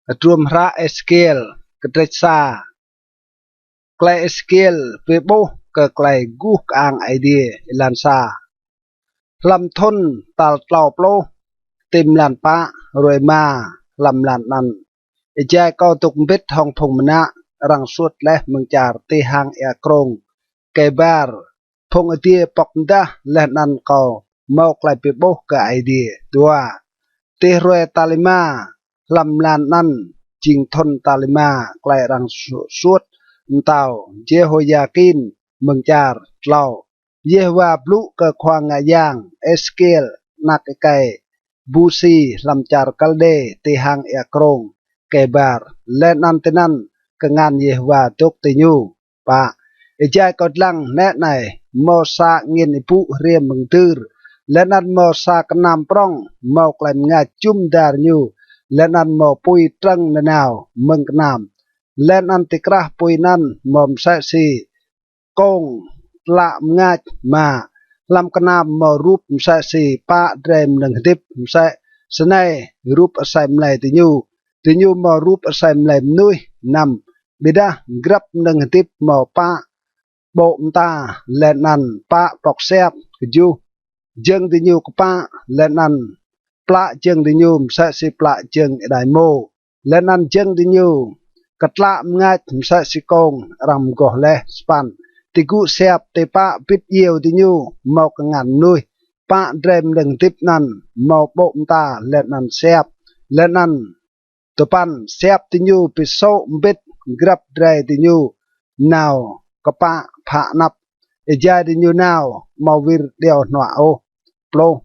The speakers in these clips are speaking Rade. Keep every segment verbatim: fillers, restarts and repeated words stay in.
Hdruôm hră Êsêkiel, kdrêč sa. Klei Êsêkiel bi ƀuh kơ klei guh kơang Aê Diê. Êlan sa. Hlăm thŭn tal tlâo pluh, ti mlan pă, hruê êma hlăm mlan anăn, êjai kâo dôk mbĭt hŏng phung mnă arăng suôt leh mơ̆ng čar ti hang êa krông Kêbar, phung adiê pŏk mdah, leh anăn kâo mâo klei bi ƀuh kơ Aê Diê. Dua. Ti hruê tal êma hlăm mlan anăn, jing thŭn tal êma klei arăng su-, suôt mtao Jêhôyakin mơ̆ng čar. Tlâo. Yêhôwa blŭ kơ khua ngă yang Êsêkiel, anak êkei Busi, hlăm čar Kaldê ti hang êa krông Kêbar, leh anăn tinăn kngan Yêhôwa dôk ti ñu. Pă. Êjai kâo dlăng, nĕ anei, mâo sa angĭn êbŭ hriê mơ̆ng dưr, leh anăn mâo sa knam prŏng mâo klei mngač jŭm dar ñu, leh anăn mâo pui trơ̆ng nanao mơ̆ng knam, leh anăn ti krah pui anăn mâo msĕ si kông tlă mngač. Êma. Hlăm knam mâo rup msĕ si pă drei mnơ̆ng hdĭp, msĕ snei rup asei mlei diñu. Diñu mâo rup asei mlei mnuih. Năm. Ƀiădah grăp mnơ̆ng hdĭp mâo pă ƀô̆ mta leh anăn pă pŏk siap. Kjuh. Jơ̆ng diñu kpă, leh anăn plă jơ̆ng diñu msĕ si plă jơ̆ng êđai êmô, leh anăn jơ̆ng diñu ktlă mngač msĕ si kông arăng mgoh leh. Sa păn. Ti gŭ siap ti pă bĭt djiêu diñu mâo kngan mnuih. Pă drei mnơ̆ng hdĭp anăn mâo ƀô̆ mta leh anăn siap, leh anăn dua păn. Siap diñu bi sô̆ mbĭt, grăp drei diñu nao kpă phă anăp, êjai diñu nao amâo wir điâo hnuă ôh. Pluh.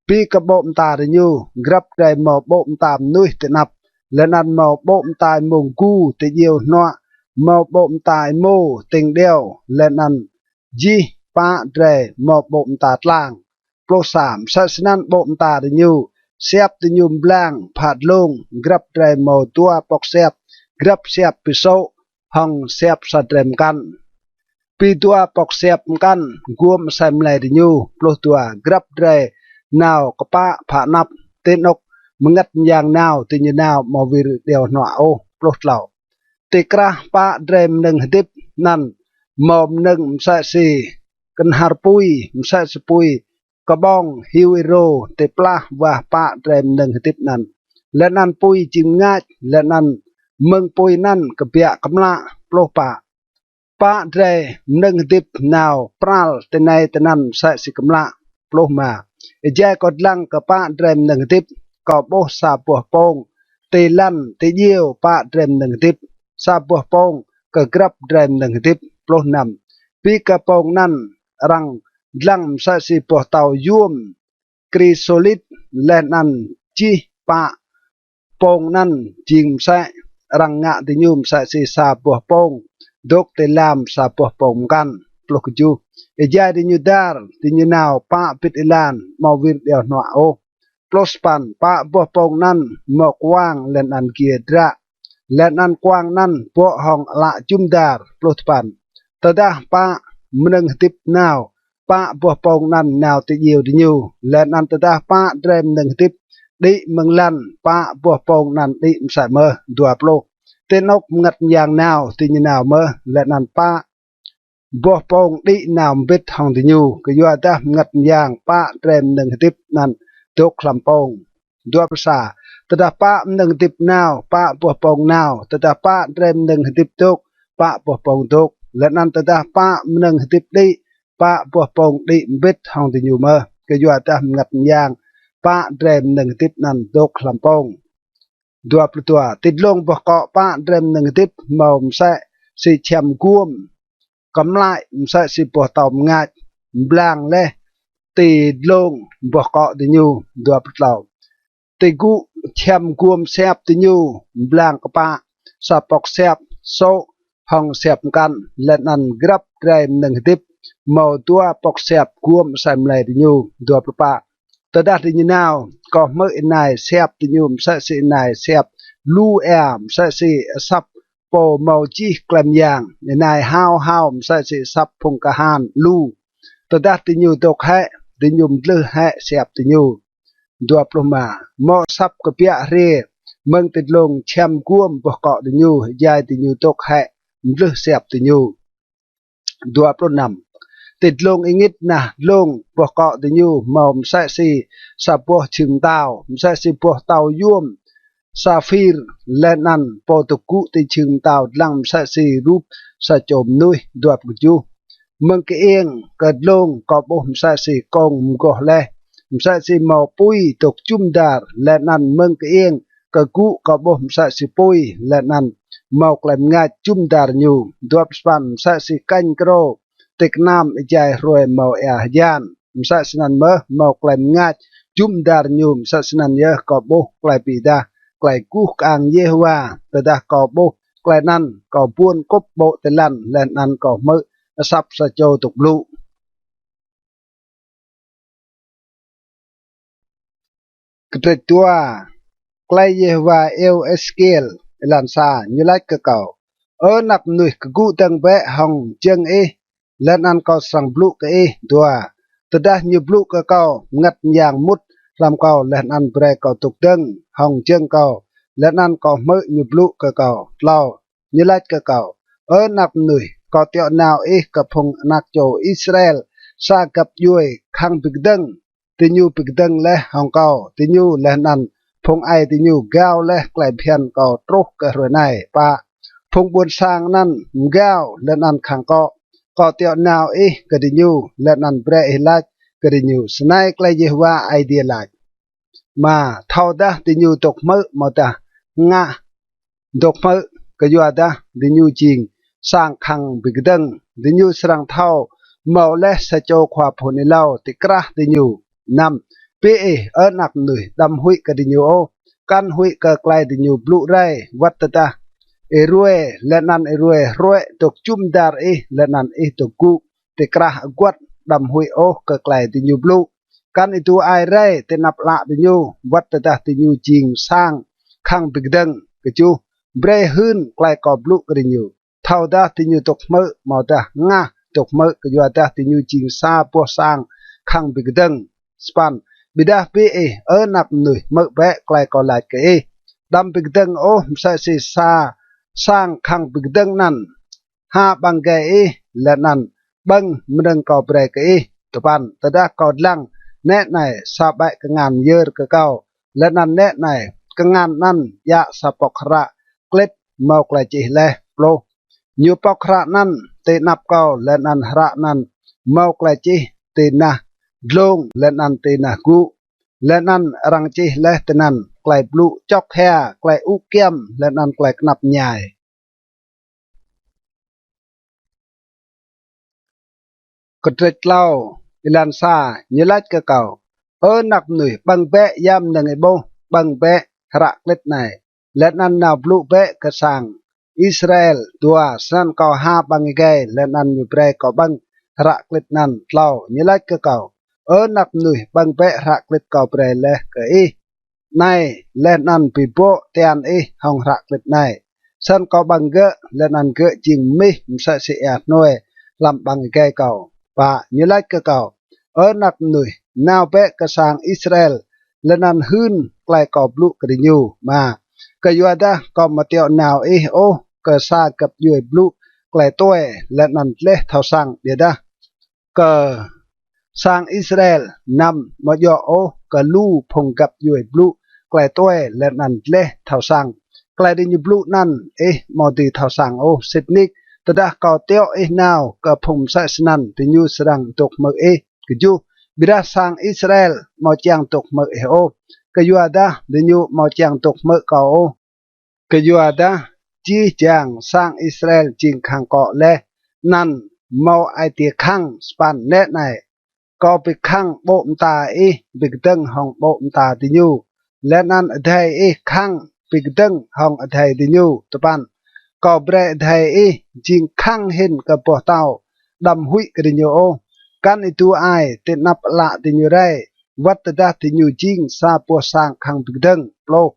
Bi kơ ƀô̆ mta diñu, grăp drei mâo ƀô̆ mta mnuih ti anăp, leh anăn mâo ƀô̆ mta êmông gu ti djiêu hnuă, mâo ƀô̆ mta êmô tĭng điâo, leh anăn jih pă drei mâo ƀô̆ mta tlang. Pluh sa. Msĕ snăn ƀô̆ mta diñu, siap diñu mblang phă dlông, grăp drei mâo dua pŏk siap, grăp siap bi sô̆ hŏng siap sa drei mkăn. Bi dua pŏk siap mkăn guôm asei mlei diñu. Pluh dua. Grăp drei nao kpă phă anăp, ti anôk mngăt myang nao diñu nao amâo wir điâo hnuă ôh. Pluh tlâo. Ti krah pă drei mnơ̆ng hdĭp anăn mâo mnơ̆ng msĕ si knhar pui, msĕ si pui kƀong hiu êrô ti plah wah pă drei mnơ̆ng hdĭp anăn, leh anăn pui jing mngač, leh anăn mơ̆ng pui anăn kbiă kmlă. Pluh pă. Pă drei mnơ̆ng hdĭp nao pral tinei tinăn msĕ si kmlă. Pluh êma. Êjai kâo dlăng kơ pă drei mnơ̆ng hdĭp, kâo ƀuh sa boh pông ti lăn ti djiêu pă drei mnơ̆ng hdĭp, sa boh pông kơ grăp drei mnơ̆ng hdĭp. Pluh năm. Bi kơ pông anăn arăng dlăng msĕ si boh tâo yuôm krisôlit, leh anăn jih pă pông anăn jing msĕ, arăng ngă diñu msĕ si sa boh pông dôk ti lam sa boh pông mkăn. Pluh kjuh. Êjai diñu dar, diñu nao pă bĭt êlan, amâo wir điâo hnuă ôh. Pluh sa păn. Pă boh pông anăn mâo kuang leh anăn giê dră, leh anăn kuang anăn bŏ hŏng ală jŭm dar. Pluh dua păn. Tơdah pă mnơ̆ng hdĭp nao, pă boh pông anăn nao ti djiêu diñu, leh anăn tơdah pă drei mnơ̆ng hdĭp đĭ mơ̆ng lăn, pă boh pông anăn đĭ msĕ mơh. Dua pluh. Ti anôk mngăt myang nao diñu nao mơh, leh anăn pă boh pông đĭ nao mbĭt hŏng diñu, kyuadah mngăt myang pă drei mnơ̆ng hdĭp anăn dôk hlăm pông. Dua pluh sa. Tơdah pă mnơ̆ng hdĭp nao, pă boh pông nao; tơdah pă drei mnơ̆ng hdĭp dôk, pă boh pông dôk; leh anăn tơdah pă mnơ̆ng hdĭp đĭ, pă boh pông đĭ mbĭt hŏng diñu mơh, kyuadah mngăt myang pă drei mnơ̆ng hdĭp anăn dôk hlăm pông. Dua pluh dua. Ti dlông boh kŏ pă drei mnơ̆ng hdĭp mâo msĕ si čhiăm guôm kmlăi msĕ si boh tâo mngač mblang leh ti dlông boh kŏ diñu. Dua pluh tlâo. Ti gŭ čhiăm guôm siap diñu mblang kpă, sa pŏk siap sô̆ hŏng siap mkăn, leh anăn grăp drei mnơ̆ng hdĭp mâo dua pŏk siap guôm asei mlei diñu. Dua pluh pă. Tơdah diñu nao, kâo hmư̆ ênai siap diñu msĕ si ênai siap lu êa, msĕ si asăp pô mâo jih klei myang, ênai hao hao msĕ si asăp phung kahan lu. Tơdah diñu dôk hĕ, diñu mdlưh hĕ siap diñu. Dua pluh êma. Mâo asăp kbiă hriê mơ̆ng ti dlông čhiăm guôm boh kŏ diñu, êjai diñu dôk hĕ mdlưh siap diñu. Dua pluh năm. Ti dlông êngĭt nah dlông boh kŏ diñu mâo msĕ si sa boh jhưng mtao, msĕ si boh tâo yuôm saphir, leh anăn pô dôk gŭ ti jhưng mtao dlăng msĕ si rup sa čô mnuih. Dua pluh kjuh. Mơ̆ng kơiêng kơ dlông kâo ƀuh msĕ si kông mgoh leh, msĕ si mâo pui dôk jŭm dar, leh anăn mơ̆ng kơiêng kơ gŭ kâo ƀuh msĕ si pui, leh anăn mâo klei mngač jŭm dar ñu. Dua pluh sa păn. Msĕ si kêñ krô ti knam êjai hruê mâo êa hjan, msĕ snăn mơh mâo klei mngač jŭm dar ñu. Msĕ snăn yơh kâo ƀuh klei bi êdah klei guh kơang Yêhôwa. Tơdah kâo ƀuh klei anăn, kâo buôn kŭp ƀô̆ ti lăn, leh anăn kâo hmư̆ asăp sa čô dôk blŭ. Kdrêč dua. Klei Yêhôwa iêu Êsêkiel. Êlan sa. Ñu lač kơ kâo: Ơ anak mnuih, kgŭ dơ̆ng bĕ hŏng jơ̆ng ih, leh anăn kâo srăng blŭ kơ ih. Dua. Tơdah ñu blŭ kơ kâo, mngăt myang mŭt hlăm kâo, leh anăn brei kâo dôk dơ̆ng hŏng jơ̆ng kâo, leh anăn kâo hmư̆ ñu blŭ kơ kâo. Tlâo. Ñu lač kơ kâo: Ơ anak mnuih, kâo tiŏ nao ih kơ phung anak čô Israel sa găp djuê khăng bi kdơ̆ng. Diñu bi kdơ̆ng leh hŏng kâo, diñu leh anăn phung aê diñu gao leh klei bhiăn kâo truh kơ hruê anei. Pă. Phung ƀuôn sang anăn mgao leh anăn khăng kŏ. Kâo tiŏ nao ih kơ diñu, leh anăn brei ih lač kơ diñu: Snei klei Yêhôwa Aê Diê lač. Êma. Thâodah diñu dôk hmư̆ amâodah hngah dôk hmư̆, kyuadah diñu jing sang khăng bi kdơ̆ng, diñu srăng thâo mâo leh sa čô khua phŭn êlâo ti krah diñu. Năm. Bi ih, ơ anak mnuih, đăm huĭ kơ diñu ôh, kăn huĭ kơ klei diñu blŭ rei. Wăt tơdah êruê leh anăn êruê hruê dôk jŭm dar ih leh anăn ih dôk gŭ ti krah aguăt, đăm huĭ ôh kơ klei diñu blŭ. Kăn êdu ai rei ti anăp ală diñu, wăt tơdah diñu jing sang khăng bi kdơ̆ng. Kjuh. Brei hưn klei kâo blŭ kơ diñu. Thâodah diñu dôk hmư̆ amâodah hngah dôk hmư̆, kyuadah diñu jing sa boh sang khăng bi kdơ̆ng. Sa păn. Ƀiădah bi ih, ơ anak mnuih, hmư̆ bĕ klei kâo lač kơ ih. Đăm bi kdơ̆ng ôh msĕ si sa sang khăng bi kdơ̆ng anăn ha ƀăng êgei ih leh anăn ƀơ̆ng mnơ̆ng kâo brei kơ ih. Dua păn. Tơdah kâo dlăng, nĕ anei sa ƀĕ kngan myơr kơ kâo, leh anăn nĕ anei kngan anăn djă sa pŏk hră klĭt mâo klei čih leh. Pluh. Ñu pŏk hră anăn ti anăp kâo, leh anăn hră anăn mâo klei čih ti nah dlông leh anăn ti nah gŭ, leh anăn arăng čih leh tinăn klei blŭ čŏk hia, klei ŭ kyăm, leh anăn klei knap mñai. Kdrêč tlâo. Êlan sa. Ñu lač kơ kâo: Ơ anak mnuih, ƀơ̆ng bĕ ya mnơ̆ng ih ƀuh, ƀơ̆ng bĕ hră klĭt anei, leh anăn nao blŭ bĕ kơ sang Israel. Dua. Snăn kâo ha ƀăng êgei, leh anăn ñu brei kâo ƀơ̆ng hră klĭt anăn. Tlâo. Ñu lač kơ kâo: Ơ anak mnuih, ƀơ̆ng bĕ hră klĭt kâo brei leh kơ ih anei, leh anăn bi bŏ tian ih hŏng hră klĭt anei. Snăn kâo ƀơ̆ng gơ̆, leh anăn gơ̆ jing mmih msĕ si êa hnuê hlăm ƀăng êgei kâo. Pă. Ñu lač kơ kâo: Ơ anak mnuih, nao bĕ kơ sang Israel, leh anăn hưn klei kâo blŭ kơ diñu. Êma. Kyuadah kâo amâo tiŏ nao ih ôh kơ sa găp djuê blŭ klei tue leh anăn dleh thâo săng, ƀiădah kơ sang Israel. Năm. Amâo djŏ ôh kơ lu phung găp djuê blŭ klei tue leh anăn dleh thâo săng. Klei diñu blŭ anăn ih amâo dưi thâo săng ôh. Sĭt nik, tơdah kâo tiŏ ih nao kơ phung msĕ snăn, diñu srăng dôk hmư̆ ih. Kjuh. Ƀiădah sang Israel amâo čiăng dôk hmư̆ ih ôh, kyuadah diñu amâo čiăng dôk hmư̆ kâo ôh. Kyuadah jih jang sang Israel jing khăng kŏ leh, anăn mâo ai tiê khăng. Sa păn. Nĕ anei, kâo bi khăng ƀô̆ mta ih bi kdơ̆ng hŏng ƀô̆ mta diñu, leh anăn adhei ih khăng bi kdơ̆ng hŏng adhei diñu. Dua păn. Kâo brei adhei ih jing khăng hĭn kơ boh tâo, đăm huĭ kơ diñu ôh, kăn êdu ai ti anăp ală diñu rei, wăt tơdah diñu jing sa boh sang khăng bi kdơ̆ng. Pluh.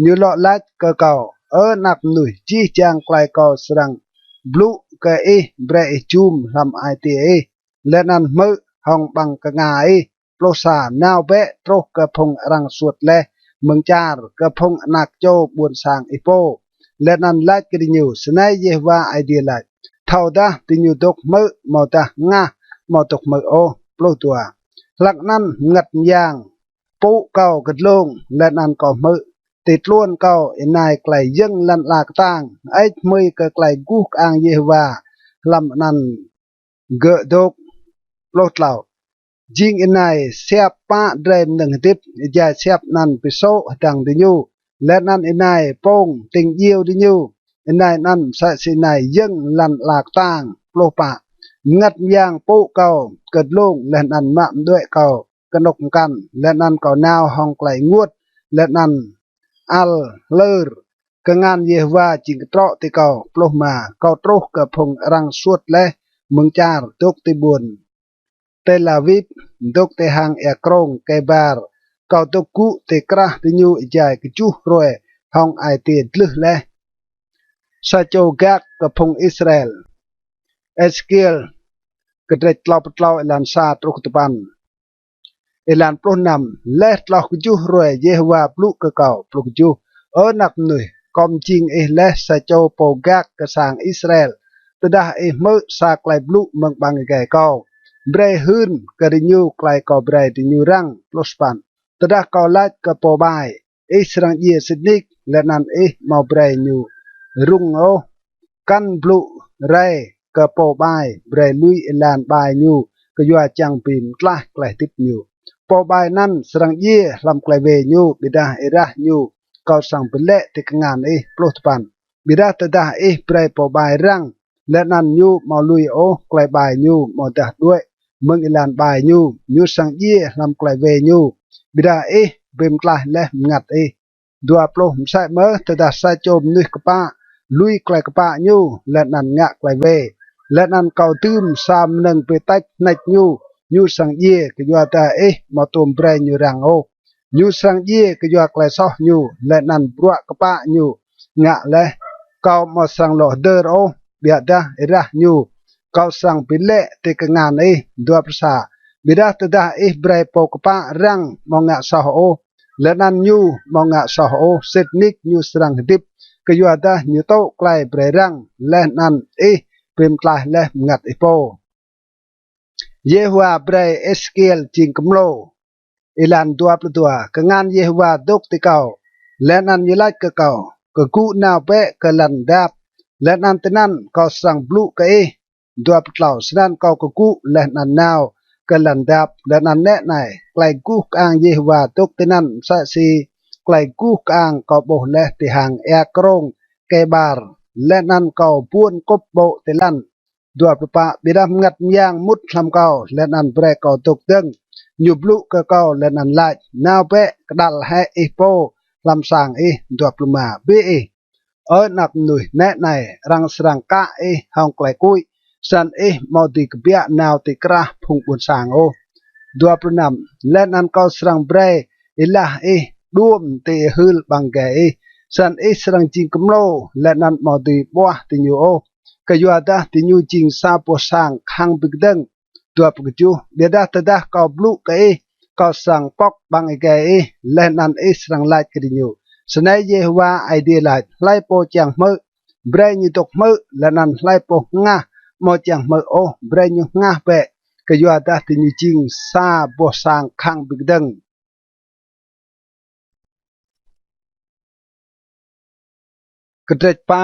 Ñu lŏ lač kơ kâo: Ơ anak mnuih, jih jang klei kâo srăng blŭ kơ ih brei ih jum hlăm ai tiê ih, leh anăn hmư̆ hŏng ƀăng knga ih. Pluh sa. Nao bĕ truh kơ phung arăng suôt leh mơ̆ng čar kơ phung anak čô ƀuôn sang ih pô, leh anăn lač kơ diñu: Snei Yêhôwa Aê Diê lač: Thâodah diñu dôk hmư̆ amâodah hngah amâo dôk hmư̆ ôh. Pluh dua. Hlăk anăn mngăt myang pŭ kâo kơ dlông, leh anăn kâo hmư̆ ti tluôn kâo ênai klei yơ̆ng lăn ala ktang, hơêč hmưi kơ klei guh kơang Yêhôwa hlăm anăn gơ̆ dôk. Pluh tlâo. Jing ênai siap pă drei mnơ̆ng hdĭp, êjai siap anăn bi sô̆ hdơ̆ng diñu, leh anăn ênai pông tĭng djiêu diñu. Ênai anăn msĕ si ênai yơ̆ng lăn ala ktang. Pluh pă. Mngăt myang pŭ kâo kơ dlông, leh anăn mă mđuĕ kâo kơ anôk mkăn, leh anăn kâo nao hŏng klei ênguôt leh anăn ăl hlơr. Kngan Yêhôwa jing ktrŏ ti kâo. Pluh êma. Kâo truh kơ phung arăng suôt leh mơ̆ng čar, dôk ti ƀuôn Têlavip, dôk ti hang êa krông Kêbar. Kâo dôk gŭ ti krah diñu êjai kjuh hruê hŏng ai tiê dlưh leh. Sa čô gak kơ phung Israel. Êsêkiel kdrêč tlâo pluh tlâo êlan sa truh kơ dua păn. Êlan pluh năm. Leh tloh kjuh hruê Yêhôwa blŭ kơ kâo. Pluh kjuh. Ơ anak mnuih, kâo mjing ih leh sa čô pô gak kơ sang Israel. Tơdah ih hmư̆ sa klei blŭ mơ̆ng ƀăng êgei kâo, brei hưn kơ diñu klei kâo brei diñu răng. Pluh sa păn. Tơdah kâo lač kơ pô ƀai: Ih srăng djiê sĭt nik, leh anăn ih amâo brei ñu rŭng ôh, kăn blŭ rei kơ pô ƀai: Brei lui êlan ƀai ñu kyua čiăng bi mtlaih klei hdĭp ñu. Pô ƀai anăn srăng djiê hlăm klei wê ñu, ƀiădah êrah ñu kâo srăng bi lĕ ti kngan ih. Pluh dua păn. Ƀiădah tơdah ih brei pô ƀai răng, leh anăn ñu amâo lui ôh klei ƀai ñu amâodah đuĕ mơ̆ng êlan ƀai ñu, ñu srăng djiê hlăm klei wê ñu, ƀiădah ih bi mtlaih leh mngăt ih. Dua pluh. Msĕ mơh tơdah sa čô mnuih kpă lui klei kpă ñu, leh anăn ngă klei wê, leh anăn kâo dưm sa mnơ̆ng bi têč hnêč ñu, ñu srăng djiê kyuadah ih amâo tuôm brei ñu răng ôh. Ñu srăng djiê kyua klei soh ñu leh anăn bruă kpă ñu ngă leh. Kâo amâo srăng lŏ hdơr ôh, ƀiădah êrah ñu kâo srăng bi lĕ ti kngan ih. Dua pluh sa. Ƀiădah tơdah ih brei pô kpă răng amâo ngă soh ôh, leh anăn ñu amâo ngă soh ôh, sĭt nik ñu srăng hdĭp kyuadah ñu tŭ klei brei răng, leh anăn ih bi mtlaih leh mngăt ih pô. Yêhôwa brei Êsêkiel jing kmlô. Êlan dua pluh dua. Kngan Yêhôwa dôk ti kâo, leh anăn ñu lač kơ kâo: Kgŭ nao bĕ kơ lăn dap, leh anăn tinăn kâo srăng blŭ kơ ih. Dua pluh tlâo. Snăn kâo kgŭ leh anăn nao kơ lăn dap, leh anăn nĕ anei, klei guh kơang Yêhôwa dôk tinăn msĕ si klei guh kơang kâo ƀuh leh ti hang êa krông Kêbar, leh anăn kâo buôn kŭp ƀô̆ ti lăn. Dua pluh pă. Ƀiădah mngăt myang mŭt hlăm kâo, leh anăn brei kâo dôk dơ̆ng. Ñu blŭ kơ kâo leh anăn lač: Nao bĕ, kđăl hĕ ih pô hlăm sang ih. Dua pluh êma. Bi ih, ơ anak mnuih, nĕ anei, arăng srăng kă ih hŏng klei kuĭ, snăn ih amâo dưi kbiă nao ti krah phung ƀuôn sang ôh. Dua pluh năm. Leh anăn kâo srăng brei êlah ih đuôm ti hưl ƀăng êgei ih, snăn ih srăng jing kmlô, leh anăn amâo dưi ƀuah diñu ôh, kyuadah diñu jing sa boh sang khăng bi kdơ̆ng. Dua pluh kjuh. Ƀiădah tơdah kâo blŭ kơ ih, kâo srăng pŏk ƀăng êgei ih, leh anăn ih srăng lač kơ diñu: Snei Yêhôwa Aê Diê lač: Hlei pô čiăng hmư̆, brei ñu dôk hmư̆, leh anăn hlei pô hngah amâo čiăng hmư̆ ôh, brei ñu hngah bĕ, kyuadah diñu jing sa boh sang khăng bi kdơ̆ng. Kdrêč pă.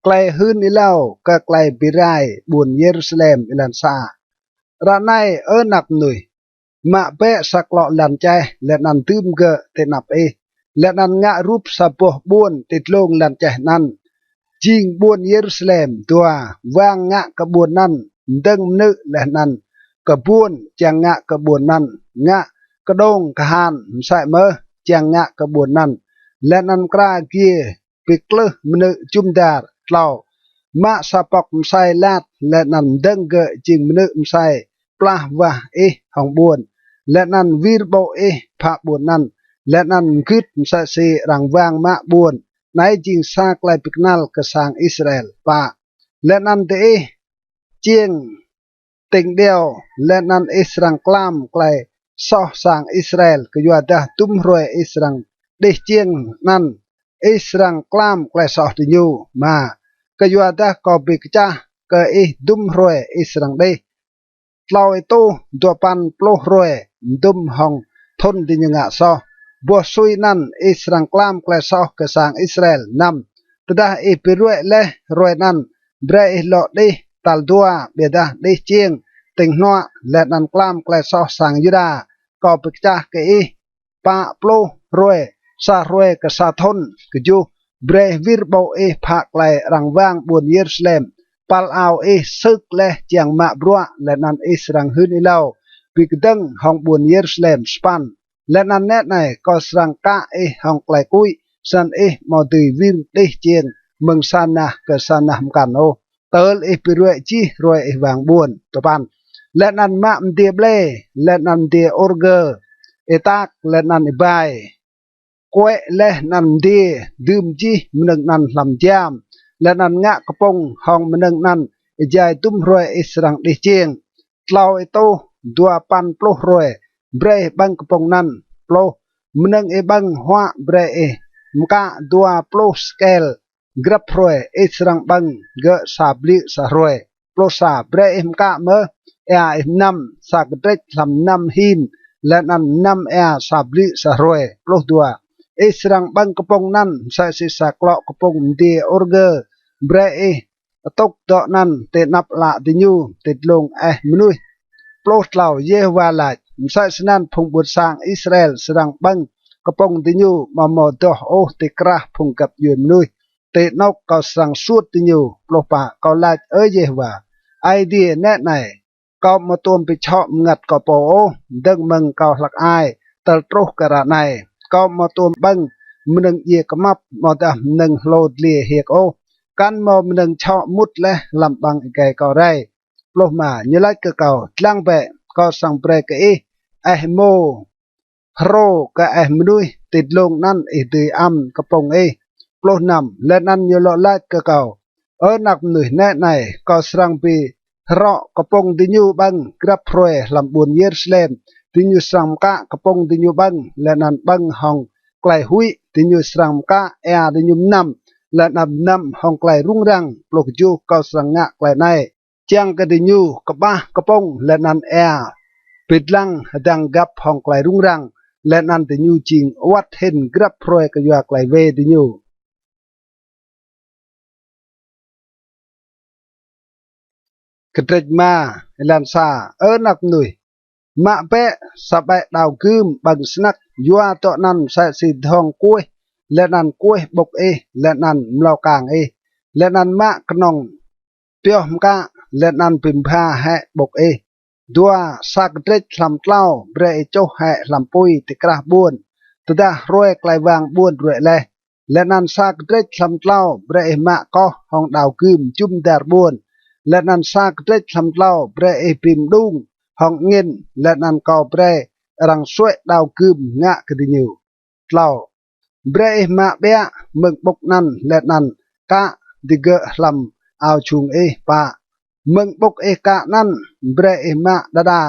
Klei hưn êlâo kơ klei bi rai ƀuôn Yêrusalem. Êlan sa. Ară anei, ơ anak mnuih, mă bĕ sa klŏ lăn čeh, leh anăn dưm gơ̆ ti anăp ih, leh anăn ngă rup sa boh ƀuôn ti dlông lăn čeh anăn, jing ƀuôn Yêrusalem. Dua. Wang ngă kơ ƀuôn anăn mdơ̆ng mnư̆, leh anăn kbuôn čiăng ngă kơ ƀuôn anăn, ngă kđông kahan msĕ mơh čiăng ngă kơ ƀuôn anăn, leh anăn mkra giê bi klưh mnư̆ jŭm dar. Tlâo. Mă sa pŏk msei lat, leh anăn mdơ̆ng gơ̆ jing mnư̆ msei plah wah ih hŏng ƀuôn, leh anăn wir ƀô̆ ih phă ƀuôn anăn, leh anăn mgưt msĕ si arăng wang mă ƀuôn. Anei jing sa klei bi knăl kơ sang Israel. Pă. Leh anăn diih čiăng tĭng điâo, leh anăn ih srăng klam klei soh sang Israel, kyuadah dŭm hruê ih srăng đih čiêng anăn ih srăng klam klei soh diñu. Êma, kyuadah kâo bi kčah kơ ih dŭm hruê ih srăng đih. Tlâo êtuh dua păn pluh hruê mdŭm hŏng thŭn diñu ngă soh, boh sui anăn ih srăng klam klei soh kơ sang Israel. Năm, tơdah ih bi ruê̆ leh hruê anăn, brei ih lŏ đih tal dua, ƀiădah đih čiêng tĭng hnuă, leh anăn klam klei soh sang Yuđa kâo bi kčah kơ ih pă pluh hruê, sa hruê kơ sa thŭn. Kjuh, brei ih wir ƀô̆ ih phă klei arăng wang ƀuôn Yêrusalem, păl ao ih sưk leh čiăng mă bruă, leh anăn ih srăng hưn êlâo bi kdơ̆ng hŏng ƀuôn Yêrusalem. Sa păn, leh anăn nĕ anei, kâo srăng kă ih hŏng klei kuĭ, snăn ih amâo dưi wir đih čiêng mơ̆ng sa nah kơ sa nah mkăn ôh, tơl ih bi ruê̆ jih hruê ih wang ƀuôn. Dua păn, leh anăn mă mdiê ƀlê, leh anăn mdiê ôrgơ, êtak, leh anăn êbai, kuĕ leh anăn mdiê dưm jih mnơ̆ng anăn hlăm jam, leh anăn ngă kpŭng hŏng mnơ̆ng anăn êjai dŭm hruê ih srăng đih čiêng. Tlâo êtuh dua păn pluh hruê, brei ih ƀơ̆ng kpŭng anăn. Pluh, mnơ̆ng ih ƀơ̆ng huă brei ih mkă dua pluh skel grăp hruê, ih srăng ƀơ̆ng gơ̆ sa bliư̆ sa hruê. Pluh sa, brei ih mkă mơh êa ih mnăm, sa kdrêč hlăm mnăm hin, leh anăn mnăm êa sa bliư̆ sa hruê. Pluh dua, ih srăng ƀơ̆ng kpŭng anăn msĕ si sa klŏ kpŭng mdiê ôrgơ, brei ih atŭk dŏ anăn ti anăp ală diñu ti dlông eh mnuih. Pluh tlâo, Yêhôwa lač: Msĕ snăn phung ƀuôn sang Israel srăng ƀơ̆ng kpŭng diñu amâo mâo doh ôh ti krah phung găp djuê mnuih, ti anôk kâo srăng suôt diñu. Pluh pă, kâo lač, Ơ Yêhôwa Aê Diê, nĕ anei, kâo amâo tuôm bi čhŏ mngăt kâo pô ôh dơ̆ng mơ̆ng kâo hlăk ai tơl truh kơ ară anei. Kâo amâo tuôm ƀơ̆ng mnơ̆ng djiê kmăp amâodah mnơ̆ng hlô dliê hiêk ôh, kăn mâo mnơ̆ng čhŏ mŭt leh hlăm ƀăng êgei kâo rei. Pluh êma, ñu lač kơ kâo: Dlăng bĕ, kâo srăng brei kơ ih eh êmô hrô kơ eh mnuih ti dlông anăn ih dưi ăm kpŭng ih. Pluh năm, leh anăn ñu lŏ lač kơ kâo: Ơ anak mnuih, nĕ anei, kâo srăng bi hrŏ kpŭng diñu ƀơ̆ng grăp hruê hlăm ƀuôn Yêrusalem. Diñu srăng mkă kpŭng diñu ƀơ̆ng, leh anăn ƀơ̆ng hŏng klei huĭ. Diñu srăng mkă êa diñu mnăm, leh anăn mnăm hŏng klei rŭng răng. Pluh kjuh, kâo srăng ngă klei anei čiăng kơ diñu kƀah kpŭng leh anăn êa bi dlăng hdơ̆ng găp hŏng klei rŭng răng, leh anăn diñu jing awăt hĭn grăp hruê kyua klei wê diñu. Kdrêč êma, êlan sa. Ơ anak mnuih, mă bĕ sa ƀĕ đao gưm ƀơ̆ng snăk, yua dŏ anăn msĕ si dhŏng kuêh, leh anăn kuêh ƀŭk ih, leh anăn mlâo kang ih, leh anăn mă knŏng pioh mkă, leh anăn bi mbha hĕ ƀŭk ih. Dua, sa kdrêč hlăm tlâo brei ih čuh hĕ hlăm pui ti krah ƀuôn, tơdah hruê klei wang ƀuôn ruê̆ leh. Leh anăn sa kdrêč hlăm tlâo brei ih mă koh hŏng đao gưm jŭm dar ƀuôn. Leh anăn sa kdrêč hlăm tlâo brei ih bi mđung hŏng angĭn, leh anăn kâo brei arăng suê̆ đao gưm ngă kơ diñu. Tlâo, brei ih mă ƀiă mơ̆ng ƀŭk anăn leh anăn kă digơ̆ hlăm ao jhung ih. Pă, mơ̆ng ƀŭk ih kă anăn brei ih mă đa đa,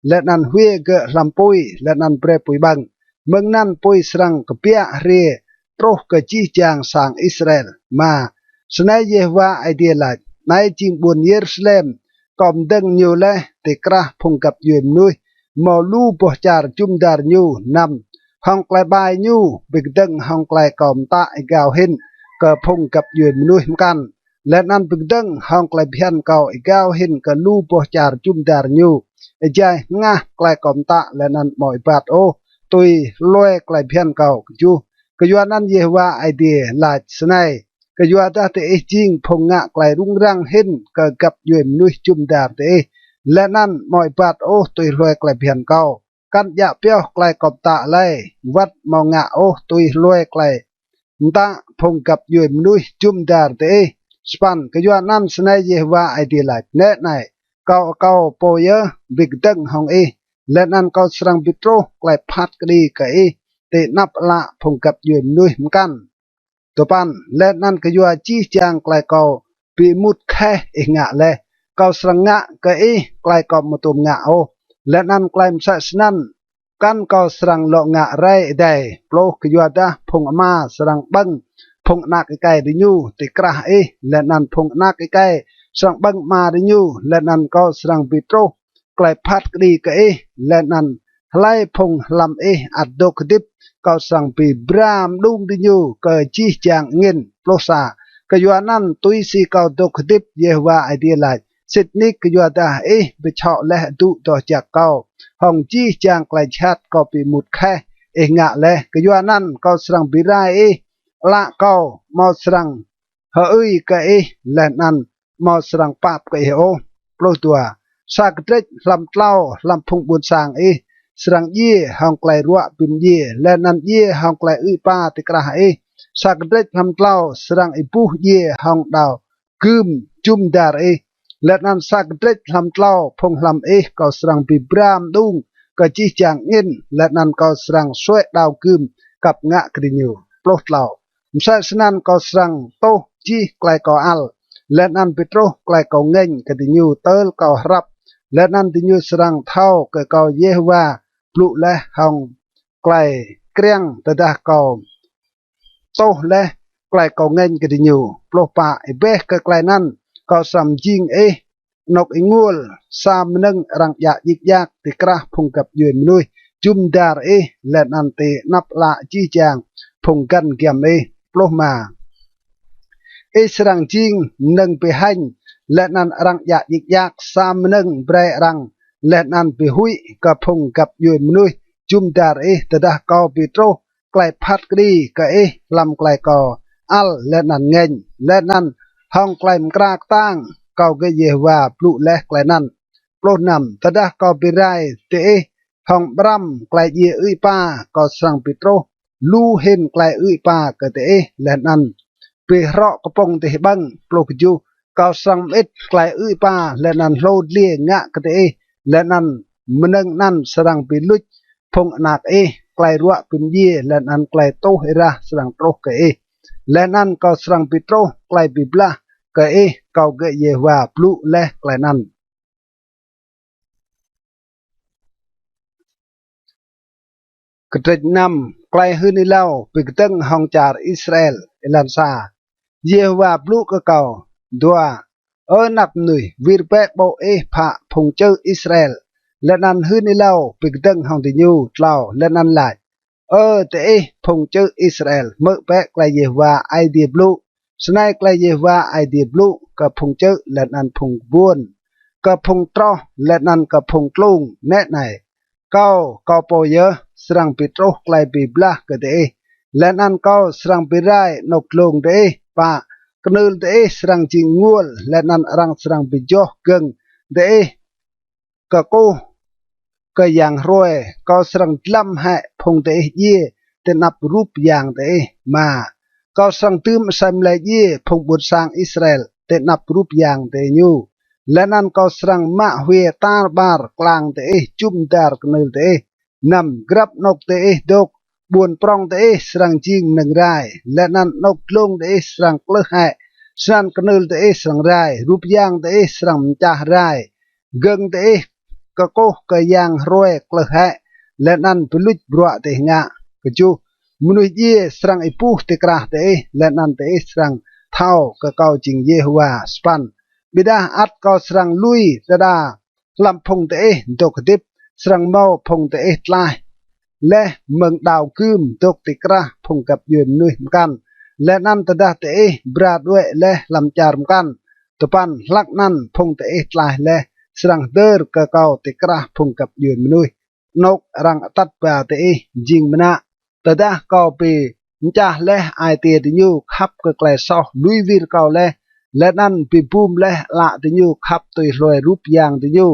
leh anăn hwiê gơ̆ hlăm pui, leh anăn brei pui ƀơ̆ng. Mơ̆ng anăn pui srăng kbiă hriê truh kơ jih jang sang Israel. Êma, snei Yêhôwa Aê Diê lač: Anei jing ƀuôn Yêrusalem, kâo mdơ̆ng ñu leh ti krah phung găp djuê mnuih mâo lu boh čar jŭm dar ñu. Năm, hŏng klei ƀai ñu bi kdơ̆ng hŏng klei kâo mtă êgao hĭn kơ phung găp djuê mnuih mkăn, leh anăn bi kdơ̆ng hŏng klei bhiăn kâo êgao hĭn kơ lu boh čar jŭm dar ñu. Êjai hngah klei kâo mtă leh anăn amâo êbat ôh tui hlue klei bhiăn kâo. Kjuh, kyuanăn Yêhôwa Aê Diê lač snei: Kyuadah diih jing phung ngă klei rŭng răng hĭn kơ găp djuê mnuih jŭm dar diih, leh anăn amâo êbat ôh tui hlue klei bhiăn kâo, kăn djă pioh klei kâo mtă lei, wăt amâo ngă ôh tui hlue klei mtă phung găp djuê mnuih jŭm dar diih. Sa păn, kyuanăn snei Yêhôwa Aê Diê lač: Nĕ anei, kâo akâo pô yơh bi kdơ̆ng hŏng ih, leh anăn kâo srăng bi truh klei phat kđi kơ ih ti anăp ală phung găp djuê mnuih mkăn. Dua păn, leh anăn kyua jih jang klei kâo bi êmut kheh ih ngă leh, kâo srăng ngă kơ ih klei kâo amâo tuôm ngă ôh, leh anăn klei msĕ snăn kăn kâo srăng lŏ ngă rei êdei. Pluh, kyuadah phung ama srăng ƀơ̆ng phung anak êkei diñu ti krah ih, leh anăn phung anak êkei srăng ƀơ̆ng ama diñu, leh anăn kâo srăng bi truh klei phat kđi kơ ih, leh anăn hlei phung hlăm ih ăt dôk hdĭp, kâo srăng bi bra mđung diñu kơ jih jang angĭn. Pluh sa, kyuanăn tui si kâo dôk hdĭp, Yêhôwa Aê Diê lač, sĭt nik kyuadah ih bi čhŏ leh adŭ doh jăk kâo hŏng jih jang klei jhat kâo bi êmut kheh ih ngă leh, kyuanăn kâo srăng bi rai ih, ală kâo amâo srăng hơưi kơ ih, leh anăn amâo srăng pap kơ ih ôh. Pluh dua, sa kdrêč hlăm tlâo hlăm phung ƀuôn sang ih srăng djiê hŏng klei ruă bi mdjiê, leh anăn djiê hŏng klei ư̆ êpa ti krah ih. Sa kdrêč hlăm tlâo srăng êbuh djiê hŏng đao gưm jŭm dar ih, leh anăn sa kdrêč hlăm tlâo phung hlăm ih kâo srăng bi bra mđung kơ jih jang angĭn, leh anăn kâo srăng suê̆ đao gưm kăp ngă kơ diñu. Pluh tlâo, msĕ snăn kâo srăng tuh jih klei kâo ăl, leh anăn bi truh klei kâo ngêñ kơ diñu tơl kâo hrăp, leh anăn diñu srăng thâo kơ kâo Yêhôwa blŭ leh hŏng klei kriăng tơdah kâo tuh leh klei kâo ngêñ kơ diñu. Pluh pă, êbeh kơ klei anăn kâo srăng mjing ih anôk ênguôl, sa mnơ̆ng arăng djă djik djak ti krah phung găp djuê mnuih jŭm dar ih, leh anăn ti anăp ală jih jang phung găn giăm ih. Pluh êma, ih srăng jing mnơ̆ng bi hêñ, leh anăn arăng djă djik djak, sa mnơ̆ng brei arăng leh anăn bi huĭ kơ phung găp djuê mnuih jŭm dar ih, tơdah kâo bi truh klei phat kđi kơ ih hlăm klei kâo ăl leh anăn ngêñ, leh anăn hŏng klei mkra ktang, kâo gơ̆ Yêhôwa blŭ leh klei anăn. Pluh năm, tơdah kâo bi rai diih hŏng ƀrăm klei djiê ư̆ êpa, kâo srăng bi truh lu hĭn klei ư̆ êpa kơ diih, leh anăn bi hrŏ kpŭng diih ƀơ̆ng. Pluh kjuh, kâo srăng mơĭt klei ư̆ êpa leh anăn hlô dliê ngă kơ diih, leh anăn mnơ̆ng anăn srăng bi luč phung anak ih, klei ruă bi mdjiê leh anăn klei tuh êrah srăng truh kơ ih, leh anăn kâo srăng bi truh klei bi blah kơ ih, kâo gơ̆ Yêhôwa blŭ leh klei anăn. Kdrêč năm, klei hưn êlâo bi kdơ̆ng hŏng čar Israel. Êlan sa, Yêhôwa blŭ kơ kâo. Dua, ơ anak mnuih, wir bĕ ƀô̆ ih phă phung čư̆ Israel, leh anăn hưn êlâo bi kdơ̆ng hŏng diñu. Tlâo, leh anăn lač, ơ diih phung čư̆ Israel, hmư̆ bĕ klei Yêhôwa Aê Diê blŭ. Snei klei Yêhôwa Aê Diê blŭ kơ phung čư̆ leh anăn phung kbuôn, kơ phung troh leh anăn kơ phung tlung: Nĕ anei, kâo, kâo pô yơh, srăng bi truh klei bi blah kơ diih, leh anăn kâo srăng bi rai anôk dlông diih. Pă, knưl diih srăng jing ênguôl, leh anăn arăng srăng bi joh gơ̆ng diih kkuh kơ yang hruê. Kâo srăng dlăm hĕ phung diih djiê ti anăp rup yang diih. Êma, kâo srăng dưm asei mlei djiê phung ƀuôn sang Israel ti anăp rup yang diñu, leh anăn kâo srăng mă hwiê tar ƀar klang diih jŭm dar knưl diih. Năm, grăp anôk diih dôk, ƀuôn prŏng diih srăng jing mnơ̆ng rai, leh anăn anôk dlông diih srăng klưh hĕ, snăn knưl diih srăng rai, rup yang diih srăng mčah rai, gơ̆ng diih kkuh kơ yang hruê klưh hĕ, leh anăn bi luč bruă diih ngă. Kjuh, mnuih djiê srăng êbuh ti krah diih, leh anăn diih srăng thâo kơ kâo jing Yêhôwa. Sa păn, ƀiădah ăt kâo srăng lui đa đa hlăm phung diih dôk hdĭp, srăng mâo phung diih tlaih leh mơ̆ng đao gưm dôk ti krah phung găp djuê mnuih mkăn, leh anăn tơdah diih bra đuĕ leh hlăm čar mkăn. Dua păn, hlăk anăn phung diih tlaih leh srăng hdơr kơ kâo ti krah phung găp djuê mnuih, anôk arăng atăt ba diih jing mnă. Tơdah kâo bi mčah leh ai tiê diñu khăp kơ klei soh lui wir kâo leh, leh anăn bi bum leh ală diñu khăp tui hlue rup yang diñu,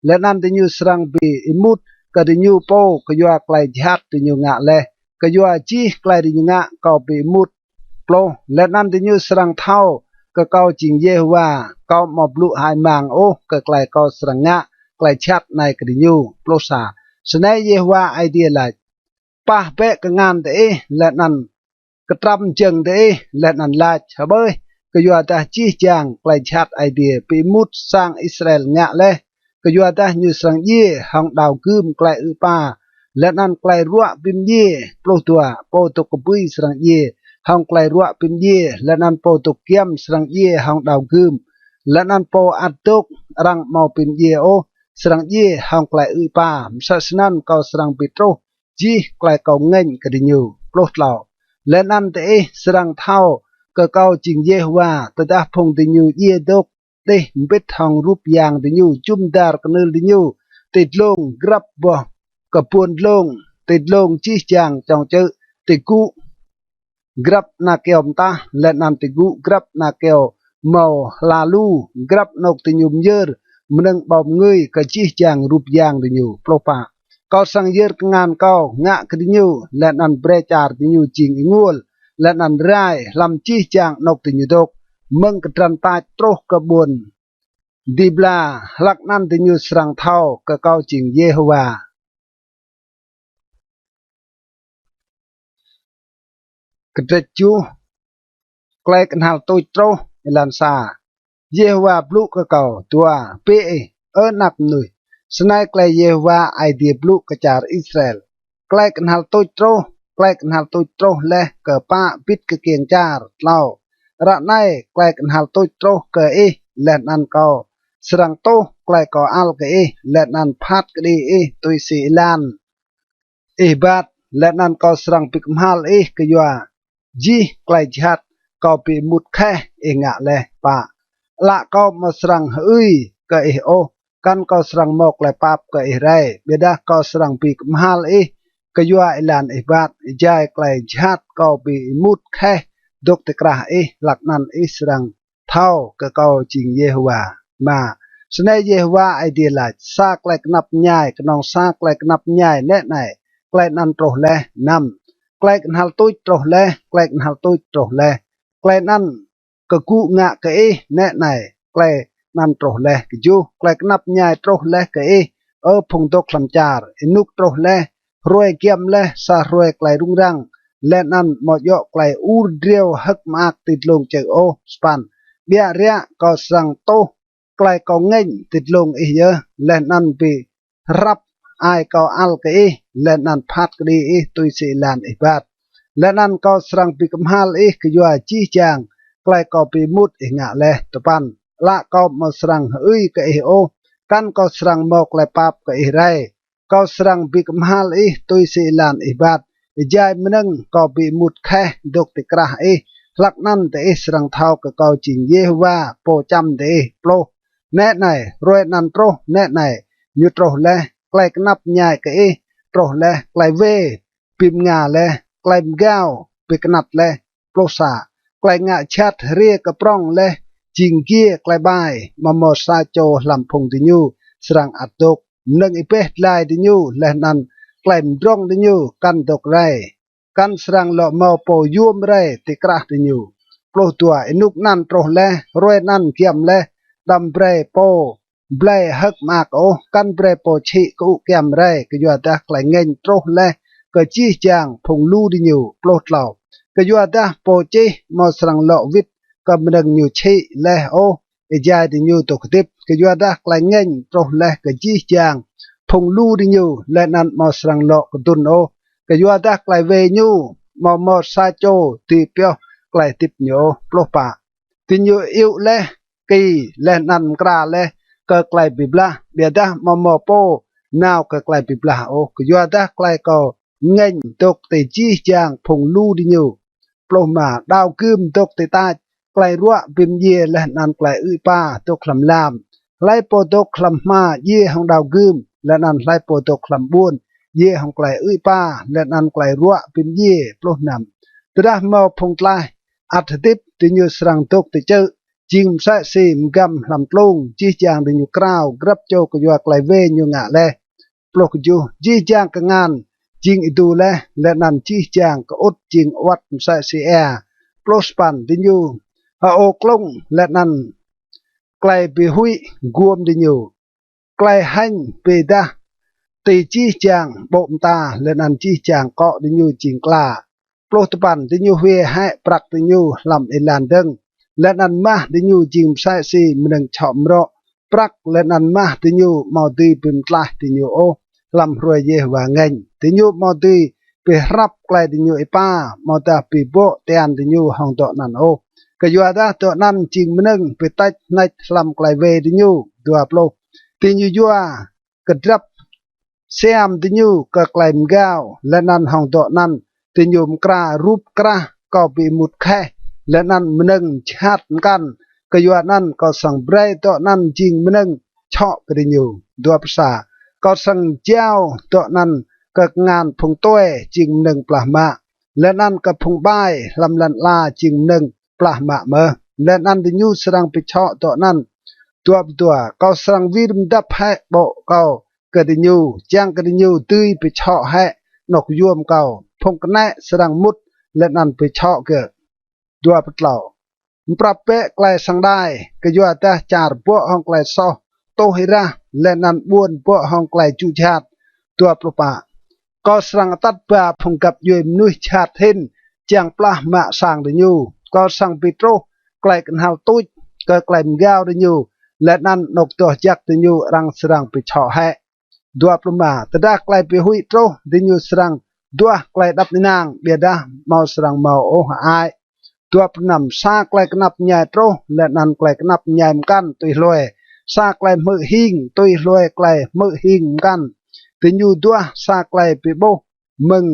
leh anăn diñu srăng bi êmut kơ diñu pô kyua klei jhat diñu ngă leh, kyua jih klei diñu ngă kâo bi êmut. Pluh, leh anăn diñu srăng thâo kơ kâo jing Yêhôwa, kâo amâo blŭ hơăi mang ôh kơ klei kâo srăng ngă klei jhat anei kơ diñu. Pluh sa, snei Yêhôwa Aê Diê lač: Pah bĕ kngan diih leh anăn ktrăm jơ̆ng diih, leh anăn lač: Hƀơih, kyuadah jih jang klei jhat Aê Diê bi êmut sang Israel ngă leh, kyuadah ñu srăng djiê hŏng đao gưm klei ư̆ êpa leh anăn klei ruă bi mdjiê. Pluh dua. Pô dôk kbưi srăng djiê hŏng klei ruă bi mdjiê, leh anăn pô dôk giăm srăng djiê hŏng đao gưm, leh anăn pô ăt dôk arăng amâo bi mdjiê ôh srăng djiê hŏng klei ư̆ êpa. Msĕ snăn kâo srăng bi truh jih klei kâo ngêñ kơ diñu. Pluh tlâo. Leh anăn diih srăng thâo kơ kâo jing Yêhôwa, tơdah phung diñu djiê dôk đih mbĭt hŏng rup yang diñu, jŭm dar knưl diñu ti dlông, grăp boh kbuôn dlông, ti dlông jih jang čŏng čư̆, ti gŭ grăp ana kyâo mtah, leh anăn ti gŭ grăp ana kyâo mâo hla lu, grăp anôk diñu myơr mnơ̆ng ƀâo mngưi kơ jih jang rup yang diñu. Pluh pă. Kâo srăng yơr kngan kâo ngă kơ diñu, leh anăn brei čar diñu jing ênguôl, leh anăn rai hlăm jih jang anôk diñu dôk, mơ̆ng kdrăn tač truh kơ ƀuôn Dibla. Hlăk anăn diñu srăng thâo kơ kâo jing Yêhôwa. Kdrêč kjuh. Klei knhal tuč truh. Êlan sa. Yêhôwa blŭ kơ kâo. Dua. Bi ih, Ơ anak mnuih, snei klei Yêhôwa Aê Diê blŭ kơ čar Israel: Klei knhal tuč truh, klei knhal tuč truh leh kơ pă bĭt kkiêng čar. Tlâo. Ară anei klei knhal tuč truh kơ ih, leh anăn kâo srăng tuh klei kâo ăl kơ ih, leh anăn phat kđi ih tui si êlan ih êbat, leh anăn kâo srăng bi kmhal ih kyua jih klei jhat kâo bi êmut kheh ih ngă leh. Pă. Ală kâo amâo srăng hơưi kơ ih ôh, kăn kâo srăng mâo klei pap kơ ih rei, ƀiădah kâo srăng bi kmhal ih kyua êlan ih êbat, êjai klei jhat kâo bi êmut kheh dôk ti krah ih, hlăk anăn ih srăng thâo kơ kâo jing Yêhôwa. Êma. Snei Yêhôwa Aê Diê lač: Sa klei knap mñai, knŏng sa klei knap mñai nĕ anei, klei anăn truh leh. Năm. Klei knhal tuč truh leh, klei knhal tuč truh leh, klei anăn kgŭ ngă kơ ih nĕ anei, klei anăn truh leh. Kjuh. Klei knap mñai truh leh kơ ih, Ơ phung dôk hlăm čar, ênuk truh leh, hruê giăm leh, sa hruê klei rŭng răng, leh anăn amâo djŏ klei ur driâo hơ̆k mơak ti dlông čư̆ ôh. Sa păn. Ƀiă riă kâo srăng tuh klei kâo ngêñ ti dlông ih yơh, leh anăn bi hrăp ai kâo ăl kơ ih, leh anăn phat kđi ih tui si êlan ih êbat, leh anăn kâo srăng bi kmhal ih kyua jih jang klei kâo bi êmut ih ngă leh. Dua păn. Ală kâo amâo srăng hơưi kơ ih ôh, kăn kâo srăng mâo klei pap kơ ih rei. Kâo srăng bi kmhal ih tui si êlan ih êbat, êjai mnơ̆ng kâo bi êmut kheh dôk ti krah ih, hlăk anăn diih srăng thâo kơ kâo jing Yêhôwa, pô čăm diih. Pluh. Nĕ anei, hruê anăn truh, nĕ anei, ñu truh leh, klei knap mñai kơ ih truh leh, klei wê bi mnga leh, klei mgao bi knăt leh. Pluh sa. Klei ngă jhat hriê kơ prŏng leh, jing giê klei ƀai, amâo mâo sa čô hlăm phung diñu srăng ăt dôk. Mnơ̆ng êbeh dlai diñu leh anăn klei mdrŏng diñu kăn dôk rei, kăn srăng lŏ mâo pô yuôm rei ti krah diñu. Pluh dua. Ênuk anăn truh leh, hruê anăn giăm leh, đăm brei pô blei hơ̆k mơak ôh, kăn brei pô čhĭ kơŭ kiăm rei, kyuadah klei ngêñ truh leh kơ jih jang phung lu diñu. Pluh tlâo. Kyuadah pô čih amâo srăng lŏ wĭt kơ mnơ̆ng ñu čhĭ leh ôh, êjai diñu dôk hdĭp, kyuadah klei ngêñ truh leh kơ jih jang phung lu diñu, leh anăn amâo srăng lŏ kdŭn ôh, kyuadah klei wê ñu amâo mâo sa čô dưi pioh klei hdĭp ñu ôh. Pluh pă. Diñu iŭ leh ki leh anăn mkra leh kơ klei bi blah, ƀiădah amâo mâo pô nao kơ klei bi blah ôh, kyuadah klei kâo ngêñ dôk ti jih jang phung lu diñu. Pluh êma. Đao gưm dôk ti tač, klei ruă bi mdjiê leh anăn klei ư̆ êpa dôk hlăm lam. Hlei pô dôk hlăm hma djiê hŏng đao gưm, leh anăn hlei pô dôk hlăm ƀuôn djiê hŏng klei ư̆ êpa leh anăn klei ruă bi mdjiê. Pluh năm. Tơdah mâo phung tlaih ăt hdĭp, diñu srăng dôk ti čư̆, jing msĕ si mgăm hlăm tlung, jih jang diñu krao, grăp čô kyua klei wê ñu ngă leh. Pluh kjuh. Jih jang kngan jing êdu leh, leh anăn jih jang kơŭt jing awăt msĕ si êa. Pluh sa păn. Diñu hơô klŭng, leh anăn klei bi huĭ guôm diñu. Klei hêñ bi êdah ti jih jang ƀô̆ mta, leh anăn jih jang kŏ diñu jing kla. Pluh dua păn. Diñu hwiê hĕ prăk diñu hlăm êlan dơ̆ng, leh anăn mah diñu jing msĕ si mnơ̆ng čhŏ mrŏ. Prăk leh anăn mah diñu amâo dưi bi mtlaih diñu ôh. hlăm hruê Yêhôwa ngêñ. Diñu amâo dưi bi hrăp klei diñu êpa, amâodah bi bŏ tian diñu hŏng dŏ anăn ôh. Kyuadah dŏ anăn jing mnơ̆ng bi têč hnêč hlăm klei wê diñu. Dua pluh. Diñu yua kdrăp siam diñu kơ klei mgao, leh anăn hŏng dŏ anăn diñu mkra rup krah kâo bi êmut kheh, leh anăn mnơ̆ng jhat mkăn. Kyuanăn kâo srăng brei dŏ anăn jing mnơ̆ng čhŏ kơ diñu. Dua pluh sa. Kâo srăng jao dŏ anăn kơ kngan phung tue jing mnơ̆ng plah mă, leh anăn kơ phung ƀai hlăm lăn ala jing mnơ̆ng plah mă mơh, leh anăn diñu srăng bi čhŏ dŏ anăn. Dua pluh dua. Kâo srăng wir mdăp hĕ ƀô̆ kâo kơ diñu, čiăng kơ diñu dưi bi čhŏ hĕ anôk yuôm kâo. Phung knĕ srăng mŭt leh anăn bi čhŏ gơ̆. Dua pluh tlâo. Mprăp bĕ klei săng đai, kyuadah čar bŏ hŏng klei soh tuh êrah, leh anăn ƀuôn bŏ hŏng klei jŭ jhat. Dua pluh pă. Kâo srăng atăt ba phung găp djuê mnuih jhat hĭn čiăng plah mă sang diñu. Kâo srăng bi truh klei knhal tuč kơ klei mgao diñu, leh anăn anôk doh jăk diñu arăng srăng bi čhŏ hĕ. Dua pluh êma. Tơdah klei bi huĭ truh, diñu srăng duah klei êđăp ênang, ƀiădah amâo srăng mâo ôh hơăi. Dua pluh năm. Sa klei knap mñai truh, leh anăn klei knap mñai mkăn tui hlue sa klei hmư̆ hing, tui hlue klei hmư̆ hing mkăn. Diñu duah sa klei bi ƀuh mơ̆ng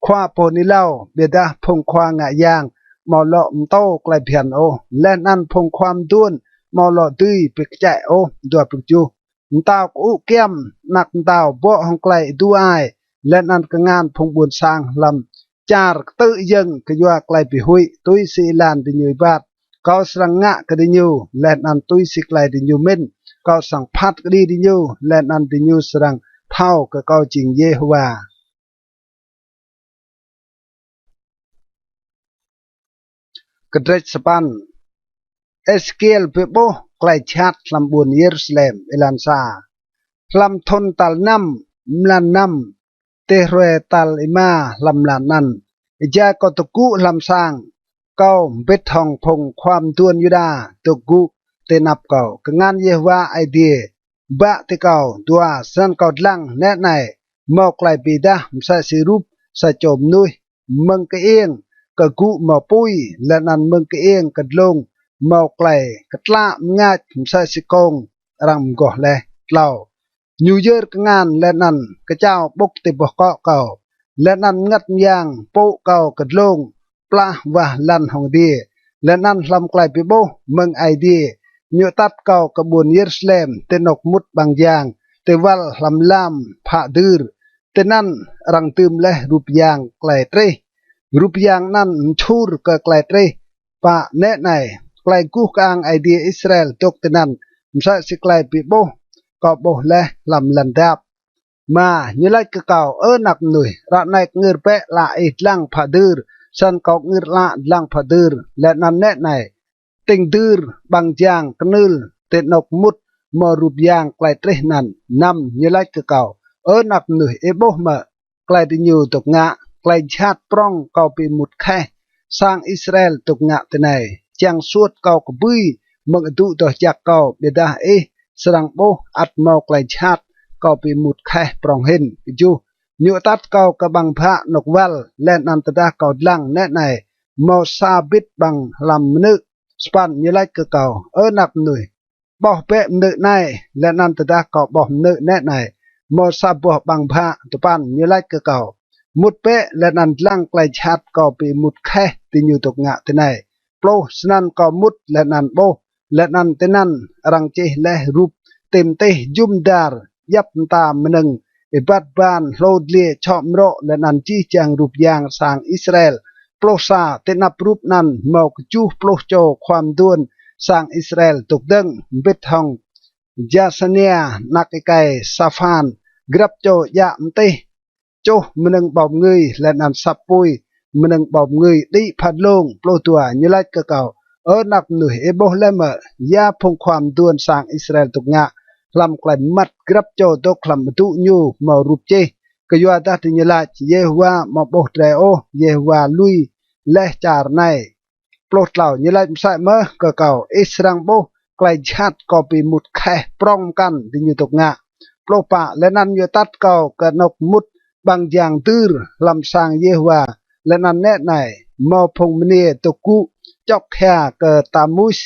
khua pô hưn êlâo, ƀiădah phung khua ngă yang amâo lŏ mtô klei bhiăn ôh, leh anăn phung khua mduôn amâo lŏ dưi bi kčĕ ôh. Dua pluh kjuh. Mtao kơŭ kyăm, anak mtao bŏ hŏng klei êdu ai, leh anăn kngan phung ƀuôn sang hlăm čar ktư̆ yơ̆ng kyua klei bi huĭ. Tui si êlan diñu êbat, kâo srăng ngă kơ diñu, leh anăn tui si klei diñu mĭn, kâo srăng phat kđi diñu, leh anăn diñu srăng thâo kơ kâo jing Yêhôwa. Kdrêč sa păn. Êsêkiel bi ƀuh klei jhat hlăm ƀuôn Yêrusalem. Êlan sa. Hlăm thŭn tal năm, mlan năm, ti hruê tal êma hlăm mlan anăn, êjai kâo dôk gŭ hlăm sang, kâo mbĭt hŏng phung khua mduôn Yuđa dôk gŭ ti anăp kâo, kngan Yêhôwa Aê Diê bă ti kâo. Dua. Snăn kâo dlăng, nĕ anei, mâo klei bi êdah msĕ si rup sa čô mnuih mơ̆ng kơiêng kơ gŭ mâo pui, leh anăn mơ̆ng kơiêng kơ dlông mâo klei ktlă mngač msĕ si kông arăng mgoh leh. Tlâo. Ñu yơr kngan leh anăn kčao ƀŭk ti boh kŏ kâo, leh anăn mngăt myang pŭ kâo kơ dlông plah wah lăn hŏng adiê. Leh anăn hlăm klei bi ƀuh mơ̆ng Aê Diê, ñu atăt kâo kơ ƀuôn Yêrusalem, ti anôk mŭt ƀăng jang, ti wăl hlăm lam phă dưr. Tinăn arăng dưm leh rup yang klei trih, rup yang anăn mčhur kơ klei trih. Pă. Nĕ anei, klei guh kơang Aê Diê Israel dôk tinăn, msĕ si klei bi ƀuh kâo ƀuh leh hlăm lăn dap. Êma. Ñu lač kơ kâo: Ơ anak mnuih, ară anei kngưr bĕ ală ih dlăng phă dưr, snăn kâo kngưr ală dlăng phă dưr. Leh anăn nĕ anei, tĭng dưr ƀăng jang knưl ti anôk mŭt mâo rup yang klei trih anăn. Năm. Ñu lač kơ kâo: Ơ anak mnuih, ih ƀuh mơ̆ klei diñu dôk ngă? Klei jhat prŏng kâo bi êmut kheh sang Israel dôk ngă tinei, čiăng suôt kâo kbưi mơ̆ng adŭ doh jăk kâo, ƀiădah ih srăng ƀuh ăt mâo klei jhat kâo bi êmut kheh prŏng hĭn. Kjuh. Ñu atăt kâo kơ ƀăng bhă anôk wăl, leh anăn tơdah kâo dlăng, nĕ anei, mâo sa bĭt ƀăng hlăm mnư̆. Sa păn. Ñu lač kơ kâo: Ơ anak mnuih, ƀuh bĕ mnư̆ anei. Leh anăn tơdah kâo ƀuh mnư̆, nĕ anei, mâo sa boh ƀăng bhă. Dua păn. Ñu lač kơ kâo: Mŭt bĕ leh anăn dlăng klei jhat kâo bi êmut kheh diñu dôk ngă tinei. Pluh. Snăn kâo mŭt leh anăn ƀuh, leh anăn tinăn arăng čih leh rup ti mtih jŭm dar, djăp mta mnơ̆ng êbat ban, hlô dliê čhŏ mrŏ, leh anăn jih jang rup yang sang Israel. Pluh sa. Ti anăp rup anăn mâo kjuh pluh čô khua mduôn sang Israel dôk dơ̆ng, mbĭt hŏng Jasania anak êkei Saphan, grăp čô djă mtih čuh mnơ̆ng ƀâo mngưi, leh anăn săp pui mnơ̆ng ƀâo mngưi đĭ phă dlông. Pluh dua. Ñu lač kơ kâo: Ơ anak mnuih, ih ƀuh leh mơ̆ ya phung khua mduôn sang Israel dôk ngă hlăm klei mmăt grăp čô dôk hlăm adŭ ñu mâo rup čih? Kyuadah diñu lač: Yêhôwa amâo ƀuh drei ôh, Yêhôwa lui leh čar anei. Pluh tlâo. Ñu lač msĕ mơh kơ kâo: Ih srăng ƀuh klei jhat kâo bi êmut kheh prŏng mkăn diñu dôk ngă. Pluh pă, leh anăn ñu atăt kâo kơ anôk mŭt ƀăng jang dưr hlăm sang Yêhôwa, leh anăn nĕ anei, mâo phung mniê dôk gŭ čŏk hia kơ Tamus.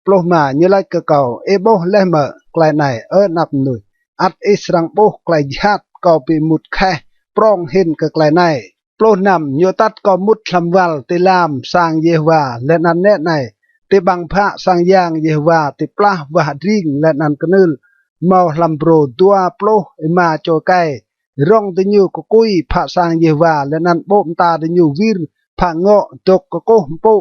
Pluh êma, ñu lač kơ kâo: Ih ƀuh leh mơ̆ klei anei, Ơ anak mnuih? Ăt ih srăng ƀuh klei jhat kâo bi êmut kheh prŏng hĭn kơ klei anei. Pluh năm, ñu atăt kâo mŭt hlăm wăl ti lam sang Yêhôwa, leh anăn nĕ anei, ti ƀăng bhă sang yang Yêhôwa ti plah wah adring leh anăn knưl mâo hlăm brô dua pluh êma čô êkei. Rŏng diñu kkui phă sang Yêhôwa, leh anăn ƀô̆ mta diñu wir phă ngŏ dôk kkuh mpŭ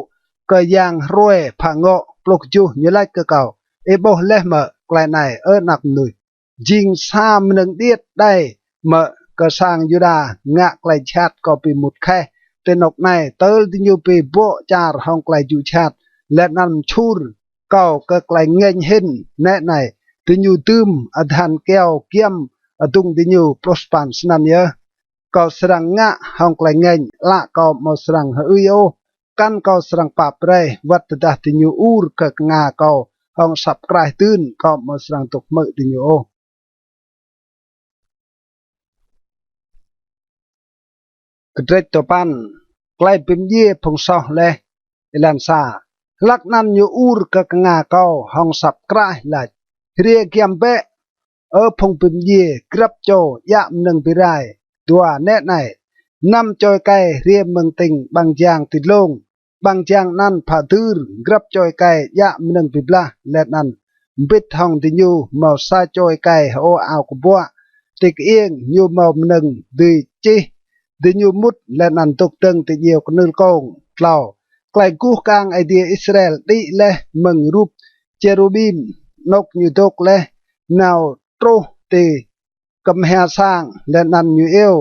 kơ yang hruê phă ngŏ. Pluh kjuh, ñu lač kơ kâo: Ih ƀuh leh mơ̆ klei anei, Ơ anak mnuih? Jing sa mnơ̆ng điêt đei mơ̆ kơ sang Yuđa ngă klei jhat kâo bi êmut kheh ti anôk anei, tơl diñu bi bŏ čar hŏng klei jŭ jhat, leh anăn mčhur kâo kơ klei ngêñ hĭn? Nĕ anei, diñu dưm adhan kyâo giăm adŭng diñu. Pluh sa păn, snăn yơh kâo srăng ngă hŏng klei ngêñ, ală kâo amâo srăng hơưi ôh, kăn kâo srăng pap brei, wăt tơdah diñu ur kơ knga kâo hŏng asăp kraih dưn, kâo amâo srăng dôk hmư̆ diñu ôh. Kdrêč dua păn. Klei bi mdjiê phung soh leh. Êlan sa. Hlăk anăn ñu ur kơ knga kâo hŏng asăp kraih lač: Hriê giăm bĕ, Ơ phung bi mdjiê, grăp čô djă mnơ̆ng bi rai. Dua, nĕ anei, năm čô êkei hriê mơ̆ng tĭng ƀăng jang ti dlông. Ƀăng jang anăn phă dưr, grăp čô êkei djă mnơ̆ng bi blah, leh anăn mbĭt hŏng diñu mâo sa čô êkei hơô ao kbuă ti kơiêng, ñu mâo mnơ̆ng dưi čih. Diñu mŭt leh anăn dôk dơ̆ng ti djiêu knưl kông. Tlâo. Klei guh kơang Aê Diê Israel đĭ leh mơ̆ng rup čêrubim, anôk ñu dôk leh nao truh ti kmhia sang, leh anăn ñu iêu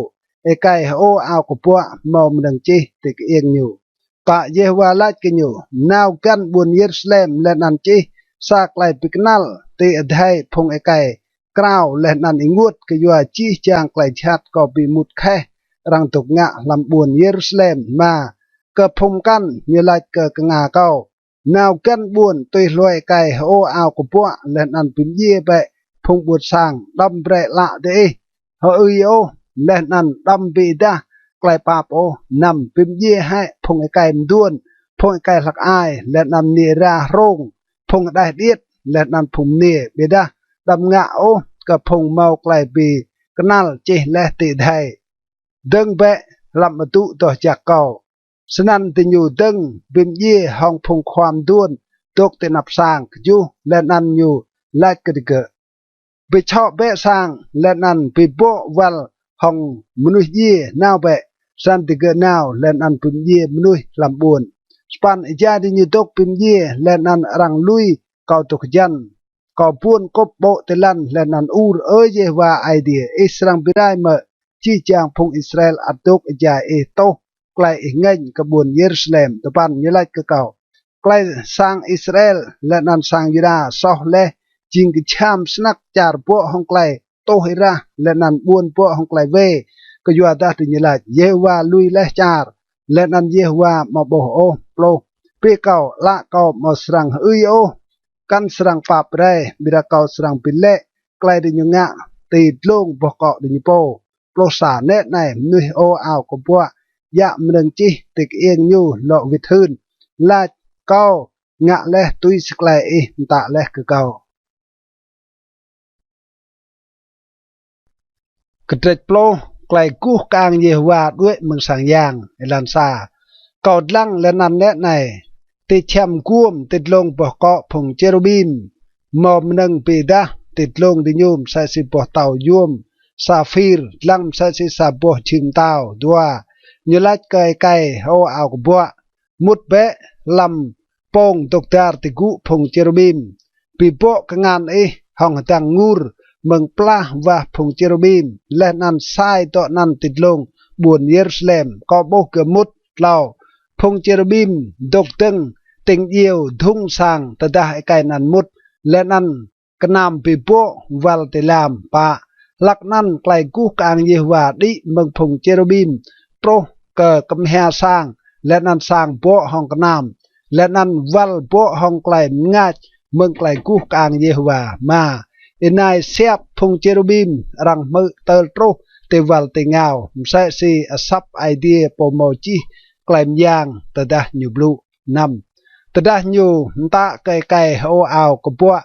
êkei hơô ao kbuă mâo mnơ̆ng čih ti kơiêng ñu. Pă. Yêhôwa lač kơ ñu: Nao găn ƀuôn Yêrusalem leh anăn čih sa klei bi knăl ti adhei phung êkei krao leh anăn ênguôt kyua jih jang klei jhat kâo bi êmut kheh arăng dôk ngă hlăm ƀuôn Yêrusalem. Êma. Kơ phung mkăn ñu lač kơ knga kâo: Nao găn ƀuôn tui hlue êkei hơô ao kbuă leh anăn bi mdjiê bĕ phung ƀuôn sang, đăm brei ală diih hơưi ôh, leh anăn đăm bi êdah klei pap ôh. Năm. Bi mdjiê hĕ phung êkei mduôn, phung êkei hlăk ai, leh anăn mniê êra hrông, phung hđeh điêt, leh anăn phung mniê, ƀiădah đăm ngă ôh kơ phung mâo klei bi knăl čih leh ti adhei. Dơ̆ng bĕ hlăm adŭ doh jăk kâo. Snăn diñu dơ̆ng bi mdjiê hŏng phung khua mduôn dôk ti anăp sang. Kjuh. Leh anăn ñu lač kơ digơ̆: Bi čhŏ bĕ sang, leh anăn bi bŏ wăl hŏng mnuih djiê, nao bĕ. Snăn digơ̆ nao leh anăn bi mdjiê mnuih hlăm ƀuôn. Sa păn. Êjai diñu dôk bi mdjiê leh anăn arăng lui kâo dôk hjăn, kâo buôn kŭp ƀô̆ ti lăn leh anăn ur: Ơ Yêhôwa Aê Diê, ih srăng bi rai mơ̆ jih jang phung Israel ăt dôk êjai ih tuh klei ih ngêñ kơ ƀuôn Yêrusalem? Dua păn. Ñu lač kơ kâo: Klei sang Israel leh anăn sang Yuđa soh leh jing kjham snăk čar bŏ hŏng klei tuh êrah, leh anăn ƀuôn bŏ hŏng klei wê, kyuadah diñu lač: Yêhôwa lui leh čar, leh anăn Yêhôwa amâo ƀuh ôh. Pluh. Bi kâo, ală kâo amâo srăng hơưi ôh, kăn srăng pap brei, ƀiădah kâo srăng bi lĕ klei diñu ngă ti dlông boh kŏ diñu pô. Pluh sa. Nĕ anei, mnuih hơô ao kbuă djă mnơ̆ng čih ti kơiêng ñu lŏ wĭt hưn, lač: Kâo ngă leh tui si klei ih mtă leh kơ kâo. Kdrêč pluh. Klei guh kơang Yêhôwa đuĕ mơ̆ng sang yang. Êlan sa. Kâo dlăng leh anăn nĕ anei, ti čhiăm guôm ti dlông boh kŏ phung čêrubim mâo mnơ̆ng bi êdah ti dlông diñu msĕ si boh tâo yuôm saphir, dlăng msĕ si sa boh jhưng mtao. Dua. Ñu lač kơ êkei hơô ao kbuă: Mŭt bĕ hlăm pông dôk dar ti gŭ phung čêrubim, bi bŏ kngan ih hŏng hdăng ngur mơ̆ng plah wah phung čêrubim, leh anăn sai dŏ anăn ti dlông ƀuôn Yêrusalem. Kâo ƀuh gơ̆ mŭt. Tlâo. Phung čêrubim dôk dơ̆ng tĭng djiêu dhŭng sang tơdah êkei anăn mŭt, leh anăn knam bi bŏ wăl ti lam. Pă. Hlăk anăn klei guh kơang Yêhôwa đĭ mơ̆ng phung čêrubim truh kơ kmhia sang, leh anăn sang bŏ hŏng knam, leh anăn wăl bŏ hŏng klei mngač mơ̆ng klei guh kơang Yêhôwa. Êma. Ênai siap phung čêrubim arăng hmư̆ tơl truh ti wăl ti êngao, msĕ si asăp Aê Diê pô mâo jih klei myang tơdah ñu blŭ. Năm. Tơdah ñu mtă kơ êkei hơô ao kbuă,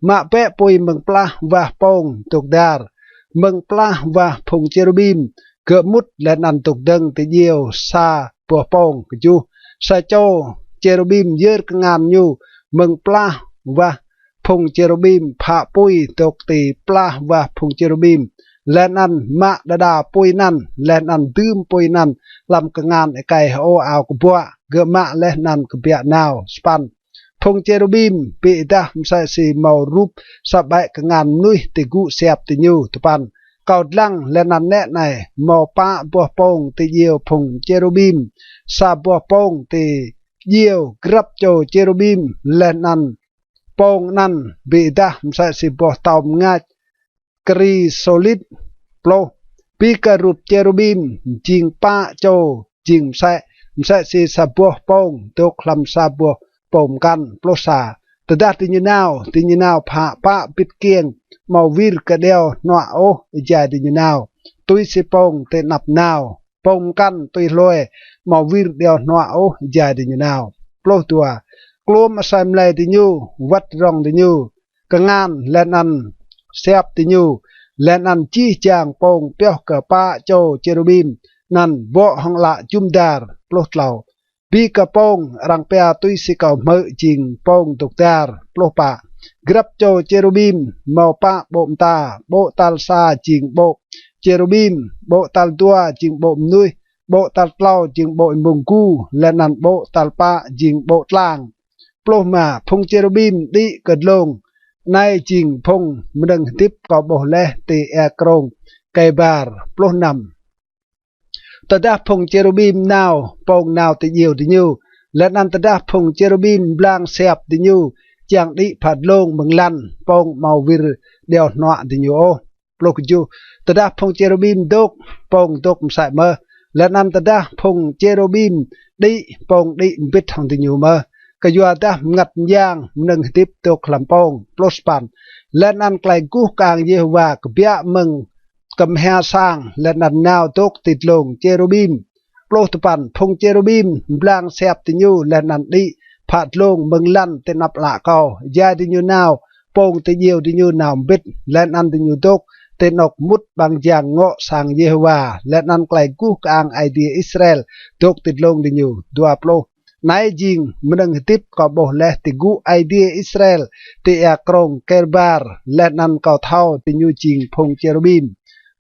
mă bĕ pui mơ̆ng plah wah pông dôk dar, mơ̆ng plah wah phung čêrubim, gơ̆ mŭt leh anăn dôk dơ̆ng ti djiêu sa boh pông. Kjuh. Sa čô čêrubim yơr kngan ñu mơ̆ng plah wah phung čêrubim, phă pui dôk ti plah wah phung čêrubim, leh anăn mă đa đa pui anăn, leh anăn dưm pui anăn hlăm kngan êkei hơô ao kbuă, gơ̆ mă leh anăn kbiă nao. Sa păn. Phung čêrubim bi êdah msĕ si mâo rup sa ƀĕ kngan mnuih ti gŭ siap diñu. Dua păn. Kâo dlăng leh anăn nĕ anei, mâo pă boh pông ti djiêu phung čêrubim, sa boh pông ti djiêu grăp čô čêrubim, leh anăn pông anăn bi êdah msĕ si boh tâo mngač krisolit. Pluh. Bi kơ rup čêrubim jing pă čô jing msĕ, msĕ si sa boh pông dôk hlăm sa boh pông mkăn. Pluh sa. Tơdah diñu nao, diñu nao phă pă bĭt kiêng, amâo wir kơ điâo hnuă ôh êjai diñu nao, tui si pông ti anăp nao. Pông mkăn tui hlue, amâo wir điâo hnuă ôh êjai diñu nao. Pluh dua. Kluôm asei mlei diñu, wăt rŏng diñu, kngan leh anăn siap diñu, leh anăn jih jang pông pioh kơ pă čô čêrubim anăn bŏ hŏng ală jŭm dar. Pluh tlâo. Bi kơ pông arăng pia tui si kâo hmư̆ jing pông dôk dar. Pluh pă. Grăp čô čêrubim mâo pă ƀô̆ mta, ƀô̆ tal sa jing ƀô̆ čêrubim, ƀô̆ tal dua jing ƀô̆ mnuih, ƀô̆ tal tlâo jing ƀô̆ êmông gu, leh anăn ƀô̆ tal pă jing ƀô̆ tlang. Pluh êma. Phung čêrubim đĭ kơ dlông. Anei jing phung mnơ̆ng hdĭp kâo ƀuh leh ti êa krông Kêbar. Pluh năm. Tơdah phung čêrubim nao, pông nao ti djiêu diñu, leh anăn tơdah phung čêrubim mblang siap diñu čiăng đĭ phă dlông mơ̆ng lăn, pông amâo wir điâo hnuă diñu ôh. Pluh kjuh. Tơdah phung čêrubim dôk, pông dôk msĕ mơh, leh anăn tơdah phung čêrubim đĭ, pông đĭ mbĭt hŏng diñu mơh, kyuadah Mngăt Myang mnơ̆ng hdĭp dôk hlăm pông. Pluh sa păn. Leh anăn klei guh kơang Yêhôwa kbiă mơ̆ng kmhia sang leh anăn nao dôk ti dlông čêrubim. Pluh dua păn. Phung čêrubim mblang siap diñu leh anăn đĭ phă dlông mơ̆ng lăn ti anăp ală kâo, êjai diñu nao, pông ti djiêu diñu nao mbĭt, leh anăn diñu dôk ti anôk mŭt ƀăng jang ngŏ sang Yêhôwa, leh anăn klei guh kơang Aê Diê Israel dôk ti dlông diñu. Dua pluh. Anei jing mnơ̆ng hdĭp kâo ƀuh leh ti gŭ Aê Diê Israel ti êa krông Kêbar, leh anăn kâo thâo diñu jing phung čêrubim.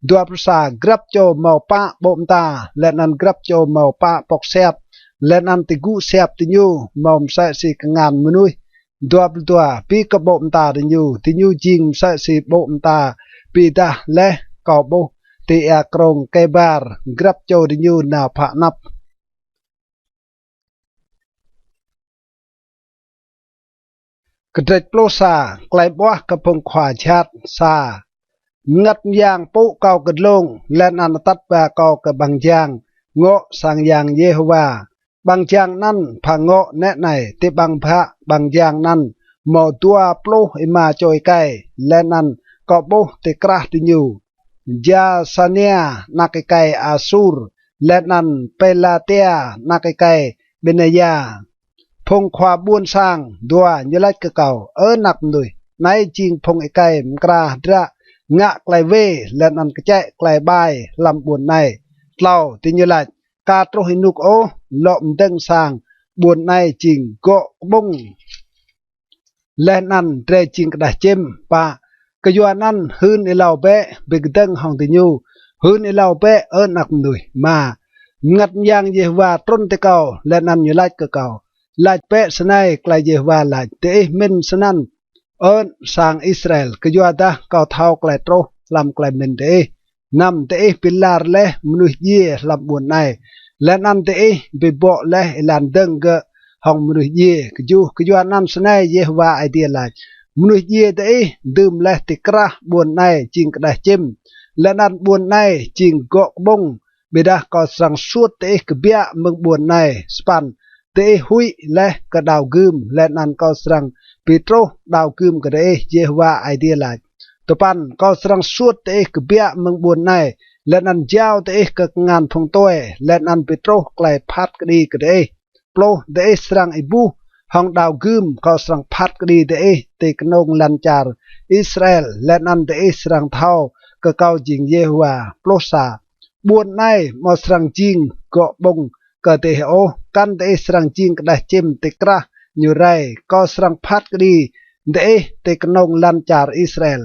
Dua pluh sa. Grăp čô mâo pă ƀô̆ mta, leh anăn grăp čô mâo pă pŏk siap, leh anăn ti gŭ siap diñu mâo msĕ si kngan mnuih. Dua pluh dua. Bi kơ ƀô̆ mta diñu, diñu jing msĕ si ƀô̆ mta bi êdah leh kâo ƀuh ti êa krông Kêbar, grăp čô diñu nao phă anăp. Kdrêč pluh sa. Klei ƀuah kơ phung khua jhat. Sa. Mngăt Myang pŭ kâo kơ dlông, leh anăn atăt ba kâo kơ ƀăng jang ngŏ sang yang Yêhôwa. Ƀăng jang anăn phă ngŏ nĕ anei, ti ƀăng bhă ƀăng jang anăn mâo dua pluh êma čô êkei, leh anăn kâo ƀuh ti krah diñu Jasania anak êkei Asur, leh anăn Pêlatia anak êkei Bênaya, phung khua ƀuôn sang. Dua. Ñu lač kơ kâo: Ơ anak mnuih, anei jing phung êkei mkra hdră ngă klei wê leh anăn kčĕ klei ƀai hlăm ƀuôn anei. Tlâo. Diñu lač: Ka truh ênuk ôh, lŏ mdơ̆ng sang ƀuôn anei jing gŏ kƀŭng, leh anăn drei jing kđeh čĭm. Pă. Kyuanăn hưn êlâo bĕ, bi kdơ̆ng hŏng diñu, hưn êlâo bĕ, Ơ anak mnuih. Êma. Mngăt Myang Yêhôwa trŭn ti kâo, leh anăn ñu lač kơ kâo: Lač bĕ snei klei Yêhôwa lač: Diih mĭn snăn, Ơ sang Israel, kyuadah kâo thâo klei truh hlăm klei mĭn diih. Năm. Diih bi lar leh mnuih djiê hlăm ƀuôn anei, leh anăn diih bi bŏ leh êlan dơ̆ng gơ̆ hŏng mnuih djiê. Kjuh. Kyuanăn snei Yêhôwa Aê Diê lač: Mnuih djiê diih dưm leh ti krah ƀuôn anei jing kđeh čĭm, leh anăn ƀuôn anei jing gŏ kƀŭng, ƀiădah kâo srăng suôt diih kbiă mơ̆ng ƀuôn anei. Sa păn. Diih huĭ leh kơ đao gưm, leh anăn kâo srăng bi truh đao gưm kơ diih, Yêhôwa Aê Diê lač. Dua păn, kâo srăng suôt diih kbiă mơ̆ng ƀuôn anei, leh anăn jao diih kơ kngan phung tue, leh anăn bi truh klei phat kđi kơ diih. Pluh, diih srăng êbuh hŏng đao gưm, kâo srăng phat kđi diih ti knông lăn čar Israel, leh anăn diih srăng thâo kơ kâo jing Yêhôwa. Pluh sa, ƀuôn anei amâo srăng jing gŏ ƀơ̆ng kơ diih ôh, kăn diih srăng jing kđeh čĭm ti krah ñu rei, kâo srăng phat kđi diih ti knông lăn čar Israel.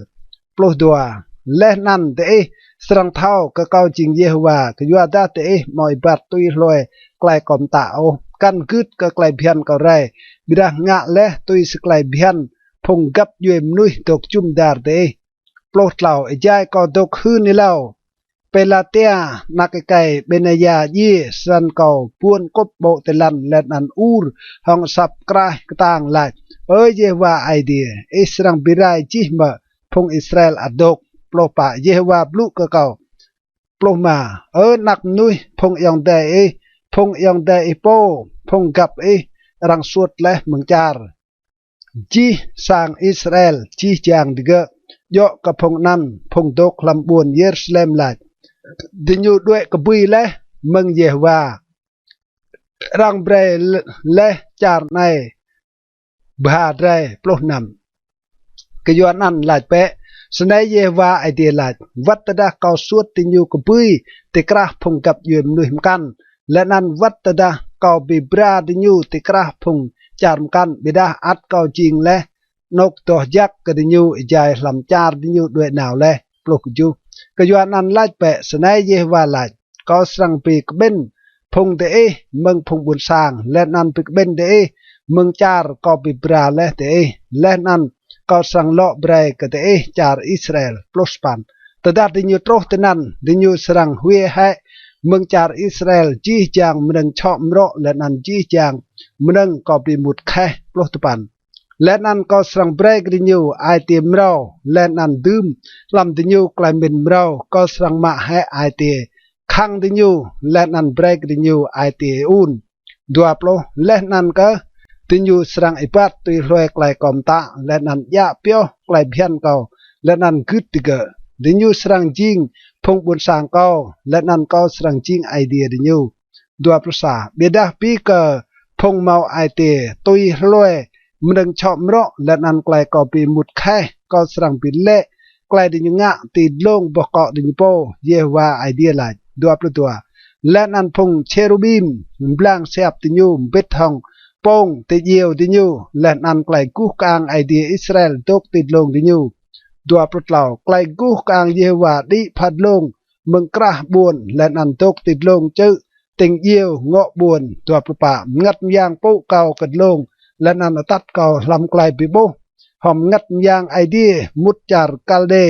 Pluh dua, leh anăn diih srăng thâo kơ kâo jing Yêhôwa, kyuadah diih amâo êbat tui hlue klei kâo mtă ôh, kăn gưt kơ klei bhiăn kâo rei, ƀiădah ngă leh tui si klei bhiăn phung găp djuê mnuih dôk jŭm dar diih. Pluh tlâo, êjai kâo dôk hưn êlâo, Pêlatia, anak êkei Bênaya djiê, snăn kâo buôn kŭp ƀô̆ ti lăn leh anăn ur hŏng asăp kraih ktang lač: Ơ Yêhôwa Aê Diê, ih srăng bi rai jih mơ̆ phung Israel ăt dôk? Pluh pă, Yêhôwa blŭ kơ kâo. Pluh êma, Ơ anak mnuih, phung ayŏng adei ih, phung ayŏng adei ih pô, phung găp ih arăng suôt leh mơ̆ng čar. Jih sang Israel, jih jang digơ̆, djŏ kơ phung anăn, phung dôk hlăm ƀuôn Yêrusalem lač: Diñu đuĕ kbưi leh mơ̆ng Yêhôwa, arăng brei leh čar anei bha drei. Pluh năm, kyuanăn lač bĕ, Snei Yêhôwa Aê Diê lač: Wăt tơdah kâo suôt diñu kbưi ti krah phung găp djuê mnuih mkăn, leh anăn wăt tơdah kâo bi bra diñu ti krah phung čar mkăn, ƀiădah ăt kâo jing leh anôk doh jăk kơ diñu êjai hlăm čar diñu đuĕ nao leh. Pluh kjuh, kyuanăn lač bĕ, Snei Yêhôwa lač: Kâo srăng bi kƀĭn phung diih mơ̆ng phung ƀuôn sang, leh anăn bi kƀĭn diih mơ̆ng čar kâo bi bra leh diih, leh anăn kâo srăng lŏ brei kơ diih čar Israel. Pluh sa păn, tơdah diñu truh tinăn, diñu srăng hwiê hĕ mơ̆ng čar Israel jih jang mnơ̆ng čhŏ mrŏ leh anăn jih jang mnơ̆ng kâo bi êmut kheh. Pluh dua păn, leh anăn kâo srăng brei kơ diñu ai tiê mrâo, leh anăn dưm hlăm diñu klei mĭn mrâo, kâo srăng mă hĕ ai tiê khăng diñu, leh anăn brei kơ diñu ai tiê êun. Dua pluh, leh anăn kơh diñu srăng êbat tui hlue klei kâo mtă, leh anăn djă pioh klei bhiăn kâo, leh anăn gưt digơ̆. Diñu srăng jing phung ƀuôn sang kâo, leh anăn kâo srăng jing Aê Diê diñu. Dua pluh sa, ƀiădah bi kơ phung mâo ai tiê tui hlue mnơ̆ng čhŏ mrŏ leh anăn klei kâo bi êmut kheh, kâo srăng bi lĕ klei diñu ngă ti dlông boh kŏ diñu pô, Yêhôwa Aê Diê lač. Dua pluh dua, leh anăn phung čhêrubim mblang siap diñu mbĭt hŏng pông ti djiêu diñu, leh anăn klei guh kơang Aê Diê Israel dôk ti dlông diñu. Dua pluh tlâo, klei guh kơang Yêhôwa đĭ pha dlông mơ̆ng krah ƀuôn, leh anăn dôk ti dlông čư̆ tĭng djiêu ngŏ ƀuôn. Dua pluh pă, Mngăt Myang pŭ kâo kơ dlông, leh anăn atăt kâo hlăm klei bi ƀuh hŏng Mngăt Myang Aê Diê mŭt čar Kaldê,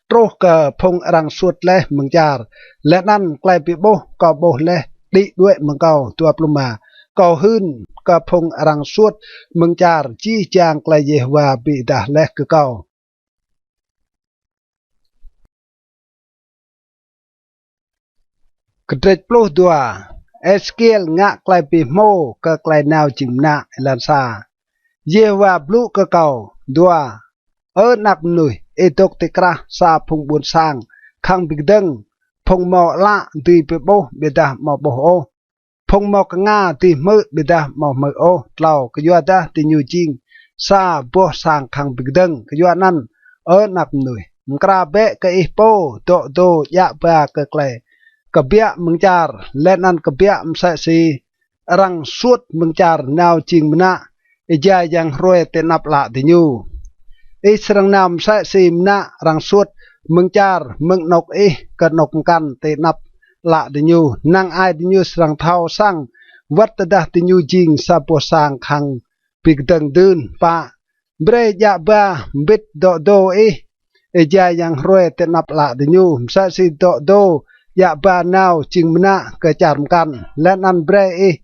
truh kơ phung arăng suôt leh mơ̆ng čar, leh anăn klei bi ƀuh kâo ƀuh leh đĭ đuĕ mơ̆ng kâo. Dua pluh êma, kâo hưn kơ phung arăng suôt mơ̆ng čar jih jang klei Yêhôwa bi êdah leh kơ kâo. Kdrêč pluh dua. Êsêkiel ngă klei bi hmô kơ klei nao jing mnă. Êlan sa. Yêhôwa blŭ kơ kâo. Dua. Ơ anak mnuih, ih dôk ti krah sa phung ƀuôn sang khăng bi kdơ̆ng, phung mâo ală dưi bi ƀuh ƀiădah amâo ƀuh ôh, phung mâo knga dưi hmư̆ ƀiădah amâo hmư̆ ôh. Tlâo. Kyuadah diñu jing sa boh sang khăng bi kdơ̆ng. Kyuanăn, Ơ anak mnuih, mkra bĕ kơ ih pô dŏ dô djă ba kơ klei kbiă mơ̆ng čar, leh anăn kbiă msĕ si arăng suôt mơ̆ng čar nao jing mnă êjai yang hruê ti anăp ală diñu. Ih srăng nao msĕ si mnă arăng suôt mơ̆ng čar mơ̆ng anôk ih kơ anôk mkăn ti anăp ală diñu, năng ai diñu srăng thâo săng wăt tơdah diñu jing sa boh sang khăng bi kdơ̆ng dưn. Pă. Brei djă ba mbĭt dŏ dô ih êjai yang hruê ti anăp ală diñu, msĕ si dŏ dô djă ba nao jing mnă kơ čar mkăn, leh anăn brei ih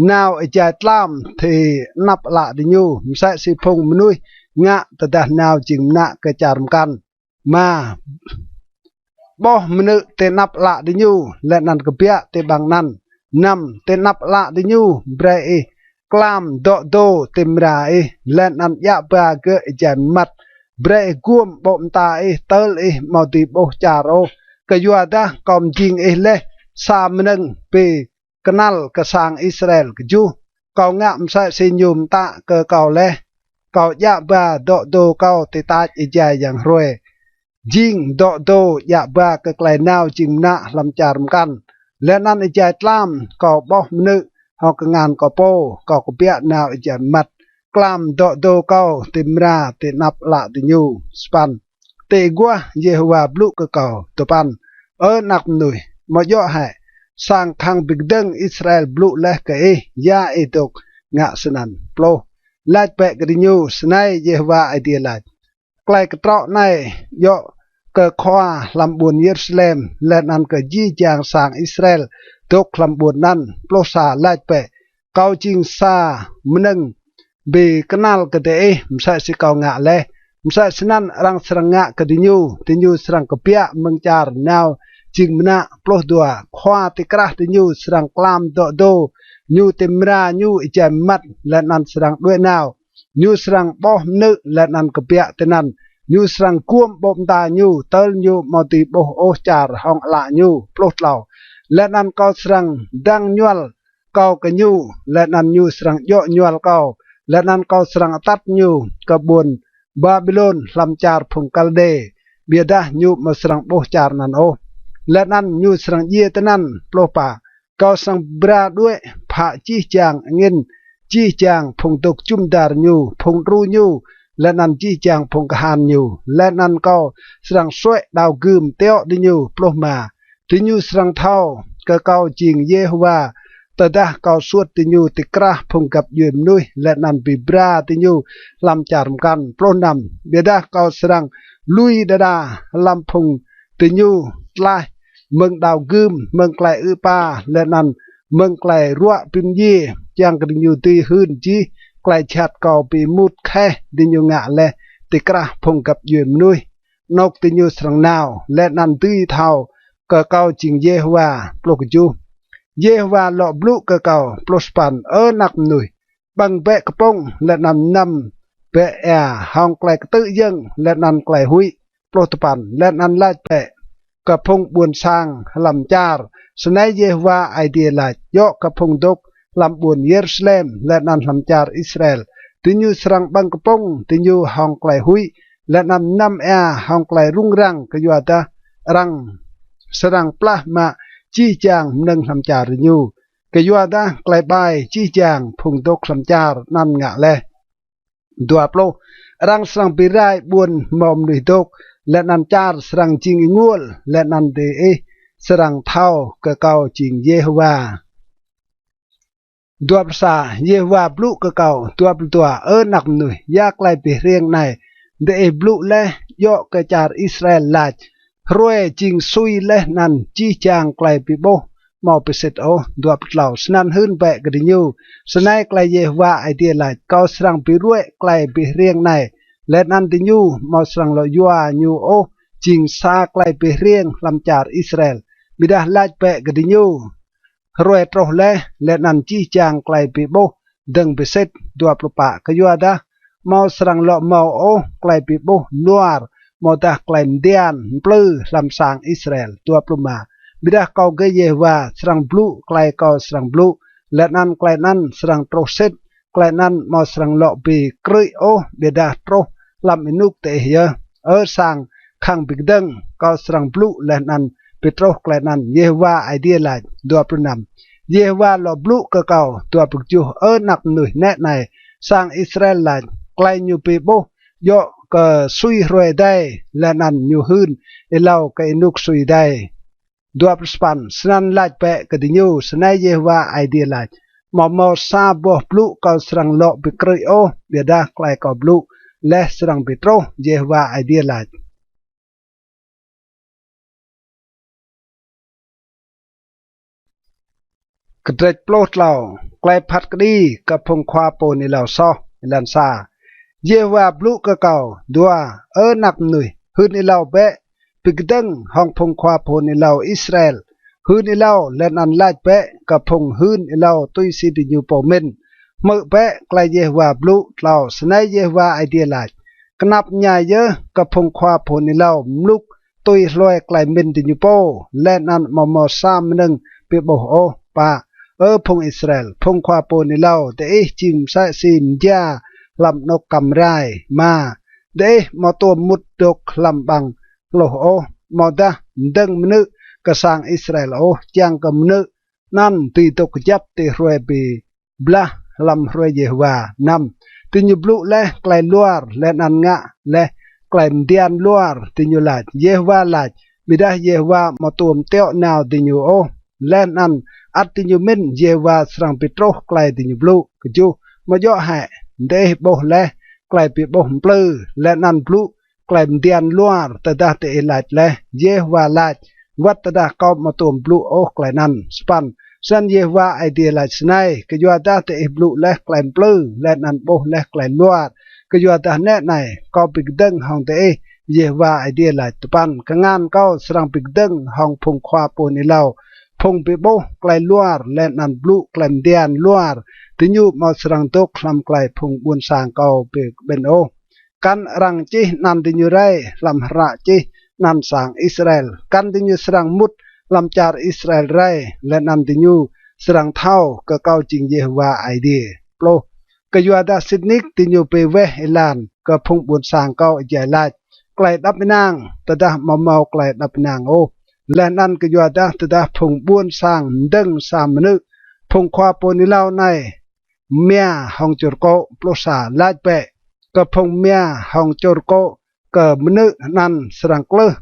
nao êjai tlam ti anăp ală diñu, msĕ si phung mnuih ngă tơdah nao jing mnă kơ čar mkăn. Êma. Ƀuh mnư̆ ti anăp ală diñu, leh anăn kbiă ti ƀăng anăn. Năm. Ti anăp ală diñu brei ih klam dŏ dô ti mra ih, leh anăn djă ba gơ̆ êjai mmăt brei ih guôm ƀô̆ mta ih tơl ih amâo dưi ƀuh čar ôh, kyuadah kâo mjing ih leh sa mnơ̆ng bi knăl kơ sang Israel. Kjuh. Kâo ngă msĕ si ñu mtă kơ kâo leh. Kâo djă ba dŏ dô kâo ti tač êjai yang hruê, jing dŏ dô djă ba kơ klei nao jing mnă hlăm čar mkăn, leh anăn êjai tlam kâo ƀuh mnư̆ hŏng kngan kâo pô, kâo kbiă nao êjai mmăt, klam dŏ dô kâo ti mra ti anăp ală diñu. Sa păn. Ti aguah Yêhôwa blŭ kơ kâo. Dua păn. Ơ anak mnuih, amâo djŏ hĕ sang khăng bi kdơ̆ng Israel blŭ leh kơ ih, ya ih dôk ngă snăn? Pluh. Lač bĕ kơ diñu, snei Yêhôwa Aê Diê lač: Klei ktrŏ anei djŏ kơ khua hlăm ƀuôn Yêrusalem, leh anăn kơ jih jang sang Israel dôk hlăm ƀuôn anăn. Pluh sa. Lač bĕ: Kâo jing sa mnơ̆ng bi knăl kơ diih, msĕ si kâo ngă leh. Msĕ snăn arăng srăng ngă kơ diñu, diñu srăng kbiă mơ̆ng čar nao jing mnă. Pluh dua. Khua ti krah diñu srăng klam dŏ dô ñu ti mra ñu êjai mmăt, leh anăn srăng đuĕ nao. Ñu srăng ƀuh mnư̆ leh anăn kbiă tinăn. Ñu srăng guôm ƀô̆ mta ñu tơl ñu amâo dưi ƀuh ôh čar hŏng ală ñu. Pluh tlâo. Leh anăn kâo srăng dăng ñuăl kâo kơ ñu, leh anăn ñu srăng djŏ ñuăl kâo, leh anăn kâo srăng atăt ñu kơ ƀuôn Ƀaƀilôn hlăm čar phung Kaldê, ƀiădah ñu amâo srăng ƀuh čar anăn ôh, leh anăn ñu srăng djiê tinăn. Pluh pă. Kâo srăng bra đuĕ phă jih jang angĭn, jih jang phung dôk jŭm dar ñu, phung đru ñu, leh anăn jih jang phung kahan ñu, leh anăn kâo srăng suê̆ đao gưm tiŏ diñu. Pluh êma. Diñu srăng thâo kơ kâo jing Yêhôwa, tơdah kâo suôt diñu ti krah phung găp djuê mnuih leh anăn bi bra diñu hlăm čar mkăn. Pluh năm. Ƀiădah kâo srăng lui đa đa hlăm phung diñu tlaih mơ̆ng đao gưm, mơ̆ng klei ư̆ êpa, leh anăn mơ̆ng klei ruă bi mdjiê, čiăng kơ diñu dưi hưn jih klei jhat kâo bi êmut kheh diñu ngă leh ti krah phung găp djuê mnuih. Anôk diñu srăng nao, leh anăn dưi thâo kơ kâo jing Yêhôwa. Pluh kjuh. Yêhôwa lŏ blŭ kơ kâo. Pluh sa păn. Ơ anak mnuih, ƀơ̆ng bĕ kpŭng, leh anăn mnăm bĕ êa hŏng klei ktư̆ yơ̆ng leh anăn klei huĭ. Pluh dua păn. Leh anăn lač bĕ kơ phung ƀuôn sang hlăm čar, snei Yêhôwa Aê Diê lač: Djŏ kơ phung dôk hlăm ƀuôn Yêrusalem leh anăn hlăm čar Israel, diñu srăng ƀơ̆ng kpŭng diñu hŏng klei huĭ, leh anăn mnăm êa hŏng klei rŭng răng, kyuadah arăng srăng plah mă jih jang mnơ̆ng hlăm čar diñu, kyuadah klei ƀai jih jang phung dôk hlăm čar anăn ngă leh. Dua pluh. Arăng srăng bi rai ƀuôn mâo mnuih dôk, leh anăn čar srăng jing ênguôl, leh anăn diih srăng thâo kơ kâo jing Yêhôwa. Dua pluh sa. Yêhôwa blŭ kơ kâo. Dua pluh dua. Ơ anak mnuih, ya klei bi hriêng anei diih blŭ leh djŏ kơ čar Israel lač: Hruê jing sui leh anăn jih jang klei bi ƀuh amâo bi sĭt ôh. Dua pluh tlâo. Snăn hưn bĕ kơ diñu, snei klei Yêhôwa Aê Diê lač: Kâo srăng bi ruê̆ klei bi hriêng anei, leh anăn diñu amâo srăng lŏ yua ñu ôh jing sa klei bi hriêng hlăm čar Israel. Ƀiădah lač bĕ kơ diñu: Hruê truh leh, leh anăn jih jang klei bi ƀuh dơ̆ng bi sĭt. Dua pluh pă. Kyuadah amâo srăng lŏ mâo ôh klei bi ƀuh luar amâodah klei mdian mplư hlăm sang Israel. Dua pluh êma. Ƀiădah kâo gơ̆ Yêhôwa srăng blŭ klei kâo srăng blŭ, leh anăn klei anăn srăng truh sĭt. Klei anăn amâo srăng lŏ bi krư̆i ôh, ƀiădah truh hlăm ênuk diih yơh, ơ sang khăng bi kdơ̆ng. Kâo srăng blŭ leh anăn bi truh klei anăn, Yêhôwa Aê Diê lač. Dua pluh năm. Yêhôwa lŏ blŭ kơ kâo. Dua pluh kjuh. Ơ anak mnuih, nĕ anei sang Israel lač: Klei ñu bi ƀuh djŏ kơ sui hruê adei, leh anăn ñu hưn êlâo kơ ênuk sui adei. Dua pluh sa păn. Snăn lač bĕ kơ diñu, snei Yêhôwa Aê Diê lač: Amâo mâo sa boh blŭ kâo srăng lŏ bi krư̆i ôh, ƀiădah klei kâo blŭ leh srăng bi truh, Yêhôwa Aê Diê lač. Kdrêč pluh tlâo. Klei phat kđi kơ phung khua pô hưn êlâo soh. Êlan sa. Yêhôwa blŭ kơ kâo. Dua. Ơ anak mnuih, hưn êlâo bĕ bi kdơ̆ng hŏng phung khua pô hưn êlâo Israel. Hưn êlâo leh anăn lač bĕ kơ phung hưn êlâo tui si diñu pô mĭn: Hmư̆ bĕ klei Yêhôwa blŭ. Tlâo. Snei Yêhôwa Aê Diê lač: Knap mñai yơh kơ phung khua pô hưn êlâo mluk tui hlue klei mĭn diñu pô, leh anăn amâo mâo sa mnơ̆ng bi ƀuh ôh. Pă. Ơ phung Israel, phung khua pô hưn êlâo, diih jing msĕ si mja hlăm anôk kăm rai. Êma. Diih amâo tuôm mŭt dôk hlăm ƀăng hluh ôh, amâodah mdơ̆ng mnư̆ kơ sang Israel ôh, čiăng kơ mnư̆ anăn dưi dôk kjăp ti hruê bi blah hlăm hruê Yêhôwa. Năm. Diñu blŭ leh klei luar leh anăn ngă leh klei mdian luar. Diñu lač, Yêhôwa lač, ƀiădah Yêhôwa amâo tuôm tiŏ nao diñu ôh, leh anăn ăt diñu mĭn Yêhôwa srăng bi truh klei diñu blŭ. Kjuh. Amâo djŏ hĕ diih ƀuh leh klei bi ƀuh mplư, leh anăn blŭ klei mdian luar tơdah diih lač leh, Yêhôwa lač, wăt tơdah kâo amâo tuôm blŭ ôh klei anăn? Sa păn. Snăn Yêhôwa Aê Diê lač snei: Kyuadah diih blŭ leh klei mplư, leh anăn ƀuh leh klei luar, kyuadah nĕ anei, kâo bi kdơ̆ng hŏng diih, Yêhôwa Aê Diê lač. Dua păn. Kngan kâo srăng bi kdơ̆ng hŏng phung khua pô hưn êlâo, phung bi ƀuh klei luar leh anăn blŭ klei mdian luar. Diñu amâo srăng dôk hlăm klei phung ƀuôn sang kâo bi kƀĭn ôh. Kăn arăng čih anăn diñu rei hlăm hră čih anăn sang Israel. Kăn diñu srăng mŭt hlăm čar Israel rei, leh anăn diñu srăng thâo kơ kâo jing Yêhôwa Aê Diê. Pluh. Kyuadah sĭt nik diñu bi weh êlan kơ phung ƀuôn sang kâo êjai lač, klei êđăp ênang, tơdah amâo mâo klei êđăp ênang ôh. Leh anăn kyuadah tơdah phung ƀuôn sang mdơ̆ng sa mnư̆, phung khua pô hưn êlâo anei mia hŏng čŭr kô̆. Pluh sa. Lač bĕ kơ phung mia hŏng čŭr kô̆ kơ mnư̆ anăn srăng klưh,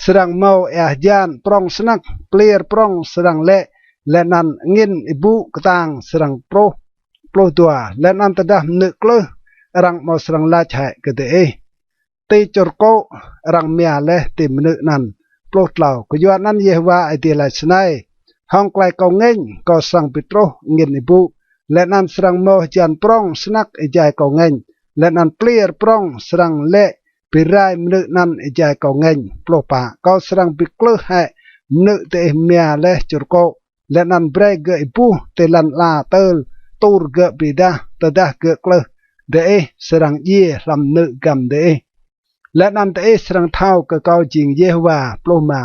srăng mâo êa hjan, prŏng snăk, pliêr prŏng srăng lĕ, leh anăn angĭn êbŭ ktang srăng truh. Pluh dua. Leh anăn tơdah mnư̆ klưh, arăng amâo srăng lač hĕ kơ diih, ti čŭr kô̆ arăng mia leh ti mnư̆ anăn. Pluh tlâo. Kyuanăn Yêhôwa Aê Diê lač snei: Hŏng klei kâo ngêñ, kâo srăng bi truh angĭn êbŭ, leh anăn srăng mâo hjan prŏng snăk êjai kâo ngêñ, leh anăn pliêr prŏng srăng lĕ bi rai mnư̆ anăn êjai kâo ngêñ. Pluh pă. Kâo srăng bi klưh hĕ mnư̆ diih mia leh čŭr kô̆, leh anăn brei gơ̆ êbuh ti lăn ala tơl tur gơ̆ bi êdah. Tơdah gơ̆ klưh, diih srăng djiê hlăm mnư̆ găm diih, leh anăn diih srăng thâo kơ kâo jing Yêhôwa. Pluh êma.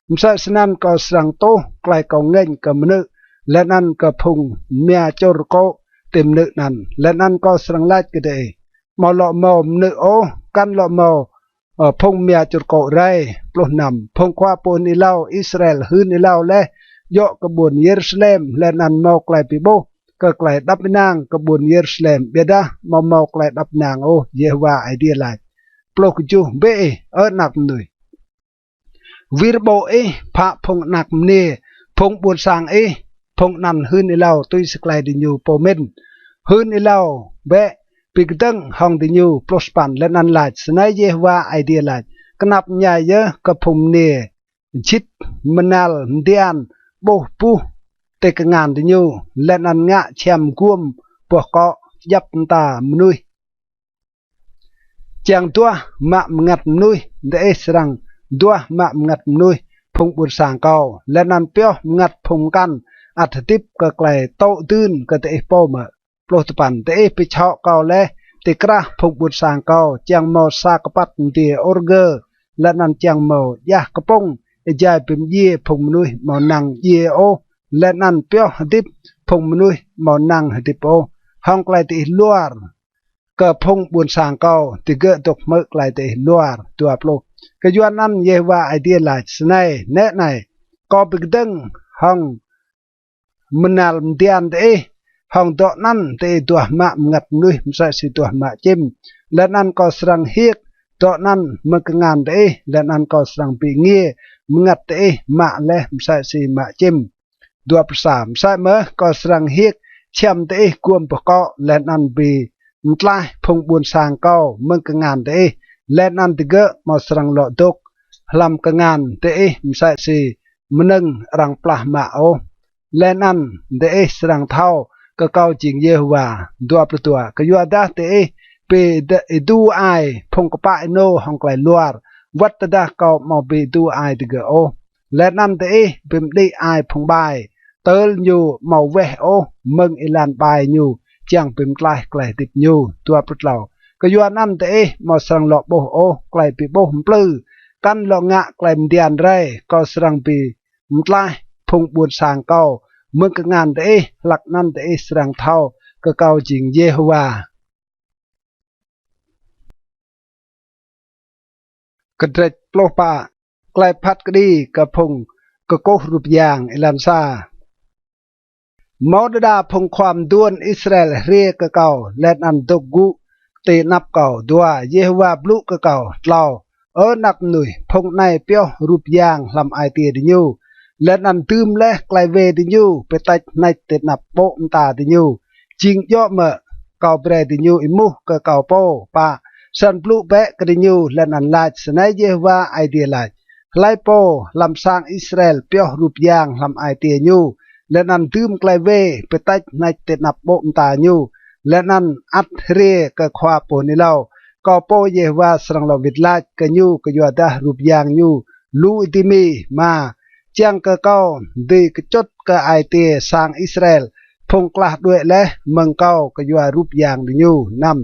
Msĕ snăn kâo srăng tuh klei kâo ngêñ kơ mnư̆, leh anăn kơ phung mia čŭr kô̆ ti mnư̆ anăn, leh anăn kâo srăng lač kơ diih: Amâo lŏ mâo mnư̆ ôh, kăn lŏ mâo, ơ, phung mia čŭr kô̆ rei. Pluh năm. Phung khua pô hưn êlâo Israel hưn êlâo leh djŏ kơ ƀuôn Yêrusalem, leh anăn mâo klei bi ƀuh kơ klei êđăp ênang kơ ƀuôn Yêrusalem, ƀiădah amâo mâo klei êđăp ênang ôh, Yêhôwa Aê Diê lač. Pluh kjuh. Bĕ ih, ơ anak mnuih, wir ƀô̆ ih phă phung anak mniê phung ƀuôn sang ih, phung anăn hưn êlâo tui si klei diñu pô mĭn. Hưn êlâo bĕ, bi kdơ̆ng hŏng diñu. Pluh sa păn. Leh anăn lač: Snei Yêhôwa Aê Diê lač: Knap mñai yơh kơ phung mniê jhĭt mnal mdian ƀuh buh ti kngan diñu, leh anăn ngă čhiăm guôm boh kŏ djăp mta mnuih, čiăng duah mă mngăt mnuih. Diih srăng duah mă mngăt mnuih phung ƀuôn sang kâo, leh anăn pioh mngăt phung mkăn ăt hdĭp kơ klei tŭ dưn kơ diih pô mơ̆? Pluh dua păn. Diih bi čhŏ kâo leh ti krah phung ƀuôn sang kâo, čiăng mâo sa kpăt mdiê ôrgơ, leh anăn čiăng mâo djah kpŭng êjai bi mdjiê phung mnuih amâo năng djiê ôh, leh anăn pioh hdĭp phung mnuih amâo năng hdĭp ôh. Hŏng klei diih luar kơ phung ƀuôn sang kâo, digơ̆ dôk hmư̆ klei diih luar. Dua pluh. Kyuanăn Yêhôwa Aê Diê lač snei: Nĕ anei, kâo bi kdơ̆ng hŏng mnal mdian diih, hŏng dŏ anăn diih duah mă mngăt mnuih msĕ si duah mă čĭm, leh anăn kâo srăng hiêk dŏ anăn mơ̆ng kngan diih, leh anăn kâo srăng bi êngiê mngăt diih mă leh msĕ si mă čĭm. Dua pluh sa. Msĕ mơh kâo srăng hiêk čhiăm diih guôm boh kŏ, leh anăn bi mtlaih phung ƀuôn sang kâo mơ̆ng kngan diih, leh anăn digơ̆ amâo srăng lŏ dôk hlăm kngan diih msĕ si mnơ̆ng arăng plah mă ôh, leh anăn diih srăng thâo kơ kâo jing Yêhôwa. Dua pluh dua. Kyuadah diih bi êdu ai phung kpă ênô hŏng klei luar, wăt tơdah kâo amâo bi êdu ai digơ̆ ôh. Leh anăn diih bi mđĭ ai phung ƀai, tơl ñu amâo weh ôh mơ̆ng êlan ƀai ñu, čiăng bi mtlaih klei hdĭp ñu. Dua pluh tlâo. Kyuanăn diih amâo srăng lŏ ƀuh ôh klei bi ƀuh mplư, kăn lŏ ngă klei mdian rei. Kâo srăng bi mtlaih phung ƀuôn sang kâo mơ̆ng kngan diih, hlăk anăn diih srăng thâo kơ kâo jing Yêhôwa. Kdrêč pluh pă. Klei phat kđi kơ phung kkuh rup yang. Êlan sa. Mâo đa đa phung khua mduôn Israel hriê kơ kâo, leh anăn dôk gŭ ti anăp kâo. Dua. Yêhôwa blŭ kơ kâo. Tlâo. Ơ anak mnuih, phung anei pioh rup yang hlăm ai tiê diñu, leh anăn dưm leh klei wê diñu bi têč hnêč ti anăp ƀô̆ mta diñu. Jing djŏ mơ̆ kâo brei diñu êmuh kơ kâo pô? Pă. Snăn blŭ bĕ kơ diñu leh anăn lač: Snei Yêhôwa Aê Diê lač: Hlei pô hlăm sang Israel pioh rup yang hlăm ai tiê ñu, leh anăn dưm klei wê bi têč hnêč ti anăp ƀô̆ mta ñu, leh anăn ăt hriê kơ khua pô hưn êlâo, kâo pô Yêhôwa srăng lŏ wĭt lač kơ ñu kyuadah rup yang ñu lu êdimi. Êma. Čiăng kơ kâo dưi kčŭt kơ ai tiê sang Israel, phung klah đuĕ leh mơ̆ng kâo kyua rup yang diñu. Năm.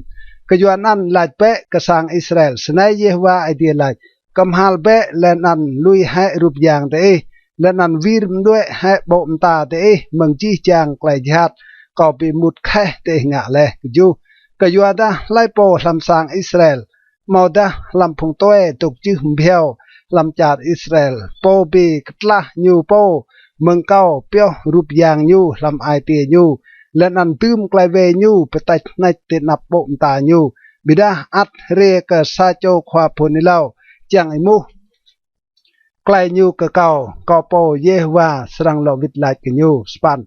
Kyuanăn lač bĕ kơ sang Israel: Snei Yêhôwa Aê Diê lač: Kmhal bĕ leh anăn lui hĕ rup yang diih, leh anăn wir mđuĕ hĕ ƀô̆ mta diih mơ̆ng jih jang klei jhat kâo bi êmut kheh diih ngă leh. Kjuh. Kyuadah hlei pô hlăm sang Israel, amâodah hlăm phung tue dôk jưh mbhiâo hlăm čar Israel, pô bi ktlah ñu pô mơ̆ng kâo pioh rup yang ñu hlăm ai tiê ñu, leh anăn dưm klei wê ñu bi têč hnêč ti anăp ƀô̆ mta ñu, ƀiădah ăt hriê kơ sa čô khua pô hưn êlâo čiăng êmuh klei ñu kơ kâo, kâo pô Yêhôwa srăng lŏ wĭt lač kơ ñu. Sa păn.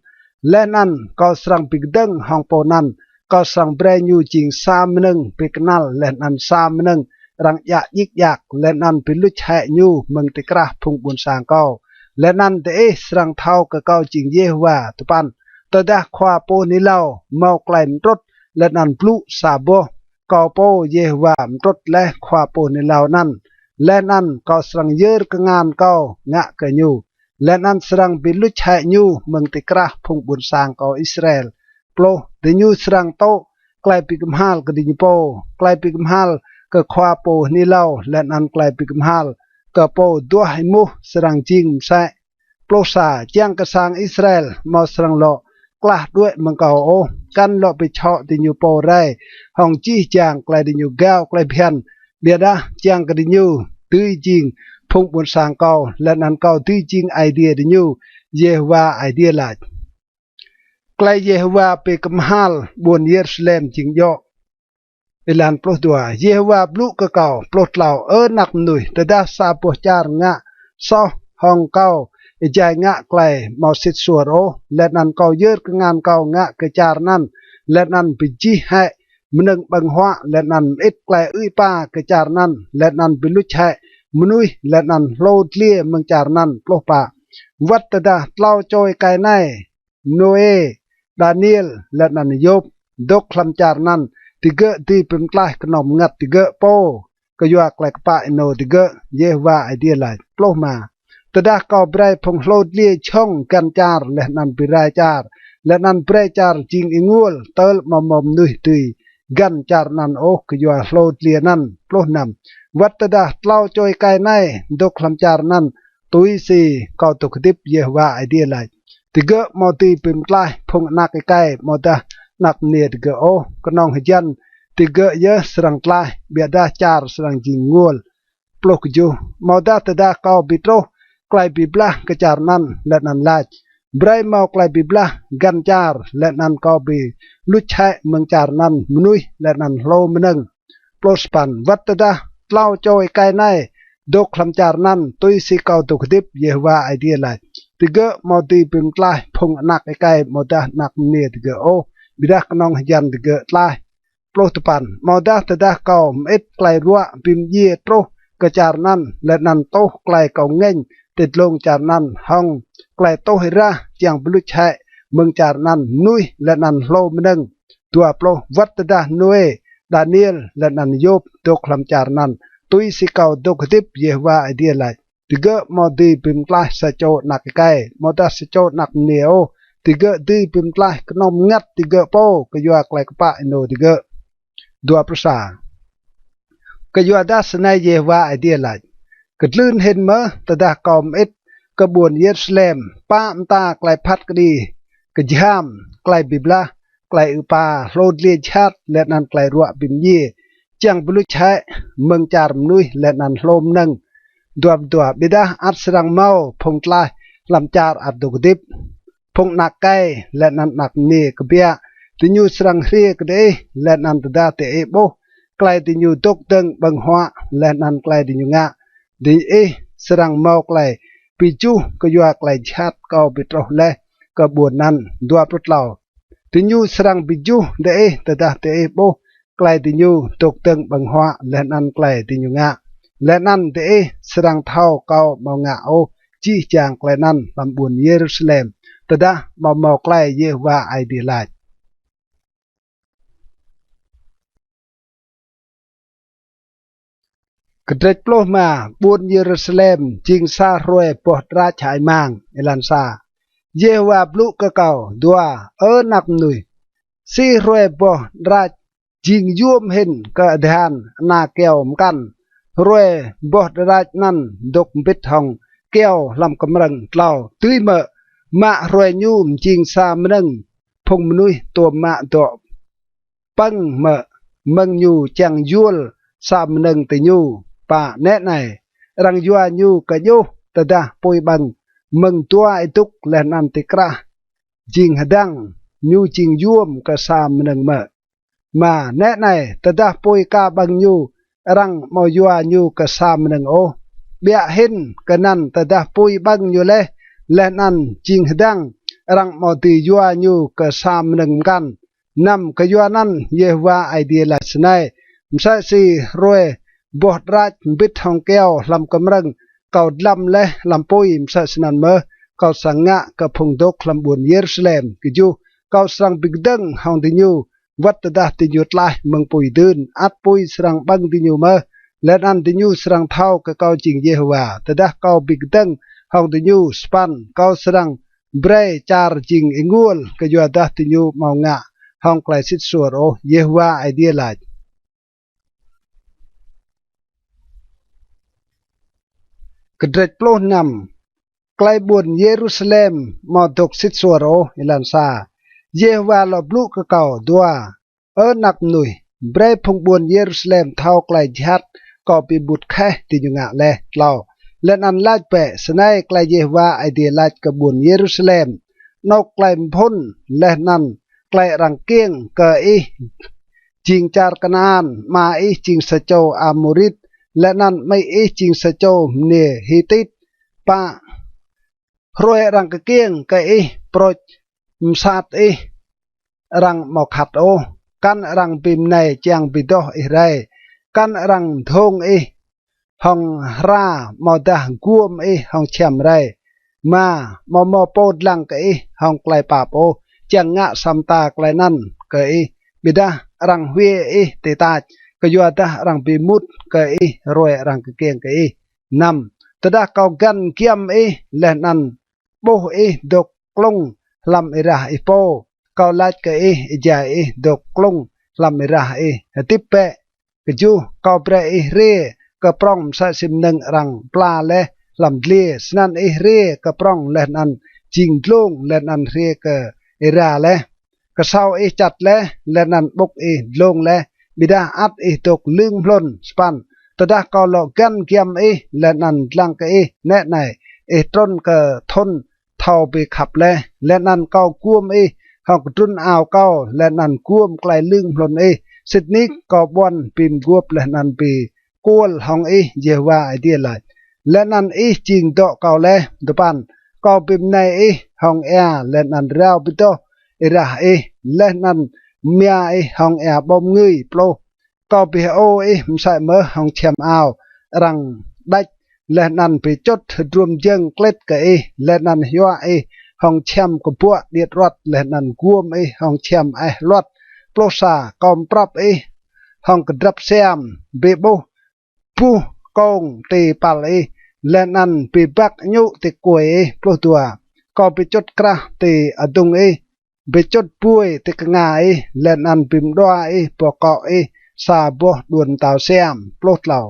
Leh anăn kâo srăng bi kdơ̆ng hŏng pô anăn, kâo srăng brei ñu jing sa mnơ̆ng bi knăl leh anăn sa mnơ̆ng arăng djă djik djak, leh anăn bi luč hĕ ñu mơ̆ng ti krah phung ƀuôn sang kâo, leh anăn diih srăng thâo kơ kâo jing Yêhôwa. Dua păn. Tơdah khua pô hưn êlâo mâo klei mtrŭt leh anăn blŭ sa boh, kâo pô Yêhôwa mtrŭt leh khua pô hưn êlâo anăn, leh anăn kâo srăng yơr kngan kâo ngă kơ ñu, leh anăn srăng bi luč hĕ ñu mơ̆ng ti krah phung ƀuôn sang kâo Israel. Pluh. Diñu srăng tŭ klei bi kmhal kơ diñu pô, klei bi kmhal kơ khua pô hưn êlâo, leh anăn klei bi kmhal kơ pô duah êmuh srăng jing msĕ. Pluh sa. Čiăng kơ sang Israel amâo srăng lŏ klah đuĕ mơ̆ng kâo ôh, kăn lŏ bi čhŏ diñu pô rei hŏng jih jang klei diñu gao klei bhiăn, ƀiădah čiăng kơ diñu dưi jing phung ƀuôn sang kâo, leh anăn kâo dưi jing Aê Diê diñu, Yêhôwa Aê Diê lač. Klei Yêhôwa bi kmhal ƀuôn Yêrusalem jing djŏ. Êlan pluh dua. Yêhôwa blŭ kơ kâo. Pluh tlâo. Ơ anak mnuih, tơdah sa boh čar ngă soh hŏng kâo êjai ngă klei amâo sĭt suôr ôh, leh anăn kâo yơr kngan kâo ngă kơ čar anăn, leh anăn bi jih hĕ mnơ̆ng ƀơ̆ng huă, leh anăn mơĭt klei ư̆ êpa kơ čar anăn, leh anăn bi luč hĕ mnuih, leh anăn hlô dliê mơ̆ng čar anăn. Pluh pă. Wăt tơdah tlâo čô êkei anei, Nôê, Đaniel, leh anăn Yôp, dôk hlăm čar anăn, digơ̆ dưi bi mtlaih knŏng mngăt digơ̆ pô kyua klei kpă ênô digơ̆, Yêhôwa Aê Diê lač. Pluh êma. Tơdah kâo brei phung hlô dliê jhŏng găn čar leh anăn bi rai čar, leh anăn brei čar jing ênguôl tơl amâo mâo mnuih dưi găn čar anăn ôh kyua hlô dliê anăn. Pluh năm. Wăt tơdah tlâo čô êkei anei dôk hlăm čar anăn, tui si kâo dôk hdĭp, Yêhôwa Aê Diê lač, digơ̆ amâo dưi bi mtlaih phung anak êkei amâodah anak mniê digơ̆ ôh, knŏng hjăn digơ̆ yơh srăng tlaih, ƀiădah čar srăng jing ênguôl. Pluh kjuh. Amâodah tơdah kâo bi truh klei bi blah kơ čar anăn, leh anăn lač, brei mâo klei bi blah găn čar, leh anăn kâo bi luč hĕ mơ̆ng čar anăn mnuih leh anăn hlô mnơ̆ng. Pluh sa păn. Wăt tơdah tlâo čô êkei anei dôk hlăm čar anăn, tui si kâo dôk hdĭp, Yêhôwa Aê Diê lač, digơ̆ amâo dưi bi mtlaih phung anak êkei amâodah anak mniê digơ̆ ôh, ƀiădah knŏng hjăn digơ̆ tlaih. Pluh dua păn. Amâodah tơdah kâo mơĭt klei ruă bi mdjiê truh kơ čar anăn, leh anăn tuh klei kâo ngêñ ti dlông čar anăn hŏng klei tuh êrah čiăng bi luč hĕ mơ̆ng čar anăn mnuih leh anăn hlô mnơ̆ng. Dua pluh. Wăt tơdah Nôê, Đaniel, leh anăn Yôp dôk hlăm čar anăn, tui si kâo dôk hdĭp, Yêhôwa Aê Diê lač, digơ̆ amâo dưi bi mtlaih sa čô anak êkei amâodah sa čô anak mniê ôh, digơ̆ dưi bi mtlaih knŏng mngăt digơ̆ pô kyua klei kpă ênô digơ̆. Dua pluh sa. Kyuadah snei Yêhôwa Aê Diê lač: Kdlưn hĭn mơh, tơdah kâo mơĭt kơ ƀuôn Yêrusalem pă mta klei phat kđi, kjham, klei bi blah, klei êpa, hlô dliê jhat, leh anăn klei ruă bi mdjiê, čiăng bi luč hĕ mơ̆ng čar mnuih leh anăn hlô mnơ̆ng. Dua pluh dua. Ƀiădah ăt srăng mâo phung tlaih hlăm čar ăt dôk hdĭp, phung anak êkei leh anăn anak mniê kbiă, diñu srăng hriê kơ diih, leh anăn tơdah diih ƀuh klei diñu dôk dơ̆ng ƀơ̆ng huă leh anăn klei diñu ngă, diih srăng mâo klei bi juh kyua klei jhat kâo bi truh leh kơ ƀuôn anăn. Dua pluh tlâo. Diñu srăng bi juh diih tơdah diih ƀuh klei diñu dôk dơ̆ng ƀơ̆ng huă leh anăn klei diñu ngă, leh anăn diih srăng thâo kâo amâo ngă ôh jih jang klei anăn hlăm ƀuôn Yêrusalem, tơdah amâo mâo klei Yêhôwa Aê Diê lač. Kdrêč pluh êma. Ƀuôn Yêrusalem jing sa hruê boh drač hơăi mang. Êlan sa. Yêhôwa blŭ kơ kâo. Dua. Ơ anak mnuih, si hruê boh drač jing yuôm hĭn kơ adhan ana kyâo mkăn, hruê boh drač anăn dôk mbĭt hŏng kyâo hlăm kmrơ̆ng. Tlâo. Dưi mơ̆ mă hruê ñu mjing sa mnơ̆ng phung mnuih tuôm mă dŏ pơ̆ng mơ̆ mơ̆ng ñu čiăng yuôl sa mnơ̆ng ti ñu? Pă. Nĕ anei, arăng yua ñu kơ djuh tơdah pui ƀơ̆ng mơ̆ng dua êdŭk leh anăn ti krah jing hdăng, ñu jing yuôm kơ sa mnơ̆ng mơ̆? Êma. Nĕ anei, tơdah pui ka ƀơ̆ng ñu, arăng amâo yua ñu kơ sa mnơ̆ng ôh. Ƀiă hĭn kơ anăn, tơdah pui ƀơ̆ng ñu leh, leh anăn jing hdăng, arăng amâo dưi yua ñu kơ sa mnơ̆ng mkăn. Năm. Kyuanăn Yêhôwa Aê Diê lač snei: Msĕ si hruê boh drač mbĭt hŏng kyâo hlăm kmrơ̆ng kâo dlăm leh hlăm pui, msĕ snăn mơh kâo srăng ngă kơ phung dôk hlăm ƀuôn Yêrusalem. Kjuh. Kâo srăng bi kdơ̆ng hŏng diñu, wăt tơdah diñu tlaih mơ̆ng pui dưn, ăt pui srăng ƀơ̆ng diñu mơh, leh anăn diñu srăng thâo kơ kâo jing Yêhôwa, tơdah kâo bi kdơ̆ng hŏng diñu. Sa păn. Kâo srăng brei čar jing ênguôl, kyuadah diñu amâo ngă hŏng klei sĭt suôr ôh, Yêhôwa Aê Diê lač. Kdrêč pluh năm. Klei ƀuôn Yêrusalem amâo dôk sĭt suôr ôh. Êlan sa. Yêhôwa lŏ blŭ kơ kâo. Dua. Ơ anak mnuih, brei phung ƀuôn Yêrusalem thâo klei jhat kâo bi êmut kheh diñu ngă leh. Tlâo. Leh anăn lač bĕ: Snei klei Yêhôwa Aê Diê lač kơ ƀuôn Yêrusalem: Anôk klei mphŭn leh anăn klei arăng kkiêng kơ ih jing čar Kanaan, ama ih jing sa čô Amôrit, leh anăn amĭ ih jing sa čô mniê Hitit. Pă. Hruê arăng kkiêng kơ ih prôč msat ih arăng amâo khăt ôh, kăn arăng bi mnei čiăng bi doh ih rei, kăn arăng dhông ih hŏng hra amâodah guôm ih hŏng čhiăm rei. Êma. Amâo mâo pô dlăng kơ ih hŏng klei pap ôh, čiăng ngă sa mta klei anăn kơ ih, ƀiădah arăng hwiê ih ti tač, kyuadah arăng bi êmut kơ ih hruê arăng kkiêng kơ ih. Năm. Tơdah kâo găn giăm ih leh anăn ƀuh ih dôk klŭng hlăm êrah ih pô, kâo lač kơ ih êjai ih dôk klŭng hlăm êrah ih: Hdĭp bĕ. Kjuh. Kâo brei ih hriê kơ prŏng msĕ si mnơ̆ng arăng pla leh hlăm dliê, snăn ih hriê kơ prŏng leh anăn jing dlông, leh anăn hriê kơ êra leh. Ksâo ih čăt leh, leh anăn ƀŭk ih dlông leh, ƀiădah ăt ih dôk lưng mhlŭn. Sa păn. Tơdah kâo lŏ găn giăm ih leh anăn dlăng kơ ih, nĕ anei, ih trŭn kơ thŭn thâo bi khăp leh, leh anăn kâo guôm ih hŏng kdrŭn ao kâo, leh anăn guôm klei lưng mhlŭn ih. Sĭt nik kâo ƀuăn bi mguôp leh anăn bi kuôl hŏng ih, Yêhôwa Aê Diê lač, leh anăn ih jing dŏ kâo leh. Dua păn. Kâo bi mnei ih hŏng êa leh anăn rao bi doh êrah ih, leh anăn mia ih hŏng êa ƀâo mngưi. Pluh. Kâo bi hơô ih msĕ mơh hŏng čhiăm ao arăng đač, leh anăn bi čŭt hdruôm jơ̆ng klĭt kơ ih, leh anăn hyuă ih hŏng čhiăm kbuă điêt ruăt, leh anăn guôm ih hŏng čhiăm eh hluăt. Pluh sa. Kâo mprăp ih hŏng kdrăp siam, bi ƀuh buh kông ti păl ih, leh anăn bi băk añŭ ti kuê ih. Pluh dua. Kâo bi čŭt krah ti adŭng ih, bi čŭt buê ti knga ih, leh anăn bi mđua ih boh kŏ ih sa boh đuôn mtao siam. Pluh tlâo.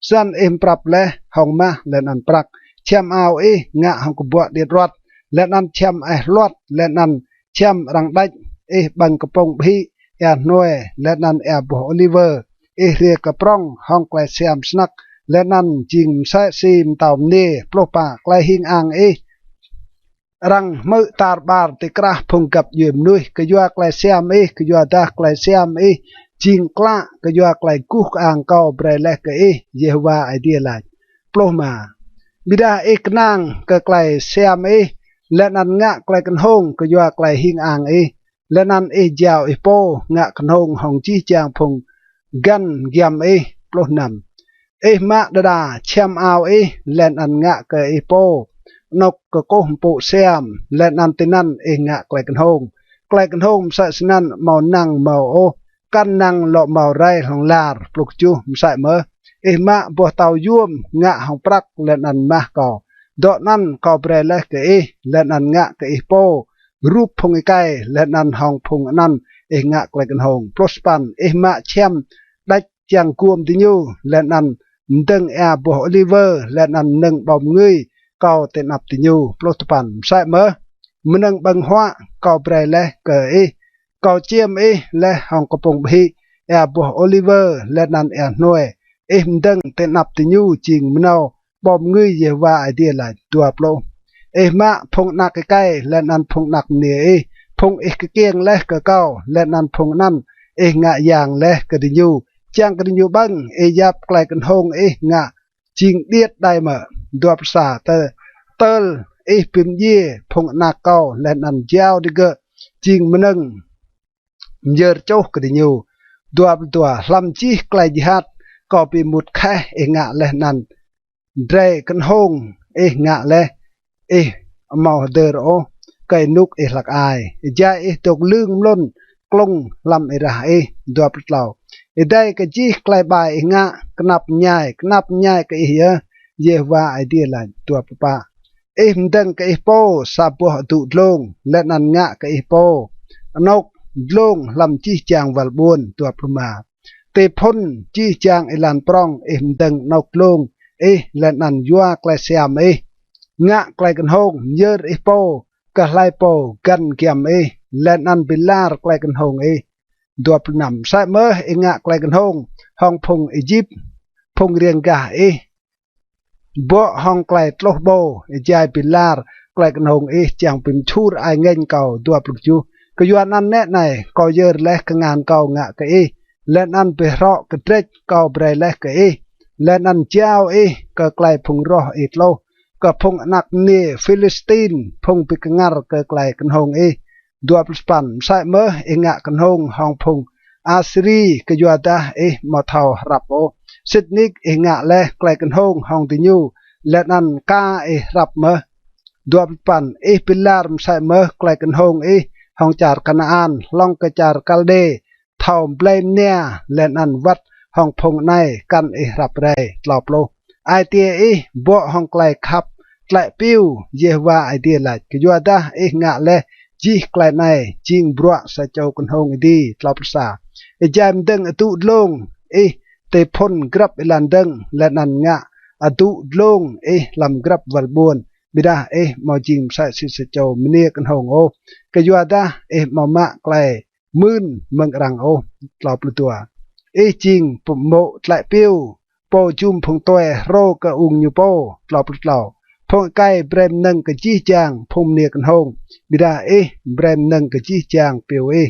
Snăn ih mprăp leh hŏng mah leh anăn prăk, čhiăm ao ih ngă hŏng kbuă điêt ruăt, leh anăn čhiăm eh hluăt, leh anăn čhiăm arăng đač ih ƀơ̆ng kpŭng ƀhĭ, êa hnue, leh anăn êa boh ôliwơ. Ih hriê kơ prŏng hŏng klei siam snăk, leh anăn jing msĕ si mtao mniê. Pluh pă. Klei hing ang ih arăng hmư̆ tar ƀar ti krah phung găp djuê mnuih kyua klei siam ih, kyuadah klei siam ih jing klă kyua klei guh kơang kâo brei leh kơ ih, Yêhôwa Aê Diê lač. Pluh êma. Ƀiădah ih knang kơ klei siam ih, leh anăn ngă klei knhông kyua klei hing ang ih, leh anăn ih jao ih pô ngă knhông hŏng jih jang phung găn giăm ih. Pluh năm. Ih mă đa đa čhiăm ao ih, leh anăn ngă kơ ih pô anôk kkuh mpŭ siam, leh anăn tinăn ih ngă klei knhông. Klei knhông msĕ snăn amâo năng mâo ôh, kăn năng lŏ mâo rei hlŏng lar. Pluh kjuh. Msĕ mơh ih mă boh tâo yuôm ngă hŏng prăk leh anăn mah kâo, dŏ anăn kâo brei leh kơ ih, leh anăn ngă kơ ih pô rup phung êkei, leh anăn hŏng phung anăn ih ngă klei knhông. Pluh sa păn. Ih mă čhiăm đač čiăng guôm diñu, leh anăn mdơ̆ng êa boh ôliwơ, leh anăn mnơ̆ng ƀâo mngưi kâo ti anăp diñu. Pluh dua păn. Msĕ mơh mnơ̆ng ƀơ̆ng huă kâo brei leh kơ ih, kâo čiêm ih leh hŏng kpŭng ƀhĭ, êa boh ôliwơ, leh anăn êa hnue ih mdơ̆ng ti anăp diñu jing mnâo ƀâo mngưi, Yêhôwa Aê Diê lač. Dua pluh. Ih mă phung anak êkei leh anăn phung anak mniê ih, phung ih kkiêng leh kơ kâo, leh anăn phung anăn ih ngă yang leh kơ diñu, čiăng kơ diñu ƀơ̆ng ih yap klei knhông ih ngă jing điêt đei mơ̆. Dua pluh sa. Tơ-, tơl ih bi mdjiê phung anak kâo leh anăn jao digơ̆ jing mnơ̆ng myơr čuh kơ diñu. Dua pluh dua. Hlăm jih klei jhat kâo bi êmut kheh ih ngă leh anăn drei knhông ih ngă leh, ih amâo hdơr ôh kơ ênuk ih hlăk ai, êjai ih dôk lưng mlŭn klŭng hlăm êrah ih. Dua pluh tlâo. Êdei kơ jih klei ƀai ih ngă, knap mñai, knap mñai kơ ih yơh, Yêhôwa Aê Diê lač. Dua pluh pă. Ih mdơ̆ng kơ ih pô sa boh adŭ dlông, leh anăn ngă kơ ih pô anôk dlông hlăm jih jang wăl ƀuôn. Dua pluh êma. Ti phŭn jih jang êlan prŏng ih mdơ̆ng anôk dlông ih leh anăn yua klei siam ih ngă klei knhông, myơr ih pô kơ hlei pô găn giăm ih, leh anăn bi lar klei knhông ih. Dua pluh năm. Msĕ mơh ih ngă klei knhông hŏng phung Êjip, phung riêng gah ih, bŏ hŏng klei tluh ƀô, êjai bi lar klei knhông ih čiăng bi mčhur ai ngêñ kâo. Dua pluh kjuh. Kyuanăn nĕ anei, kâo yơr leh kngan kâo ngă kơ ih, leh anăn bi hrŏ kdrêč kâo brei leh kơ ih, leh anăn jao ih kơ klei phung roh ih tluh, kơ phung anak mniê Philistin, phung bi kngăr kơ klei knhông ih. Dua pluh sa păn. Msĕ mơh ih ngă knhông hŏng phung Asiri, kyuadah ih amâo thâo hrăp ôh, sĭt nik ih ngă leh klei knhông hŏng diñu, leh anăn ka ih hrăp mơh. Dua pluh păn. Ih bi lar msĕ mơh klei knhông ih hŏng čar Kanaan, hlŏng kơ čar Kaldê thâo blei mnia, leh anăn wăt hŏng phung anei kăn ih hrăp rei. Tlâo pluh. Ai tiê ih bŏ hŏng klei khăp tlĕ piu, Yêhôwa Aê Diê lač, kyuadah ih ngă leh jih klei anei jing bruă sa čô knhông êdi. Tlâo pluh sa. Êjai mdơ̆ng adŭ dlông ih ti phŭn grăp êlan dơ̆ng, leh anăn ngă adŭ dlông ih hlăm grăp wăl ƀuôn, ƀiădah ih amâo jing msĕ si sa čô mniê knhông ôh, kyuadah ih amâo mă klei mưn mơ̆ng arăng ôh. Tlâo pluh dua. Ih jing pô mô̆ tlĕ piu, pô jum phung tue hrô kơ ung ñu pô. Tlâo pluh tlâo. Phung êkei brei mnơ̆ng kơ jih jang phung mniê knhông, ƀiădah ih brei mnơ̆ng kơ jih jang piu ih.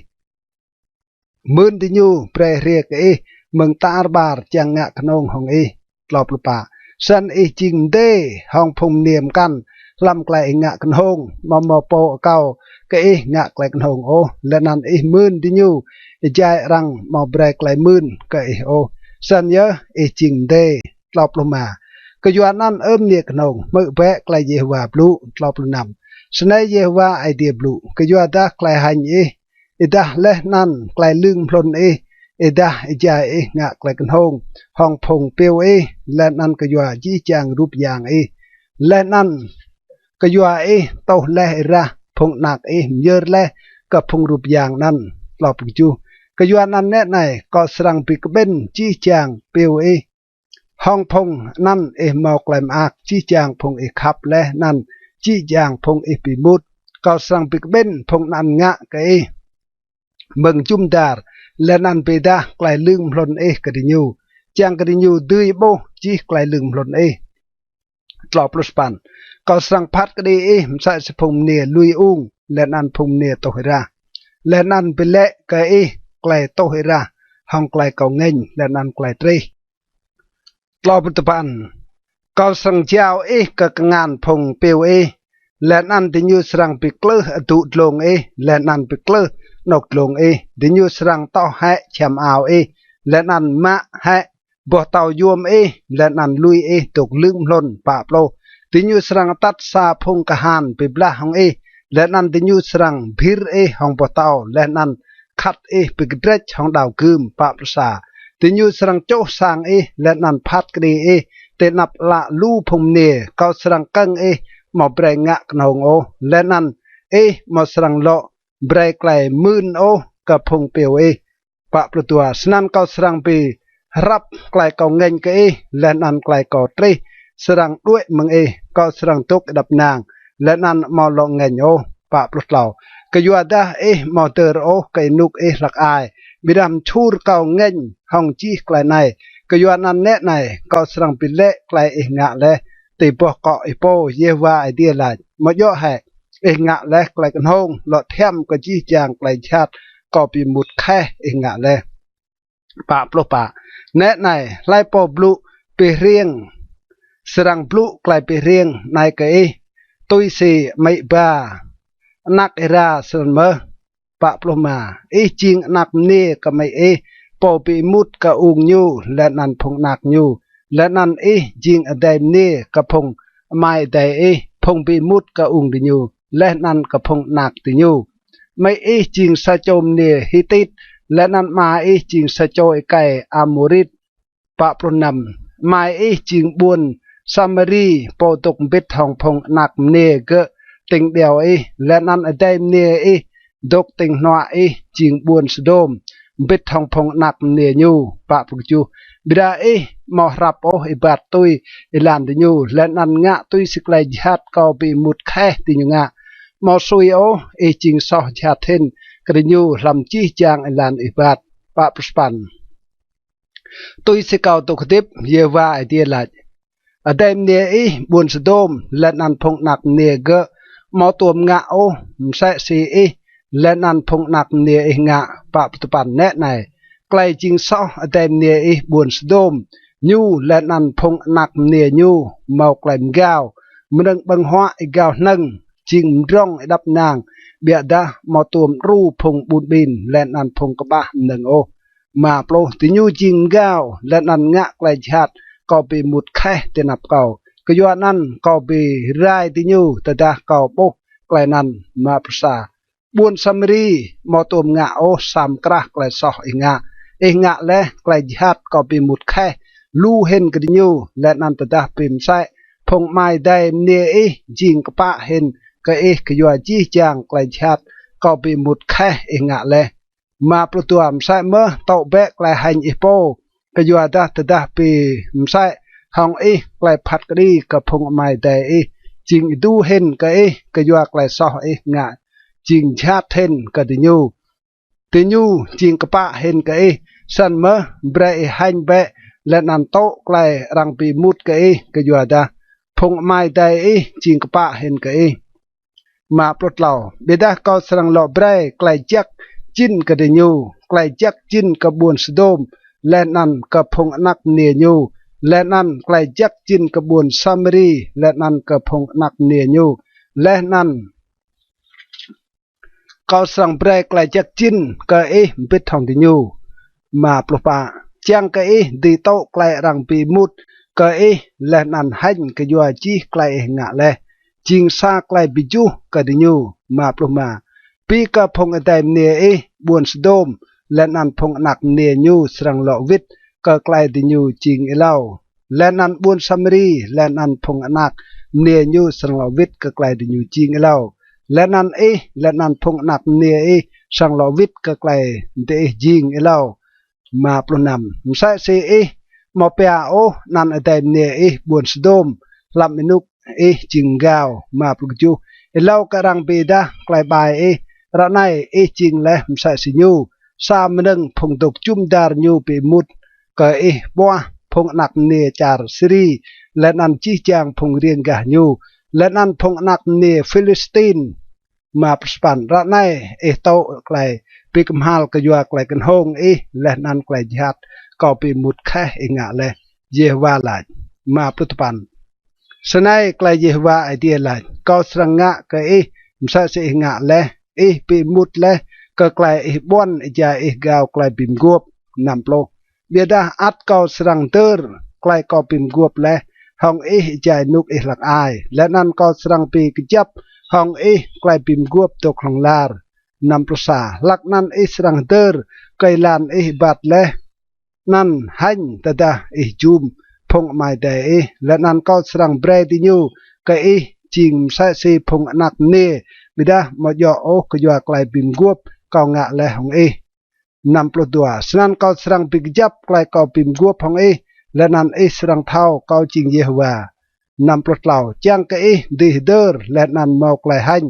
Mưn diñu brei hriê kơ ih mơ̆ng tar ƀar čiăng ngă knhông hŏng ih. Tlâo pluh pă. Snăn ih jing mdê hŏng phung mniê mkăn hlăm klei ih ngă knhông, amâo mâo pô akâo kơ ih ngă klei knhông ôh, leh anăn ih mưn diñu êjai arăng amâo brei klei mưn kơ ih ôh. Snăn yơh ih jing mdê. Tlâo pluh êma. Kyuanăn, Ơ mniê knhông, hmư̆ bĕ klei Yêhôwa blŭ. Tlâo pluh năm. Snei Yêhôwa Aê Diê blŭ: Kyuadah klei hêñ ih, êdah leh anăn klei lưng mhlŭn ih, êdah êjai ih ngă klei knhông hŏng phung piu ih, leh anăn kyua jih jang rup yang ih, leh anăn kyua ih tuh leh êrah phung anak ih myơr leh kơ phung rup yang anăn. Tlâo pluh kjuh. Kyuanăn nĕ anei, kâo srăng bi kƀĭn jih jang piu ih hŏng phung anăn ih mâo klei mơak, jih jang phung ih khăp leh anăn jih jang phung ih bi êmut. Kâo srăng bi kƀĭn phung anăn ngă kơ ih mơ̆ng jŭm dar, leh anăn bi êdah klei lưng mhlŭn ih kơ diñu, čiăng kơ diñu dưi ƀuh jih klei lưng mhlŭn ih. Kâo srăng phat kđi ih msĕ si phung mniê lui ung leh anăn phung mniê tuh êrah, leh anăn bi lĕ kơ ih klei tuh êrah hŏng klei kâo ngêñ leh anăn klei trih. Kâo srăng jao ih kơ kngan phung piu ih, leh anăn diñu srăng bi klưh adŭ dlông ih leh anăn bi klưh anôk dlông ih. Diñu srăng toh hĕ čhiăm ao ih, leh anăn mă hĕ boh tâo yuôm ih, leh anăn lui ih dôk lưng mhlŭn. Pă pluh. Diñu srăng atăt sa phung kahan bi blah hŏng ih, leh anăn diñu srăng bhĭr ih hŏng boh tâo, leh anăn khăt ih bi kdrêč hŏng đao gưm. Pă pluh sa. Diñu srăng čuh sang ih leh anăn phat kđi ih ti anăp ală lu phung mniê. Kâo srăng kơ̆ng ih amâo brei ngă knhông ôh, leh anăn ih amâo srăng lŏ brei klei mưn ôh kơ phung piu ih. Pă pluh dua. Snăn kâo srăng bi hrăp klei kâo ngêñ kơ ih, leh anăn klei kâo trih srăng đuĕ mơ̆ng ih. Kâo srăng dôk êđăp ênang, leh anăn amâo lŏ ngêñ ôh. Pă pluh tlâo. Kyuadah ih amâo hdơr ôh kơ ênuk ih hlăk ai, ƀiădah mčhur kâo ngêñ hŏng jih klei anei. Kyuanăn nĕ anei, kâo srăng bi lĕ klei ih ngă leh ti boh kŏ ih pô, Yêhôwa Aê Diê lač. Amâo djŏ hĕ ih ngă leh klei knhông lŏ thiăm kơ jih jang klei jhat kâo bi êmut kheh ih ngă leh? Pă pluh pă. Nĕ anei, hlei pô blŭ bi hriêng srăng blŭ klei bi hriêng anei kơ ih tui si amĭ ba anak êra snăn mơh. Pă pluh êma. Ih jing anak mniê kơ amĭ ih, pô bi êmut kơ ung ñu leh anăn phung anak ñu, leh anăn ih jing adei mniê kơ phung amai adei ih, phung bi êmut kơ ung diñu leh anăn kơ phung anak diñu. Amĭ ih jing sa čô mniê Hitit, leh anăn ama ih jing sa čô êkei Amôrit. Pă pluh năm. Amai ih jing ƀuôn Samari, pô dôk mbĭt hŏng phung anak mniê gơ̆ tĭng điâo ih, leh anăn adei mniê ih dôk tĭng hnuă ih jing ƀuôn Sôdôm, mbĭt hŏng phung anak mniê ñu. Pă pluh kjuh. Ƀiădah ih amâo hrăp ôh êbat tui êlan diñu, leh anăn ngă tui si klei jhat kâo bi êmut kheh diñu ngă. Amâo sui ôh, ih jing soh jhat hĭn kơ diñu hlăm jih jang êlan êbat. Pă pluh sa păn. Tui si kâo dôk hdĭp, Yêhôwa Aê Diê lač, adei mniê ih ƀuôn Sôdôm leh anăn phung anak mniê gơ̆ amâo tuôm ngă ôh msĕ si ih leh anăn phung anak mniê ih ngă. Pă pluh dua păn. Nĕ anei, klei jing soh adei mniê ih ƀuôn Sôdôm, ñu leh anăn phung anak mniê ñu mâo klei mgao, mnơ̆ng ƀơ̆ng huă êgao hnơ̆ng, jing mdrŏng êđăp ênang, ƀiădah amâo tuôm đru phung ƀun ƀin leh anăn phung kƀah mnơ̆ng ôh. Êma pluh. Diñu jing mgao leh anăn ngă klei jhat kâo bi êmut kheh ti anăp kâo. Kyuanăn kâo bi rai diñu tơdah kâo ƀuh klei anăn. Êma pluh sa. Ƀuôn Samari amâo tuôm ngă ôh sa mkrah klei soh ih ngă. Ih ngă leh klei jhat kâo bi êmut kheh lu hĭn kơ diñu, leh anăn tơdah bi msĕ phung amai adei mniê ih jing kpă hĭn kơ ih kyua jih jang klei jhat kâo bi êmut kheh ih ngă leh. Êma pluh dua. Msĕ mơh tŭ bĕ klei hêñ ih pô, kyuadah tơdah bi msĕ hŏng ih klei phat kđi kơ phung amai adei ih jing êdu hĭn kơ ih kyua klei soh ih ngă jing jhat hĭn kơ diñu, diñu jing kpă hĭn kơ ih. Snăn mơh brei ih hêñ bĕ leh anăn tŭ klei arăng bi êmut kơ ih, kyuadah phung amai adei ih jing kpă hĭn kơ ih. Êma pluh tlâo. Ƀiădah kâo srăng lŏ brei klei jăk jĭn kơ diñu, klei jăk jĭn kơ ƀuôn Sôdôm leh anăn kơ phung anak mniê ñu, leh anăn klei jăk jĭn kơ ƀuôn Samari leh anăn kơ phung anak mniê ñu, leh anăn kâo srăng brei klei jăk jĭn kơ ih mbĭt hŏng diñu. Êma pluh pă. Čiăng kơ ih dưi tŭ klei arăng bi êmut kơ ih leh anăn hêñ kyua jih klei ih ngă leh, jing sa klei bi juh kơ diñu. Êma pluh êma. Bi kơ phung adei mniê ih ƀuôn Sôdôm leh anăn phung anak mniê ñu srăng lŏ wĭt kơ klei diñu jing êlâo, leh anăn ƀuôn Samari leh anăn phung anak mniê ñu srăng lŏ wĭt kơ klei diñu jing êlâo, leh anăn ih leh anăn phung anak mniê ih srăng lŏ wĭt kơ klei diih jing êlâo. Msĕ si ih amâo pia ôh anăn adei mniê ih ƀuôn Sôdôm hlăm ênuk ih jing mgao. Êlâo kơ arăng bi êdah klei ƀai ih, ară anei ih jing leh msĕ si ñu. Sa mnơ̆ng phung dôk jŭm dar ñu bi êmut kơ ih ƀuah phung anak mniê čar Siri, leh anăn jih jang phung riêng gah ñu, leh anăn phung anak mniê Philistin. Ară anei ih tŭ klei bi kmhal kyua klei knhông ih leh anăn klei jhat kâo bi êmut kheh ih ngă leh, Yêhôwa lač. Snei klei Yêhôwa Aê Diê lač: Kâo srăng ngă kơ ih msĕ si ih ngă leh, ih bi êmut leh kơ klei ih ƀuăn êjai ih gao klei bi mguôp. Ƀiădah ăt kâo srăng hdơr klei kâo bi mguôp leh hŏng ih êjai ênuk ih hlăk ai, leh anăn kâo srăng bi kjăp hŏng ih klei bi mguôp dôk hlŏng lar. Hlăk anăn ih srăng hdơr kơ êlan ih êbat leh anăn hêñ tơdah ih jum phung amai adei ih, leh anăn kâo srăng brei diñu kơ ih jing msĕ si phung anak mniê, ƀiădah amâo djŏ ôh kyua klei bi mguôp kâo ngă leh hŏng ih. Snăn kâo srăng bi kjăp klei kâo bi mguôp hŏng ih, leh anăn ih srăng thâo kâo jing Yêhôwa. Čiăng kơ ih dưi hdơr leh anăn mâo klei hêñ,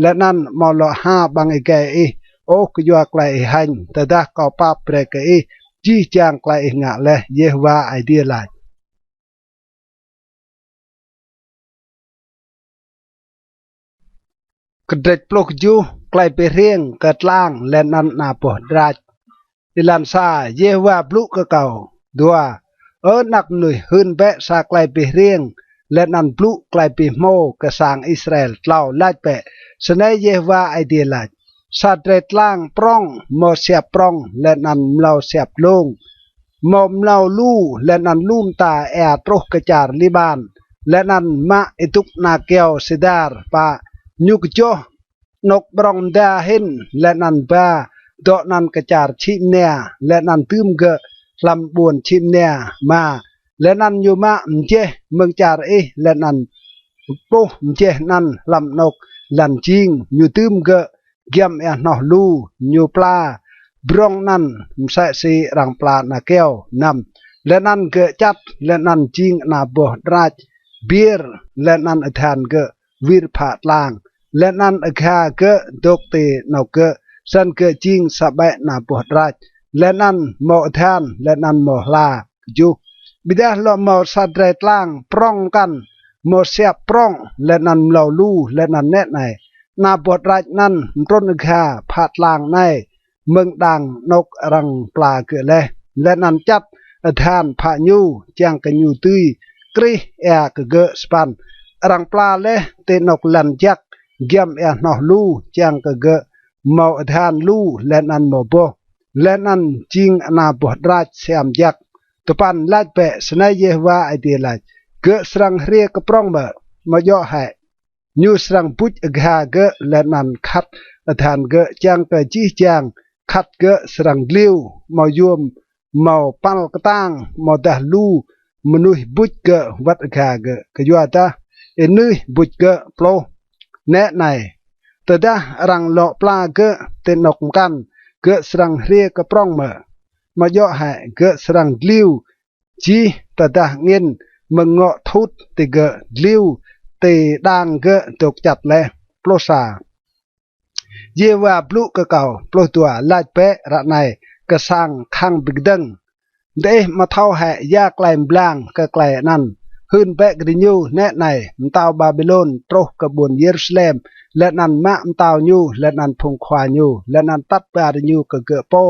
leh anăn amâo lŏ ha ƀăng êgei ih ôh kyua klei ih hêñ, tơdah kâo pap brei kơ ih jih jang klei ih ngă leh, Yêhôwa Aê Diê lač. Kdrêč pluh kjuh. Klei bi hriêng kơ tlang leh anăn ana boh hdrač. Êlan sa. Yêhôwa blŭ kơ kâo. Dua. Ơ anak mnuih, hưn bĕ sa klei bi hriêng leh anăn blŭ klei bi hmô kơ sang Israel. Tlâo. Lač bĕ: Snei Yêhôwa Aê Diê lač: Sa drei tlang prŏng, mâo siap prŏng leh anăn mlâo siap dlông, mâo mlâo lu leh anăn lu mta êa truh kơ čar Liƀan, leh anăn mă êdŭk ana kyâo sêdar. Pă. Ñu kjoh anôk ƀrŏng mda hĭn leh anăn ba dŏ anăn kơ čar čhĭ mnia, leh anăn dưm gơ̆ hlăm ƀuôn čhĭ mnia. Êma. Leh anăn ñu mă mjeh mơ̆ng čar ih leh anăn ƀuh mjeh anăn hlăm anôk lăn jing, ñu dưm gơ̆ giăm êa hnoh lu, ñu pla ƀrŏng anăn msĕ si arăng pla ana kyâo. Năm. Leh anăn gơ̆ čăt leh anăn jing ana boh hdrač biêr, leh anăn adhan gơ̆ wir phă tlang, leh anăn agha gơ̆ dôk ti anôk gơ̆, snăn gơ̆ jing sa ƀĕ ana boh hdrač, leh anăn mâo adhan leh anăn mâo hla. Kjuh. Ƀiădah lŏ mâo sa drei tlang prŏng mkăn, mâo siap prŏng leh anăn mlâo lu, leh anăn nĕ anei, ana boh hdrač anăn mtrŭn agha phă tlang anei mơ̆ng đang anôk arăng pla gơ̆ leh, leh anăn čăt adhan phă ñu, čiăng kơ ñu dưi krih êa kơ gơ̆. Sa păn. Arăng pla leh ti anôk lăn jăk giăm êa hnoh lu, čiăng kơ gơ̆ mâo adhan lu leh anăn mâo boh, leh anăn jing ana boh hdrač siam jăk. Dua păn. Lač bĕ: Snei Yêhôwa Aê Diê lač: Gơ̆ srăng hriê kơ prŏng mơ̆? Amâo djŏ hĕ ñu srăng buč agha gơ̆ leh anăn khăt adhan gơ̆, čiăng kơ jih jang khăt gơ̆ srăng dliu, amâo yuôm mâo păl ktang, amâodah lu mnuih buč gơ̆ wăt agha gơ̆, kyuadah ênưih buč gơ̆. Pluh. Nĕ anei, tơdah arăng lŏ pla gơ̆ ti anôk mkăn, gơ̆ srăng hriê kơ prŏng mơ̆? Amâo djŏ hĕ gơ̆ srăng dliu jih tơdah angĭn mơ̆ng ngŏ thut ti gơ̆, dliu ti đang gơ̆ dôk čăt leh? Pluh sa. Yêhôwa blŭ kơ kâo. Pluh dua. Lač bĕ ară anei kơ sang khăng bi kdơ̆ng: Diih amâo thâo hĕ ya klei mblang kơ klei anăn? Hưn bĕ kơ diñu: Nĕ anei, mtao Ƀaƀilôn truh kơ ƀuôn Yêrusalem, leh anăn mă mtao ñu leh anăn phung khua ñu, leh anăn atăt ba diñu kơ gơ̆ pô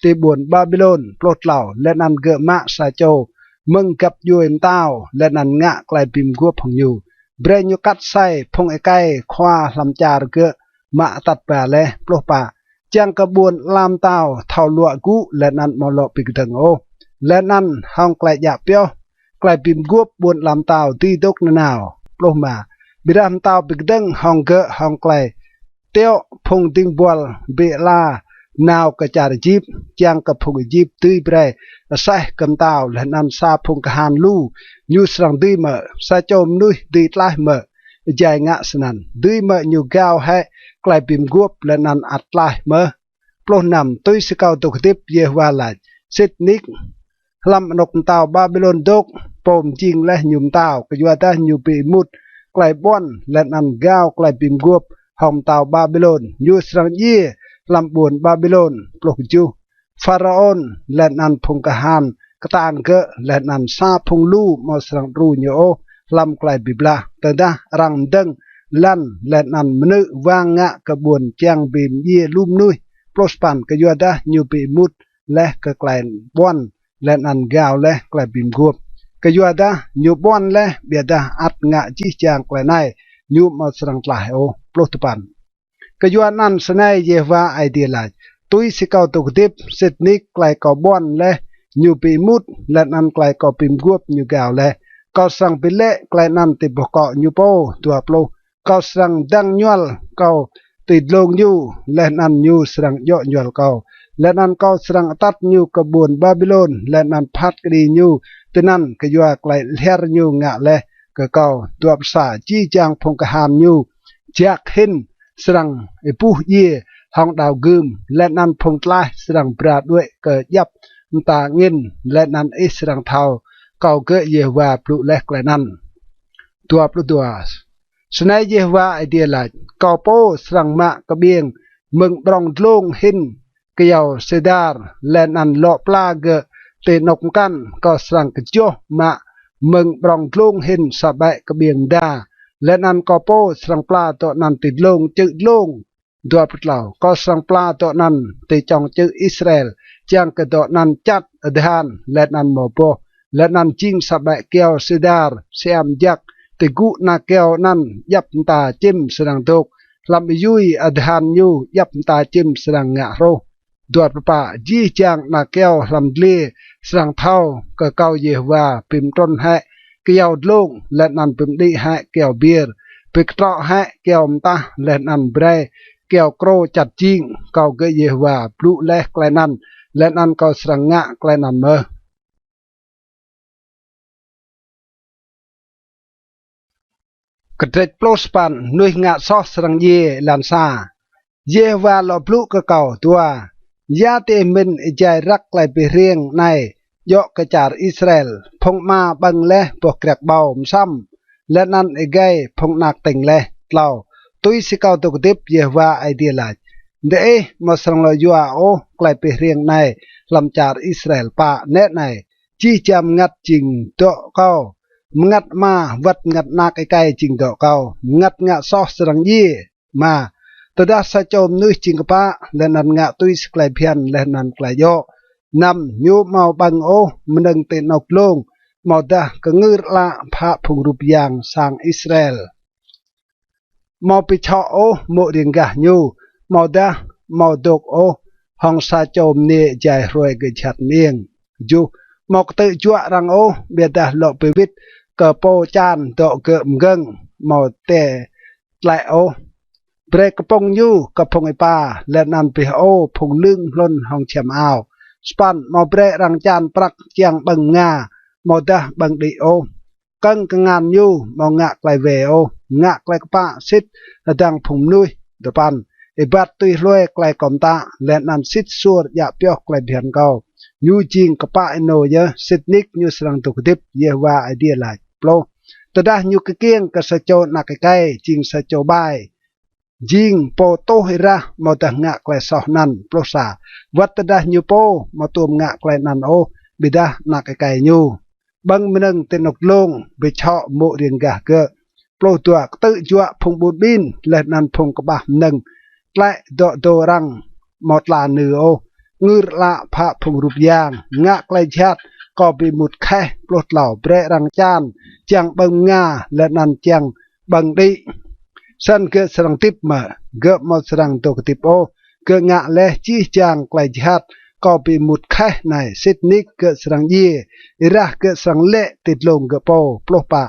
ti ƀuôn Ƀaƀilôn. Pluh tlâo. Leh anăn gơ̆ mă sa čô mơ̆ng găp djuê mtao, leh anăn ngă klei bi mguôp hŏng ñu, brei ñu kat asei phung êkei khua hlăm čar gơ̆ mă atăt ba leh. Pluh pă. Čiăng kơ ƀuôn ala mtao thâo luă gŭ leh anăn amâo lŏ bi kdơ̆ng ôh, leh anăn hŏng klei djă pioh klei bi mguôp ƀuôn ala mtao dưi dôk nanao. Pluh êma. Ƀiădah mtao bi kdơ̆ng hŏng gơ̆ hŏng klei tiŏ phung dĭng buăl bi ala nao kơ čar Êjip, čiăng kơ phung Êjip dưi brei aseh kơ mtao, leh anăn sa phung kahan lu ñu srăng dưi mơ̆? Sa čô mnuih dưi tlaih mơ̆ êjai ngă snăn? Dưi mơ̆ ñu gao hĕ klei bi mguôp leh anăn ăt tlaih mơh? Pluh năm. Tui si kâo dôk hdĭp, Yêhôwa lač, sĭt nik hlăm anôk mtao Ƀaƀilôn dôk, pô mjing leh ñu mtao, kyuadah ñu bi êmut klei ƀuăn leh anăn gao klei bi mguôp hŏng mtao Ƀaƀilôn. Ñu srăng djiê hlăm ƀuôn Ƀaƀilôn. Pluh kjuh. Pharaôn leh anăn phung kahan ktang gơ̆, leh anăn sa phung lu amâo srăng đru ñu ôh hlăm klei bi blah. Tơdah arăng mdơ̆ng lăn leh anăn mnư̆ wang ngă kơ ƀuôn čiăng bi mdjiê lu mnuih. Pluh sa păn. Kyuadah ñu bi êmut leh kơ klei ƀuăn leh anăn gao leh klei bi mguôp. Kyuadah ñu ƀuăn leh, ƀiădah ăt ngă jih jang klei anei, ñu amâo srăng tlaih ôh. Pluh dua păn. Kyuanăn snei Yêhôwa Aê Diê lač, tui si kâo dôk hdĭp, sĭt nik klei kâo ƀuăn leh ñu bi êmut, leh anăn klei kâo bi mguôp ñu gao leh. Kâo srăng bi lĕ klei anăn ti boh kŏ ñu pô. Dua pluh. Kâo srăng dăng ñuăl kâo ti dlông ñu, leh anăn ñu srăng djŏ ñuăl kâo. Leh anăn kâo srăng atăt ñu kơ ƀuôn Ƀaƀilôn, leh anăn phat kđi ñu tinăn kyua klei lhiăr ñu ngă leh kơ kâo. Dua pluh sa. Jih jang phung kahan ñu jak hĭn srăng êbuh djiê hŏng đao gưm, leh anăn phung tlaih srăng bra đuĕ kơ djăp mta angĭn, leh anăn ih srăng thâo kâo gơ̆ Yêhôwa blŭ leh klei anăn. Dua pluh dua. Snei Yêhôwa Aê Diê lač, kâo pô srăng mă kƀiêng mơ̆ng ƀrŏng dlông hĭn kyâo sêdar, leh anăn lŏ pla gơ̆ ti anôk mkăn. Kâo srăng kjoh mă mơ̆ng ƀrŏng dlông hĭn sa ƀĕ kƀiêng mda, leh anăn kâo pô srăng pla dŏ anăn ti dlông čư̆ dlông. Dua pluh tlâo. Kâo srăng pla dŏ anăn ti čŏng čư̆ Israel, čiăng kơ dŏ anăn čăt adhan leh anăn mâo boh, leh anăn jing sa ƀĕ kyâo sêdar siam jăk. Ti gŭ ana kyâo anăn djăp mta čĭm srăng dôk, hlăm êyui adhan ñu djăp mta čĭm srăng ngă hruh. Dua pluh pă. Jih jang ana kyâo hlăm dliê srăng thâo kơ kâo Yêhôwa bi mtrŭn hĕ kyâo dlông, leh anăn bi mđĭ hĕ kyâo biêr, bi ktrŏ hĕ kyâo mtah, leh anăn brei kyâo krô čăt jing. Kâo gơ̆ Yêhôwa blŭ leh klei anăn, leh anăn kâo srăng ngă klei anăn mơh. Kdrêč pluh sa păn. Mnuih ngă soh srăng djiê. Êlan sa. Yêhôwa lŏ blŭ kơ kâo. Dua. Ya tiê mĭn êjai răk klei bi hriêng anei djŏ kơ čar Israel? Phung ama ƀơ̆ng leh boh kriăk ƀâo msăm, leh anăn êgei phung anak tĭng leh. Tlâo. Tui si kâo dôk hdĭp, Yêhôwa Aê Diê lač, diih amâo srăng lŏ yua ôh klei bi hriêng anei hlăm čar Israel. Pă. Nĕ anei, jih jang mngăt jing dŏ kâo, mngăt ama wăt mngăt anak êkei jing dŏ kâo, mngăt ngă soh srăng djiê. Êma. Tơdah sa čô mnuih jing kpă, leh anăn ngă tui si klei bhiăn leh anăn klei djŏ. Năm. Ñu amâo ƀơ̆ng ôh mnơ̆ng ti anôk dlông, amâodah kngưr ală phă phung rup yang sang Israel. Amâo bi čhŏ ôh mô̆ riêng gah ñu, amâodah amâo dôk ôh hŏng sa čô mniê êjai hruê gơ̆ jhat mơiêng. Kjuh. Amâo ktư̆ juă arăng ôh, ƀiădah lŏ bi wĭt kơ pô čan dŏ gơ̆ mgơ̆ng, amâo tê tlĕ ôh. Brei kpŭng ñu kơ phung êpa, leh anăn bi hơô phung lưng hlŭn hŏng čhiăm ao. Sa păn. Amâo brei arăng čan prăk čiăng ƀơ̆ng mnga, amâodah ƀơ̆ng đĭ ôh. Kơ̆ng kngan ñu, amâo ngă klei wê ôh, ngă klei kpă sĭt hdơ̆ng phung mnuih. Dua păn. Êbat tui hlue klei kâo mtă, leh anăn sĭt suôr djă pioh klei bhiăn kâo. Ñu jing kpă ênô yơh, sĭt nik ñu srăng dôk hdĭp, Yêhôwa Aê Diê lač. Pluh. Tơdah ñu kkiêng kơ sa čô anak êkei jing sa čô ƀai, jing pô tuh êrah amâodah ngă klei soh anăn. Pluh sa. Wăt tơdah ñu pô amâo tuôm ngă klei anăn ôh, ƀiădah anak êkei ñu, ƀơ̆ng mnơ̆ng ti anôk dlông, bi čhŏ mô̆ riêng gah gơ̆. Pluh dua. Ktư̆ juă phung ƀun ƀin, leh anăn phung kƀah mnơ̆ng tlĕ dŏ dô arăng amâo tla nư ôh, kngưr ală phă phung rup yang, ngă klei jhat, kâo bi êmut kheh. Pluh tlâo. Brei arăng čan čiăng ƀơ̆ng mnga, leh anăn čiăng ƀơ̆ng đĭ. Snăn gơ̆ srăng hdĭp mơ̆? Gơ̆ amâo srăng dôk hdĭp ôh. Gơ̆ ngă leh jih jang klei jhat kâo bi êmut kheh anei, sĭt nik gơ̆ srăng djiê, êrah gơ̆ srăng lĕ ti dlông gơ̆ pô. Pluh pă.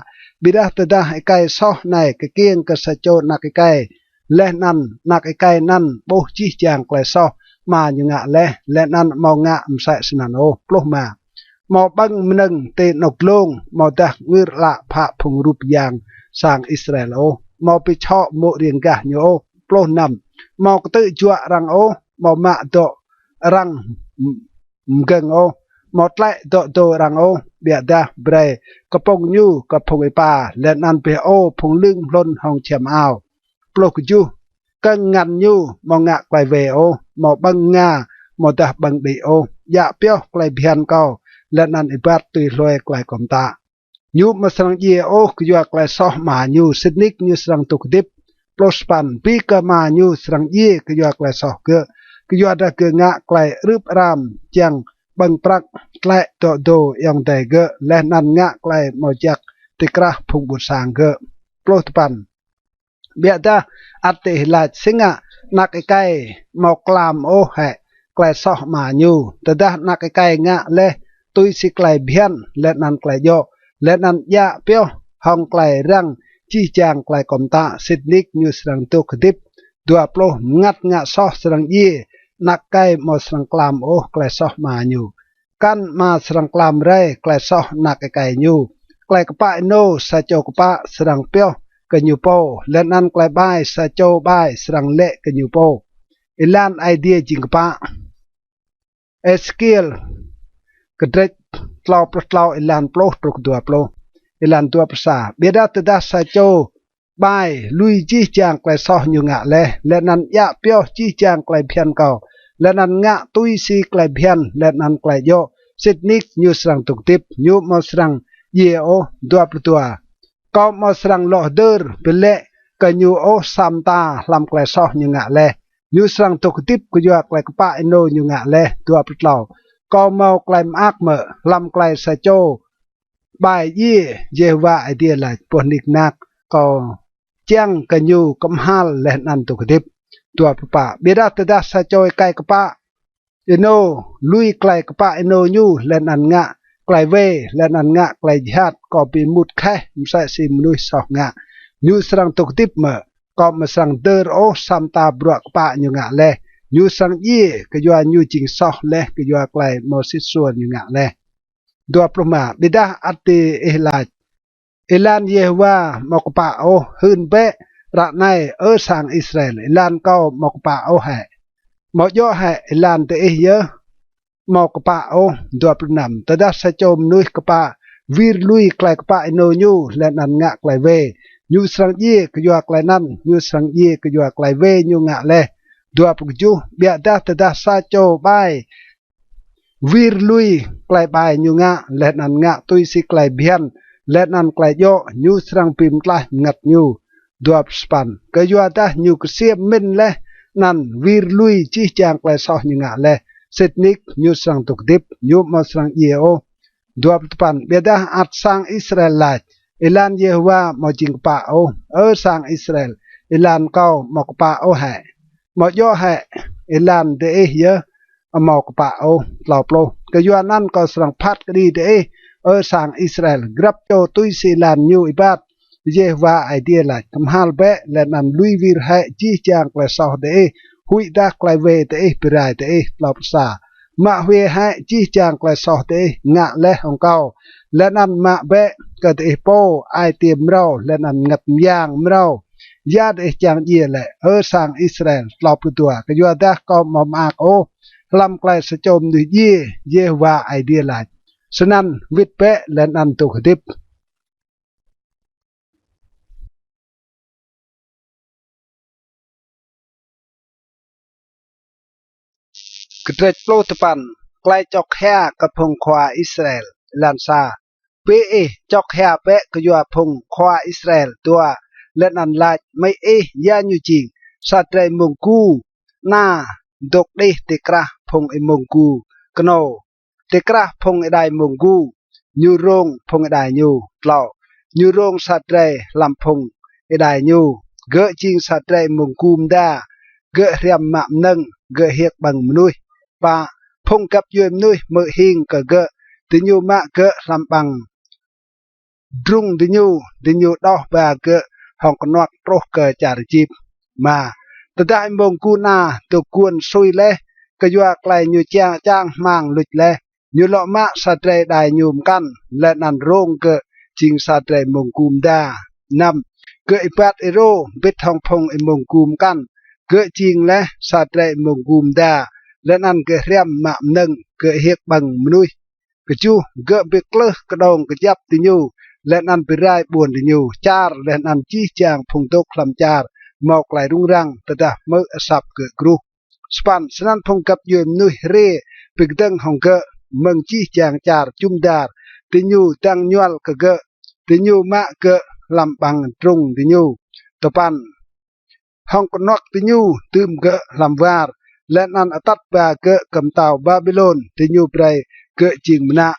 Ƀiădah tơdah êkei soh anei kkiêng kơ sa čô anak êkei, leh anăn anak êkei anăn ƀuh jih jang klei soh ama ñu ngă leh, leh anăn amâo ngă msĕ snăn ôh. Pluh êma. Amâo ƀơ̆ng mnơ̆ng ti anôk dlông, amâodah kngưr ală phă phung rup yang sang Israel ôh, amâo bi čhŏ mô̆ riêng gah ñu ôh. Pluh năm. Amâo ktư̆ juă arăng ôh, amâo mă dŏ arăng m-, mgơ̆ng ôh, amâo tlĕ dŏ dô arăng ôh, ƀiădah brei kpŭng ñu kơ phung êpa, leh anăn bi hơô phung lưng mhlŭn hŏng čhiăm ao. Pluh kjuh. Kơ̆ng ngăn ñu amâo ngă klei wê ôh, amâo ƀơ̆ng mnga, amâodah ƀơ̆ng đĭ ôh, djă pioh klei bhiăn kâo, leh anăn êbat tui hlue klei kâo mtă. Ñu amâo srăng djiê ôh kyua klei soh ama ñu, sĭt nik ñu srăng dôk hdĭp. Pluh sa păn. Bi kơ ama ñu srăng djiê kyua klei soh gơ̆, kyuadah gơ̆ ngă klei arưp aram čiăng ƀơ̆ng prăk, tlĕ dŏ dô ayŏng adei gơ̆, leh anăn ngă klei amâo jăk ti krah phung ƀuôn sang gơ̆. Pluh dua păn. Ƀiădah ăt diih lač: Si ngă anak êkei amâo klam ôh hĕ klei soh ama ñu? Tơdah anak êkei ngă leh tui si klei bhiăn leh anăn klei djŏ, leh anăn djă pioh hŏng klei răng jih jang klei kâo mtă, sĭt nik ñu srăng dôk hdĭp. Dua pluh. Mngăt ngă soh srăng djiê, anak êkei amâo srăng klam ôh klei soh ama ñu, kăn ama srăng klam rei klei soh anak êkei ñu. Klei kpă ênô sa čô kpă srăng pioh kơ ñu pô, leh anăn klei ƀai sa čô ƀai srăng lĕ kơ ñu pô. Êlan Aê Diê jing kpă. Êsêkiêl kdrêč tlâo pluh tlâo, êlan pluh truh dua pluh. Êlan dua pluh sa. Ƀiădah tơdah sa čô ƀai lui jih jang klei soh ñu ngă leh, leh anăn djă pioh jih jang klei bhiăn kâo, leh anăn ngă tui si klei bhiăn leh anăn klei djŏ, sĭt nik ñu srăng dôk hdĭp, ñu amâo srăng djiê ôh. Dua pluh dua. Kâo amâo srăng lŏ hdơr bi lĕ kơ ñu ôh sa mta hlăm klei soh ñu ngă leh. Ñu srăng dôk hdĭp kyua klei kpă ênô ñu ngă leh. Dua pluh tlâo. Kâo mâo klei mơak mơ̆ hlăm klei sa čô ƀai djiê? Yêhôwa Aê Diê lač. Boh nik nak kâo čiăng kơ ñu kmhal leh anăn dôk hdĭp. Dua pluh pă. Ƀiădah tơdah sa čô êkei kpă ênô lui klei kpă ênô ñu, leh anăn ngă klei wê, leh anăn ngă klei jhat, kâo bi êmut kheh msĕ si mnuih soh ngă, ñu srăng dôk hdĭp mơ̆? Kâo amâo srăng hdơr ôh sa mta bruă kpă ñu ngă leh. Ñu srăng djiê kyua ñu jing soh leh kyua klei amâo sĭt suôr ñu ngă leh. Dua pluh êma. Ƀiădah ăt diih lač: Êlan Yêhôwa amâo kpă ôh. Hưn bĕ ară anei, Ơ sang Israel, êlan kâo amâo kpă ôh hĕ? Amâo djŏ hĕ êlan diih yơh amâo kpă ôh? Dua pluh năm. Tơdah sa čô mnuih kpă wir lui klei kpă ênô ñu leh anăn ngă klei wê, ñu srăng djiê kyua klei anăn, ñu srăng djiê kyua klei wê ñu ngă leh. Dua pluh kjuh. Ƀiădah tơdah sa čô ƀai wir lui klei ƀai ñu ngă, leh anăn ngă tui si klei bhiăn leh anăn klei djŏ, ñu srăng bi mtlaih mngăt ñu. Dua pluh sa păn. Kyuadah ñu ksiêm mĭn leh anăn wir lui jih jang klei soh ñu ngă leh, sĭt nik ñu srăng dôk hdĭp, ñu amâo srăng djiê ôh. Dua pluh dua păn. Ƀiădah ăt sang Israel lač: Êlan Yêhôwa amâo jing kpă ôh. Ơ sang Israel, êlan kâo amâo kpă ôh hĕ? Amâo djŏ hĕ êlan diih yơh amâo kpă ôh? Tlâo pluh. Kyuanăn kâo srăng phat kđi diih, Ơ sang Israel, grăp čô tui si êlan ñu êbat, Yêhôwa Aê Diê lač. Kmhal bĕ leh anăn lui wir hĕ jih jang klei soh diih, huĭdah klei wê diih bi rai diih. Tlâo pluh sa. Mă hwiê hĕ jih jang klei soh diih ngă leh hŏng kâo, leh anăn mă bĕ kơ diih pô ai tiê mrâo leh anăn mngăt myang mrâo. Ya diih čiăng djiê lĕ, Ơ sang Israel? Tlâo pluh dua. Kyuadah kâo amâo mơak ôh hlăm klei sa čô mnuih djiê, Yêhôwa Aê Diê lač. Snăn wĭt bĕ leh anăn dôk hdĭp. Kdrêč pluh dua păn. Klei čŏk hia kơ phung khua Israel. Êlan sa. Bi ih čŏk hia bĕ kyua phung khua Israel. Dua. Leh anăn lač: Hmei ih ya ñu jing? Sa drei êmông gu ana dôk đih ti krah phung êmông gu knô, ti krah phung êđai êmông gu, ñu rông phung êđai ñu. Tlâo. Ñu rông sa drei hlăm phung êđai ñu, gơ̆ jing sa drei êmông gu mda, gơ̆ hriăm mă mnơ̆ng, gơ̆ hiêk ƀơ̆ng mnuih. Pă. Phung găp djuê mnuih hmư̆ hing kơ gơ̆, diñu mă gơ̆ hlăm ƀăng drŭng diñu, diñu đoh ba gơ̆ hŏng knuăk truh kơ čar Êjip. Êma. Tơdah êmông gu ana dôk guôn sui leh kyua klei ñu čiăng čang hmăng luč leh, ñu lŏ mă sa drei êđai ñu mkăn, leh anăn rông gơ̆ jing sa drei êmông gu mda. Năm. Gơ̆ êbat êrô mbĭt hŏng phung êmông gu mkăn, Gơ̆ jing leh sa drei êmông gu mda, leh anăn gơ̆ hriăm mă mnơ̆ng, gơ̆ hiêk ƀơ̆ng mnuih. Kjuh, gơ̆ bi klưh kđông kjăp diñu, leh anăn bi rai ƀuôn diñu. Čar leh anăn jih jang phung dôk hlăm čar mâo klei rŭng răng, tơdah hmư̆ asăp gơ̆ gruh. Sa păn, snăn phung găp djuê mnuih hriê bi kdơ̆ng hŏng gơ̆ mơ̆ng jih jang čar jŭm dar, diñu dăng ñuăl kơ gơ̆, diñu mă gơ̆ hlăm ƀăng drŭng diñu. Dua păn, hŏng knuăk diñu dưm gơ̆ hlăm war, leh anăn atăt ba gơ̆ kơ mtao Ƀaƀilôn, diñu brei gơ̆ jing mnă.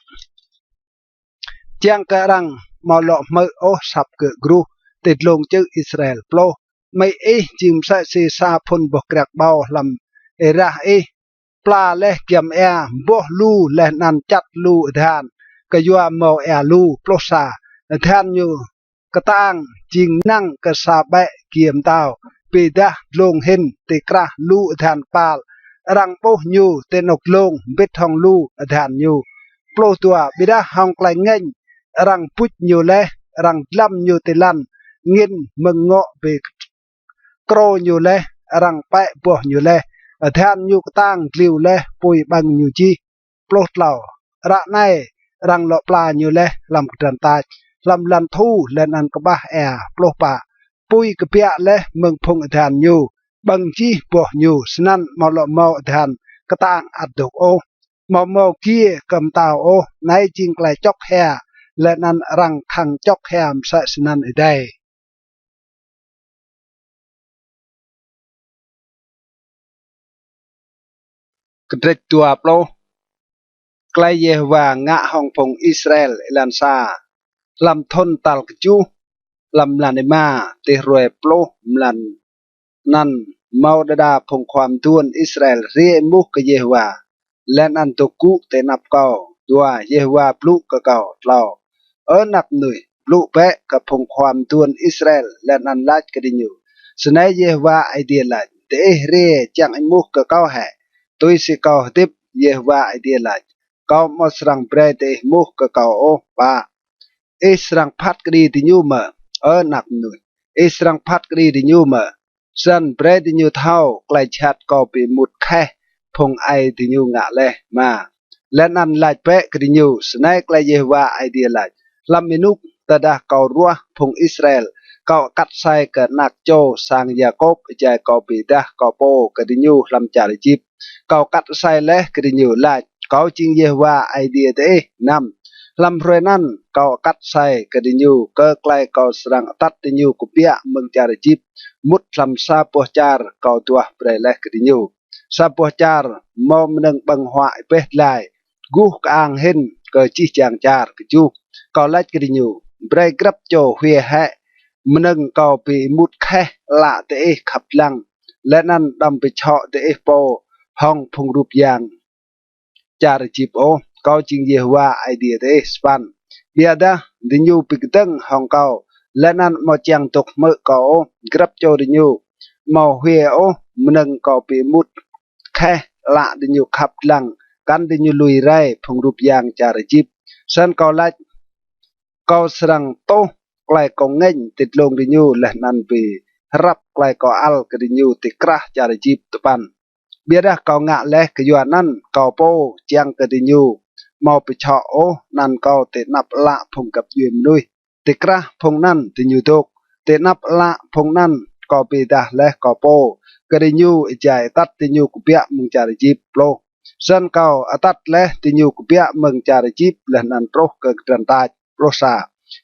Čiăng kơ arăng amâo lŏ hmư̆ ôh asăp gơ̆ gruh ti dlông čư̆ Israel. Pluh, amĭ ih jing msĕ si sa phŭn boh kriăk ƀâo hlăm êrah ih, pla leh giăm êa, boh lu leh anăn čăt lu adhan, kyua mâo êa lu. Pluh sa, adhan ñu ktang jing năng kơ sa ƀĕ giê mtao, bi êdah dlông hĭn ti krah lu adhan kpal. Arăng ƀuh ñu ti anôk dlông mbĭt hŏng lu adhan ñu. Pluh dua, ƀiădah hŏng klei ngêñ arăng buč ñu leh, arăng dlăm ñu ti lăn, angĭn mơ̆ng ngŏ bi krô ñu leh, arăng pĕ boh ñu leh, adhan ñu ktang dliu leh, pui ƀơ̆ng ñu jih. Pluh tlâo, ară anei arăng lŏ pla ñu leh hlăm kdrăn tač, hlăm lăn thu leh anăn kƀah êa. Pluh pă, pui kbiă leh mơ̆ng phung adhan ñu, ƀơ̆ng jih boh ñu, snăn amâo lŏ mâo adhan ktang ăt dôk ôh, amâo mâo giê kơ mtao ôh. Anei jing klei čŏk hia, leh anăn arăng khăng čŏk hia msĕ snăn êdei. Kdrêč dua pluh. Klei Yêhôwa ngă hŏng phung Israel. Êlan sa. Hlăm thŭn tal kjuh, hlăm mlan êma, ti hruê pluh mlan anăn, mâo đa đa phung khua mduôn Israel hriê êmuh kơ Yêhôwa, leh anăn dôk gŭ ti anăp kâo. Dua, Yêhôwa blŭ kơ kâo. Tlâo, Ơ anak mnuih, blŭ bĕ kơ phung khua mduôn Israel, leh anăn lač kơ diñu: Snei Yêhôwa Aê Diê lač: Diih hriê čiăng êmuh kơ kâo hĕ, tui si kâo hdĭp, Yêhôwa Aê Diê lač, kâo amâo srăng brei diih êmuh kơ kâo ôh. Pă, ih srăng phat kđi diñu mơ̆, Ơ anak mnuih? Ih srăng phat kđi diñu mơ̆? Snăn brei diñu thâo klei jhat kâo bi êmut kheh phung aê diñu ngă leh. Êma, leh anăn lač bĕ kơ diñu: Snei klei Yêhôwa Aê Diê lač: Hlăm ênuk tơdah kâo ruah phung Israel, kâo kat asei kơ anak čô sang Yakôp êjai kâo bi êdah kâo pô kơ diñu hlăm čar Êjip. Kâo kat asei leh kơ diñu, lač: Kâo jing Yêhôwa Aê Diê diih. Năm, hlăm hruê anăn kâo kat asei kơ diñu kơ klei kâo srăng atăt diñu kbiă mơ̆ng čar Êjip mŭt hlăm sa boh čar kâo duah brei leh kơ diñu, sa boh čar mâo mnơ̆ng ƀơ̆ng huă êbeh dlai, guh kơang hĭn kơ jih jang čar. Kjuh, kâo lač kơ diñu: Brei grăp čô hwiê hĕ mnơ̆ng kâo bi êmut kheh ală diih khăp dlăng, leh anăn đăm bi čhŏ diih pô hŏng phung rup yang čar Êjip ôh. Kâo jing Yêhôwa Aê Diê diih. Sa păn, ƀiădah diñu bi kdơ̆ng hŏng kâo, leh anăn amâo čiăng dôk hmư̆ kâo ôh. Grăp čô diñu amâo hwiê ôh mnơ̆ng kâo bi êmut kheh ală diñu khăp dlăng, kăn diñu lui rei phung rup yang čar Êjip. Snăn kâo lač: Kâo srăng tuh klei kâo ngêñ ti dlông diñu, leh anăn bi hrăp klei kâo ăl kơ diñu ti krah čar Êjip. Dua păn, ƀiădah kâo ngă leh kyua anăn kâo pô, čiăng kơ diñu amâo bi čhŏ ôh anăn kâo ti anăp ală phung găp djuê mnuih ti krah phung anăn diñu dôk, ti anăp ală phung anăn kâo bi êdah leh kâo pô kơ diñu êjai atăt diñu kbiă mơ̆ng čar Êjip. Pluh, snăn kâo atăt leh diñu kbiă mơ̆ng čar Êjip leh anăn truh kơ kdrăn tač. Pluh sa,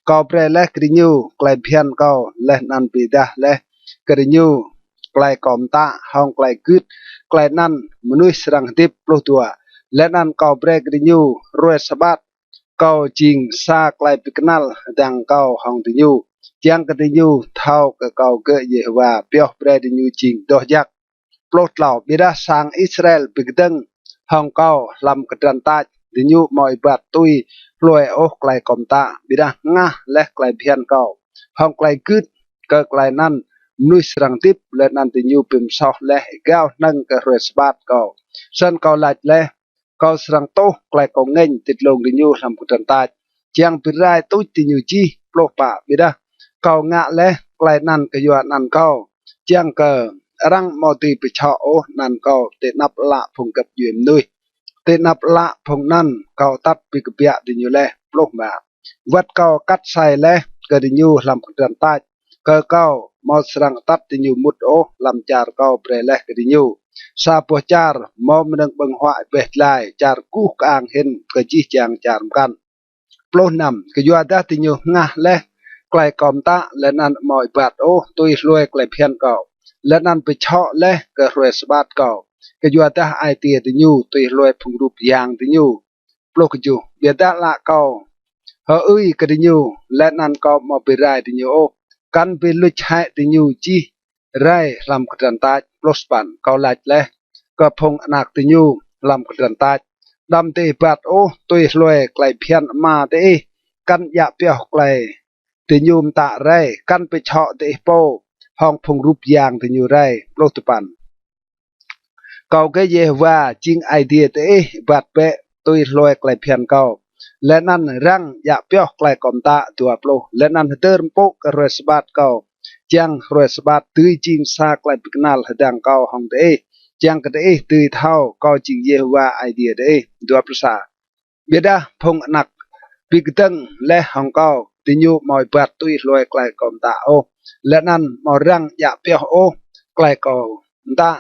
kâo brei leh kơ diñu klei bhiăn kâo, leh anăn bi êdah leh kơ diñu klei kâo mtă hŏng klei gưt, klei anăn mnuih srăng hdĭp. Pluh dua, leh anăn kâo brei kơ diñu hruê Sabat. Kâo jing sa klei bi knăl hdơ̆ng kâo hŏng diñu, čiăng kơ diñu thâo kơ kâo gơ̆ Yêhôwa, pioh brei diñu jing doh jăk. Pluh tlâo, ƀiădah sang Israel bi kdơ̆ng hŏng kâo hlăm kdrăn tač, diñu amâo êbat tui hlue ôh klei kâo mtă, ƀiădah hngah leh klei bhiăn kâo hŏng klei gưt, kơ klei anăn mnuih srăng hdĭp, leh anăn diñu bi msoh leh êgao hnơ̆ng kơ hruê Sabat kâo. Snăn kâo lač leh: Kâo srăng tuh klei kâo ngêñ ti dlông diñu hlăm kdrăn tač, čiăng bi rai tuč diñu jih. Pluh pă, ƀiădah kâo ngă leh klei anăn kyua anăn kâo, čiăng kơ arăng amâo dưi bi čhŏ ôh anăn kâo ti anăp ală phung găp djuê mnuih. Ti anăp ală phung anăn kâo atăt bi kbiă diñu leh. Pluh êma. Wăt kâo kat asei leh kơ diñu hlăm kdrăn tač, kơ kâo amâo srăng atăt diñu mŭt ôh hlăm čar kâo brei leh kơ diñu. Sa boh čar mâo mnơ̆ng ƀơ̆ng huă êbeh dlai, čar guh kơang hĭn kơ jih jang čar mkăn. Pluh năm. Kyuadah diñu hngah leh klei kâo mtă, leh anăn amâo êbat ôh tui hlue klei bhiăn kâo, leh anăn bi čhŏ leh kơ hruê sabat kâo, kyuadah ai tiê diñu tui hlue phung rup yang diñu. Pluh kjuh. Ƀiădah ală kâo hơưi kơ diñu, leh anăn kâo amâo bi rai diñu ôh, kăn bi luč hĕ diñu jih rai hlăm kdrăn tač. Pluh sa păn. Kâo lač leh kơ phung anak diñu hlăm kdrăn tač: Đăm diih êbat ôh tui hlue klei bhiăn ama diih, kăn djă pioh klei diñu mtă rei, kăn bi čhŏ diih pô hŏng phung rup yang diñu rei. Pluh dua păn. Kâo gơ̆ Yêhôwa jing Aê Diê diih, êbat bĕ tui hlue klei bhiăn kâo, leh anăn răng djă pioh klei kâo mtă. Dua pluh. Leh anăn hdơr mpŭ kơ hruê sabat kâo, čiăng hruê sabat dưi jing sa klei bi knăl hdơ̆ng kâo hŏng diih, čiăng kơ diih dưi thâo kâo jing Yêhôwa Aê Diê diih. Dua pluh sa. Ƀiădah phung anak bi kdơ̆ng leh hŏng kâo, diñu amâo êbat tui hlue klei kâo mtă ôh, leh anăn amâo răng djă pioh ôh klei kâo mtă.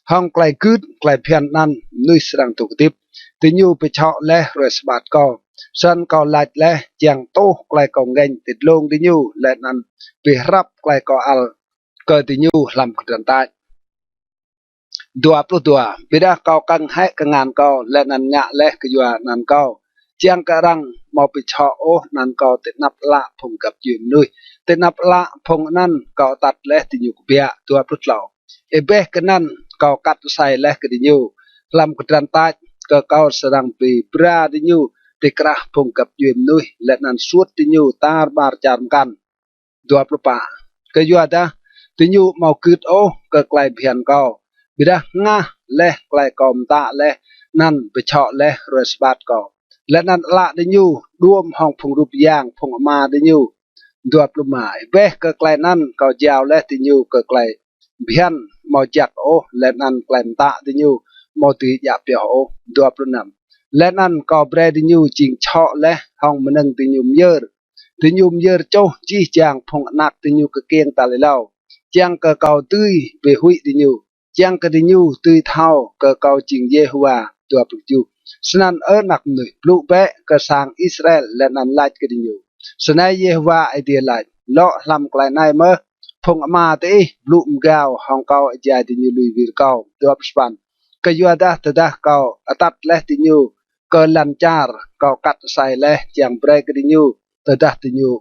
Hŏng klei gưt klei bhiăn anăn mnuih srăng dôk hdĭp. Diñu bi čhŏ leh hruê sabat kâo, snăn kâo lač leh čiăng tuh klei kâo ngêñ ti dlông diñu, leh anăn bi hrăp klei kâo ăl kơ diñu hlăm kdrăn tač. Dua pluh dua. Ƀiădah kâo kơ̆ng hĕ kngan kâo, leh anăn ngă leh kyua anăn kâo, čiăng kơ arăng amâo bi čhŏ ôh anăn kâo ti anăp ală phung găp djuê mnuih. Ti anăp ală phung anăn kâo atăt leh diñu kbiă. Dua pluh tlâo. Êbeh kơ anăn kâo kat asei leh kơ diñu hlăm kdrăn tač, kơ kâo srăng bi bra diñu ti krah phung găp djuê mnuih, leh anăn suôt diñu tar ƀar čar mkăn. Dua pluh pă. Kyuadah diñu amâo gưt ôh kơ klei bhiăn kâo, ƀiădah hngah leh klei kâo mtă leh anăn bi čhŏ leh hruê sabat kâo, leh anăn ală diñu đuôm hŏng phung rup yang phung ama diñu. Dua pluh êma. Êbeh kơ klei anăn kâo jao leh diñu kơ klei bhiăn amâo jăk ôh, leh anăn klei mtă diñu amâo dưi djă pioh ôh. Dua pluh năm. Leh anăn kâo brei diñu jing čhŏ leh hŏng mnơ̆ng diñu myơr. Diñu myơr čuh jih jang phung anak diñu kkiêng tal êlâo, čiăng kơ kâo dưi bi huĭ diñu, čiăng kơ diñu dưi thâo kơ kâo jing Yêhôwa. Dua pluh kjuh. Snăn, Ơ anak mnuih, blŭ bĕ kơ sang Israel leh anăn lač kơ diñu: Snei Yêhôwa Aê Diê lač: Lŏ hlăm klei anei mơh phung ama diih blŭ mgao hŏng kâo êjai diñu lui wir kâo. Dua pluh sa păn. Kyuadah tơdah kâo atăt leh diñu kơ lăn čar kâo kat asei leh čiăng brei kơ diñu, tơdah diñu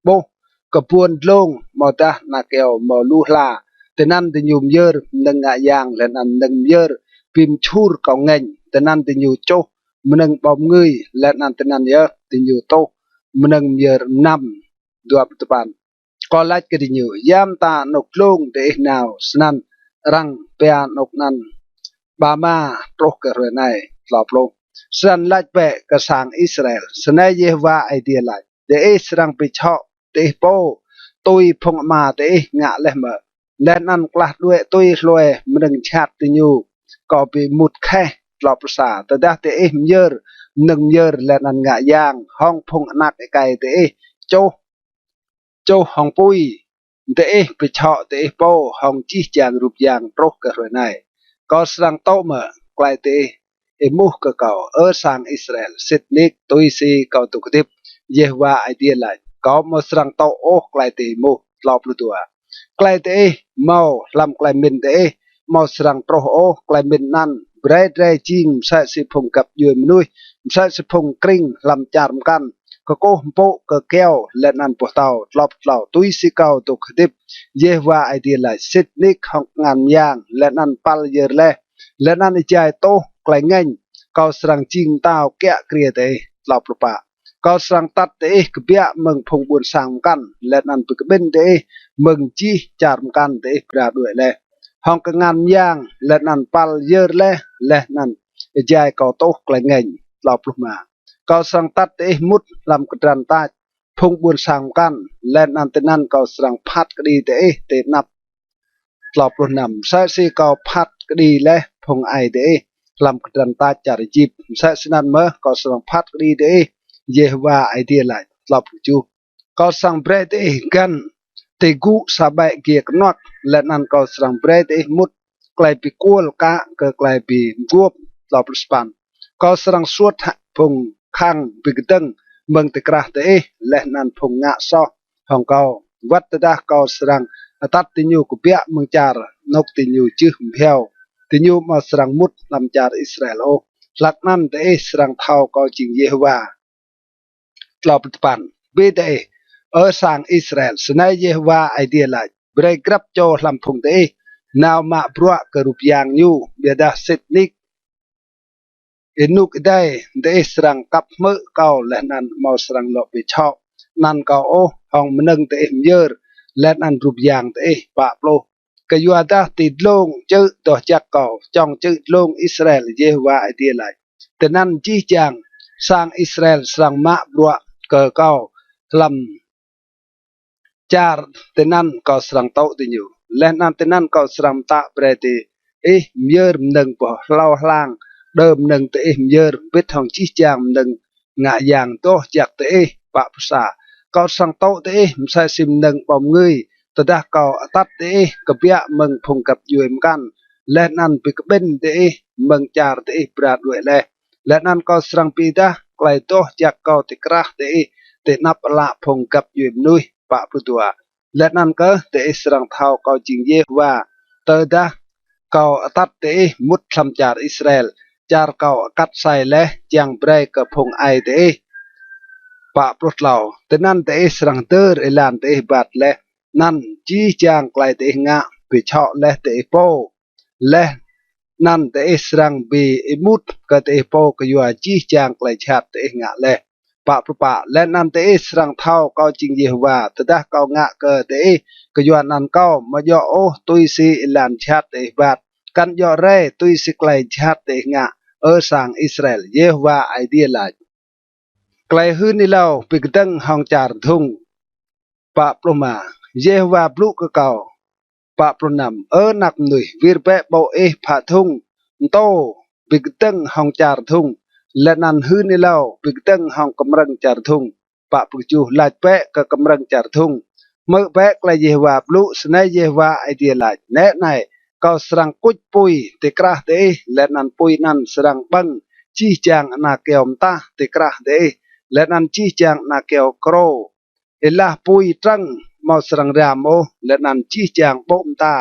ƀuh kbuôn dlông amâodah ana kyâo mâo lu hla, tinăn diñu myơr mnơ̆ng ngă yang leh anăn mnơ̆ng myơr bi mčhur kâo ngêñ, tinăn diñu čuh mnơ̆ng ƀâo mngưi, leh anăn tinăn yơh diñu tuh mnơ̆ng myơr mnăm. Dua pluh dua păn. Kâo lač kơ diñu: Ya mta anôk dlông diih nao snăn arăng pia anôk anăn Bama truh kơ hruê anei. Tlâo pluh. Snăn lač bĕ kơ sang Israel: Snei Yêhôwa Aê Diê lač: Diih srăng bi čhŏ diih pô tui phung ama diih ngă leh mơ̆, leh anăn klah đuĕ tui hlue mnơ̆ng jhat diñu kâo bi êmut kheh? Tlâo pluh sa. Tơdah diih myơr mnơ̆ng myơr leh anăn ngă yang hŏng phung anak êkei diih, čuh čuh hŏng pui, diih bi čhŏ diih pô hŏng jih jang rup yang truh kơ hruê anei, kâo srăng tŭ mơ̆ klei diih êmuh kơ kâo, Ơ sang Israel? Sĭt nik tui si kâo dôk hdĭp, Yêhôwa Aê Diê lač, kâo amâo srăng tŭ ôh klei diih êmuh. Tlâo pluh dua. Klei diih mâo hlăm klei mĭn diih amâo srăng truh ôh. Klei mĭn anăn brei drei jing msĕ si phung găp djuê mnuih, msĕ si phung krĭng hlăm čar mkăn, kkuh mpŭ kơ kyâo leh anăn boh tâo. Tlâo pluh tlâo. Tui si kâo dôk hdĭp, Yêhôwa Aê Diê lač, sĭt nik hŏng kngan myang leh anăn păl yơr leh, leh anăn êjai tuh klei ngêñ, kâo srăng jing mtao kiă kriê diih. Tlâo pluh pă. Kâo srăng atăt diih kbiă mơ̆ng phung ƀuôn sang mkăn, leh anăn bi kƀĭn diih mơ̆ng jih čar mkăn diih bra đuĕ leh, hŏng kngan myang leh anăn păl yơr leh, leh anăn êjai kâo tuh klei ngêñ. Tlâo pluh êma. Kâo srăng atăt diih mŭt hlăm kdrăn tač phung ƀuôn sang mkăn, leh anăn tinăn kâo srăng phat kđi diih ti anăp Tlâo pluh năm. Msĕ si kâo phat kđi leh phung aê diih hlăm kdrăn tač čar Êjip, msĕ snăn mơh kâo srăng phat kđi diih, Yêhôwa Aê Diê lač. Tlâo pluh kjuh. Kâo srăng brei diih găn ti gŭ sa ƀĕ giê knuăk, leh anăn kâo srăng brei diih mŭt klei bi kuôl kă kơ klei bi mguôp. Tlâo pluh sa păn. Kâo srăng suôt hĕ phung khăng bi kdơ̆ng mơ̆ng ti krah diih, leh anăn phung ngă soh hŏng kâo, wăt tơdah kâo srăng atăt diñu kbiă mơ̆ng čar anôk diñu jưh mbhiâo, diñu amâo srăng mŭt hlăm čar Israel ôh. Hlăk anăn diih srăng thâo kâo jing Yêhôwa. Tlâo pluh dua păn. Bi diih, Ơ sang Israel, snei Yêhôwa Aê Diê lač: Brei grăp čô hlăm phung diih nao mă bruă kơ rup yang ñu, ƀiădah sĭt nik ênuk êdei diih srăng kăp hmư̆ kâo leh anăn amâo srăng lŏ bi čhŏ anăn kâo ôh hŏng mnơ̆ng diih myơr leh anăn rup yang diih. Pă pluh. Kyuadah ti dlông čư̆ doh jăk kâo, čŏng čư̆ dlông Israel, Yêhôwa Aê Diê lač, tinăn jih jang sang Israel srăng mă bruă kơ kâo hlăm čar tinăn kâo srăng tŭ diñu. Leh anăn tinăn kâo srăng mtă brei diih myơr mnơ̆ng boh hlâo hlang, đơ mnơ̆ng diih myơr mbĭt hŏng jih jang mnơ̆ng ngă yang doh jăk diih. Pă pluh sa. Kâo srăng tŭ diih msĕ si mnơ̆ng ƀâo mngưi, tơdah kâo atăt diih kbiă mơ̆ng phung găp djuê mkăn, leh anăn bi kƀĭn diih mơ̆ng čar diih bra đuĕ leh. Leh anăn kâo srăng bi êdah klei doh jăk kâo ti krah diih ti anăp ală phung găp djuê mnuih. Pă pluh dua. Leh anăn kơh diih srăng thâo kâo jing Yêhôwa, tơdah kâo atăt diih mŭt hlăm čar Israel, čar kâo kat asei leh čiăng brei kơ phung aê diih. Pă pluh tlâo. Tinăn diih srăng hdơr êlan diih êbat leh anăn jih jang klei diih ngă bi čhŏ leh diih pô, leh anăn diih srăng bi êmut kơ diih pô kyua jih jang klei jhat diih ngă leh. Pă pluh pă. Leh anăn diih srăng thâo kâo jing Yêhôwa, tơdah kâo ngă kơ diih kyua anăn kâo, amâo djŏ ôh tui si êlan jhat diih êbat, kăn djŏ rei tui si klei jhat diih ngă, Ơ sang Israel, Yêhôwa Aê Diê lač. Klei hưn êlâo bi kdơ̆ng hŏng čar dhŭng. Pă pluh êma. Yêhôwa blŭ kơ kâo. Pă pluh năm. Ơ anak mnuih, wir bĕ ƀô̆ ih phă dhŭng mtô bi kdơ̆ng hŏng čar dhŭng, leh anăn hưn êlâo bi kdơ̆ng hŏng kmrơ̆ng čar dhŭng. Pă pluh kjuh. Lač bĕ kơ kmrơ̆ng čar dhŭng: Hmư̆ bĕ klei Yêhôwa blŭ. Snei Yêhôwa Aê Diê lač: Nĕ anei, kâo srăng kuč pui ti krah diih, leh anăn pui anăn srăng ƀơ̆ng jih jang ana kyâo mtah ti krah diih, leh anăn jih jang ana kyâo krô. Êlah pui trơ̆ng amâo srăng riam ôh, leh anăn jih jang ƀô̆ mta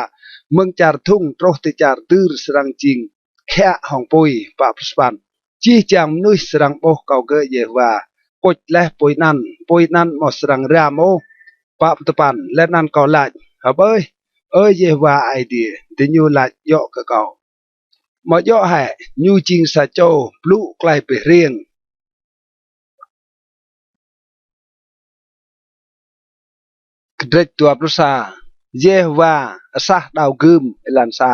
mơ̆ng čar dhŭng truh ti čar dưr srăng jing khiă hŏng pui. Pă pluh sa păn. Jih jang mnuih srăng ƀuh kâo gơ̆ Yêhôwa kuč leh pui anăn, pui anăn amâo srăng riam ôh. Pă pluh dua păn. Leh anăn kâo lač: Hbơih, Ơ Yêhôwa Aê Diê. Diñu lač djŏ kơ kâo: Amâo djŏ hĕ ñu jing sa čô blŭ klei bi hriêng? Kdrêč dua pluh sa. Yêhôwa asah đao gưm. Êlan sa.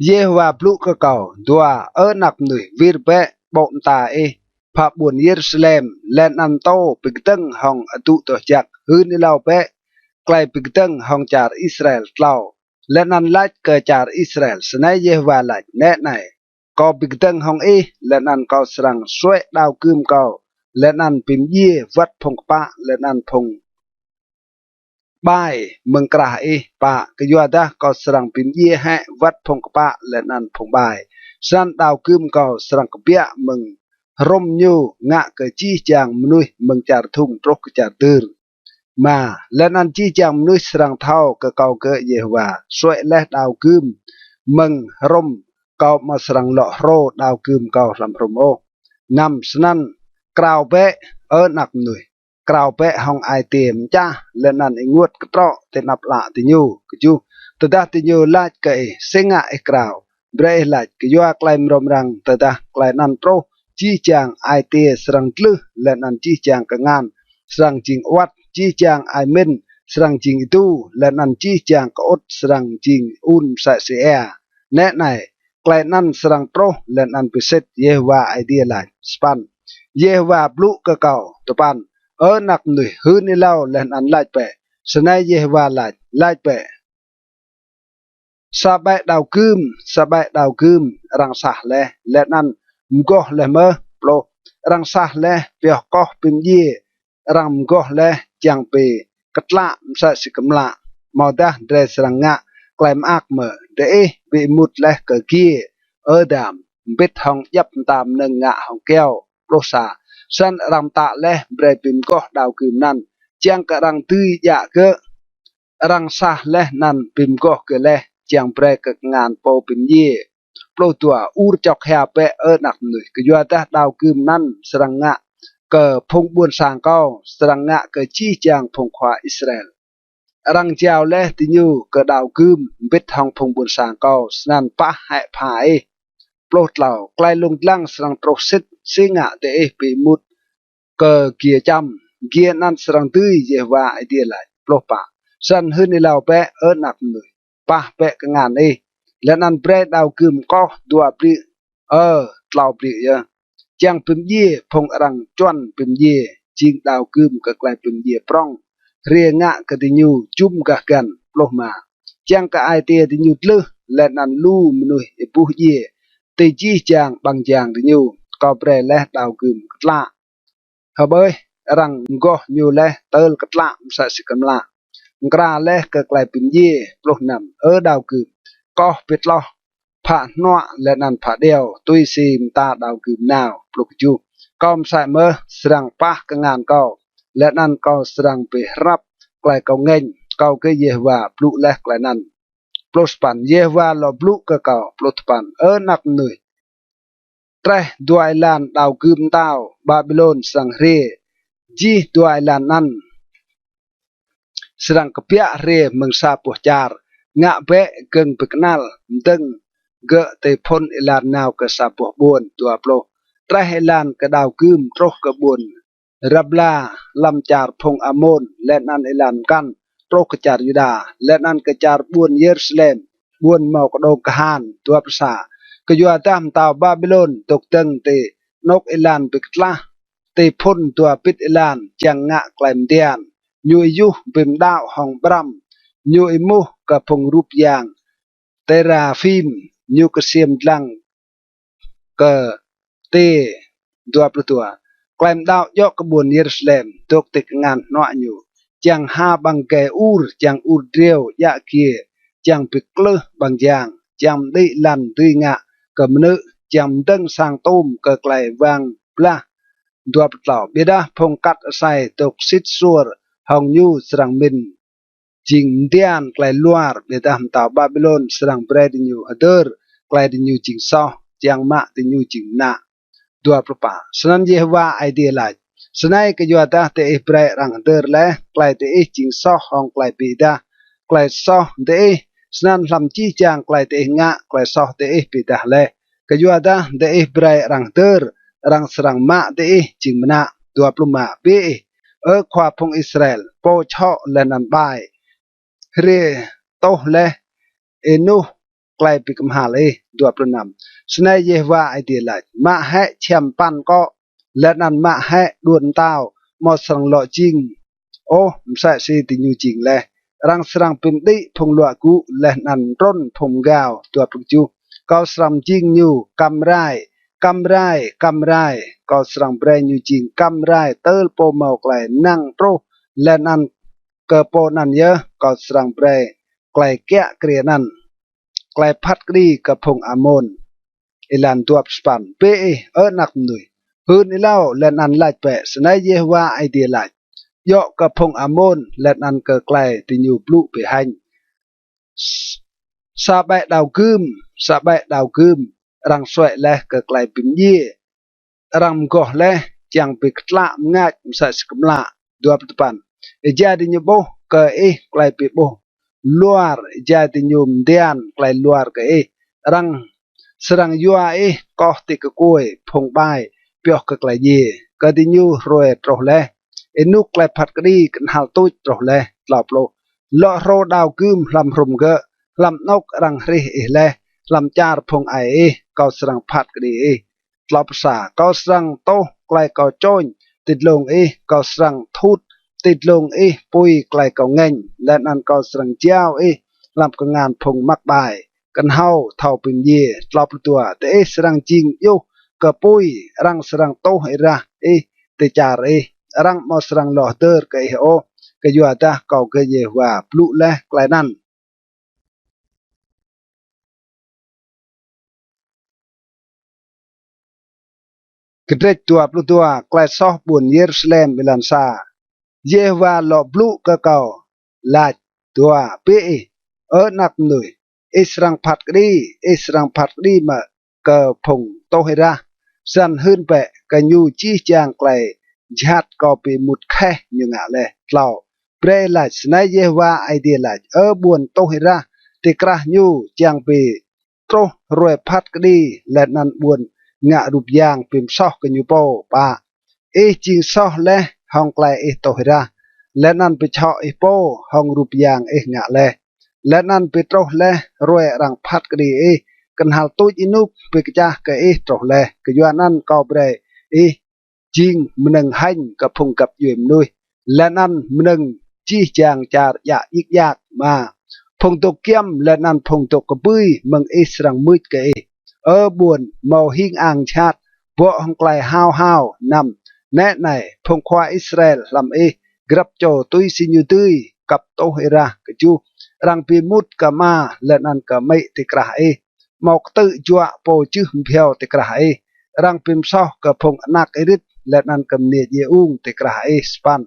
Yêhôwa blŭ kơ kâo: Dua, Ơ anak mnuih, wir bĕ ƀô̆ mta ih phă ƀuôn Yêrusalem, leh anăn mtô bi kdơ̆ng hŏng adŭ doh jăk, hưn êlâo bĕ klei bi kdơ̆ng hŏng čar Israel. Tlâo. Leh anăn lač kơ čar Israel: Snei Yêhôwa lač: Nĕ anei, kâo bi kdơ̆ng hŏng ih, leh anăn kâo srăng suĕ đao gưm kâo, leh anăn bi mdjiê wăt phung kpă leh anăn phung ƀai mơ̆ng krah ih. Pă. Kyuadah kâo srăng bi mdjiê hĕ wăt phung kpă leh anăn phung ƀai, snăn đao gưm kâo srăng kbiă mơ̆ng hrŭm ñu ngă kơ jih jang mnuih mơ̆ng čar dhŭng truh kơ čar dưr. Êma. Leh anăn jih jang mnuih srăng thâo kơ kâo gơ̆ Yêhôwa, suĕ leh đao gưm mơ̆ng hrŭm kâo amâo srăng lŏ hrô đao gưm kâo hlăm hrŭm ôh. Năm. Snăn krao bĕ, Ơ anak mnuih, krao bĕ hŏng ai tiê mčah, leh anăn ênguôt ktrŏ ti anăp ală diñu. Kjuh. Tơdah diñu lač kơ ih: Si ngă ih krao? Brei ih lač: Kyua klei mrâo mrang. Tơdah klei anăn truh, jih jang ai tiê srăng dlưh, leh anăn jih jang kngan srăng jing awăt, jih jang ai mĭn srăng jing êdu, leh anăn jih jang kơŭt srăng jing un msĕ si êa. Nĕ anei, klei anăn srăng truh leh anăn bi sĭt, Yêhôwa Aê Diê lač. Sa păn. Yêhôwa blŭ kơ kâo. Dua păn. Ơ anak mnuih, hưn êlâo leh anăn lač bĕ: Snei Yêhôwa lač: Lač bĕ: Sa ƀĕ đao gưm, sa ƀĕ đao gưm arăng sah leh, leh anăn mgoh leh mơh. Pluh. Arăng sah leh pioh koh bi mdjiê, arăng mgoh leh čiăng bi ktlă msĕ si kmlă. Amâodah drei srăng ngă klei mơak mơ̆? Diih bi êmut leh kơ giê, Ơ dam, mbĭt hŏng djăp mta mnơ̆ng ngă hŏng kyâo. Pluh sa. Snăn arăng mtă leh brei bi mgoh đao gưm anăn, čiăng kơ arăng dưi djă gơ̆. Arăng sah leh anăn bi mgoh gơ̆ leh čiăng brei kơ kngan pô bi mdjiê. Pluh dua. Ur čŏk hia bĕ, Ơ anak mnuih, kyuadah đao gưm anăn srăng ngă kơ phung ƀuôn sang kâo, srăng ngă kơ jih jang phung khua Israel. Arăng jao leh diñu kơ đao gưm mbĭt hŏng phung ƀuôn sang kâo, snăn pah hĕ pha ih. Pluh tlâo. Klei lông dlăng srăng truh sĭt, si ngă diih bi êmut kơ giê čăm? Giê anăn srăng dưi, Yêhôwa Aê Diê lač. Pluh pă. Snăn hưn êlâo bĕ, Ơ anak mnuih, pah bĕ kngan ih, leh anăn brei đao gưm koh dua bliư̆, ơ, tlâo bliư̆ yơh, čiăng bi mdjiê phung arăng čuăn bi mdjiê, jing đao gưm kơ klei bi mdjiê prŏng hriê ngă kơ diñu jŭm gah găn. Pluh êma. Čiăng kơ ai tiê diñu dlưh, leh anăn lu mnuih êbuh djiê ti jih jang ƀăng jang diñu. Kâo brei leh đao gưm ktlă, hƀơih, arăng mgoh ñu leh tơl ktlă msĕ si kmlă, mkra leh kơ klei bi mdjiê. Pluh năm. Ơ đao gưm, koh bi tloh phă hnuă leh anăn phă điâo, tui si mta đao gưm nao. Pluh kjuh. Kâo msĕ mơh srăng pah kngan kâo, leh anăn kâo srăng bi hrăp klei kâo ngêñ. Kâo gơ̆ Yêhôwa blŭ leh klei anăn. Pluh sa păn. Yêhôwa lŏ blŭ kơ kâo. Pluh dua păn. Ơ anak mnuih, treh dua êlan đao gưm mtao Ƀaƀilôn srăng hriê. Jih dua êlan anăn srăng kbiă hriê mơ̆ng sa boh čar. Ngă bĕ gơ̆ng bi knăl, mdơ̆ng gơ̆ ti phŭn êlan nao kơ sa boh ƀuôn. Dua pluh. Treh êlan kơ đao gưm truh kơ ƀuôn Rabla hlăm čar phung Amôn, leh anăn êlan mkăn truh kơ čar Yuđa, leh anăn kơ čar ƀuôn Yêrusalem, ƀuôn mâo kđông kahan. Dua pluh sa. Kyuadah mtao Ƀaƀilôn dôk dơ̆ng ti anôk êlan bi ktlah, ti phŭn dua bĭt êlan, čiăng ngă klei mdian. Ñu êyuh bi mđăo hŏng ƀrăm, ñu êmuh kơ phung rup yang têraphim, ñu ksiêm dlăng kơ ti. Dua pluh dua. Klei mđăo djŏ kơ ƀuôn Yêrusalem, dôk ti kngan hnuă ñu, čiăng ha ƀăng êgei ur, čiăng ur driâo djă giê, čiăng bi klưh ƀăng jang, čiăng mđĭ lăn dưi ngă kơ mnư̆, čiăng mdơ̆ng sang tum kơ klei wang blah. Dua pluh tlâo. Ƀiădah phung kat asei dôk sĭt suôr hŏng ñu srăng mĭn jing mdian klei luar, ƀiădah mtao Ƀaƀilôn srăng brei diñu hdơr klei diñu jing soh, čiăng mă diñu jing mnă. Dua pluh pă. Snăn Yêhôwa Aê Diê lač: Snei kyuadah diih brei arăng hdơr leh klei diih jing soh hŏng klei bi êdah klei soh diih, snăn hlăm jih jang klei diih ngă, klei soh diih bi êdah leh. Kyuadah diih brei arăng hdơr, arăng srăng mă diih jing mnă. Dua pluh êma. Bi ih, Ơ khua phung Israel, pô čhŏ leh anăn ƀai, hriê tuh leh ênuh klei bi kmhal ih. Dua pluh năm. Snei Yêhôwa Aê Diê lač: Mă hĕ čhiăm păn kŏ, leh anăn mă hĕ đuôn mtao, amâo srăng lŏ jing ôh msĕ si diñu jing leh. Arăng srăng bi mđĭ phung luă gŭ leh anăn mtrŭn phung mgao. Dua pluh kjuh. Kâo srăng mjing ñu kăm rai, kăm rai, kăm rai. Kâo srăng brei ñu jing kăm rai tơl pô mâo klei năng truh, leh anăn kơ pô anăn yơh kâo srăng brei klei kiă kriê anăn. Klei phat kđi kơ phung Amôn. Êlan dua pluh sa păn. Bi ih, Ơ anak mnuih, hưn êlâo leh anăn lač bĕ: Snei Yêhôwa Aê Diê lač: Djŏ kơ phung Amôn leh anăn kơ klei diñu blŭ bi hêñ: Sa ƀĕ đao gưm, sa ƀĕ đao gưm arăng suê̆ leh kơ klei bi mdjiê, arăng mgoh leh čiăng bi ktlă mngač msĕ si kmlă. Dua pluh dua păn. Êjai diñu ƀuh kơ ih klei bi ƀuh luar, êjai diñu mdian klei luar kơ ih, arăng srăng yua ih koh ti kkuê phung ƀai pioh kơ klei djiê. Kơ diñu hruê truh leh, ênuk klei phat kđi knhal tuč truh leh. Tlâo pluh. Lŏ hrô đao gưm hlăm hrŭm gơ̆, hlăm anôk arăng hrih ih leh, hlăm čar phung aê ih, kâo srăng phat kđi ih. Tlâo pluh sa. Kâo srăng tuh klei kâo čôñ ti dlông ih, kâo srăng thut ti dlông ih pui klei kâo ngêñ, leh anăn kâo srăng jao ih hlăm kngan phung măk ƀai, knhâo thâo bi mdjiê. Tlâo pluh dua. Diih srăng jing djuh kơ pui, arăng srăng tuh êrah ih ti čar ih, arăng amâo srăng lŏ hdơr kơ ih ôh, kyuadah kâo gơ̆ Yêhôwa blŭ leh klei anăn. Kdrêč dua pluh dua. Klei soh ƀuôn Yêrusalem. Êlan sa. Yêhôwa lŏ blŭ kơ kâo, lač: Dua, bi ih, Ơ anak mnuih, ih srăng phat kđi, ih srăng phat kđi mơ̆ kơ phung tuh êrah? Snăn hưn bĕ kơ ñu jih jang klei jhat kâo bi êmut kheh ñu ngă leh. Tlâo. Brei lač: Snei Yêhôwa Aê Diê lač: Ơ ƀuôn tuh êrah, ti krah ñu čiăng bi truh hruê phat kđi, leh anăn ƀuôn ngă rup yang bi msoh kơ ñu pô. Pă. Ih jing soh leh hŏng klei ih tuh êrah, leh anăn bi čhŏ ih pô hŏng rup yang ih ngă leh, leh anăn bi truh leh hruê arăng phat kđi ih, knhal tuč ênuk bi kčah kơ ih truh leh. Kyuanăn kâo brei ih jing mnơ̆ng hêñ kơ phung găp djuê mnuih, leh anăn mnơ̆ng jih jang čar djă djik djak. Êma. Phung dôk giăm leh anăn phung dôk kbưi mơ̆ng ih srăng mưč kơ ih, Ơ ƀuôn mâo hing ang jhat, bŏ hŏng klei hao hao. Năm. Nĕ anei, phung khua Israel hlăm ih, grăp čô tui si ñu dưi, kăp tuh êrah. Kjuh. Arăng bi êmut kơ ama leh anăn kơ amĭ ti krah ih, amâo ktư̆ juă pô jưh mbhiâo ti krah ih. Arăng bi msoh kơ phung anak êrĭt leh anăn kơ mniê djiê ung ti krah ih. Sa păn.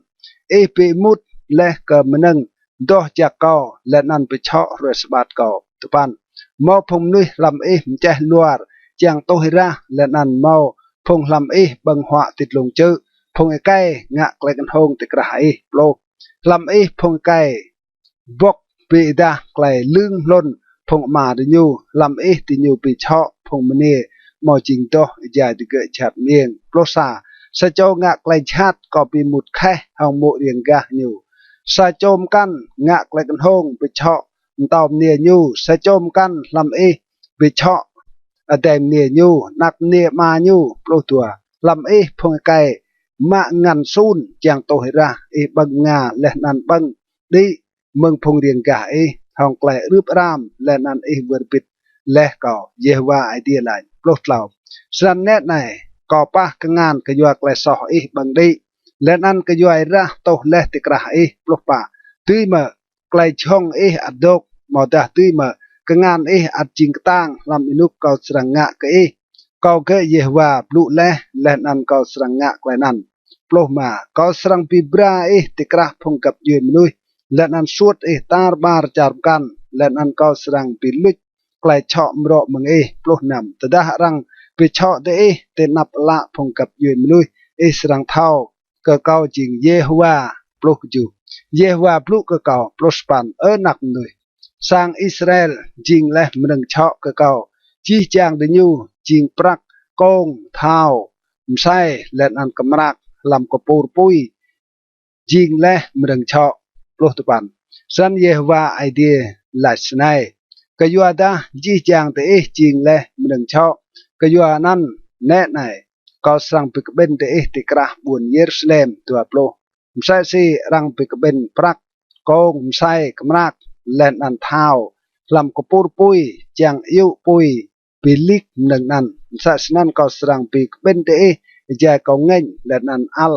Ih bi êmut leh kơ mnơ̆ng doh jăk kâo, leh anăn bi čhŏ hruê sabat kâo. Dua păn. Mâo phung mnuih hlăm ih mčeh luar čiăng tuh êrah, leh anăn mâo phung hlăm ih ƀơ̆ng huă ti dlông čư̆, phung êkei ngă klei knhông ti krah ih. Pluh. Hlăm ih phung êkei bŏk bi êdah klei lưng hlŭn phung ama diñu, hlăm ih diñu bi čhŏ phung mniê amâo jing doh êjai digơ̆ jhat mơ̆ng. Pluh sa. Sa čô ngă klei jhat kâo bi êmut kheh hŏng mô̆ riêng gah ñu. Sa čô mkăn ngă klei knhông bi čhŏ mtâo mniê ñu. Sa čô mkăn hlăm ih bi čhŏ adei mniê ñu, anak mniê ama ñu. Pluh dua. Hlăm ih phung êkei mă ngăn sun čiăng tuh êrah, ih ƀơ̆ng mnga leh anăn ƀơ̆ng đĭ mơ̆ng phung riêng gah ih hŏng klei arưp aram, leh anăn ih wơr bĭt leh kâo, Yêhôwa Aê Diê lač. Pluh tlâo. Snăn nĕ anei, kâo pah kngan kyua klei soh ih ƀơ̆ng đĭ, leh anăn kyua êrah tuh leh ti krah ih. Pluh pă. Dưi mơ̆ klei jhŏng ih ăt dôk, amâodah dưi mơ̆ kngan ih ăt jing ktang hlăm ênuk kâo srăng ngă kơ ih? Kâo gơ̆ Yêhôwa blŭ leh, leh anăn kâo srăng ngă klei anăn. Pluh êma. Kâo srăng bi bra ih ti krah phung găp djuê mnuih, leh anăn suôt ih tar ƀar čar mkăn, leh anăn kâo srăng bi luč klei čhŏ mrŏ mơ̆ng ih. Pluh năm. Tơdah arăng bi čhŏ diih ti anăp ală phung găp djuê mnuih, ih srăng thâo kơ kâo jing Yêhôwa. Pluh kjuh. Yêhôwa blŭ kơ kâo. Pluh sa păn. Ơ anak mnuih, sang Israel jing leh mnơ̆ng čhŏ kơ kâo. Jih jang diñu jing prăk, kông, thao, msei, leh anăn kmrak hlăm kpur pui jing leh mnơ̆ng čhŏ. Pluh dua păn. Snăn Yêhôwa Aê Diê lač snei: Kyuadah jih jang diih jing leh mnơ̆ng čhŏ, kyuanăn nĕ anei, kâo srăng bi kƀĭn diih ti krah ƀuôn Yêrusalem. Dua pluh. Msĕ si arăng bi kƀĭn prăk, kông, msei, kmrak, leh anăn thao hlăm kpur pui čiăng ayŭ pui bi lik mnơ̆ng anăn, msĕ snăn kâo srăng bi kƀĭn diih êjai kâo ngêñ leh anăn ăl,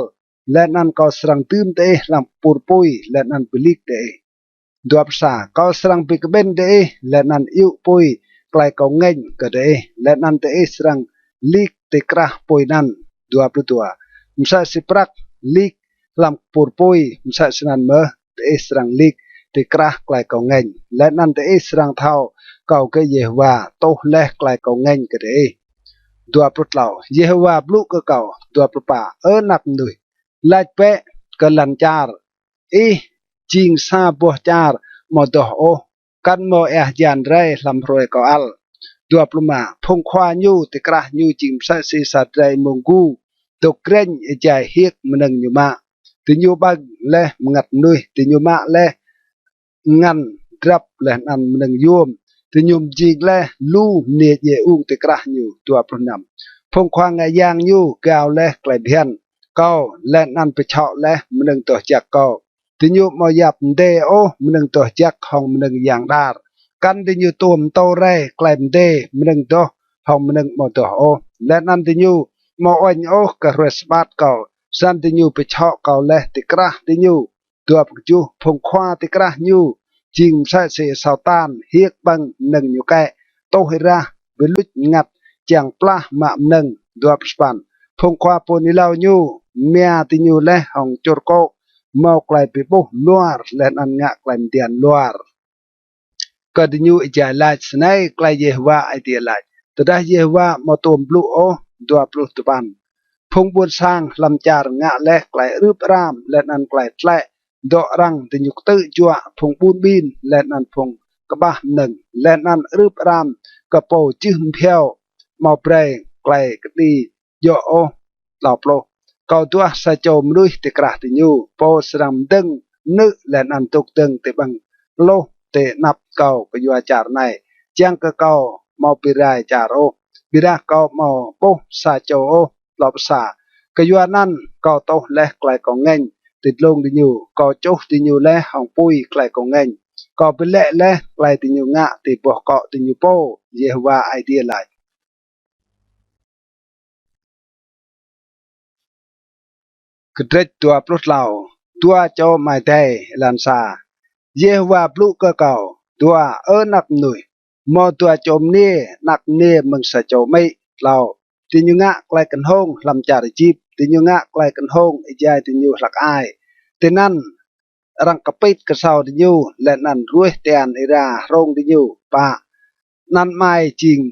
leh anăn kâo srăng dưm diih hlăm kpur pui leh anăn bi lik diih. Dua pluh sa. Kâo srăng bi kƀĭn diih leh anăn ayŭ pui klei kâo ngêñ kơ diih, leh anăn diih srăng lik ti krah pui anăn. Dua pluh dua. Msĕ si prăk lik hlăm kpur pui, msĕ snăn mơh diih srăng lik ti krah klei kâo ngêñ, leh anăn diih srăng thâo kâo gơ̆ Yêhôwa tuh leh klei kâo ngêñ kơ diih. Dua pluh tlâo. Yêhôwa blŭ kơ kâo. Dua pluh pă. Ơ anak mnuih, lač bĕ kơ lăn čar: Ih jing sa boh čar amâo doh ôh, kăn mâo êa hjan rei hlăm hruê kâo ăl. Dua pluh êma. Phung khua ñu ti krah ñu jing msĕ si sa drei êmông gu dôk grêñ êjai hiêk mnơ̆ng ñu mă. Diñu ƀơ̆ng leh mngăt mnuih, diñu mă leh ngăn drăp leh anăn mnơ̆ng yuôm. Diñu mjing leh lu mniê djiê ung ti krah ñu. Dua pluh năm. Phung khua ngă yang ñu gao leh klei bhiăn kâo, leh anăn bi čhŏ leh mnơ̆ng doh jăk kâo. Diñu amâo yap mdê ôh mnơ̆ng doh jăk hŏng mnơ̆ng yang đar, kăn diñu tuôm mtô rei klei mdê mnơ̆ng doh hŏng mnơ̆ng amâo doh ôh. Leh anăn diñu amâo uêñ ôh kơ hruê sabat kâo, snăn diñu bi čhŏ kâo leh ti krah diñu. Dua pluh kjuh. Phung khua ti krah ñu jing msĕ si asâo tan hiêk ƀơ̆ng mnơ̆ng ñu kĕ, tuh êrah, bi luč mngăt, čiăng plah mă mnơ̆ng. Dua pluh sa păn. Phung khua pô hưn êlâo ñu mia diñu leh hŏng čŭr kô̆, mâo klei bi ƀuh luar leh anăn ngă klei mdian luar kơ diñu êjai lač, Snei klei Yêhôwa Aê Diê lač: Tơdah Yêhôwa amâo tuôm blŭ ôh. Dua pluh dua păn. Phung ƀuôn sang hlăm čar ngă leh klei arưp aram leh anăn klei tlĕ dŏ arăng, diñu ktư̆ juă phung ƀun ƀin leh anăn phung kƀah mnơ̆ng, leh anăn arưp aram kơ pô čih mbhiâo, amâo brei klei kđi djŏ ôh. Tlâo pluh. Kâo duah sa čô mnuih ti krah diñu, pô srăng mdơ̆ng mnư̆ leh anăn dôk dơ̆ng ti ƀăng êluh ti anăp kâo kyua čar anei, čiăng kơ kâo amâo bi rai čar ôh, ƀiădah kâo amâo ƀuh sa čô ôh. Tlâo pluh sa. Kyuanăn kâo tuh leh klei kâo ngêñ ti dlông diñu, kâo čuh diñu leh hŏng pui klei kâo ngêñ, kâo bi lĕ leh klei diñu ngă ti boh kŏ diñu pô, Yêhôwa Aê Diê lač. Kdrêč dua pluh tlâo. Dua čô amai adei. Êlan sa. Yêhôwa blŭ kơ kâo: Dua, Ơ anak mnuih, mâo dua čô mniê, anak mniê mơ̆ng sa čô amĭ. Tlâo. Diñu ngă klei knhông hlăm čar Êjip, diñu ngă klei knhông êjai diñu hlăk ai. Tinăn arăng kpĭt ksâo diñu, leh anăn ruêh tian êra hrông diñu. Pă. Anăn amai jing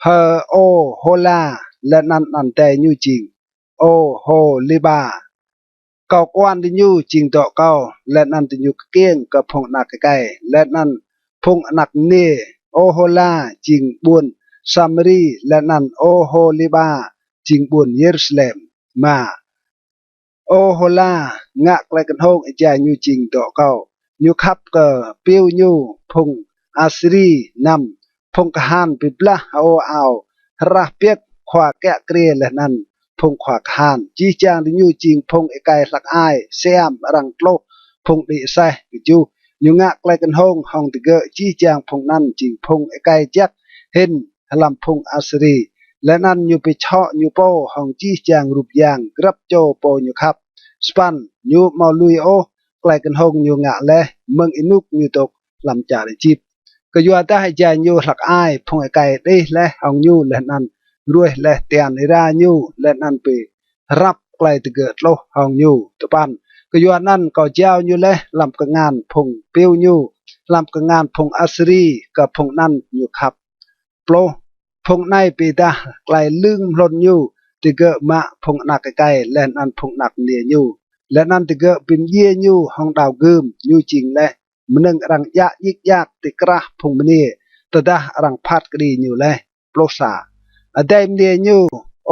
H'Ôhôla, leh anăn anăn adei ñu jing Ôhôliba. Kâo kuan diñu jing dŏ kâo, leh anăn diñu kkiêng kơ phung anak êkei. Leh anăn phung anak mniê Ôhôla jing ƀuôn Samari, leh anăn Ôhôliba jing ƀuôn Yêrusalem. Êma. Ôhôla ngă klei knhông êjai ñu jing dŏ kâo. Ñu khăp kơ piu ñu phung Asiri. Năm. Phung kahan bi blah hơô ao hrah biêk khua kiă kriê leh anăn phung khua kahan, jih jang diñu jing phung êkei hlăk ai siam arăng tluh phung đĭ aseh. Kjuh. Ñu ngă klei knhông hŏng digơ̆, jih jang phung anăn jing phung êkei jăk hĭn hlăm phung Asiri, leh anăn ñu bi čhŏ ñu pô hŏng jih jang rup yang grăp čô pô ñu khăp. Sa păn. Ñu amâo lui ôh klei knhông ñu ngă leh mơ̆ng ênuk ñu dôk hlăm čar Êjip. Kyuadah êjai ñu hlăk ai, phung êkei đih leh hŏng ñu leh anăn ruêh leh tian êra ñu, leh anăn bi hrăp klei digơ̆ tluh hŏng ñu. Dua păn. Kyuanăn kâo jao ñu leh hlăm kngan phung piu ñu, hlăm kngan phung Asiri, kơ phung anăn ñu khăp. Pluh. Phung anei bi êdah klei lưng mhlŭn ñu, digơ̆ mă phung anak êkei leh anăn phung anak mniê ñu, leh anăn digơ̆ bi mdjiê ñu hŏng đao gưm. Ñu jing leh mnơ̆ng arăng djă djik djak ti krah phung mniê, tơdah arăng phat kđi ñu leh. Pluh sa. Adei mniê ñu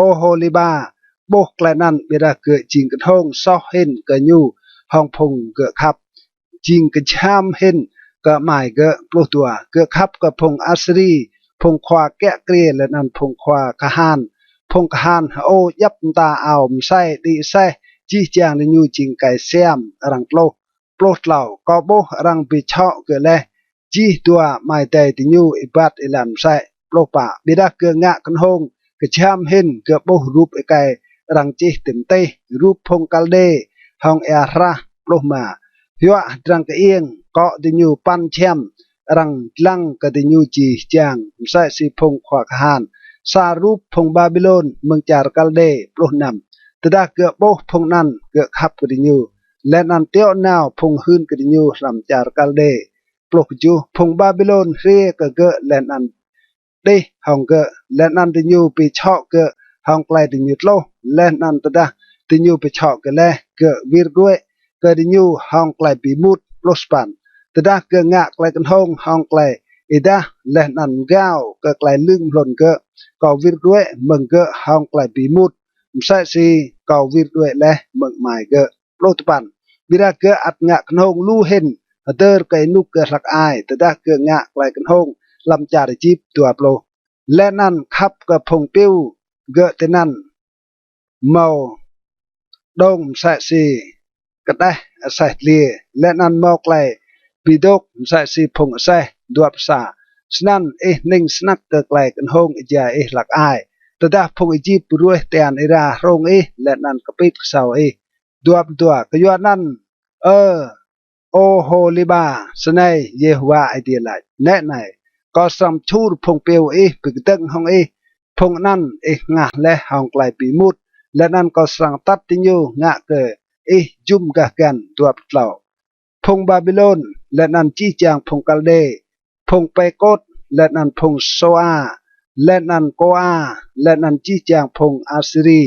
Ôhôliba ƀuh klei anăn, ƀiădah gơ̆ jing knhông soh hĭn kơ ñu hŏng phung gơ̆ khăp, jing kjham hĭn kơ amai gơ̆. Pluh dua. Gơ̆ khăp kơ phung Asiri, phung khua kiă kriê leh anăn phung khua kahan. Phung kahan hơô djăp mta ao msei đĭ aseh, jih jang diñu jing êkei siam arăng tluh. Pluh tlâo. Kâo ƀuh arăng bi čhŏ gơ̆ leh, jih dua amai adei diñu êbat êlan msĕ. Pluh pă. Ƀiădah gơ̆ ngă knhông kjham hĭn, gơ̆ ƀuh rup êkei arăng čih ti mtih, rup phung Kaldê hŏng êa hrah. Pluh êma. Hyuă hdrăng kơiêng, kŏ diñu păn čhiăm, arăng dlăng kơ diñu jih jang msĕ si phung khua kahan, sa rup phung Ƀaƀilôn mơ̆ng čar Kaldê. Pluh năm. Tơdah gơ̆ ƀuh phung anăn, gơ̆ khăp kơ diñu, leh anăn tiŏ nao phung hưn kơ diñu hlăm čar Kaldê. Pluh kjuh. Phung Ƀaƀilôn hriê kơ gơ̆ leh anăn đih hŏng gơ̆, leh anăn diñu bi čhŏ gơ̆ hŏng klei diñu tluh. Leh anăn tơdah diñu bi čhŏ gơ̆ leh, gơ̆ wir đuĕ kơ diñu hŏng klei bi êmut. Pluh sa păn. Tơdah gơ̆ ngă klei knhông hŏng klei êdah leh anăn mgao kơ klei lưng mhlŭn gơ̆, kâo wir đuĕ mơ̆ng gơ̆ hŏng klei bi êmut, msĕ si kâo wir đuĕ leh mơ̆ng amai gơ̆. Pluh dua păn. Ƀiădah gơ̆ ăt ngă knhông lu hĭn hdơr kơ ênuk gơ̆ hlăk ai, tơdah gơ̆ ngă klei knhông hlăm čar Êjip. Dua pluh. Leh anăn khăp kơ phung piu gơ̆ tinăn mâo đông msĕ si kđeh aseh dliê, leh anăn mâo klei bi dôk msĕ si phung aseh. Dua pluh sa. Snăn ih hnĭng snăk kơ klei knhông êjai ih hlăk ai, tơdah phung Êjip ruêh tian êra hrông ih leh anăn kpit ksâo ih. Dua pluh dua. Kyuanăn, Ơ Ôhôliba, snei Yêhôwa Aê Diê lač: Nĕ anei, kâo srăng mčhur phung piu ih bi kdơ̆ng hŏng ih, phung anăn ih hngah leh hŏng klei bi êmut, leh anăn kâo srăng atăt diñu ngă kơ ih jŭm gah găn. Dua pluh tlâo. Phung Ƀaƀilôn, leh anăn jih jang phung Kaldê, phung Pêkôt, leh anăn phung Sôa, leh anăn Kôa, leh anăn jih jang phung Asiri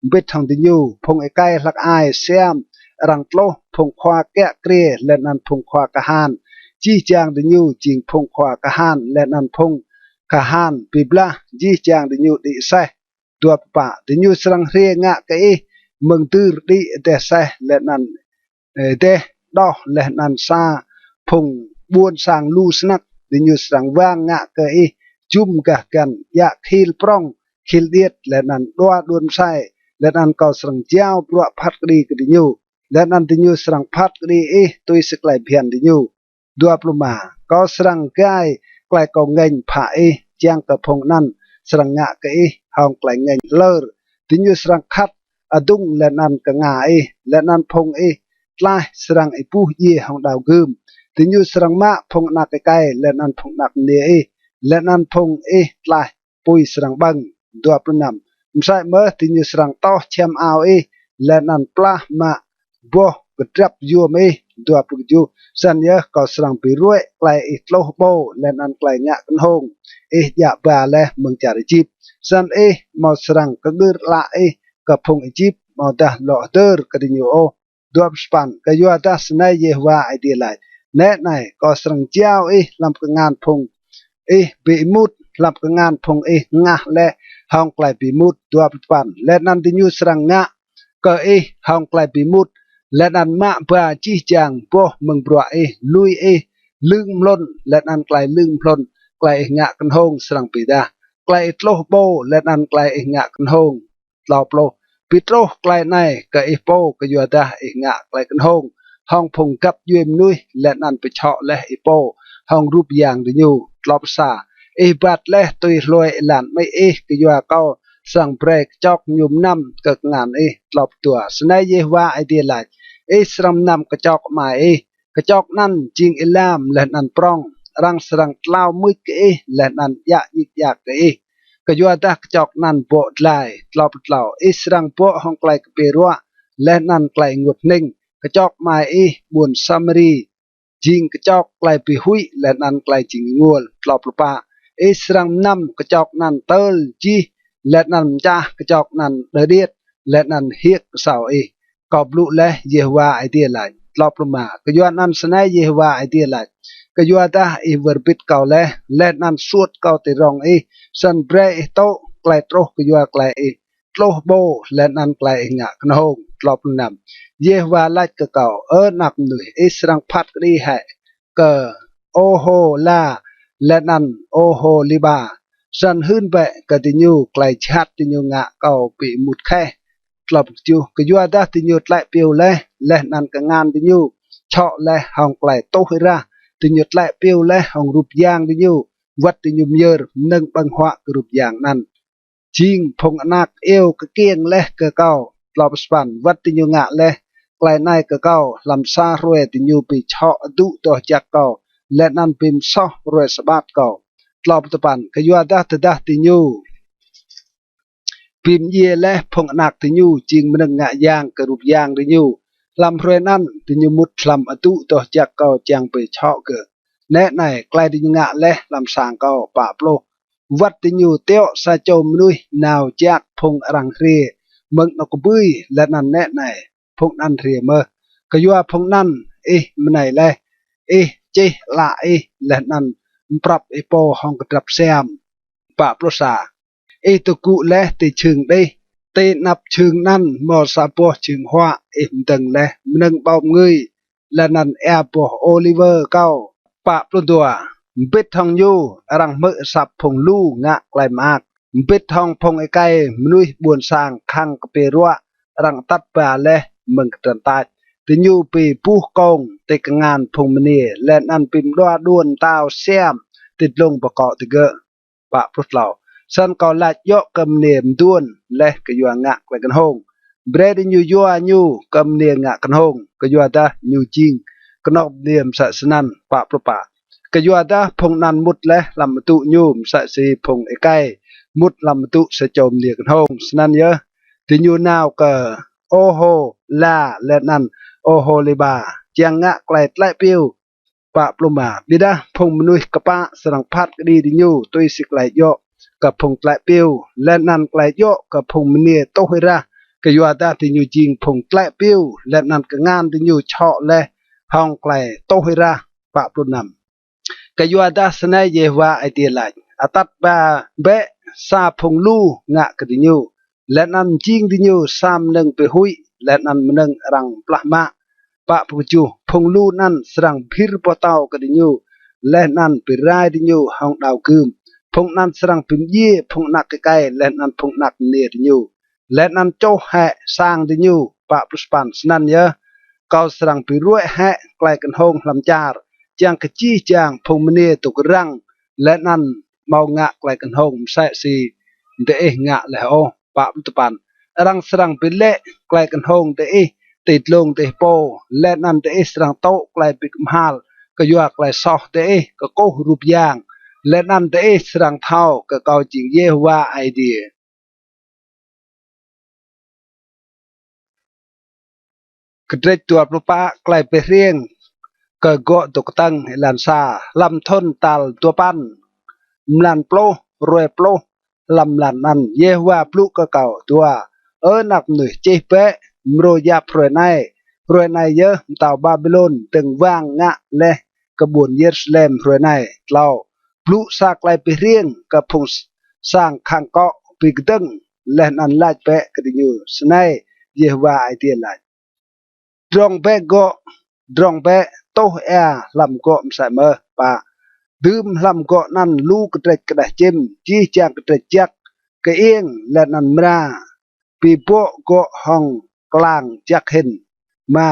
mbĭt hŏng diñu, phung êkei hlăk ai siam arăng tluh, phung khua kiă kriê, leh anăn phung khua kahan, jih jang diñu jing phung khua kahan, leh anăn phung kahan bi blah, jih jang diñu đĭ aseh. Dua pluh pă. Diñu srăng hriê ngă kơ ih mơ̆ng dưr đĭ êdeh aseh, leh anăn êdeh đoh, leh anăn sa phung ƀuôn sang lu snăk. Diñu srăng wang ngă kơ ih jŭm gah găn djă khil prŏng, khil điêt, leh anăn đua đuôn msei, leh anăn kâo srăng jao bruă phat kđi kơ diñu, leh anăn diñu srăng phat kđi ih tui si klei bhiăn diñu. Dua pluh êma. Kâo srăng gai klei kâo ngêñ phă ih, čiăng kơ phung anăn srăng ngă kơ ih hŏng klei ngêñ hlơr. Diñu srăng khăt adŭng leh anăn knga ih, leh anăn phung ih tlaih srăng êbuh djiê hŏng đao gưm. Diñu srăng mă phung anak êkei leh anăn phung anak mniê ih, leh anăn phung ih tlaih pui srăng ƀơ̆ng. Dua pluh năm. Msĕ mơh diñu srăng toh čhiăm ao ih, leh anăn plah mă boh kdrăp yuôm ih. Dua pluh kjuh. Snăn yơh kâo srăng bi ruê̆ klei ih tluh ƀô, leh anăn klei ngă knhông ih djă ba leh mơ̆ng čar Êjip. Snăn ih amâo srăng kgưr ală ih kơ phung Êjip, amâodah lŏ hdơr kơ diñu ôh. Dua pluh sa păn. Kyuadah snei Yêhôwa Aê Diê lač: Nĕ anei, kâo srăng jao ih hlăm kngan phung ih bi êmut, hlăm kngan phung ih hngah leh hŏng klei bi êmut. Dua pluh sa păn. Leh anăn diñu srăng ngă kơ ih hŏng klei bi êmut, leh anăn mă ba jih jang boh mơ̆ng bruă ih, lui ih lưng mlŭn, leh anăn klei lưng mlŭn klei ih ngă knhông srăng bi êdah, klei ih tluh ƀô, leh anăn klei ih ngă knhông. Tlâo pluh. Bi truh klei anei kơ ih pô, kyuadah ih ngă klei knhông hŏng phung găp djuê mnuih, leh anăn bi čhŏ leh ih pô hŏng rup yang diñu. Tlâo pluh sa. Ih êbat leh tui hlue êlan amĭ ih, kyua kâo srăng brei kčok ñu mnăm kơ kngan ih. Tlâo pluh dua. Snei Yêhôwa Aê Diê lač: Ih srăng mnăm kčok amai ih. Kčok anăn jing êlam leh anăn prŏng, arăng srăng tlao mưč kơ ih leh anăn djă djik djak kơ ih, kyuadah kčok anăn bŏ dlai. Tlâo pluh tlâo. Ih srăng bŏ hŏng klei kpiê ruă leh anăn klei ênguôt hnĭng. Kčok amai ih ƀuôn Samari jing kčok klei bi huĭ leh anăn klei jing ênguôl. Tlâo pluh pă. Ih srăng mnăm kčok anăn tơl jih, leh anăn mčah kčok anăn đơ điêt, leh anăn hiêk asâo ih. Kâo blŭ leh, Yêhôwa Aê Diê lač. Tlâo pluh êma. Kyuanăn snei Yêhôwa Aê Diê lač: Kyuadah ih wơr bĭt kâo leh, leh anăn suôt kâo ti rŏng ih, snăn brei ih tŭ klei truh kyua klei ih tluh ƀô leh anăn klei ih ngă knhông. Tlâo pluh năm. Yêhôwa lač kơ kâo: Ơ anak mnuih, ih srăng phat kđi hĕ kơ Ôhôla leh anăn Ôhôliba, srăng hưn bĕ kơ diñu klei jhat diñu ngă kâo bi êmut kheh. Tlâo pluh kjuh. Kyuadah diñu tlĕ piu leh, leh anăn kngan diñu čhŏ leh hŏng klei tuh êrah, diñu tlĕ piu leh hŏng rup yang diñu, wăt diñu myơr mnơ̆ng ƀơ̆ng huă kơ rup yang anăn, jing phung anak iêu kkiêng leh kơ kâo. Tlâo pluh sa păn. Wăt diñu ngă leh klei anei kơ kâo hlăm sa hruê diñu bi čhŏ adŭ doh jăk kâo, leh anăn bi msoh hruê sabat kâo. Tlâo pluh dua păn. Kyuadah tơdah diñu bi mdjiê leh phung anak diñu jing mnơ̆ng ngă yang kơ rup yang diñu, hlăm hruê anăn diñu mŭt hlăm adŭ doh jăk kâo čiăng bi čhŏ gơ̆. Nĕ anei, klei diñu ngă leh hlăm sang kâo. Pă pluh. Wăt diñu tiŏ sa čô mnuih nao jak phung arăng hriê mơ̆ng anôk kbưi, leh anăn nĕ anei, phung anăn hriê mơh. Kyua phung anăn ih mnei leh, ih čih ală ih leh anăn mprăp ih pô hŏng kdrăp siam. Pă pluh sa. Ih dôk gŭ leh ti jhưng đih, ti anăp jhưng anăn mâo sa boh jhưng huă, ih mdơ̆ng leh mnơ̆ng ƀâo mngưi leh anăn êa boh ôliwơ kâo. Pă pluh dua. Mbĭt hŏng ñu, arăng hmư̆ asăp phung lu ngă klei mơak, mbĭt hŏng phung êkei mnuih ƀuôn sang khăng kpiê ruă, arăng atăt ba leh mơ̆ng kdrăn tač. diñu bi buh kông ti kngan phung mniê, leh anăn bi mđua đuôn mtao siam ti dlông boh kŏ digơ̆. Pă pluh tlâo. Snăn kâo lač djŏ kơ mniê mduôn leh kyua ngă klei knhông, brei diñu yua ñu kơ mniê ngă knhông, kyuadah ñu jing knŏng mniê msĕ snăn. Pă pluh pă. Kyuadah phung anăn mŭt leh hlăm adŭ ñu msĕ si phung êkei mŭt hlăm adŭ sa čô mniê knhông. Snăn yơh diñu nao kơ Ôhôla leh anăn Ôhôliba čiăng ngă klei tlĕ piu. Pă pluh êma. Ƀiădah phung mnuih kpă srăng phat kđi diñu tui si klei djŏ kơ phung tlĕ piu, leh anăn klei djŏ kơ phung mniê tuh êrah, kyuadah diñu jing phung tlĕ piu, leh anăn kngan diñu čhŏ leh hŏng klei tuh êrah. Pă pluh năm. Kyuadah snei Yêhôwa Aê Diê lač: Atăt ba bĕ sa phung lu ngă kơ diñu, leh anăn mjing diñu sa mnơ̆ng bi huĭ leh anăn mnơ̆ng arăng plah mă. Pă pluh kjuh. Phung lu anăn srăng bhĭr boh tâo kơ diñu, leh anăn bi rai diñu hŏng đao gưm. Phung anăn srăng bi mdjiê phung anak êkei leh anăn phung anak mniê diñu, leh anăn čuh hĕ sang diñu. Pă pluh sa păn. Snăn yơh kâo srăng bi ruê̆ hĕ klei knhông hlăm čar, čiăng kơ jih jang phung mniê dôk răng leh anăn amâo ngă klei knhông msĕ si diih ngă leh ôh. Pă pluh dua păn. Arăng srăng bi lĕ klei knhông diih ti dlông diih pô, leh anăn diih srăng tŭ klei bi kmhal kyua klei soh diih kkuh rup yang, leh anăn diih srăng thâo kơ kâo jing Yêhôwa Aê Diê. Kdrêč dua pluh pă. Klei bi hriêng kơ gŏ dôk ktơ̆ng. Êlan sa. Hlăm thŭn tal dua păn, mlan pluh, hruê pluh hlăm mlan anăn, Yêhôwa blŭ kơ kâo. Dua. Ơ anak mnuih, čih bĕ mrô yap hruê anei. Hruê anei yơh mtao Ƀaƀilôn dơ̆ng wang ngă leh kơ ƀuôn Yêrusalem hruê anei. Tlâo. Blŭ sa klei bi hriêng kơ phung sang khăng kŏ bi kdơ̆ng, leh anăn lač bĕ kơ diñu: Snei Yêhôwa Aê Diê lač: Drŏng bĕ gŏ, drŏng bĕ, tuh êa hlăm gŏ msĕ mơh. Pă. Dưm hlăm gŏ anăn lu kdrêč kđeh čĭm, jih jang kdrêč jăk, kơiêng leh anăn mra, bi bŏ gŏ hŏng klang jăk hĭn. Êma.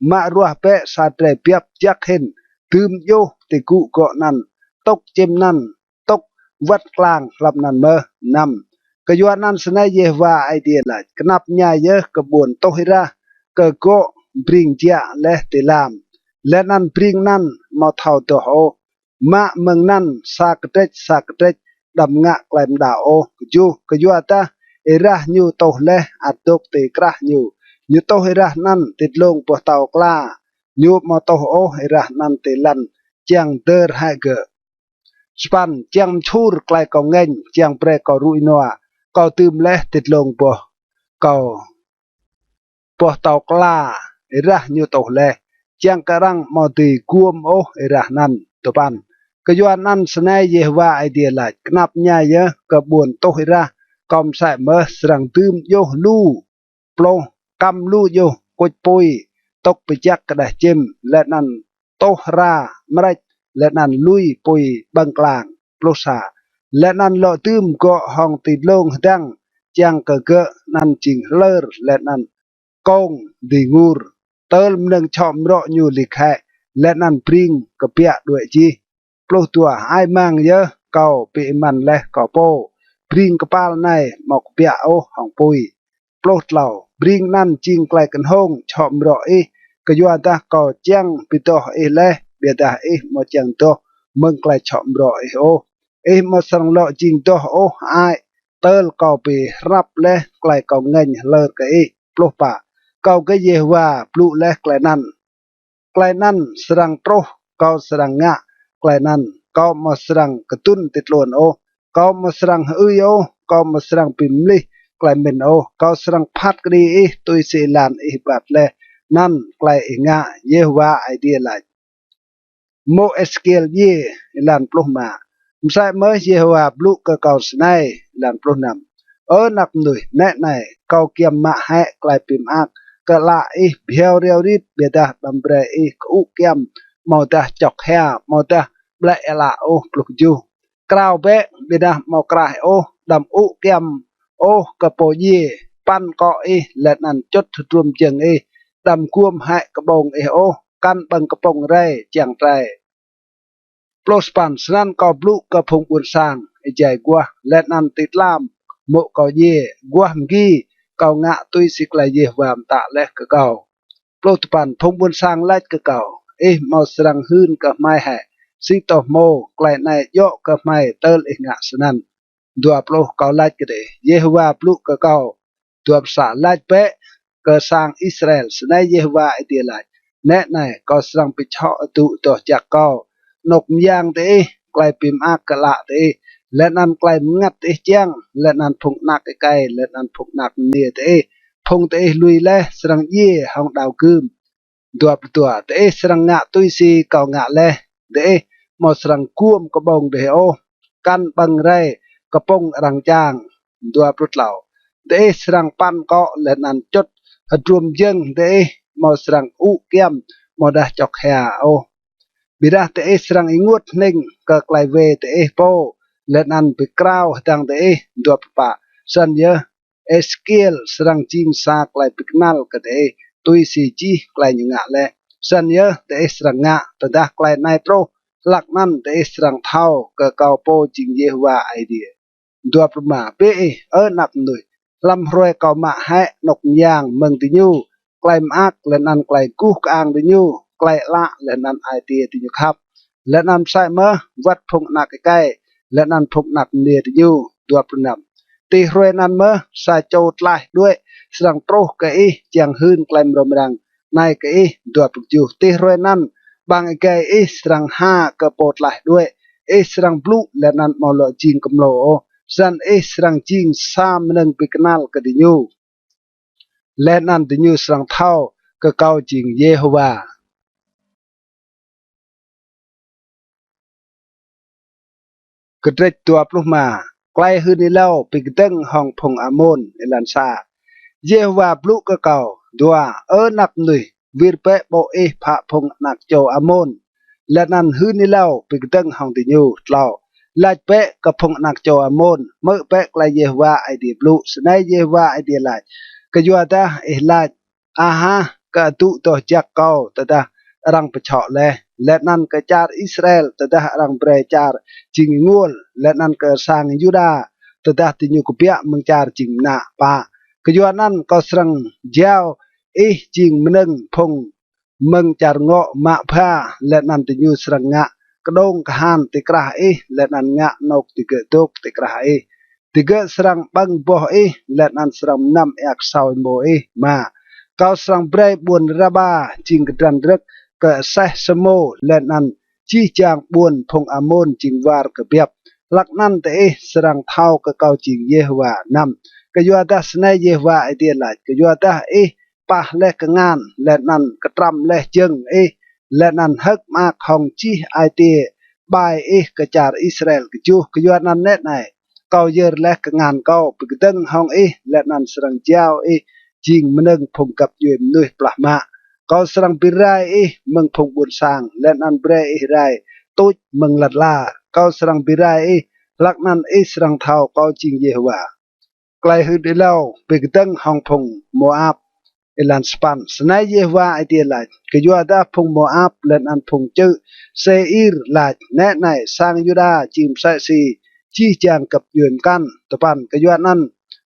Mă ruah bĕ sa drei biăp jăk hĭn dưm djuh ti gŭ gŏ anăn, tŭk čĭm anăn, tŭk wăt klang hlăm anăn mơh. Năm. Kyuanăn snei Yêhôwa Aê Diê lač: Knap mñai yơh kơ ƀuôn tuh êrah, kơ gŏ bring jă leh ti lam, leh anăn bring anăn amâo thâo doh ôh. Mă mơ̆ng anăn sa kdrêč sa kdrêč, đăm ngă klei mđao ôh. Kjuh. Kyuadah êrah ñu tuh leh ăt dôk ti krah ñu. Ñu tuh êrah anăn ti dlông boh tâo kla. Ñu amâo tuh ôh êrah anăn ti lăn čiăng dơr hĕ gơ̆. Sa păn. Čiăng mčhur klei kâo ngêñ, čiăng brei kâo rŭ ênua, kâo dưm leh ti dlông boh kâo, boh tâo kla êrah ñu tuh leh, čiăng kơ arăng amâo dưi guôm ôh êrah anăn. Dua păn. Kyuanăn snei Yêhôwa Aê Diê lač: Knap mñai yơh kơ ƀuôn tuh êrah, kâo msĕ mơh srăng dưm djuh lu pluh, kăm lu djuh kuč pui, tŭk bi jăk kđeh čĭm, leh anăn tuh hra mrêč, leh anăn lui pui ƀơ̆ng klang. Pluh sa. Leh anăn lŏ dưm gŏ hŏng ti dlông hdơ̆ng, čiăng kơ gơ̆ anăn jing hlơr leh anăn kông dưi ngur, tơl mnơ̆ng čhŏ mrŏ ñu lik hĕ, leh anăn bring kbiă đuĕ jih. Pluh dua. Hơăi mang yơh kâo bi êmăn leh kâo pô, bring kpal anei amâo kbiă ôh hŏng pui. Pluh tlâo. Bring anăn jing klei knhông čhŏ mrŏ ih, kyuadah kâo čiăng bi doh ih leh, ƀiădah ih amâo čiăng doh mơ̆ng klei čhŏ mrŏ ih ôh. Ih amâo srăng lŏ jing doh ôh hơăi, tơl kâo bi hrăp leh klei kâo ngêñ hlơr kơ ih. Pluh pă. Kâo gơ̆ Yêhôwa blŭ leh klei anăn. Klei anăn srăng truh, kâo srăng ngă klei anăn. Kâo amâo srăng kdŭn ti tluôn ôh, kâo amâo srăng hơưi ôh, kâo amâo srăng bi mlih klei mĭn ôh. Kâo srăng phat kđi ih tui si êlan ih êbat leh anăn klei ih ngă, Yêhôwa Aê Diê lač. Mô̆ Êsêkiêl djiê. Êlan pluh êma. Msĕ mơh Yêhôwa blŭ kơ kâo snei. Êlan pluh năm. Ơ anak mnuih, nĕ anei, kâo giăm mă hĕ klei bi mơak kơ ală ih bhiâo riâo rit, ƀiădah đăm brei ih kơŭ kiăm, amâodah čŏk hia, amâodah ƀlĕ ală ôh. Pluh kjuh. Krao bĕ, ƀiădah amâo kraih ôh, đăm ŭ kiăm ôh kơ pô djiê, păn kŏ ih leh anăn čŭt hdruôm jơ̆ng ih, đăm guôm hĕ kƀông ih ôh, kăn ƀơ̆ng kpŭng rei čiăng trei. Pluh sa păn. Snăn kâo blŭ kơ phung ƀuôn sang êjai aguah, leh anăn ti tlam mô̆ kâo djiê, aguah mgi kâo ngă tui si klei Yêhôwa mtă leh kơ kâo. Pluh dua păn. Phung ƀuôn sang lač kơ kâo: Ih amâo srăng hưn kơ hmei hĕ si tô hmô klei anei djŏ kơ hmei tơl ih ngă snăn? Dua pluh. Kâo lač kơ diih: Yêhôwa blŭ kơ kâo. Dua pluh sa. Lač bĕ kơ sang Israel: Snei Yêhôwa Aê Diê lač: Nĕ anei, kâo srăng bi čhŏ adŭ doh jăk kâo, anôk myang diih, klei bi mơak kơ ală diih, leh anăn klei mngăt diih čiăng, leh anăn phung anak êkei, leh anăn phung anak mniê diih, phung diih lui leh, srăng djiê hŏng đao gưm. Dua pluh dua. Diih srăng ngă tui si kâo ngă leh. Diih amâo srăng guôm kƀông diih ôh, kăn ƀơ̆ng rei kpŭng arăng čang. Dua pluh tlâo. Diih srăng păn akŏ leh anăn čŭt hdruôm jơ̆ng diih, amâo srăng ŭ kyăm amâodah čŏk hia ôh. Ƀiădah diih srăng ênguôt hnĭng kơ klei wê diih pô, leh anăn bi krao hdơ̆ng diih. Dua pluh pă. Snăn yơh Êsêkiêl srăng jing sa klei bi knăl kơ diih, tui si jih klei ñu ngă leh. Snăn yơh diih srăng ngă. Tơdah klei anei truh, hlăk anăn diih srăng thâo kơ kâo pô jing Yêhôwa Aê Diê. Dua pluh êma. Bi ih, Ơ anak mnuih, hlăm hruê kâo mă hĕ anôk myang mơ̆ng diñu, klei mơak leh anăn klei guh kơang diñu, klei ală leh anăn ai tiê diñu khăp, leh anăn msĕ mơh wăt phung anak êkei leh anăn phung anak mniê diñu. Dua pluh năm. Ti hruê anăn mơh sa čô tlaih đuĕ srăng truh kơ ih čiăng hưn klei mrâo mrang anei kơ ih. Dua pluh kjuh. Ti hruê anăn ƀăng êgei ih srăng ha kơ pô tlaih đuĕ, ih srăng blŭ leh anăn amâo lŏ jing kmlô ôh, snăn ih srăng jing sa mnơ̆ng bi knăl kơ diñu, leh anăn diñu srăng thâo kơ kâo jing Yêhôwa. Kdrêč dua pluh êma. Klei hưn êlâo bi kdơ̆ng hŏng phung Amôn. Êlan sa. Yêhôwa blŭ kơ kâo. Dua. Ơ anak mnuih, wir bĕ ƀô̆ ih phă phung anak čô Amôn, leh anăn hưn êlâo bi kdơ̆ng hŏng diñu. Tlâo. Lač bĕ kơ phung anak čô Amôn: Hmư̆ bĕ klei Yêhôwa Aê Diê blŭ. Snei Yêhôwa Aê Diê lač: Kyuadah ih lač: Ahah, kơ adŭ doh jăk kâo tơdah arăng bi čhŏ leh, leh anăn kơ čar Israel tơdah arăng brei čar jing ênguôl, leh anăn kơ sang Yuđa tơdah diñu kbiă mơ̆ng čar jing mnă. Pă. Kyuanăn kâo srăng jao ih jing mnơ̆ng phung mơ̆ng čar ngŏ mă bha, leh anăn diñu srăng ngă kđông kahan ti krah ih, leh anăn ngă anôk digơ̆ dôk ti krah ih. Digơ̆ srăng ƀơ̆ng boh ih, leh anăn srăng mnăm êa ksâo êmô ih. Êma. Kâo srăng brei ƀuôn Raba jing kdrăn rơ̆k kơ aseh samô, leh anăn jih jang ƀuôn phung Amôn jing war kơ biăp. Hlăk anăn diih srăng thâo kơ kâo jing Yêhôwa. Năm. Kyuadah snei Yêhôwa Aê Diê lač: Kyuadah ih pah leh kngan, leh anăn ktrăm leh jơ̆ng ih, leh anăn hơ̆k mơak hŏng jih ai tiê ƀai ih kơ čar Israel. Kjuh. Kyuanăn nĕ anei, kâo yơr leh kngan kâo bi kdơ̆ng hŏng ih, leh anăn srăng jao ih jing mnơ̆ng phung găp djuê mnuih plah mă. Kâo srăng bi rai ih mơ̆ng phung ƀuôn sang, leh anăn brei ih rai tuč mơ̆ng lăn ala. Kâo srăng bi rai ih, hlăk anăn ih srăng thâo kâo jing Yêhôwa. Klei hưn êlâo bi kdơ̆ng hŏng phung Môap. Êlan sa păn. Snei Yêhôwa Aê Diê lač: Kyuadah phung Môap leh anăn phung čư̆ Sêir lač: Nĕ anei, sang Yuđa jing msĕ si jih jang găp djuê mkăn. Dua păn. Kyuanăn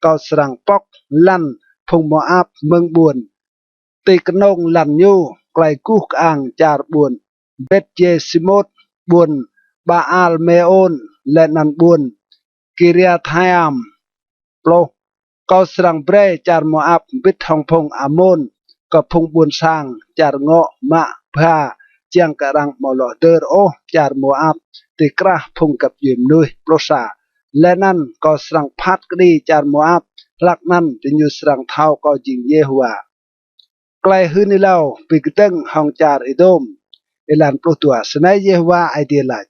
kâo srăng pŏk lăn phung Môap mơ̆ng ƀuôn ti knông lăn ñu, klei guh kơang čar ƀuôn Bêt-Jêsimôt, ƀuôn Baal-Mêôn, leh anăn ƀuôn Kiriathaim. Pluh. Kâo srăng brei čar Môap mbĭt hŏng phung Amôn kơ phung ƀuôn sang čar ngŏ mă bha, čiăng kơ arăng amâo lŏ hdơr ôh čar Môap ti krah phung găp djuê mnuih. Pluh sa. Leh anăn kâo srăng phat kđi čar Môap, hlăk anăn diñu srăng thâo kâo jing Yêhôwa. Klei hưn êlâo bi kdơ̆ng hŏng čar Êđôm. Êlan pluh dua. Snei Yêhôwa Aê Diê lač: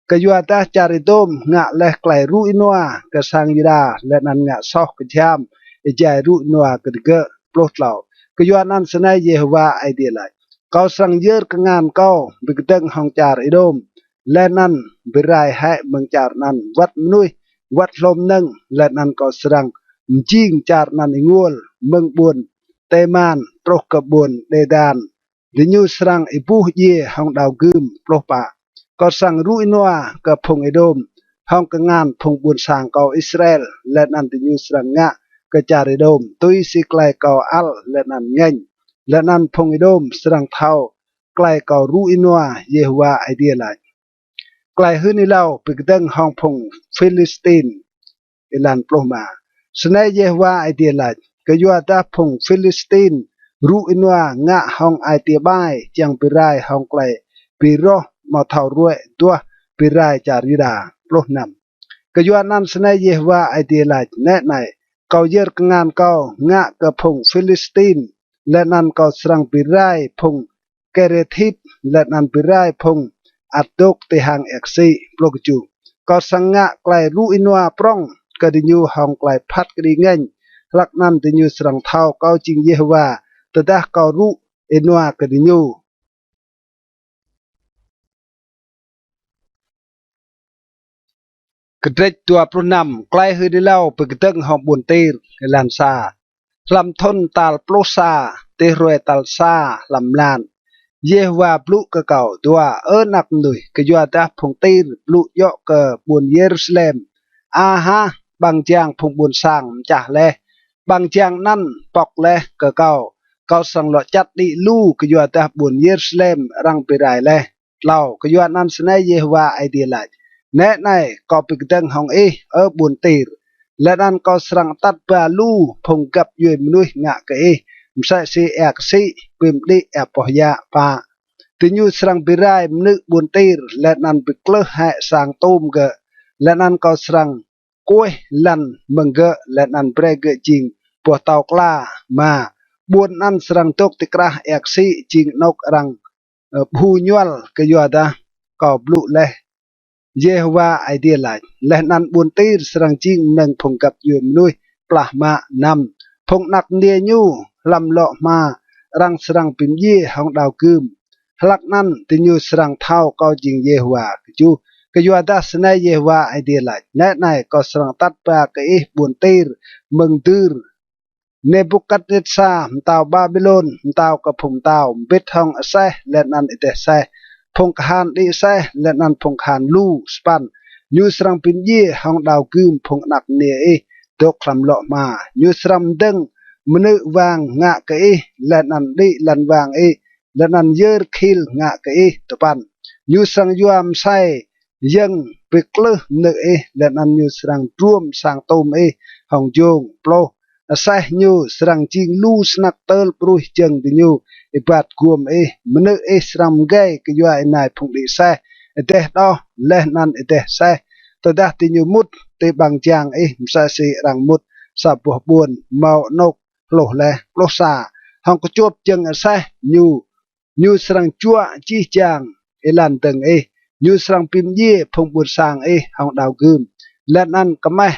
Kyuadah čar Êđôm ngă leh klei rŭ ênua kơ sang Yuđa, leh anăn ngă soh kjham êjai rŭ ênua kơ digơ̆. Pluh tlâo. Kyuanăn snei Yêhôwa Aê Diê lač: Kâo srăng yơr kngan kâo bi kdơ̆ng hŏng čar Êđôm, leh anăn bi rai hĕ mơ̆ng čar anăn wăt mnuih, wăt hlô mnơ̆ng, leh anăn kâo srăng mjing čar anăn ênguôl mơ̆ng ƀuôn Têman truh kơ ƀuôn Đêđan, diñu srăng êbuh djiê hŏng đao gưm. Pluh pă. Kâo srăng rŭ ênua kơ phung Êđôm hŏng kngan phung ƀuôn sang kâo Israel, leh anăn diñu srăng ngă kơ čar Êđôm tui si klei kâo ăl leh anăn ngêñ, leh anăn phung Êđôm srăng thâo klei kâo rŭ ênua, Yêhôwa Aê Diê lač. Klei hưn êlâo bi kdơ̆ng hŏng phung Philistin. Êlan pluh êma. Snei Yêhôwa Aê Diê lač: Kyuadah phung Philistin rŭ ênua ngă hŏng ai tiê ƀai čiăng bi rai hŏng klei bi roh amâo thâo ruê̆ duah bi rai čar Yuđa. Pluh năm. Kyuanăn snei Yêhôwa Aê Diê lač: Nĕ anei, kâo yơr kngan kâo ngă kơ phung Philistin, leh anăn kâo srăng bi rai phung Kêrêthit, leh anăn bi rai phung ăt dôk ti hang êa ksĭ. Pluh kjuh. Kâo srăng ngă klei rŭ ênua prŏng kơ diñu hŏng klei phat kđi ngêñ, hlăk anăn diñu srăng thâo kâo jing Yêhôwa tơdah kâo rŭ ênua kơ diñu. Kdrêč dua pluh năm. Klei hưn êlâo bi kdơ̆ng hŏng ƀuôn Tir. Êlan sa. Hlăm thŭn tal pluh sa, ti hruê tal sa hlăm mlan, Yêhôwa blŭ kơ kâo: Dua, Ơ anak mnuih, kyuadah phung Tir blŭ djŏ kơ ƀuôn Yêrusalem: Aha, ƀăng jang phung ƀuôn sang mčah leh, ƀăng jang anăn pŏk leh kơ kâo, kâo srăng lŏ čăt đĭ lu kyuadah ƀuôn Yêrusalem arăng bi rai leh. Tlâo. Kyuanăn snei Yêhôwa Aê Diê lač: Nĕ anei, kâo bi kdơ̆ng hŏng ih, Ơ ƀuôn Tir, leh anăn kâo srăng atăt ba lu phung găp djuê mnuih ngă kơ ih, msĕ si êa ksĭ bi mđĭ êa poh yă. Pă. Diñu srăng bi rai mnư̆ ƀuôn Tir, leh anăn bi klưh hĕ sang tôm gơ̆, leh anăn kâo srăng kuêh lăn mơ̆ng gơ̆, leh anăn brei gơ̆ jing boh tâo kla. Êma. Ƀuôn anăn srăng dôk ti krah êa ksĭ jing anôk arăng, ơ, bhu ñuăl, kyuadah kâo blŭ leh, Yêhôwa Aê Diê lač. Leh anăn ƀuôn Tir srăng jing mnơ̆ng phung găp djuê mnuih plah mă. Năm. Phung anak mniê ñu hlăm lŏ hma arăng srăng bi mdjiê hŏng đao gưm, hlăk anăn diñu srăng thâo kâo jing Yêhôwa. Kjuh. Kyuadah snei Yêhôwa Aê Diê lač: Nĕ anei, kâo srăng atăt ba kơ ih ƀuôn Tir mơ̆ng dưr Nebukatnetsar mtao Ƀaƀilôn, mtao kơ phung mtao, mbĭt hŏng aseh leh anăn êdeh aseh, phung kahan đĭ aseh leh anăn phung kahan lu. Sa păn. Ñu srăng bi mdjiê hŏng đao gưm phung anak mniê ih dôk hlăm lŏ hma. Ñu srăng mdơ̆ng mnư̆ wang ngă kơ ih, leh anăn đĭ lăn wang ih, leh anăn yơr khil ngă kơ ih. Dua păn. Ñu srăng yua msei yơ̆ng bi klưh mnư̆ ih, leh anăn ñu srăng druôm sang tôm ih hŏng jông. Pluh. Aseh ñu srăng jing lu snăk tơl pruih jơ̆ng diñu êbat guôm ih. Mnư̆ ih srăng mgei kyua ênai phung đĭ aseh, êdeh đoh, leh anăn êdeh aseh, tơdah diñu mŭt ti ƀăng jang ih msĕ si arăng mŭt sa boh ƀuôn mâo anôk hluh leh. Pluh sa. Hŏng kčuôp jơ̆ng aseh ñu, ñu srăng juă jih jang êlan dơ̆ng ih. Ñu srăng bi mdjiê phung ƀuôn sang ih hŏng đao gưm, leh anăn kmeh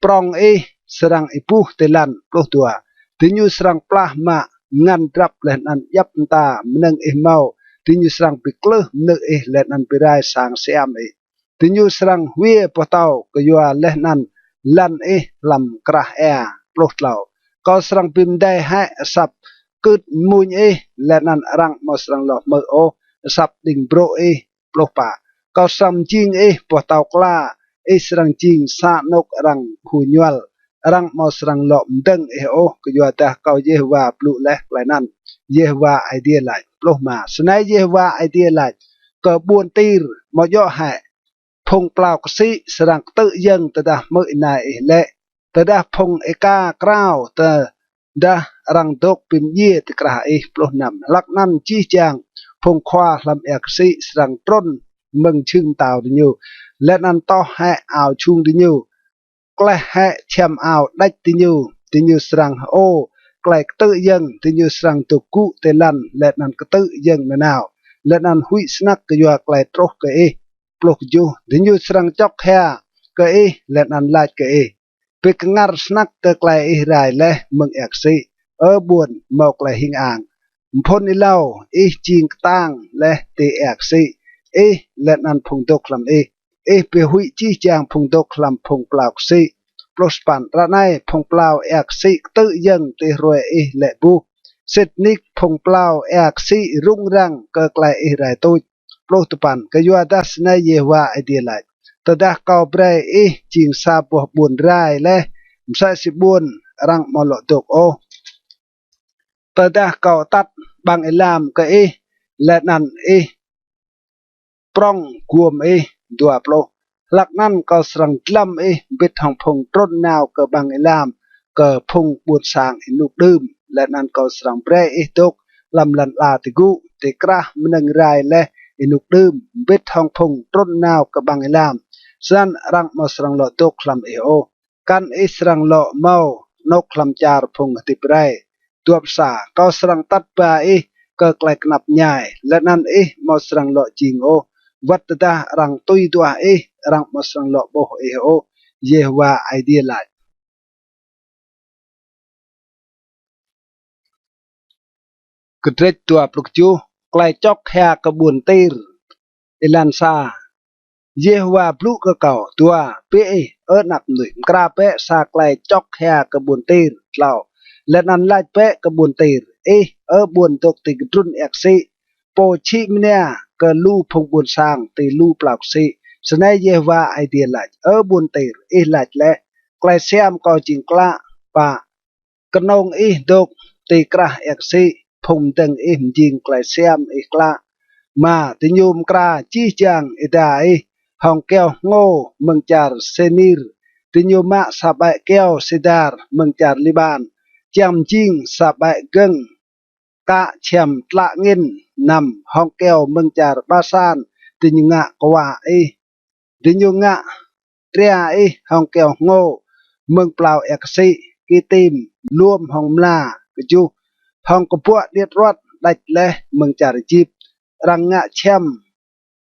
prŏng ih srăng êbuh ti lăn. Pluh dua. Diñu srăng plah mă ngăn drăp leh anăn djăp mta mnơ̆ng ih mâo. Diñu srăng bi klưh mnư̆ ih leh anăn bi rai sang siam ih. Diñu srăng hwiê boh tâo kyua leh anăn lăn ih hlăm krah êa. Pluh tlâo. Kâo srăng bi mdei hĕ asăp kưt mmuñ ih, leh anăn arăng amâo srăng lŏ hmư̆ ôh asăp đĭng brô̆ ih. Pluh pă. Kâo srăng mjing ih boh tâo kla, ih srăng jing sa anôk arăng bhu ñuăl, arăng amâo srăng lŏ mdơ̆ng ih ôh, kyuadah kâo Yêhôwa blŭ leh klei anăn, Yêhôwa Aê Diê lač. Pluh êma. Snei Yêhôwa Aê Diê lač kơ ƀuôn Tir: Amâo djŏ hĕ phung plao ksĭ srăng ktư̆ yơ̆ng tơdah hmư̆ ênai ih lĕ, tơdah phung êka krao, tơdah arăng dôk bi mdjiê ti krah ih? Pluh năm. Hlăk anăn jih jang phung khua hlăm êa ksĭ srăng trŭn mơ̆ng jhưng mtao diñu, leh anăn toh hĕ ao jhung diñu, kleh hĕ čhiăm ao đêč diñu. Diñu srăng hơô klei ktư̆ yơ̆ng, diñu srăng dôk gŭ ti lăn leh anăn ktư̆ yơ̆ng nanao, leh anăn huĭ snăk kyua klei truh kơ ih. Pluh kjuh. Diñu srăng čŏk hia kơ ih leh anăn lač kơ ih: Bi kngăr snăk kơ klei ih rai leh mơ̆ng êa ksĭ, Ơ ƀuôn mâo klei hing ang. Mphŭn êlâo ih jing ktang leh ti êa ksĭ, ih leh anăn phung dôk hlăm ih. Ih bi huĭ jih jang phung dôk hlăm phung plao ksĭ. Pluh sa păn. Ară anei phung plao êa ksĭ ktư̆ yơ̆ng ti hruê ih lĕ buh. sĭt nik phung plao êa ksĭ rŭng răng kơ klei ih rai tuč. Pluh dua păn. Kyuadah snei Yêhôwa Aê Diê lač: Tơdah kâo brei ih jing sa boh ƀuôn rai leh, msĕ si ƀuôn arăng amâo lŏ dôk ôh, tơdah kâo atăt ƀăng êlam kơ ih, leh anăn ih prŏng guôm ih. Dua pluh. Hlăk anăn kâo srăng dlăm ih mbĭt hŏng phung trŭn nao kơ ƀăng êlam, kơ phung ƀuôn sang ênuk đưm, leh anăn kâo srăng brei ih dôk hlăm lăn ala ti gŭ, ti krah mnơ̆ng rai leh ênuk đưm, mbĭt hŏng phung trŭn nao kơ ƀăng êlam. Snăn arăng amâo srăng lŏ dôk hlăm ih ôh, kăn ih srăng lŏ mâo anôk hlăm čar phung hdĭp rei. Dua pluh sa. Kâo srăng atăt ba ih kơ klei knap mñai, leh anăn ih amâo srăng lŏ jing ôh. Wăt tơdah arăng tui duah ih, arăng amâo srăng lŏ ƀuh ih ôh, Yêhôwa Aê Diê lač. Kdrêč dua pluh kjuh. Klei čŏk hia kơ ƀuôn Tir. Êlan sa. Yêhôwa blŭ kơ kâo. Dua. Bi ih, Ơ anak mnuih, mkra bĕ sa klei čŏk hia kơ ƀuôn Tir. Tlâo. Leh anăn lač bĕ kơ ƀuôn Tir: Ih, Ơ ƀuôn dôk ti kdrŭn êa ksĭ, pô čhĭ mnia kơ lu phung ƀuôn sang ti lu plao ksĭ, snei Yêhôwa Aê Diê lač: Ơ ƀuôn Tir, ih lač leh: Klei siam kâo jing klă. Pă. Knông ih dôk ti krah êa ksĭ, phung mdơ̆ng ih mjing klei siam ih klă. Êma. Diñu mkra jih jang êda ih hŏng kyâo hngô mơ̆ng čar Sênir. Diñu mă sa ƀĕ kyâo sêdar mơ̆ng čar Liƀan, čiăng mjing sa ƀĕ gơ̆ng kă čhiăm tlă angĭn. Năm. Hŏng kyâo mơ̆ng čar Basan diñu ngă kwah ih. Diñu ngă tria ih hŏng kyâo hngô mơ̆ng plao êa ksĭ Kitim luôm hŏng mla. Kjuh. Hŏng kbuă điêt ruăt đač leh mơ̆ng čar Êjip, arăng ngă čhiăm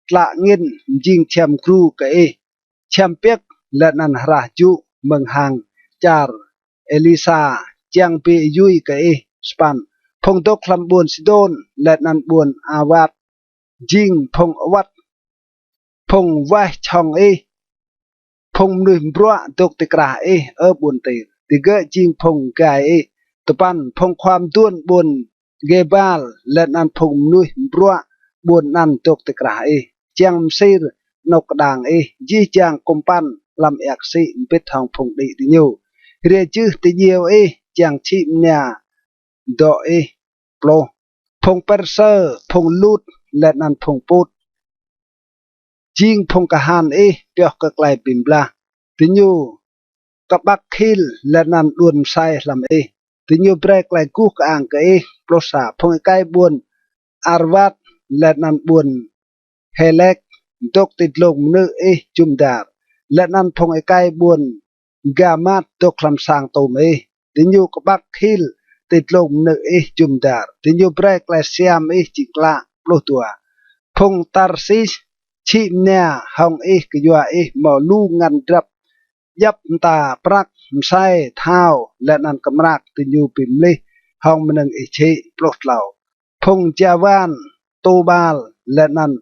tlă angĭn mjing čhiăm gru kơ ih, čhiăm piơk, leh anăn hrah jŭ mơ̆ng hang čar Elisa, čiăng bi êyui kơ ih. Sa păn. Phung dôk hlăm ƀuôn Sidôn leh anăn ƀuôn Awat jing phung awăt, phung weh čhŏng ih, phung mnuih mbruă dôk ti krah ih, Ơ ƀuôn Tir, digơ̆ jing phung gai ih. Dua păn. Phung khua mduôn ƀuôn Gêbal leh anăn phung mnuih mbruă ƀuôn anăn dôk ti krah ih, čiăng msir anôk kđang ih. Jih jang kŭmpăn hlăm êa ksĭ mbĭt hŏng phung đĭ diñu, hriê jưh ti djiêu ih, čiăng čhĭ mnia dŏ ih. Pluh. Phung Persơ, phung Lud, leh anăn phung Put jing phung kahan ih pioh kơ klei bi blah. Diñu kƀăk khil leh anăn đuôn msei hlăm ih. Diñu brei klei guh kơang kơ ih. Pluh sa. Phung êkei ƀuôn Arwat leh anăn ƀuôn Helek dôk ti dlông mnư̆ ih jŭm dar, leh anăn phung êkei ƀuôn Gamat dôk hlăm sang tŭm ih. Diñu kƀăk khil ti dlông mnư̆ ih jŭm dar. Diñu brei klei siam ih jing klă. Pluh dua. Phung Tarsis čhĭ mnia hŏng ih kyua ih mâo lu ngăn drăp djăp mta prăk, msei, thao, leh anăn kmrak. Diñu bi mlih hŏng mnơ̆ng ih čhĭ. Pluh tlâo. Phung Javan, Tubal, leh anăn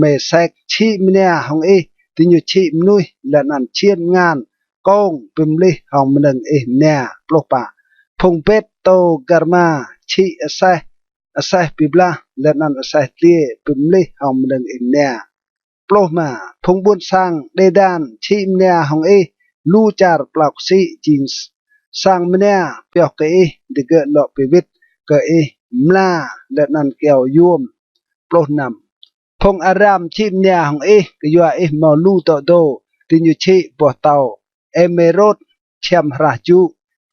Mêsek čhĭ mnia hŏng ih. Diñu čhĭ mnuih leh anăn čhiên mngan kông bi mlih hŏng mnơ̆ng ih mnia. Pluh pă. Phung Bet Tôgarma čhĭ aseh, aseh bi blah, leh anăn aseh dliê bi mlih hŏng mnơ̆ng ih mnia. Pluh êma. Phung ƀuôn sang Đêdan čhĭ mnia hŏng ih. Lu čar plao ksĭ jing s-, sang mnia pioh kơ ih, digơ̆ lŏ bi wĭt kơ ih mla leh anăn kyâo yuôm. Pluh năm. Phung Aram čhĭ mnia hŏng ih kyua ih mâo lu dŏ dô. Diñu čhĭ boh tâo êmêrôt, čhiăm hrah jŭ,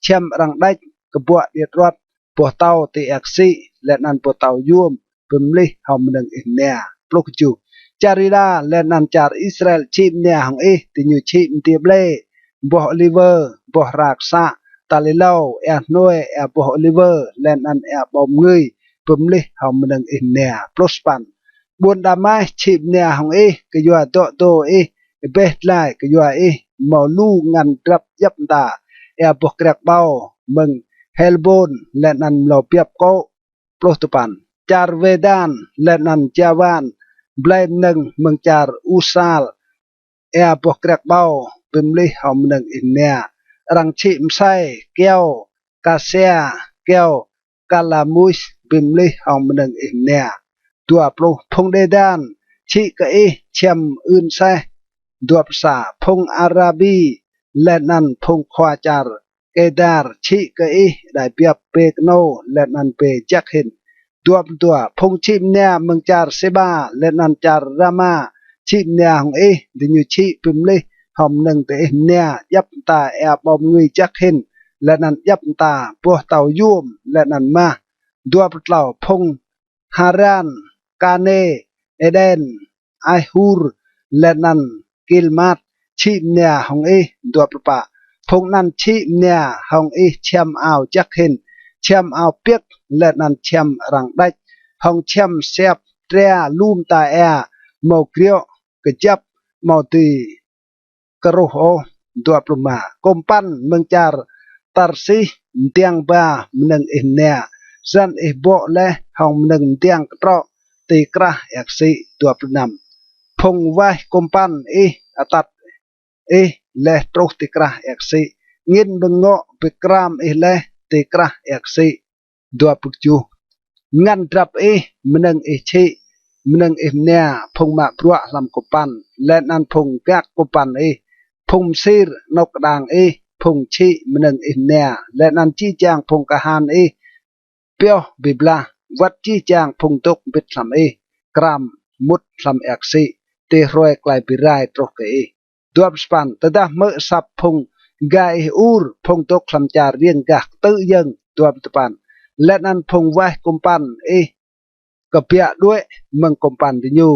čhiăm arăng đač, kbuă điêt ruăt, boh tâo ti êa ksĭ, leh anăn boh tâo yuôm bi mlih hŏng mnơ̆ng ih mnia. Pluh kjuh. Čar Yuđa leh anăn čar Israel čhĭ mnia hŏng ih. Diñu čhĭ mdiê ƀlê, boh ôliwơ, boh hra ksă, tal êlâo, êa hnuê, êa boh ôliwơ, leh anăn êa ƀâo mngưi bi mlih hŏng mnơ̆ng ih mnia. Pluh sa păn. Ƀuôn Đamas čhĭ mnia hŏng ih kyua dŏ dô ih, êbeh dlai kyua ih mâo lu ngăn drăp djăp mta, êa boh kriăk ƀâo mơ̆ng Helbôn leh anăn mlâo biăp kô̆. Pluh dua păn. Čar Wêdan leh anăn Javan blei mnơ̆ng mơ̆ng čar Usal, êa boh kriăk ƀâo bi mlih hŏng mnơ̆ng ih mnia. Arăng čhĭ msei, kyâo, kasia, kyâo kala muih bi mlih hŏng mnơ̆ng ih mnia. Dua pluh. Phung Đêđan čhĭ kơ ih čhiăm ưn aseh. Dua pluh sa. Phung Arabi leh anăn phung khua čar Kêdar čhĭ kơ ih êđai biăp bê knô leh anăn bê jăk hĭn. Dua pluh dua. Phung čhĭ mnia mơ̆ng čar Sêba leh anăn čar Rama čhĭ mnia hŏng ih, diñu čhĭ bi mlih hŏng mnơ̆ng diih mnia, djăp mta êa ƀâo mngưi jăk hĭn, leh anăn djăp mta boh tâo yuôm leh anăn mah. Dua pluh tlâo. Phung Haran, Kane, Êđen, Aih Hur, leh anăn Kilmat čhĭ mnia hŏng ih. Dua pluh pă. Phung anăn čhĭ mnia hŏng ih čhiăm ao jăk hĭn, čhiăm ao piơk, leh anăn čhiăm arăng đăč, hŏng čhiăm siap tria lu mta êa, amâo griŏ kjăp, amâo dưi kruh ôh. Dua pluh êma. Kômpăn mơ̆ng čar Tarsis mdiăng ba mnơ̆ng ih mnia, snăn ih bŏ leh hŏng mnơ̆ng mdiăng ktrŏ ti krah êa ksĭ. Dua pluh năm. Phung waih kômpăn ih atăt ih leh truh ti krah êa ksĭ, angĭn mơ̆ng ngŏ bi kram ih leh ti krah êa ksĭ. Dua pluh kjuh. Ngăn drăp ih, mnơ̆ng ih čhĭ, mnơ̆ng ih mnia, phung mă bruă hlăm kômpăn, leh anăn phung gak kômpăn ih, phung msir anôk kđang ih, phung čhĭ mnơ̆ng ih mnia, leh anăn jih jang phung kahan ih pioh bi blah, wăt jih jang phung dôk mbĭt hlăm ih, kram mŭt hlăm êa ksĭ, ti hruê klei bi rai truh kơ ih. Dua pluh sa păn. Tơdah hmư̆ asăp phung gai ih ur, phung dôk hlăm čar riêng gah ktư̆ yơ̆ng. Dua pluh dua păn. Leh anăn phung waih kômpăn ih kbiă đuĕ mơ̆ng kômpăn diñu,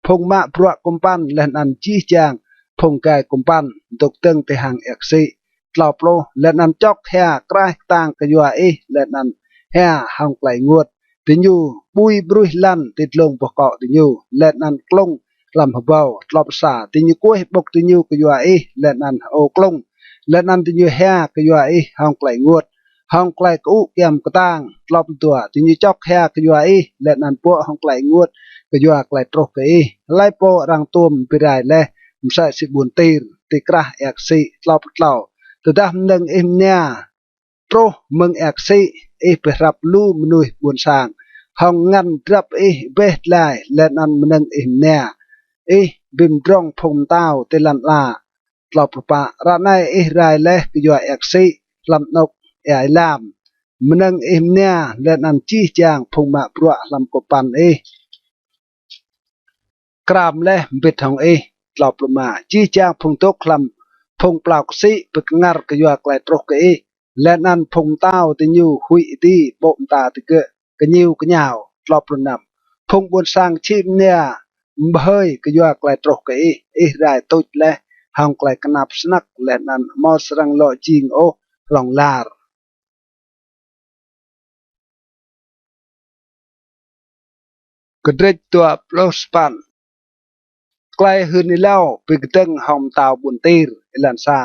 phung mă bruă kômpăn leh anăn jih jang phung gai kômpăn dôk dơ̆ng ti hang êa ksĭ. Tlâo pluh. Leh anăn čŏk hia kraih ktang kyua ih, leh anăn hia hŏng klei ênguôt. Diñu ƀui ƀruih lăn ti dlông boh kŏ diñu, leh anăn klŭng hlăm hbâo. Tlâo pluh sa. Diñu kuêh ƀŭk diñu kyua ih, leh anăn hơô klŭng, leh anăn diñu hia kyua ih hŏng klei ênguôt, hŏng klei kơŭ kyăm ktang. Tlâo pluh dua. Diñu čŏk hia kyua ih, leh anăn bŏ hŏng klei ênguôt kyua klei truh kơ ih. Hlei pô arăng tuôm bi rai leh msĕ si ƀuôn Tir ti krah êa ksĭ. Tlâo pluh tlâo. Tơdah mnơ̆ng ih mnia truh mơ̆ng êa ksĭ, ih bi hrăp lu mnuih ƀuôn sang hŏng ngăn drăp ih êbeh dlai, leh anăn mnơ̆ng ih mnia, ih bi mdrŏng phung mtao ti lăn ala. Tlâo pluh pă. Ară anei ih rai leh kyua êa ksĭ hlăm anôk êa êlam, mnơ̆ng ih mnia, leh anăn jih jang phung mă bruă hlăm kômpăn ih kram leh mbĭt hŏng ih. Tlâo pluh êma. Jih jang phung dôk hlăm phung plao ksĭ bi kngăr kyua klei truh kơ ih, leh anăn phung mtao diñu huĭ êdi ƀô̆ mta digơ̆ kñiu kñao. Tlâo pluh năm. Phung ƀuôn sang čhĭ mnia mbhơi kyua klei truh kơ ih, ih rai tuč leh hŏng klei knap snăk leh anăn amâo srăng lŏ jing ôh hlŏng lar. Kdrêč dua pluh sa păn. Klei hưn êlâo bi kdơ̆ng hŏng mtao ƀuôn Tir. Êlan sa.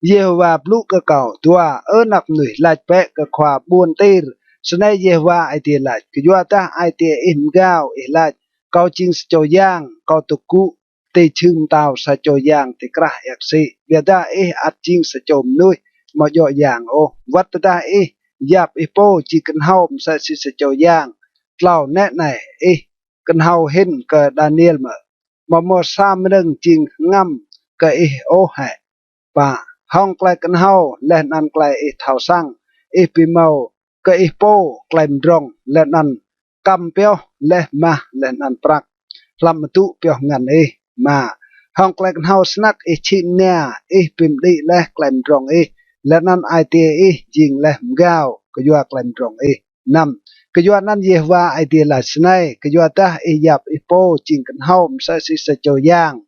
Yêhôwa blŭ kơ kâo, dua, Ơ anak mnuih, lač bĕ kơ khua ƀuôn Tir, snei Yêhôwa Aê Diê lač: Kyuadah ai tiê ih mgao, ih lač, 'Kâo jing sa čô yang, kâo dôk gŭ ti jhưng mtao sa čô yang ti krah êa ksĭ.' Ƀiădah ih ăt jing sa čô mnuih amâo djŏ yang ôh, wăt tơdah ih yap ih pô jing knhâo msĕ si sa čô yang. Tlâo. Nĕ anei, ih knhâo hĭn kơ Đaniel mơ̆? Amâo mâo sa mnơ̆ng jing hngăm kơ ih ôh hĕ? Pă. Hŏng klei knhâo leh anăn klei ih thâo săng, ih bi mâo kơ ih pô klei mdrŏng, leh anăn kăm pioh leh mah leh anăn prăk hlăm adŭ pioh ngăn ih. Êma. Hŏng klei knhâo snăk ih čhĭ mnia, ih bi mđĭ leh klei mdrŏng ih, leh anăn ai tiê ih jing leh mgao kyua klei mdrŏng ih. Năm. Kyuanăn Yêhôwa Aê Diê lač snei: Kyuadah ih yap ih pô jing knhâo msĕ si sa čô yang.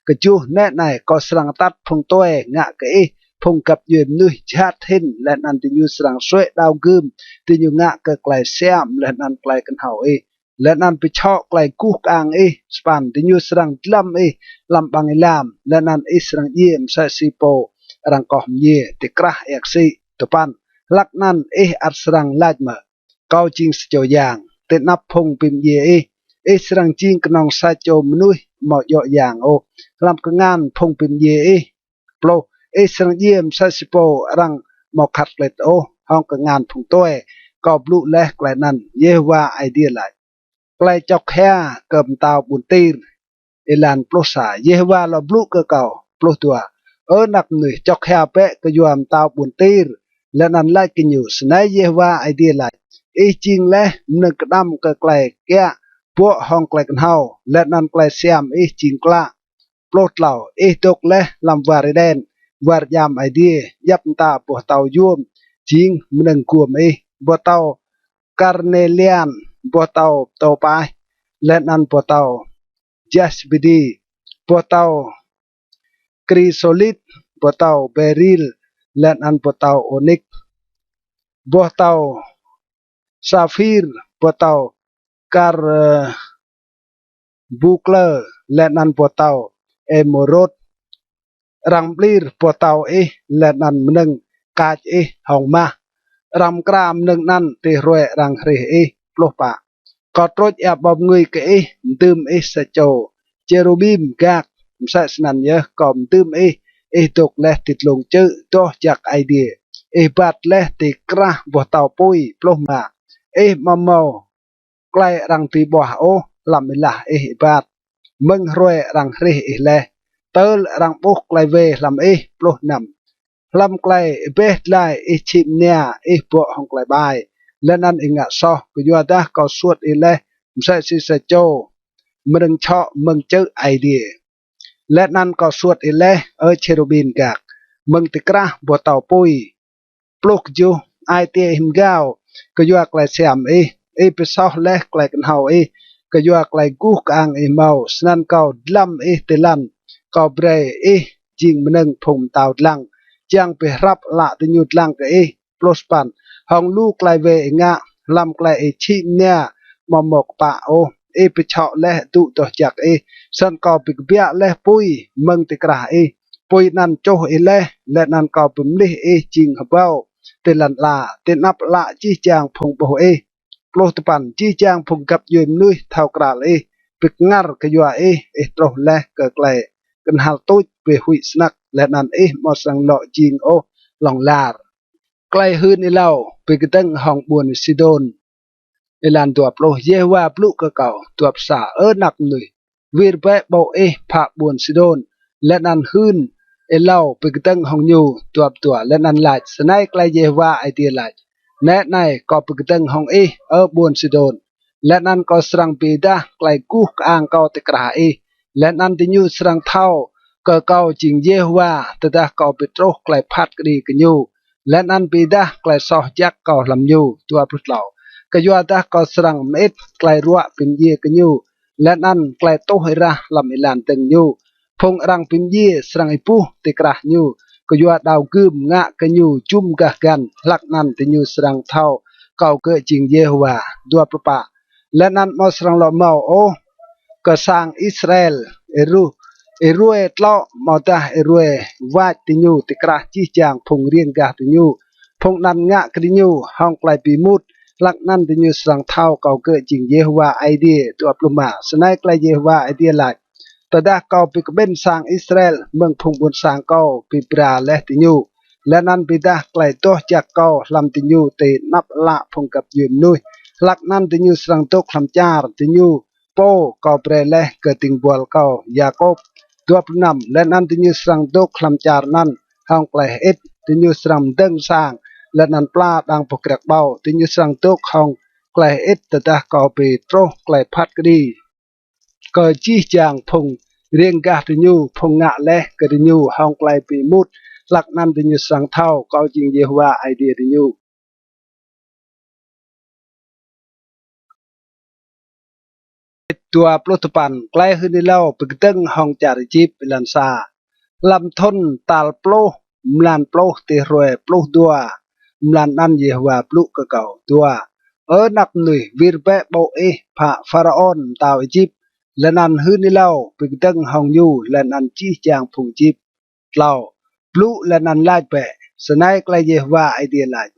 Kjuh. Nĕ anei, kâo srăng atăt phung tue ngă kơ ih phung găp djuê mnuih jhat hĭn, leh anăn diñu srăng suê̆ đao gưm diñu ngă kơ klei siam leh anăn klei knhâo ih, leh anăn bi čhŏ klei guh kơang ih. Sa păn. Diñu srăng dlăm ih hlăm ƀăng êlam, leh anăn ih srăng djiê msĕ si pô arăng koh mñie ti krah êa ksĭ. Dua păn. Hlăk anăn ih ăt srăng lač mơ̆: 'Kâo jing sa čô yang'? Ti anăp phung bi mdjiê ih, ih srăng jing knŏng sa čô mnuih amâo djŏ yang ôh hlăm kngan phung bi mdjiê ih. Pluh. Ih srăng djiê msĕ si pô arăng amâo khăt klĭt ôh hŏng kngan phung tue, kâo blŭ leh klei anăn, Yêhôwa Aê Diê lač. Klei čŏk hia kơ mtao ƀuôn Tir. Êlan pluh sa. Yêhôwa lŏ blŭ kơ kâo. Pluh dua. Ơ anak mnuih, čŏk hia bĕ kyua mtao ƀuôn Tir, leh anăn lač kơ ñu, Snei Yêhôwa Aê Diê lač: Ih jing leh mnơ̆ng kđăm kơ klei kiă buŏ hŏng klei knhâo, leh anăn klei siam ih jing klă. Pluh tlâo. Ih dôk leh hlăm war Êđen, war djam Aê Diê, djăp mta boh tâo yuôm jing mnơ̆ng guôm ih, boh tâo karnelian, boh tâo tôpaih, leh anăn boh tâo jasbidi, boh tâo krisolit, boh tâo beril, leh anăn boh tâo ônik, boh tâo saphir, boh tâo karbukla, leh anăn boh tâo êmerôt. Arăng mđlir boh tâo ih leh anăn mnơ̆ng kač ih hŏng mah. Arăng mkra mnơ̆ng anăn ti hruê arăng hrih ih. Pluh pă. Kâo trôč êa ƀâo mngưi kơ ih, mdưm ih sa čô čêrubim gak. Msĕ snăn yơh kâo mdưm ih, ih dôk leh ti dlông čư̆ doh jăk Aê Diê, ih êbat leh ti krah boh tâo pui. Pluh êma. Ih amâo mâo klei arăng dưi ƀuah ôh hlăm êlah ih êbat mơ̆ng hruê arăng hrih ih leh, tơl arăng ƀuh klei wê hlăm ih. Pluh năm. Hlăm klei êbeh dlai ih čhĭ mnia, ih bŏ hŏng klei ƀai, leh anăn ih ngă soh, kyuadah kâo suôt ih leh msĕ si sa čô mnơ̆ng čhŏ mơ̆ng čư̆ Aê Diê. Leh anăn kâo suôt ih leh, Ơ čêrubim gak, mơ̆ng ti krah boh tâo pui. Pluh kjuh. Ai tiê ih mgao kyua klei siam ih, ih bi soh leh klei knhâo ih, kyua klei guh kơang ih mâo, snăn kâo dlăm ih ti lăn, kâo brei ih jing mnơ̆ng phung mtao dlăng, čiăng bi hrăp ală diñu dlăng kơ ih. Pluh sa păn. Hŏng lu klei wê ih ngă, hlăm klei ih čhĭ mnia amâo mâo kpă ôh, ih bi čhŏ leh adŭ doh jăk ih, snăn kâo bi kbiă leh pui mơ̆ng ti krah ih. Pui anăn čuh ih leh, leh anăn kâo bi mlih ih jing hbâo ti lăn ala, ti anăp ală jih jang phung ƀuh ih. Pluh dua păn. Jih jang phung găp djuê mnuih thâo kral ih, bi kngăr kyua ih, ih truh leh kơ klei knhal tuč bi huĭ snăk, leh anăn ih amâo srăng lŏ jing ôh hlŏng lar. Klei hưn êlâo bi kdơ̆ng hŏng ƀuôn Sidôn. Êlan dua pluh. Yêhôwa blŭ kơ kâo. Dua pluh sa. Ơ anak mnuih, wir bĕ ƀô̆ ih phă ƀuôn Sidôn, leh anăn hưn êlâo bi kdơ̆ng hŏng ñu. Dua pluh dua. Leh anăn lač, Snei klei Yêhôwa Aê Diê lač: Nĕ anei, kâo bi kdơ̆ng hŏng ih, Ơ ƀuôn Sidôn, leh anăn kâo srăng bi êdah klei guh kơang kâo ti krah ih, leh anăn diñu srăng thâo kơ kâo jing Yêhôwa, tơdah kâo bi truh klei phat kđi kơ ñu, leh anăn bi êdah klei soh jăk kâo hlăm ñu. Dua pluh tlâo. Kyuadah kâo srăng mơĭt klei ruă bi mdjiê kơ ñu, leh anăn klei tuh êrah hlăm êlan dơ̆ng ñu. Phung arăng bi mdjiê srăng êbuh ti krah ñu, kyua đao gưm ngă kơ ñu jŭm gah găn, hlăk anăn diñu srăng thâo kâo gơ̆ jing Yêhôwa. Dua pluh pă. Leh anăn amâo srăng lŏ mâo ôh kơ sang Israel êruê, êruê tlŏ amâodah êruê wač diñu ti krah jih jang phung riêng gah diñu, phung anăn ngă kơ diñu hŏng klei bi êmut, hlăk anăn diñu srăng thâo kâo gơ̆ jing Yêhôwa Aê Diê. Dua pluh êma. Snei klei Yêhôwa Aê Diê lač: Tơdah kâo bi kƀĭn sang Israel mơ̆ng phung ƀuôn sang kâo bi bra leh diñu, leh anăn bi êdah klei doh jăk kâo hlăm diñu ti anăp ală phung găp djuê mnuih, hlăk anăn diñu srăng dôk hlăm čar diñu pô kâo brei leh kơ dĭng buăl kâo Yakôp. Dua pluh năm. Leh anăn diñu srăng dôk hlăm čar anăn hŏng klei hơĭt, diñu srăng mdơ̆ng sang, leh anăn pla đang boh kriăk ƀâo, diñu srăng dôk hŏng klei hơĭt tơdah kâo bi truh klei phat kđi kơ jih jang phung riêng gah diñu, phung ngă leh kơ diñu hŏng klei bi êmut, hlăk anăn diñu srăng thâo kâo jing Yêhôwa Aê Diê diñu. Dua pluh dua păn. Klei hưn êlâo bi kdơ̆ng hŏng čar Êjip. Êlan sa. Hlăm thŭn tal pluh, mlan pluh, ti hruê pluh dua, mlan anăn Yêhôwa blŭ kơ kâo. Dua. Ơ anak mnuih, wir bĕ ƀô̆ ih phă Pharaôn mtao Êjip, leh anăn hưn êlâo bi kdơ̆ng hŏng ñu leh anăn jih jang phung Êjip. Tlâo. Blŭ leh anăn lač bĕ, Snei klei Yêhôwa Aê Diê lač: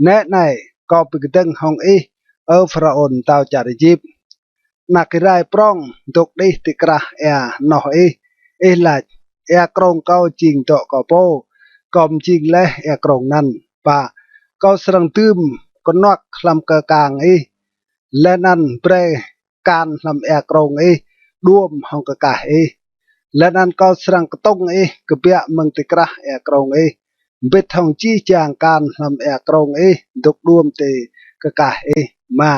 Nĕ anei, kâo bi kdơ̆ng hŏng ih, Ơ Pharaôn mtao čar Êjip. Anak êrai prŏng dôk đih ti krah êa hnoh ih. Ih lač: Êa krông kâo jing dŏ kâo pô, kâo mjing leh êa krông anăn. Pă. Kâo srăng dưm knuăk hlăm kơ kang ih, leh anăn brei kan hlăm êa krông ih đuôm hŏng kơ kah ih. Leh anăn kâo srăng ktŭng ih kbiă mơ̆ng ti krah êa krông ih, mbĭt hŏng jih jang kan hlăm êa krông ih dôk đuôm ti kah ih. Êma.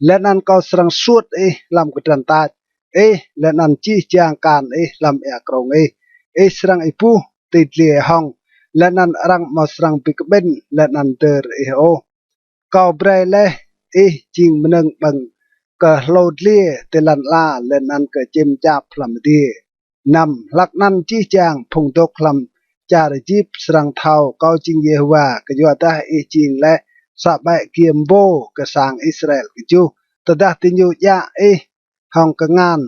Leh anăn kâo srăng suôt ih hlăm kdrăn tač ih, leh anăn jih jang kan ih hlăm êa krông ih. Ih srăng êbuh ti dliê hŏng, leh anăn arăng amâo srăng bi kƀĭn leh anăn dơr ih ôh. Kâo brei leh ih jing mnơ̆ng ƀơ̆ng kơ hlô dliê ti lăn ala leh anăn kơ čĭm čap hlăm adiê. Năm. Hlăk anăn jih jang phung dôk hlăm čar Êjip srăng thâo kâo jing Yêhôwa, kyuadah ih jing leh sa ƀĕ giê mbô kơ sang Israel. Kjuh. Tơdah diñu djă ih hŏng kngan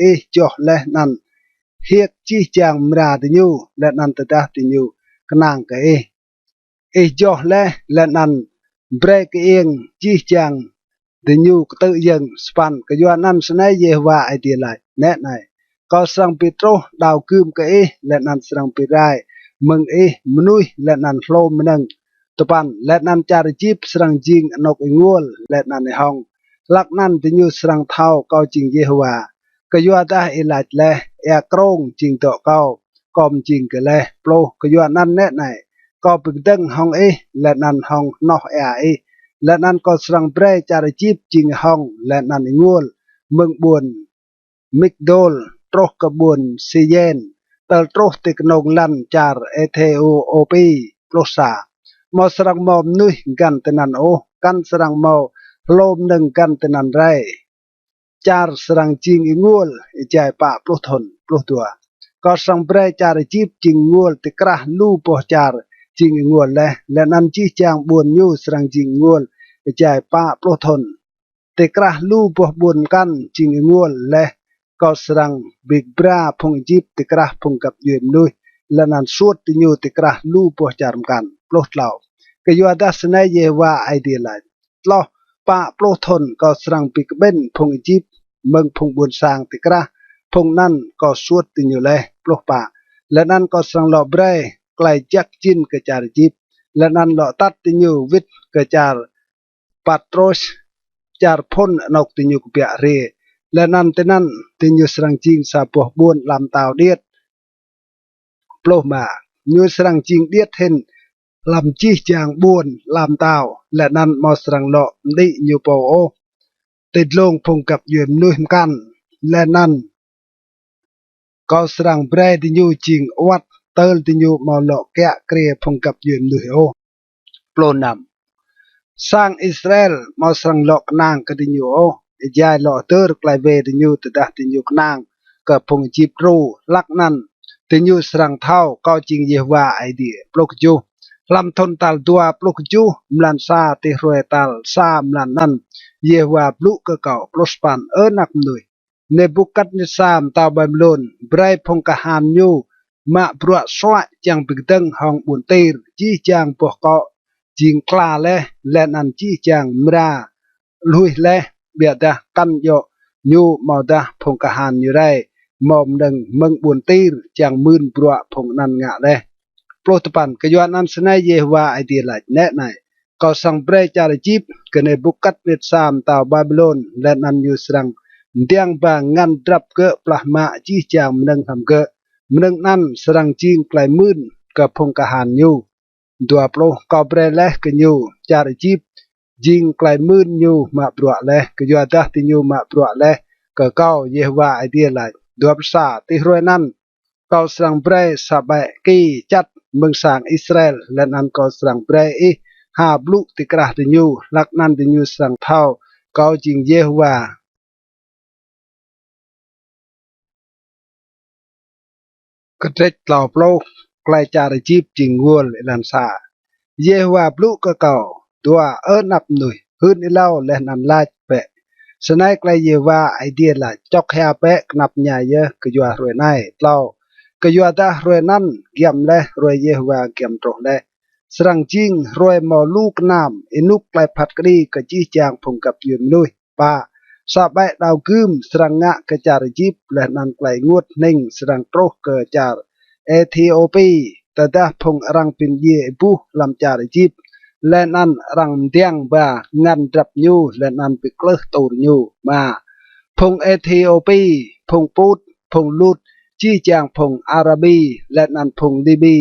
ih joh leh anăn hiêk jih jang mra diñu, leh anăn tơdah diñu knang kơ ih, ih joh leh, leh anăn brei kơiêng jih jang diñu ktư̆ yơ̆ng. Sa păn. Kyuanăn snei Yêhôwa Aê Diê lač: Nĕ anei, kâo srăng bi truh đao gưm kơ ih, leh anăn srăng bi rai mơ̆ng ih mnuih leh anăn hlô mnơ̆ng. Dua păn. Leh anăn čar Êjip srăng jing anôk ênguôl leh anăn êhŏng. Hlăk anăn diñu srăng thâo kâo jing Yêhôwa, kyuadah ih lač leh: Êa krông jing dŏ kâo, kâo mjing gơ̆ leh. Pluh. Kyuanăn nĕ anei, kâo bi kdơ̆ng hŏng ih leh anăn hŏng hnoh êa ih, leh anăn kâo srăng brei čar Êjip jing hŏng leh anăn ênguôl, mơ̆ng ƀuôn Migdôl truh kơ ƀuôn Siên, tơl truh ti knông lăn čar Êthiôpi. Pluh sa. Amâo srăng mâo mnuih găn tinăn ôh, kăn srăng mâo hlô mnơ̆ng găn tinăn rei. Čar srăng jing ênguôl êjai pă pluh thŭn. Pluh dua. Kâo srăng brei čar Êjip jing ênguôl ti krah lu boh čar jing ênguôl leh, leh anăn jih jang ƀuôn ñu srăng jing ênguôl êjai pă pluh thŭn. Ti krah lu boh ƀuôn mkăn jing ênguôl leh, kâo srăng bi kbra phung Êjip ti krah phung găp djuê mnuih, leh anăn suôt diñu ti krah lu boh čar mkăn. Pluh tlâo. Kyuadah snei Yêhôwa Aê Diê lač: Tloh pă pluh thŭn kâo srăng bi kƀĭn phung Êjip mơ̆ng phung ƀuôn sang ti krah phung anăn kâo suôt diñu leh. Pluh pă. Leh anăn kâo srăng lŏ brei klei jăk jĭn kơ čar Êjip, leh anăn lŏ atăt diñu wĭt kơ čar Patros, čar phŭn anôk diñu kbiă hriê, leh anăn tinăn diñu srăng jing sa boh ƀuôn ala mtao điêt. Pluh êma. Ñu srăng jing điêt hĭn hlăm jih jang ƀuôn ala mtao, leh anăn amâo srăng lŏ mđĭ ñu pô ôh ti dlông phung găp djuê mnuih mkăn, leh anăn kâo srăng brei diñu jing awăt tơl diñu amâo lŏ kiă kriê phung găp djuê mnuih ôh. Pluh năm. Sang Israel amâo srăng lŏ knang kơ diñu ôh, êjai lŏ hdơr klei wê diñu tơdah diñu knang kơ phung Êjip đru. Hlăk anăn diñu srăng thâo kâo jing Yêhôwa Aê Diê. Pluh kjuh. Hlăm thŭn tal dua pluh kjuh, mlan sa, ti hruê tal sa mlan anăn, Yêhôwa blŭ kơ kâo. Pluh sa păn. Ơ anak mnuih, Nebukatnetsar mtao Ƀaƀilôn brei phung kahan ñu mă bruă suăi čiăng bi kdơ̆ng hŏng ƀuôn Tir. Jih jang boh kŏ jing kla leh, leh anăn jih jang mra luih leh, ƀiădah kăn djŏ ñu amâodah phung kahan ñu rei mâo mnơ̆ng mơ̆ng ƀuôn Tir čiăng mưn bruă phung anăn ngă leh. Pluh dua păn. Kyuanăn snei Yêhôwa Aê Diê lač: Nĕ anei, kâo srăng brei čar Êjip kơ Nebukatnetsar mtao Ƀaƀilôn, leh anăn ñu srăng mdiăng ba ngăn drăp gơ̆ plah mă jih jang mnơ̆ng hlăm gơ̆. Mnơ̆ng anăn srăng jing klei mưn kơ phung kahan ñu. Dua pluh. Kâo brei leh kơ ñu čar Êjip jing klei mưn ñu mă bruă leh, kyuadah diñu mă bruă leh kơ kâo, Yêhôwa Aê Diê lač. Dua pluh sa. Ti hruê anăn kâo srăng brei sa ƀĕ ki čăt mơ̆ng sang Israel, leh anăn kâo srăng brei ih ha blŭ ti krah diñu, hlăk anăn diñu srăng thâo kâo jing Yêhôwa. Kdrêč tlâo pluh. Klei čar Êjip jing ênguôl. Êlan sa. Yêhôwa blŭ kơ kâo. Dua. Ơ anak mnuih, hưn êlâo leh anăn lač bĕ: Snei klei Yêhôwa Aê Diê lač: Čŏk hia bĕ, knap mñai yơh kyua hruê anei. Tlâo. Kyuadah hruê anăn giăm leh, hruê Yêhôwa giăm truh leh, srăng jing hruê mâo lu knam, ênuk klei phat kđi kơ jih jang phung găp djuê mnuih. Pă. Sa ƀĕ đao gưm srăng ngă kơ čar Êjip, leh anăn klei ênguôt hnĭng srăng truh kơ čar Êthiôpi, tơdah phung arăng bi mdjiê êbuh hlăm čar Êjip. leh anăn arăng mdiăng ba ngăn drăp ñu, leh anăn bi klưh tur ñu. Êma, phung Êthiôpi, phung Put, phung Lut, jih jang phung Arabi, leh anăn phung Libi,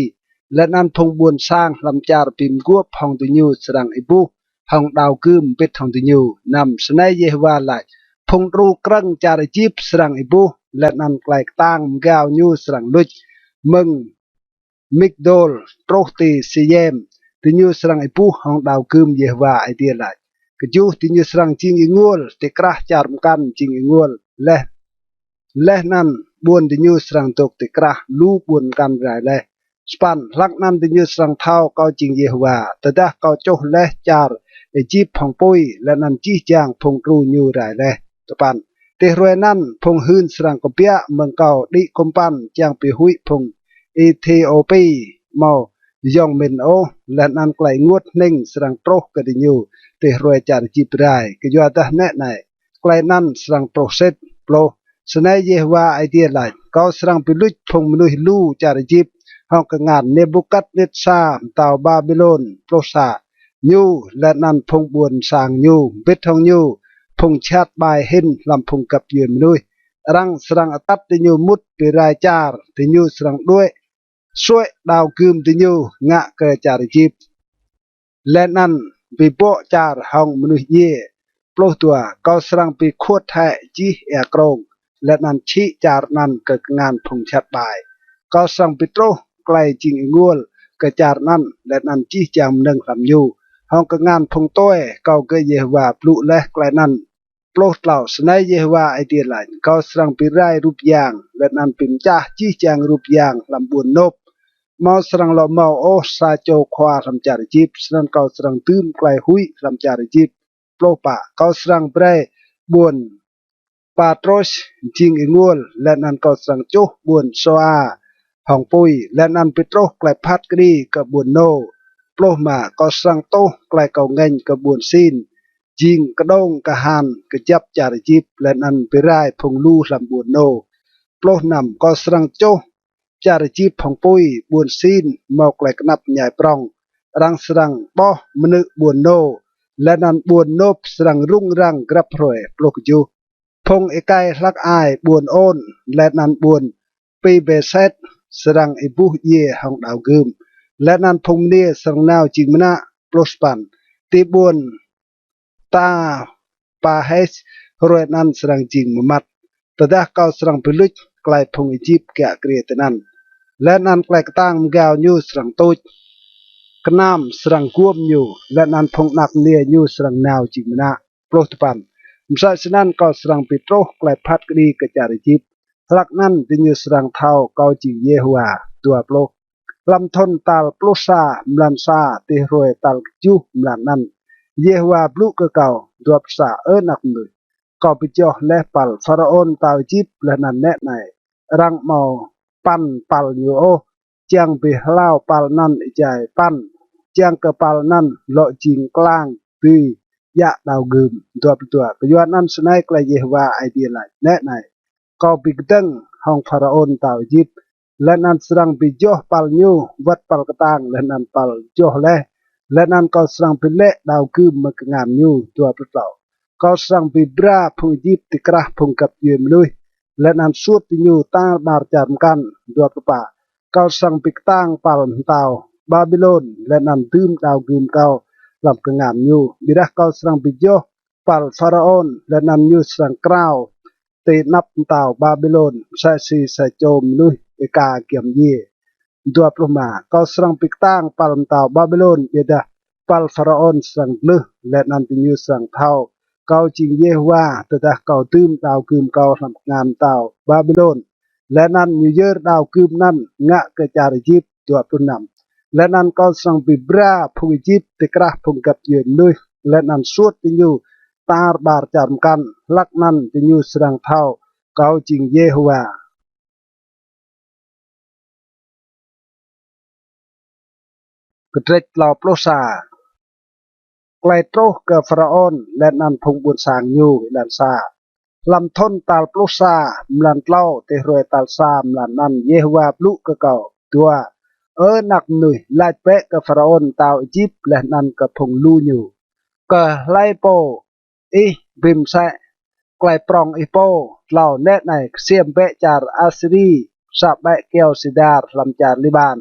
leh anăn phung ƀuôn sang hlăm čar bi mguôp hŏng diñu srăng êbuh hŏng đao gưm mbĭt hŏng diñu. Năm, snei Yêhôwa lač: Phung đru krơ̆ng čar Êjip srăng êbuh, leh anăn klei ktang mgao ñu srăng luč mơ̆ng Migdol truh ti Sêyem, diñu srăng êbuh hŏng đao gưm, Yêhôwa Aê Diê lač. Kjuh, diñu srăng jing ênguôl ti krah čar mkăn jing ênguôl, leh, leh anăn ƀuôn diñu srăng dôk ti krah lu ƀuôn mkăn rai leh. Sa păn, hlăk anăn diñu srăng thâo kâo jing Yêhôwa, tơdah kâo čuh leh čar Êjip hŏng pui, leh anăn jih jang phung đru ñu rai leh. Dua păn, ti hruê anăn phung hưn srăng kbiă mơ̆ng kâo đĭ kŭmpăn čiăng bi huĭ phung Êthiôpi amâo yŏng mĭn ôh, leh anăn klei ênguôt hnĭng srăng truh kơ diñu ti hruê čar Êjip rai, kyuadah nĕ anei, klei anăn srăng truh sĭt. Pluh, snei Yêhôwa Aê Diê lač: Kâo srăng bi luč phung mnuih lu čar Êjip hŏng kngan Nebukatnetsar mtao Ƀaƀilôn. Pluh sa, ñu leh anăn phung ƀuôn sang ñu mbĭt hŏng ñu, phung jhat ƀai hĭn hlăm phung găp djuê mnuih, arăng srăng atăt diñu mŭt bi rai čar, diñu srăng đuĕ suê̆ đao gưm diñu ngă kơ čar Êjip, leh anăn bi bŏ čar hŏng mnuih djiê. Pluh dua, kâo srăng bi khuôt hĕ jih êa krông, leh anăn čhĭ čar anăn kơ kngan phung jhat ƀai. Kâo srăng bi truh klei jing ênguôl kơ čar anăn, leh anăn jih jang mnơ̆ng hlăm ñu, hŏng kngan phung tue. Kâo gơ̆ Yêhôwa blŭ leh klei anăn. Pluh tlâo, snei Yêhôwa Aê Diê lač: Kâo srăng bi rai rup yang, leh anăn bi mčah jih jang rup yang hlăm ƀuôn Nôp. Amâo srăng lŏ mâo ôh sa čô khua hlăm čar Êjip, snăn kâo srăng dưm klei huĭ hlăm čar Êjip. Pluh pă, kâo srăng brei ƀuôn Patros jing ênguôl, leh anăn kâo srăng čuh ƀuôn Soa hŏng pui, leh anăn bi truh klei phat kđi kơ ƀuôn Nô. Pluh êma, kâo srăng tuh klei kâo ngêñ kơ ƀuôn Sin, jing kđông kahan kjăp čar Êjip, leh anăn bi rai phung lu hlăm ƀuôn Nô. Pluh năm, kâo srăng čuh čar Êjip hŏng pui, ƀuôn Sin mâo klei knap mñai prŏng, arăng srăng ƀoh mnư̆ ƀuôn Nô, leh anăn ƀuôn Nôp srăng rŭng răng grăp hruê. Pluh kjuh, phung êkei hlăk ai ƀuôn Ôn, leh anăn ƀuôn Pi-Bêset srăng êbuh djiê hŏng đao gưm, leh anăn phung mniê srăng nao jing mnă. Pluh sa păn, ti ƀuôn Tapahes hruê anăn srăng jing mmăt, tơdah kâo srăng bi luč klei phung Êjip kiă kriê tinăn, leh anăn klei ktang mgao ñu srăng tuč. Knam srăng guôm ñu, leh anăn phung anak mniê ñu srăng nao jing mnă. Pluh dua păn, msĕ snăn kâo srăng bi truh klei phat kđi kơ čar Êjip, hlăk anăn diñu srăng thâo kâo jing Yêhôwa. Dua pluh, hlăm thŭn tal pluh sa, mlan sa, ti hruê tal kjuh mlan anăn, Yêhôwa blŭ kơ kâo. Dua pluh sa, ơ anak mnuih, kâo bi joh leh păl Pharaôn mtao Êjip, leh anăn nĕ anei, arăng amâo păn păl ñu ôh, čiăng bi hlao păl anăn êjai păn, čiăng kơ păl anăn lŏ jing klang dưi djă đao gưm. Dua pluh dua, kyuanăn snei klei Yêhôwa Aê Diê lač: Nĕ anei, kâo bi kdơ̆ng hŏng Pharaôn mtao Êjip, leh anăn srăng bi joh păl ñu, wăt păl ktang, leh anăn păl joh leh, leh anăn kâo srăng bi lĕ đao gưm mơ̆ng kngan ñu. Dua pluh tlâo, kâo srăng bi bra phung Êjip ti krah phung găp djuê mnuih, leh anăn suôt diñu tar ƀar čar mkăn. Dua pluh pă, kâo srăng bi ktang păl mtao Ƀaƀilôn, leh anăn dưm đao gưm kâo hlăm kngan ñu. Ƀiădah kâo srăng bi joh păl Pharaôn, leh anăn ñu srăng krao ti anăp mtao Ƀaƀilôn msĕ si sa čô mnuih êka giăm djiê. Dua pluh êma, kâo srăng bi ktang păl mtao Ƀaƀilôn, ƀiădah păl Pharaôn srăng dlưh, leh anăn diñu srăng thâo kâo jing Yêhôwa, tơdah kâo dưm đao gưm kâo hlăm kngan mtao Ƀaƀilôn, leh anăn ñu yơr đao gưm anăn ngă kơ čar Êjip. Dua pluh năm, leh anăn kâo srăng bi bra phung Êjip ti krah phung găp djuê mnuih, leh anăn suôt diñu tar ƀar čar mkăn, hlăk anăn diñu srăng thâo kâo jing Yêhôwa. Kdrêč tlâo pluh sa. Klei truh kơ Pharaôn leh anăn phung ƀuôn sang ñu. Êlan sa. Hlăm thŭn tal pluh sa, mlan tlâo, ti hruê tal sa mlan anăn, Yêhôwa blŭ kơ kâo. Dua, Ơ anak mnuih, lač bĕ kơ Pharaôn mtao Êjip leh anăn kơ phung lu ñu: Kơ hlei pô ih bi msĕ klei prŏng ih pô? Tlâo. Nĕ anei, ksiêm bĕ čar Asiri, sa ƀĕ kyâo sidar hlăm čar Liƀan,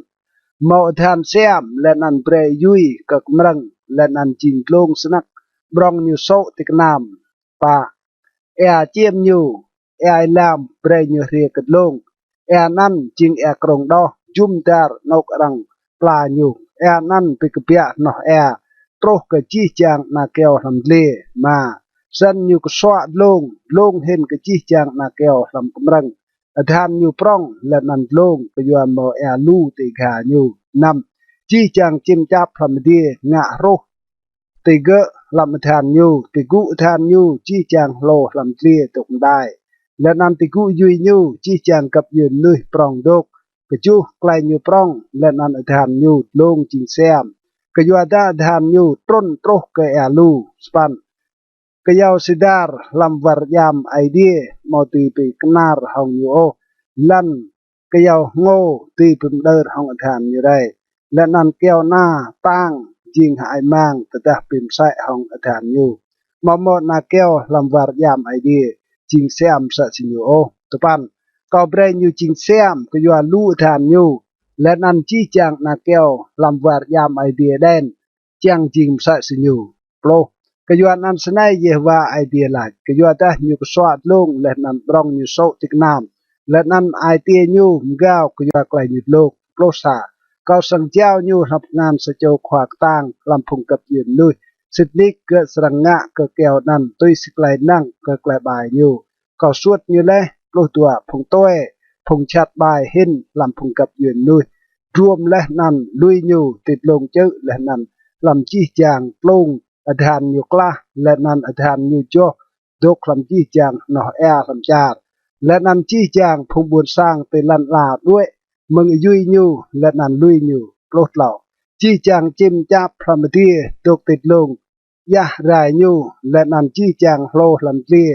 mâo adhan siam, leh anăn brei êyui kơ kmrơ̆ng, leh anăn jing dlông snăk, ƀrŏng ñu sô̆ ti knam. Pă. Êa čiêm ñu, êa êlam, brei ñu hriê kơ dlông. Êa anăn jing êa krông đoh, jŭm dar anôk arăng pla ñu. Êa anăn bi kbiă hnoh êa truh kơ jih jang ana kyâo hlăm dliê. Êma. Snăn ñu ksuă dlông, dlông hĭn kơ jih jang ana kyâo hlăm kmrơ̆ng. Adhan ñu prŏng leh anăn dlông kyua mâo êa lu ti agha ñu. Năm. Jih jang čĭm čap hlăm adiê ngă hruh ti gơ̆ hlăm adhan ñu, ti gŭ adhan ñu jih jang hlô hlăm dliê dôk mđai, leh anăn ti gŭ êyui ñu jih jang găp djuê mnuih prŏng dôk. Kjuh. Klei ñu prŏng leh anăn adhan ñu dlông jing siam, kyuadah adhan ñu trŭn truh kơ êa lu. Sa păn. Kyâo sidar hlăm war djam Aê Diê amâo dưi bi knar hŏng ñu ôh, lăn kyâo hngô dưi bi mđơr hŏng adhan ñu rei, leh anăn kyâo ana tang jing hơăi mang tơdah bi msĕ hŏng adhan ñu. Amâo mâo ana kyâo hlăm war djam Aê Diê jing siam msĕ si ñu ôh. Dua păn. Kâo brei ñu jing siam kyua lu adhan ñu, leh anăn jih jang ana kyâo hlăm war djam Aê Diê Êđen čiăng jing msĕ si ñu. Pluh. Kyuanăn snei Yêhôwa Aê Diê lač: Kyuadah ñu ksuă dlông leh anăn ƀrŏng ñu sô̆ ti knam, leh anăn ai tiê ñu mgao kyua klei ñu dlông. Pluh sa. Kâo srăng jao ñu hlăm kngan sa čô khua ktang hlăm phung găp djuê mnuih, sĭt nik gơ̆ srăng ngă kơ kyâo anăn tui si klei năng kơ klei ƀai ñu. Kâo suôt ñu leh. Pluh dua. Phung tue, phung jhat ƀai hĭn hlăm phung găp djuê mnuih, druôm leh anăn lui ñu ti dlông čư̆ leh anăn hlăm jih jang tlung adhan ñu klah, leh anăn adhan ñu joh dôk hlăm jih jang hnoh êa hlăm čar, leh anăn jih jang phung ƀuôn sang ti lăn ala đuĕ mơ̆ng êyui ñu leh anăn lui ñu. Pluh tlâo. Jih jang čĭm čap hlăm adiê dôk ti dlông djah rai ñu, leh anăn jih jang hlô hlăm dliê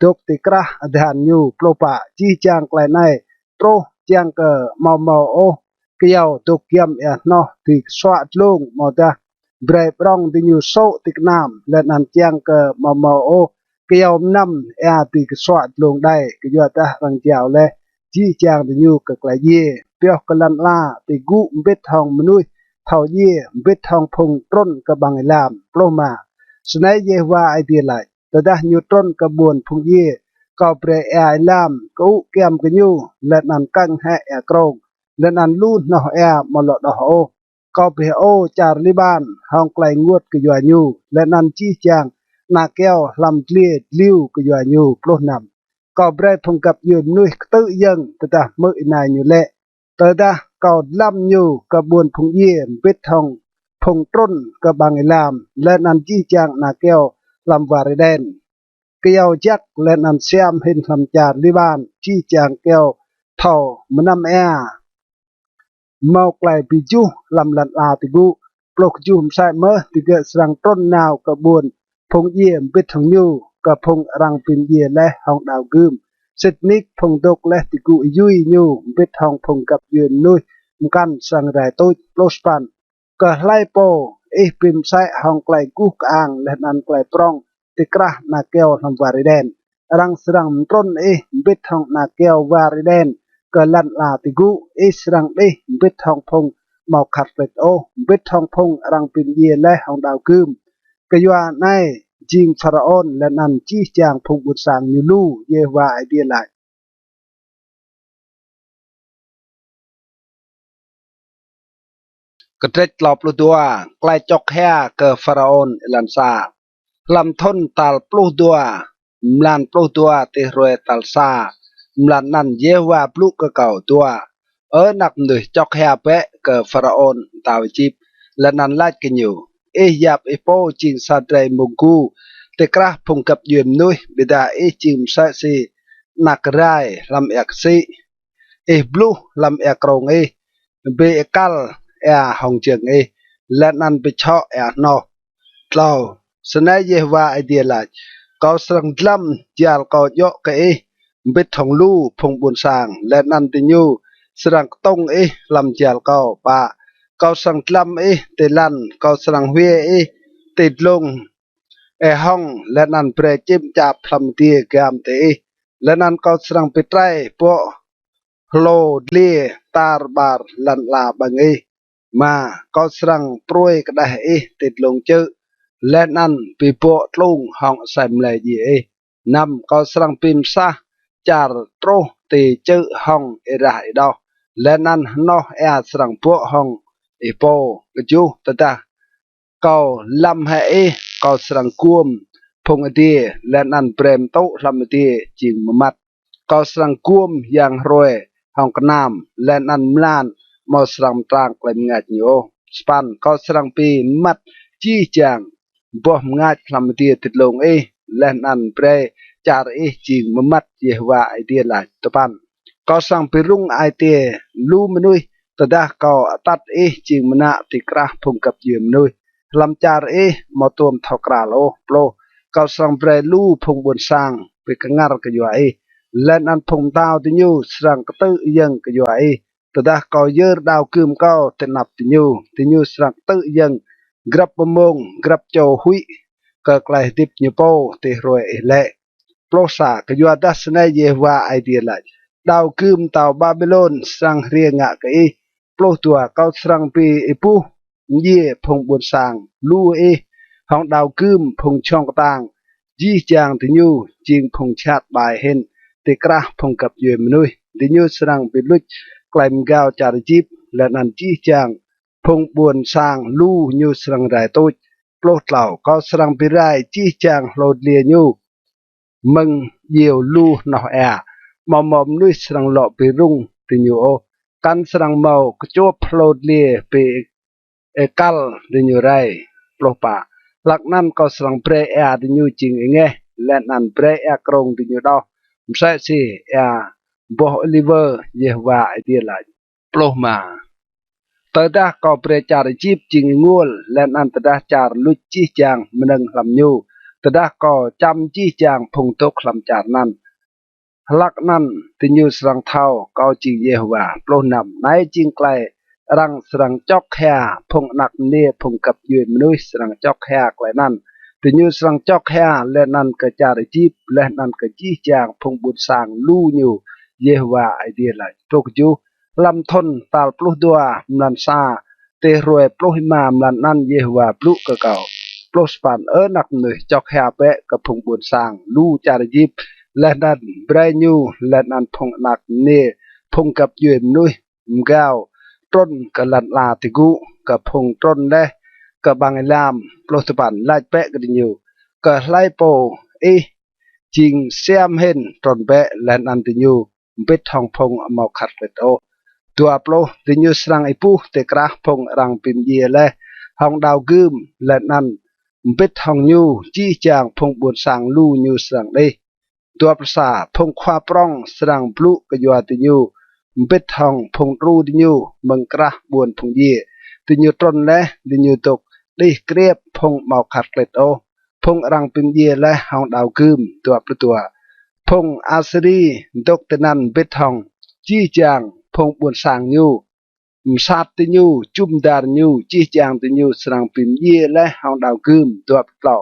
dôk ti krah adhan ñu. Pluh pă. Jih jang klei anei truh čiăng kơ amâo mâo ôh kyâo dôk giăm êa hnoh dưi ksuă dlông amâodah brei ƀrŏng diñu sô̆ ti knam, leh anăn čiăng kơ amâo mâo ôh kyâo mnăm êa dưi ksuă dlông đei, kyuadah arăng jao leh jih jang diñu kơ klei djiê, pioh kơ lăn ala ti gŭ mbĭt hŏng mnuih thâo djiê, mbĭt hŏng phung trŭn kơ ƀăng êlam. Pluh êma. Snei Yêhôwa Aê Diê lač: Tơdah ñu trŭn kơ ƀuôn phung djiê, kâo brei êa êlam kơŭ kiăm kơ ñu, leh anăn kơ̆ng hĕ êa krông, leh anăn lu hnoh êa amâo lŏ đoh ôh. Kâo bi hơô čar Liƀan hŏng klei ênguôt kyua ñu, leh anăn jih jang ana kyâo hlăm dliê dliu kyua ñu. Pluh năm. Kâo brei phung găp djuê mnuih ktư̆ yơ̆ng tơdah hmư̆ ênai ñu lĕ, tơdah kâo dlăm ñu kơ ƀuôn phung djiê mbĭt hŏng phung trŭn kơ ƀăng êlam, leh anăn jih jang ana kyâo hlăm war Êđen. Kyâo jăk leh anăn siam hĭn hlăm čar Liƀan, jih jang kyâo thâo mnăm êa mâo klei bi juh hlăm lăn ala ti gŭ. Pluh kjuh. Msĕ mơh digơ̆ srăng trŭn nao kơ ƀuôn phung djiê mbĭt hŏng ñu, kơ phung arăng bi mdjiê leh hŏng đao gưm, sĭt nik phung dôk leh ti gŭ êyui ñu mbĭt hŏng phung găp djuê mnuih mkăn srăng rai tuč. Pluh sa păn. Kơ hlei pô ih bi msĕ hŏng klei guh kơang leh anăn klei prŏng ti krah ana kyâo hlăm war Êđen, arăng srăng mtrŭn ih mbĭt hŏng ana kyâo war Êđen kơ lăn ala ti gŭ. Ih srăng đih mbĭt hŏng phung amâo khăt klĭt ôh, mbĭt hŏng phung arăng bi mdjiê leh hŏng đao gưm. Kyua anei jing Pharaôn leh anăn jih jang phung ƀuôn sang ñu lu, Yêhôwa Aê Diê lač. Kdrêč tlâo pluh dua. Klei čŏk hia kơ Pharaôn. Êlan sa. Hlăm thŭn tal pluh dua, mlan pluh dua ti hruê tal sa mlan anăn, Yêhôwa blŭ kơ kâo. Dua. Ơ anak mnuih, čŏk hia bĕ kơ Pharaôn mtao Êjip, leh anăn lač kơ ñu: Ih yap ih pô jing sa drei mông gu ti krah phung găp djuê mnuih, ƀiădah ih jing msĕ si anak rai hlăm êa ksĭ. Ih bluh hlăm êa krông ih, bi êkal êa hŏng jơ̆ng ih, leh anăn bi čhŏ êa hnoh. Tlâo. Snei Yêhôwa Aê Diê lač: Kâo srăng dlăm jal kâo djŏ kơ ih mbĭt hŏng lu phung ƀuôn sang, leh anăn diñu srăng ktŭng ih hlăm jal kâo. Pă, kâo srăng dlăm ih ti lăn, kâo srăng hwiê ih ti dlông êhŏng, leh anăn brei čĭm čap hlăm adiê giăm ti ih, leh anăn kâo srăng bi trei bŏ hlô dliê tar ƀar lăn ala ƀơ̆ng ih. Êma, kâo srăng pruê kđeh ih ti dlông čư̆, leh anăn bi bŏ tlung hŏng asei mlei djiê ih. Năm, kâo srăng bi msah čar truh ti čư̆ hŏng êrah êđoh, leh anăn hnoh êa srăng bŏ hŏng ih pô. Kjuh, tơdah kâo lăm hĕ ih, kâo srăng guôm phung adiê, leh anăn brei mtŭ hlăm adiê jing mmăt. Kâo srăng guôm yang hruê hŏng knam, leh anăn mlan amâo srăng mtrang klei mngač ñu ôh. Sa păn, kâo srăng bi mmăt jih jang boh mngač hlăm adiê ti dlông ih, leh anăn brei čar ih jing mmăt, Yêhôwa Aê Diê lač. Dua păn, kâo srăng bi rŭng ai tiê lu mnuih, tơdah kâo atăt ih jing mnă ti krah phung găp djuê mnuih hlăm čar ih amâo tuôm thâo kral ôh. Pluh, kâo srăng brei lu phung ƀuôn sang bi kngăr kyua ih, leh anăn phung mtao diñu srăng ktư̆ yơ̆ng kyua ih. Tơdah kâo yơr đao gưm kâo ti anăp diñu, diñu srăng ktư̆ yơ̆ng grăp mmông, grăp čô huĭ kơ klei hdĭp ñu pô ti hruê ih lĕ. Pluh sa, kyuadah snei Yêhôwa Aê Diê lač: Đao gưm mtao Ƀaƀilôn srăng hriê ngă kơ ih. Pluh dua, kâo srăng bi êbuh mdjiê phung ƀuôn sang lu ih hŏng đao gưm phung jhŏng ktang, jih jang diñu jing phung jhat ƀai hĭn ti krah phung găp djuê mnuih. Diñu srăng bi luč klei mgao čar Êjip, leh anăn jih jang phung ƀuôn sang lu ñu srăng rai tuč. Pluh tlâo, kâo srăng bi rai jih jang hlô dliê ñu mơ̆ng djiêu lu hnoh êa, amâo mâo mnuih srăng lŏ bi rŭng diñu ôh, kăn srăng mâo kčuôp hlô dliê bi êkăl diñu rei. Pluh pă, hlăk anăn kâo srăng brei êa diñu jing êngeh, leh anăn brei êa krông diñu đoh msĕ si êa boh ôliwơ, Yêhôwa Aê Diê lač. Pluh êma, tơdah kâo brei čar Êjip jing ênguôl, leh anăn tơdah čar luč jih jang mnơ̆ng hlăm ñu, tơdah kâo čăm jih jang phung dôk hlăm čar anăn, hlăk anăn diñu srăng thâo kâo jing Yêhôwa. Pluh năm, anei jing klei arăng srăng čŏk hia, phung anak mniê phung găp djuê mnuih srăng čŏk hia klei anăn. Diñu srăng čŏk hia leh anăn kơ čar Êjip, leh anăn kơ jih jang phung ƀuôn sang lu ñu, Yêhôwa Aê Diê lač. Pluh kjuh, hlăm thŭn tal pluh dua, mlan sa, ti hruê pluh êma mlan anăn, Yêhôwa blŭ kơ kâo. Pluh sa păn, Ơ anak mnuih, čŏk hia bĕ kơ phung ƀuôn sang lu čar Êjip, leh anăn brei ñu leh anăn phung anak mniê phung găp djuê mnuih mgao trŭn kơ lăn ala ti gŭ, kơ phung trŭn leh kơ ƀăng êlam. Pluh dua păn, lač bĕ kơ diñu: Kơ hlei pô ih jing siam hĭn, trŭn bĕ. Leh anăn diñu mbĭt hŏng phung amâo khăt klĭt ôh. Dua pluh, diñu srăng êbuh ti krah phung arăng bi mdjiê leh hŏng đao gưm, leh anăn mbĭt hŏng ñu jih jang phung ƀuôn sang lu ñu srăng đih. Dua pluh sa, phung khua prŏng srăng blŭ kyua diñu mbĭt hŏng phung đru diñu mơ̆ng krah ƀuôn phung djiê. Diñu trŭn leh, diñu dôk đih kriêp, phung amâo khăt klĭt ôh, phung arăng bi mdjiê leh hŏng đao gưm. Dua pluh dua, phung Asiri dôk tinăn mbĭt hŏng jih jang phung ƀuôn sang ñu, msat diñu, jŭm dar ñu, jih jang diñu srăng bi mdjiê leh hŏng đao gưm. Dua pluh tlâo,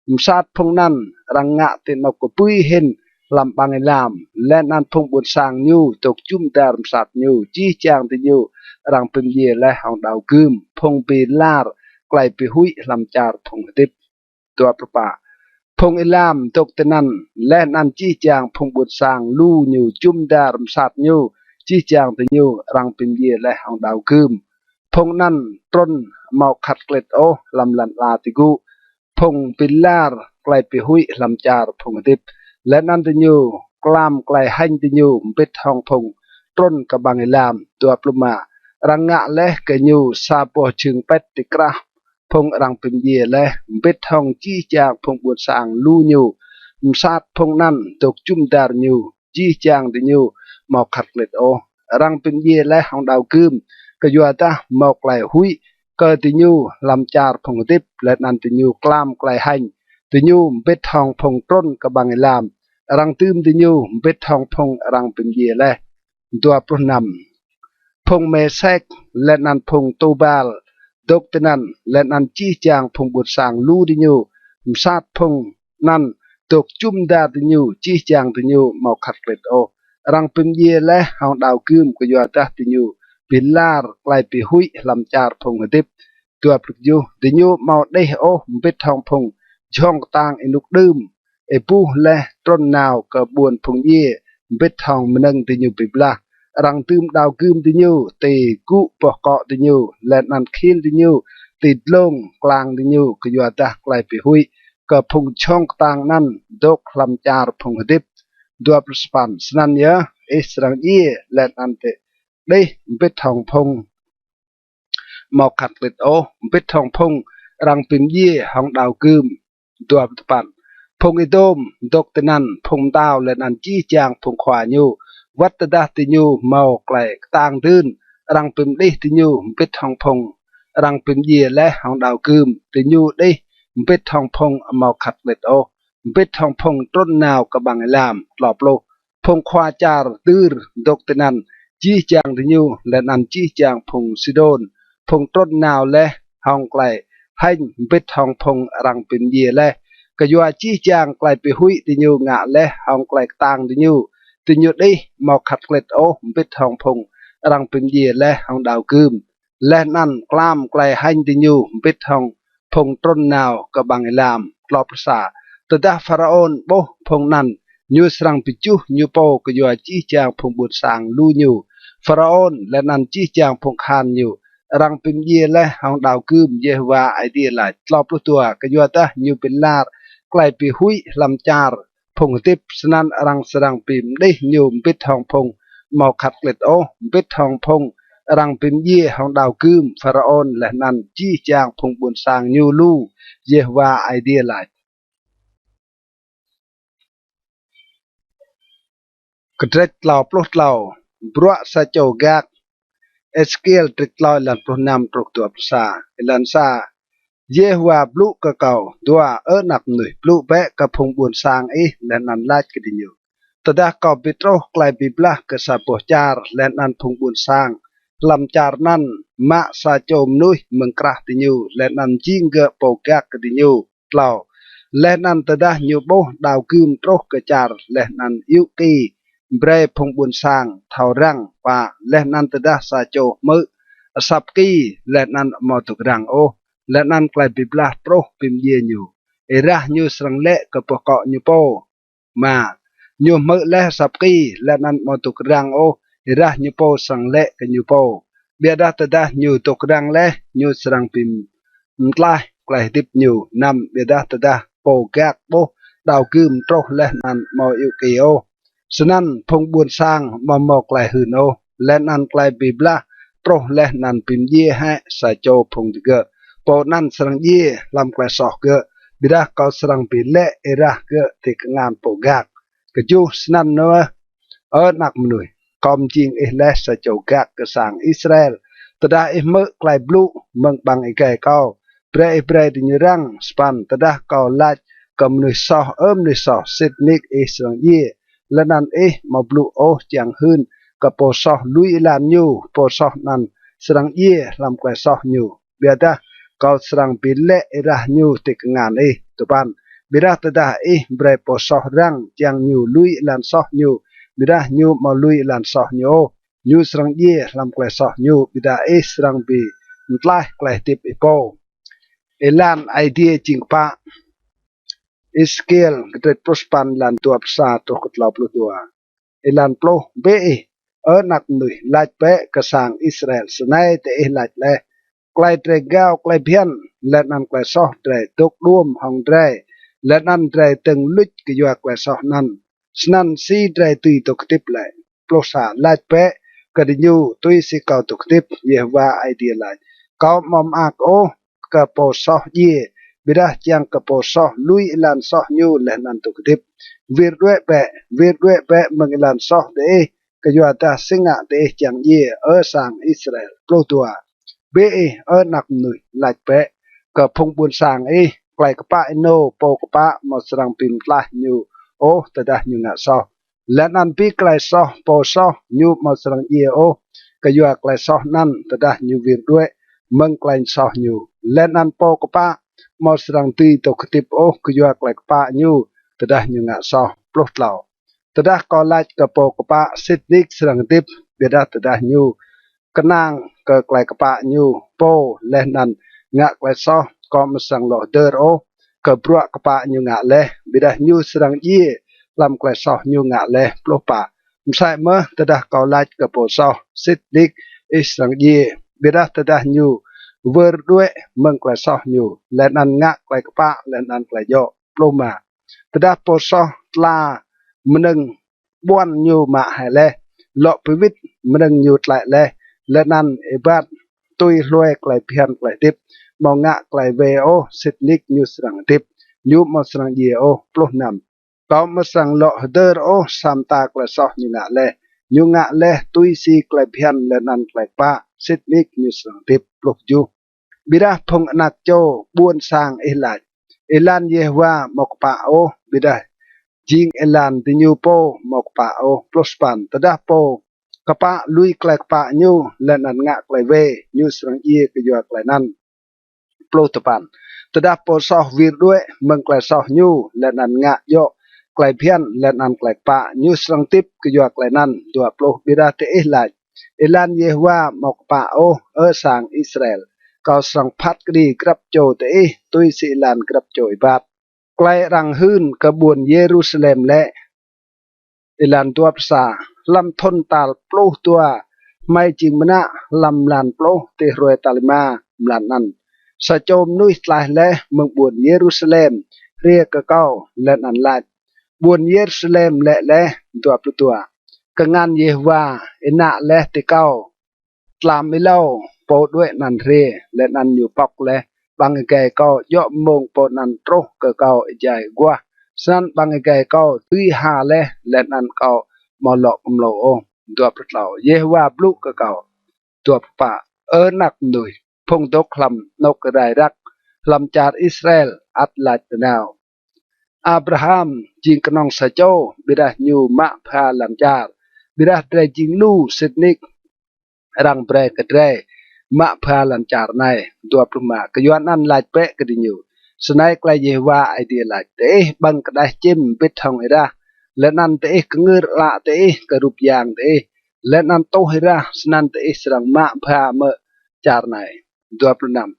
msat phung anăn arăng ngă ti anôk kbưi hĭn hlăm ƀăng êlam, leh anăn phung ƀuôn sang ñu dôk jŭm dar msat ñu, jih jang diñu arăng bi mdjiê leh hŏng đao gưm, phung bi lar klei bi huĭ hlăm čar phung hdĭp. Dua pluh pă, phung êlam dôk tinăn, leh anăn jih jang phung ƀuôn sang lu ñu, jŭm dar msat ñu, jih jang diñu arăng bi mdjiê leh hŏng đao gưm. Phung anăn trŭn amâo khăt klĭt ôh hlăm lăn ala ti gŭ, phung bi lar klei bi huĭ hlăm čar phung hdĭp, leh anăn diñu klam klei hêñ diñu mbĭt hŏng phung trŭn kơ ƀăng êlam. Dua pluh êma, arăng ngă leh kơ ñu sa boh jhưng pĭt ti krah phung arăng bi mdjiê leh, mbĭt hŏng jih jang phung ƀuôn sang lu ñu, msat phung anăn dôk jŭm dar ñu, jih jang diñu amâo khăt klĭt ôh. Arăng bi mdjiê leh hŏng đao gưm, kyuadah mâo klei huĭ kơ diñu hlăm čar phung hdĭp, leh anăn diñu klam klei hêñ diñu mbĭt hŏng phung trŭn kơ ƀăng êlam, arăng dưm diñu mbĭt hŏng phung arăng bi mdjiê leh. Dua pluh năm, Phung Mêsek leh anăn phung Tubal dôk tinăn, leh anăn jih jang phung ƀuôn sang lu diñu. Msat phung anăn dôk jŭm dar diñu, jih jang diñu amâo khăt klĭt ôh. Arăng bi mdjiê leh hŏng đao gưm kyuadah diñu bi lar klei bi huĭ hlăm čar phung hdĭp. Dua pluh kjuh. Diñu amâo đih ôh mbĭt hŏng phung jhŏng ktang ênuk đưm, êbuh leh trŭn nao kơ ƀuôn phung djiê mbĭt hŏng mnơ̆ng diñu bi blah. Arăng dưm đao gưm diñu ti gŭ boh kŏ diñu, leh anăn khil diñu ti dlông klang diñu kyuadah klei bi huĭ kơ phung jhŏng ktang anăn dôk hlăm čar phung hdĭp. Dua pluh sa păn. Snăn yơh ih srăng djiê leh anăn đih mbĭt hŏng phung amâo khăt klĭt ôh, mbĭt hŏng phung arăng bi mdjiê hŏng đao gưm. Dua pluh sa păn. Phung Êđôm dôk tinăn, phung mtao leh anăn jih jang phung khua ñu, wăt tơdah diñu mâo klei ktang dưn, arăng bi mđih diñu mbĭt hŏng phung arăng bi mdjiê leh hŏng đao gưm. Diñu đih mbĭt hŏng phung amâo khăt klĭt ôh, mbĭt hŏng phung trŭn nao kơ ƀăng êlam. Tlâo pluh. Phung khua čar dưr dôk tinăn, jih jang diñu, leh anăn jih jang phung Sidôn, phung trŭn nao leh hŏng klei hêñ mbĭt hŏng phung arăng bi mdjiê leh. Kyua jih jang klei bi huĭ diñu ngă leh hŏng klei ktang diñu, diñu đih amâo khăt klĭt ôh mbĭt hŏng phung arăng bi mdjiê leh hŏng đao gưm, leh anăn klam klei hêñ diñu mbĭt hŏng phung trŭn nao kơ ƀăng êlam. Tlâo pluh sa. Tơdah Pharaôn ƀuh phung anăn, ñu srăng bi juh ñu pô kyua jih jang phung ƀuôn sang lu ñu. Pharaôn leh anăn jih jang phung kahan ñu arăng bi mdjiê leh hŏng đao gưm, Yêhôwa Aê Diê lač. Tlâo pluh dua. Kyuadah ñu bi lar klei bi huĭ hlăm čar phung hdĭp, snăn arăng srăng bi mđih ñu mbĭt hŏng phung amâo khăt klĭt ôh, mbĭt hŏng phung arăng bi mdjiê hŏng đao gưm, Pharaôn leh anăn jih jang phung ƀuôn sang ñu lu, Yêhôwa Aê Diê lač. Kdrêč tlâo pluh tlâo. Bruă sa čô gak. Êsêkiel kdrêč tlâo êlan pluh năm truh dua pluh sa. Êlan sa. Yêhôwa blŭ kơ kâo: Dua, Ơ anak mnuih, blŭ bĕ kơ phung ƀuôn sang ih leh anăn lač kơ diñu: Tơdah kâo bi truh klei bi blah kơ sa boh čar leh anăn phung ƀuôn sang hlăm čar anăn, mă sa čô mnuih mơ̆ng krah diñu leh anăn mjing gơ̆ pô gak kơ diñu. Tlâo. Leh anăn tơdah ñu ƀuh đao gưm truh kơ čar leh anăn ayŭ ki, brei phung ƀuôn sang thâo răng. Pă. Leh anăn tơdah sa čô hmư̆ asăp ki leh anăn amâo dôk răng ôh, leh anăn klei bi blah truh bi mdjiê ñu, êrah ñu srăng lĕ kơ boh kŏ ñu pô. Êma. Ñu hmư̆ leh asăp ki leh anăn amâo dôk răng ôh, êrah ñu pô srăng lĕ kơ ñu pô. Ƀiădah tơdah ñu dôk răng leh, ñu srăng bi mtlaih klei hdĭp ñu. Năm. Ƀiădah tơdah pô gak ƀuh đao gưm truh leh anăn amâo ayŭ ki ôh, snăn phung ƀuôn sang amâo mâo klei hưn ôh, leh anăn klei bi blah truh leh anăn bi mdjiê hĕ sa čô phung digơ̆, pô anăn srăng djiê hlăm klei soh gơ̆, ƀiădah kâo srăng bi lĕ êrah gơ̆ ti kngan pô gak. Kjuh. Snăn yơh, Ơ anak mnuih, kâo mjing ih leh sa čô gak kơ sang Israel. Tơdah ih hmư̆ klei blŭ mơ̆ng ƀăng êgei kâo, brei ih brei diñu răng. Sa păn. Tơdah kâo lač kơ mnuih soh: Ơ mnuih soh, sĭt nik ih srăng djiê, leh anăn ih amâo blŭ ôh čiăng hưn kơ pô soh lui êlan ñu, pô soh anăn srăng djiê hlăm klei soh ñu. Ƀiădah kâo srăng bi lĕ êrah ñu ti kngan ih. Dua păn. Ƀiădah tơdah ih brei pô soh răng čiăng ñu lui êlan soh ñu, ƀiădah ñu amâo lui êlan soh ñu ôh, ñu srăng djiê hlăm klei soh ñu, ƀiădah ih srăng bi mtlaih klei hdĭp ih pô. Êlan Aê Diê jing kpă. Êsêkiel kdrêč pluh sa păn êlan dua pluh sa truh kơ tlâo pluh dua. Êlan pluh. Bi ih, Ơ anak mnuih, lač bĕ kơ sang Israel: Snei diih lač leh: Klei drei gao klei bhiăn, leh anăn klei soh drei dôk đuôm hŏng drei, leh anăn drei dơ̆ng luč kyua klei soh anăn. Snăn si drei dưi dôk hdĭp lĕ? Pluh sa. Lač bĕ kơ diñu tui si kâo dôk hdĭp, Yêhôwa Aê Diê lač: Kâo amâo mơak ôh kơ pô soh djiê, ƀiădah čiăng kơ pô soh lui êlan soh ñu leh anăn dôk hdĭp. Wir đuĕ bĕ, wir đuĕ bĕ mơ̆ng êlan soh diih, kyuadah si ngă diih čiăng djiê, Ơ sang Israel? Pluh dua. Bi ih, Ơ anak mnuih, lač bĕ kơ phung ƀuôn sang ih: Klei kpă ênô pô kpă amâo srăng bi mtlaih ñu ôh tơdah ñu ngă soh, leh anăn bi klei soh pô soh ñu amâo srăng djiê ôh. kyua klei soh anăn tơdah ñu wir đuĕ mơ̆ng klei soh ñu. Leh anăn pô kpă amâo srăng dưi dôk hdĭp ôh kyua klei kpă ñu tơdah ñu ngă soh. Pluh tlâo. Tơdah kâo lač kơ pô kpă, sĭt nik srăng hdĭp, ƀiădah tơdah ñu knang kơ klei kpă ñu pô leh anăn ngă klei soh, kâo amâo srăng lŏ hdơr ôh kơ bruă kpă ñu ngă leh, ƀiădah ñu srăng djiê hlăm klei soh ñu ngă leh. Pluh pă. Msĕ mơh tơdah kâo lač kơ pô soh, sĭt nik ih srăng djiê, ƀiădah tơdah ñu wơr đuĕ mơ̆ng klei soh ñu, leh anăn ngă klei kpă leh anăn klei djŏ. Pluh êma. Tơdah pô soh tla mnơ̆ng ƀuăn ñu mă hĕ leh, lŏ bi wĭt mnơ̆ng ñu tlĕ leh, leh anăn êbat tui hlue klei bhiăn klei hdĭp, amâo ngă klei wê ôh, sĭt nik ñu srăng hdĭp, ñu amâo srăng djiê ôh. Pluh năm. Kâo amâo srăng lŏ hdơr ôh sa mta klei soh ñu ngă leh, ñu ngă leh tui si klei bhiăn leh anăn klei kpă, sĭt nik ñu srăng hdĭp. Pluh kjuh. Ƀiădah phung anak čô ƀuôn sang ih lač, êlan Yêhôwa amâo kpă ôh, ƀiădah jing êlan diñu pô amâo kpă ôh. Pluh sa păn. Tơdah pô kpă lui klei kpă ñu leh anăn ngă klei wê, ñu srăng djiê kyua klei anăn. Pluh dua păn. Tơdah pô soh wir đuĕ mơ̆ng klei soh ñu leh anăn ngă djŏ klei bhiăn leh anăn klei kpă, ñu srăng hdĭp kyua klei anăn. Dua pluh. Ƀiădah diih lač, êlan Yêhôwa amâo kpă ôh, Ơ sang Israel, kâo srăng phat kđi grăp čô diih tui si êlan grăp čô êbat. Klei arăng hưn kơ ƀuôn Yêrusalem lĕ. Êlan dua pluh sa. Hlăm thŭn tal pluh dua hmei jing mnă hlăm mlan pluh ti hruê tal êma mlan anăn, sa čô mnuih tlaih leh mơ̆ng ƀuôn Yêrusalem hriê kơ kâo leh anăn lač, ƀuôn Yêrusalem lĕ leh. Dua pluh dua. Kngan Yêhôwa ênă leh ti kâo. Tlam êlâo pô đuĕ anăn hriê, leh anăn ñu pŏk leh ƀăng êgei kâo djŏ mmông pô anăn truh kơ kâo êjai aguah. Snăn ƀăng êgei kâo dưi ha leh, leh anăn kâo amâo lŏ kmlô ôh. Dua pluh tlâo. Yêhôwa blŭ kơ kâo. Dua pluh pă. Ơ anak mnuih, phung dôk hlăm anôk rai răk hlăm čar Israel ăt lač nanao, Abraham jing knŏng sa čô, ƀiădah ñu mă bha lăn čar. Ƀiădah drei jing lu, sĭt nik arăng brei kơ drei mă bha lăn čar anei. Dua pluh êma. Kyuanăn lač bĕ kơ diñu, snei klei Yêhôwa Aê Diê lač: Diih ƀơ̆ng kđeh čĭm mbĭt hŏng êrah, leh anăn diih kngưr ală diih kơ rup yang diih, leh anăn tuh êrah, snăn diih srăng mă bha mơ̆ čar anei? Dua pluh năm.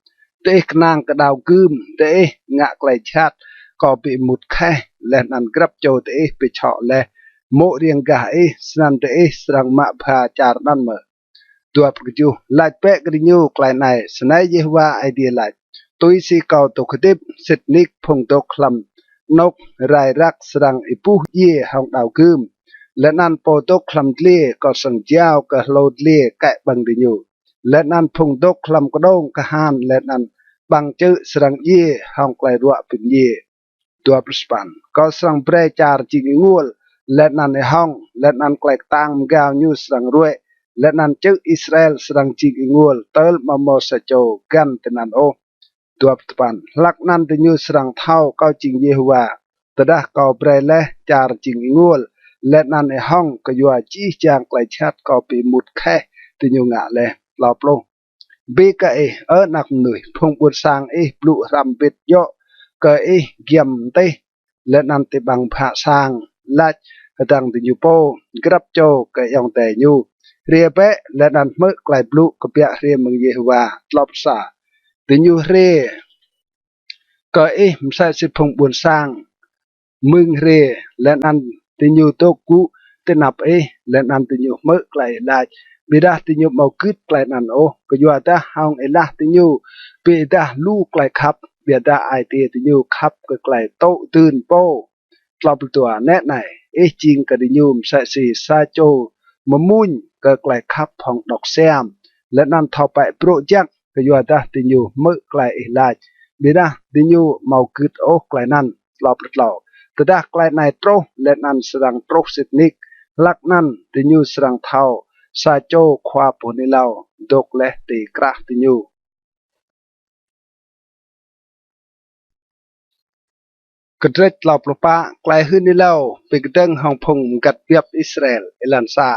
Diih knang kơ đao gưm diih, ngă klei jhat kâo bi êmut kheh, leh anăn grăp čô diih bi čhŏ leh mô̆ riêng gah ih, snăn diih srăng mă bha čar anăn mơ̆? Dua pluh kjuh. Lač bĕ kơ diñu klei anei, snei Yêhôwa Aê Diê lač: Tui si kâo dôk hdĭp, sĭt nik phung dôk hlăm anôk rai răk srăng êbuh djiê hŏng đao gưm, leh anăn pô dôk hlăm dliê kâo srăng jao kơ hlô dliê kĕ ƀơ̆ng diñu, leh anăn phung dôk hlăm kđông kahan leh anăn ƀăng čư̆ srăng djiê hŏng klei ruă bi mdjiê. Dua pluh sa păn. Kâo srăng brei čar jing ênguôl leh anăn êhŏng, leh anăn klei ktang mgao ñu srăng ruĕ, leh anăn čư̆ Israel srăng jing ênguôl tơl amâo mâo sa čô găn tinăn ôh. Dua pluh dua păn. Hlăk anăn diñu srăng thâo kâo jing Yêhôwa, tơdah kâo brei leh čar jing ênguôl leh anăn êhŏng kyua jih jang klei jhat kâo bi êmut kheh diñu ngă leh. Tlâo pluh. Bi kơ ih, Ơ anak mnuih, phung ƀuôn sang ih blŭ hrăm mbĭt djŏ kơ ih giăm mtih leh anăn ti ƀăng bhă sang, lač hdơ̆ng diñu pô, grăp čô kơ ayŏng adei ñu: Hriê bĕ leh anăn hmư̆ klei blŭ kbiă hriê mơ̆ng Yêhôwa. Tlâo pluh sa. Diñu hriê kơ ih msĕ si phung ƀuôn sang mưng hriê, leh anăn diñu dôk gŭ ti anăp ih, leh anăn diñu hmư̆ klei ih lač, ƀiădah diñu amâo gưt klei anăn ôh, kyuadah hŏng êlah diñu bi êdah lu klei khăp, ƀiădah ai tiê diñu khăp kơ klei tŭ dưn pô. Tlâo pluh dua. Nĕ anei, ih jing kơ diñu msĕ si sa čô mmuñ kơ klei khăp hŏng anôk siam, leh anăn thâo pĕ brô̆ jăk, kyuadah diñu hmư̆ klei ih lač, ƀiădah diñu amâo gưt ôh klei anăn. Tlâo pluh tlâo. Tơdah klei anei truh leh anăn srăng truh sĭt nik, hlăk anăn diñu srăng thâo sa čô khua pô hưn êlâo dôk leh ti krah diñu. Kdrêč tlâo pluh pă. Klei hưn êlâo bi kdơ̆ng hŏng phung mgăt biăp Israel. Êlan sa.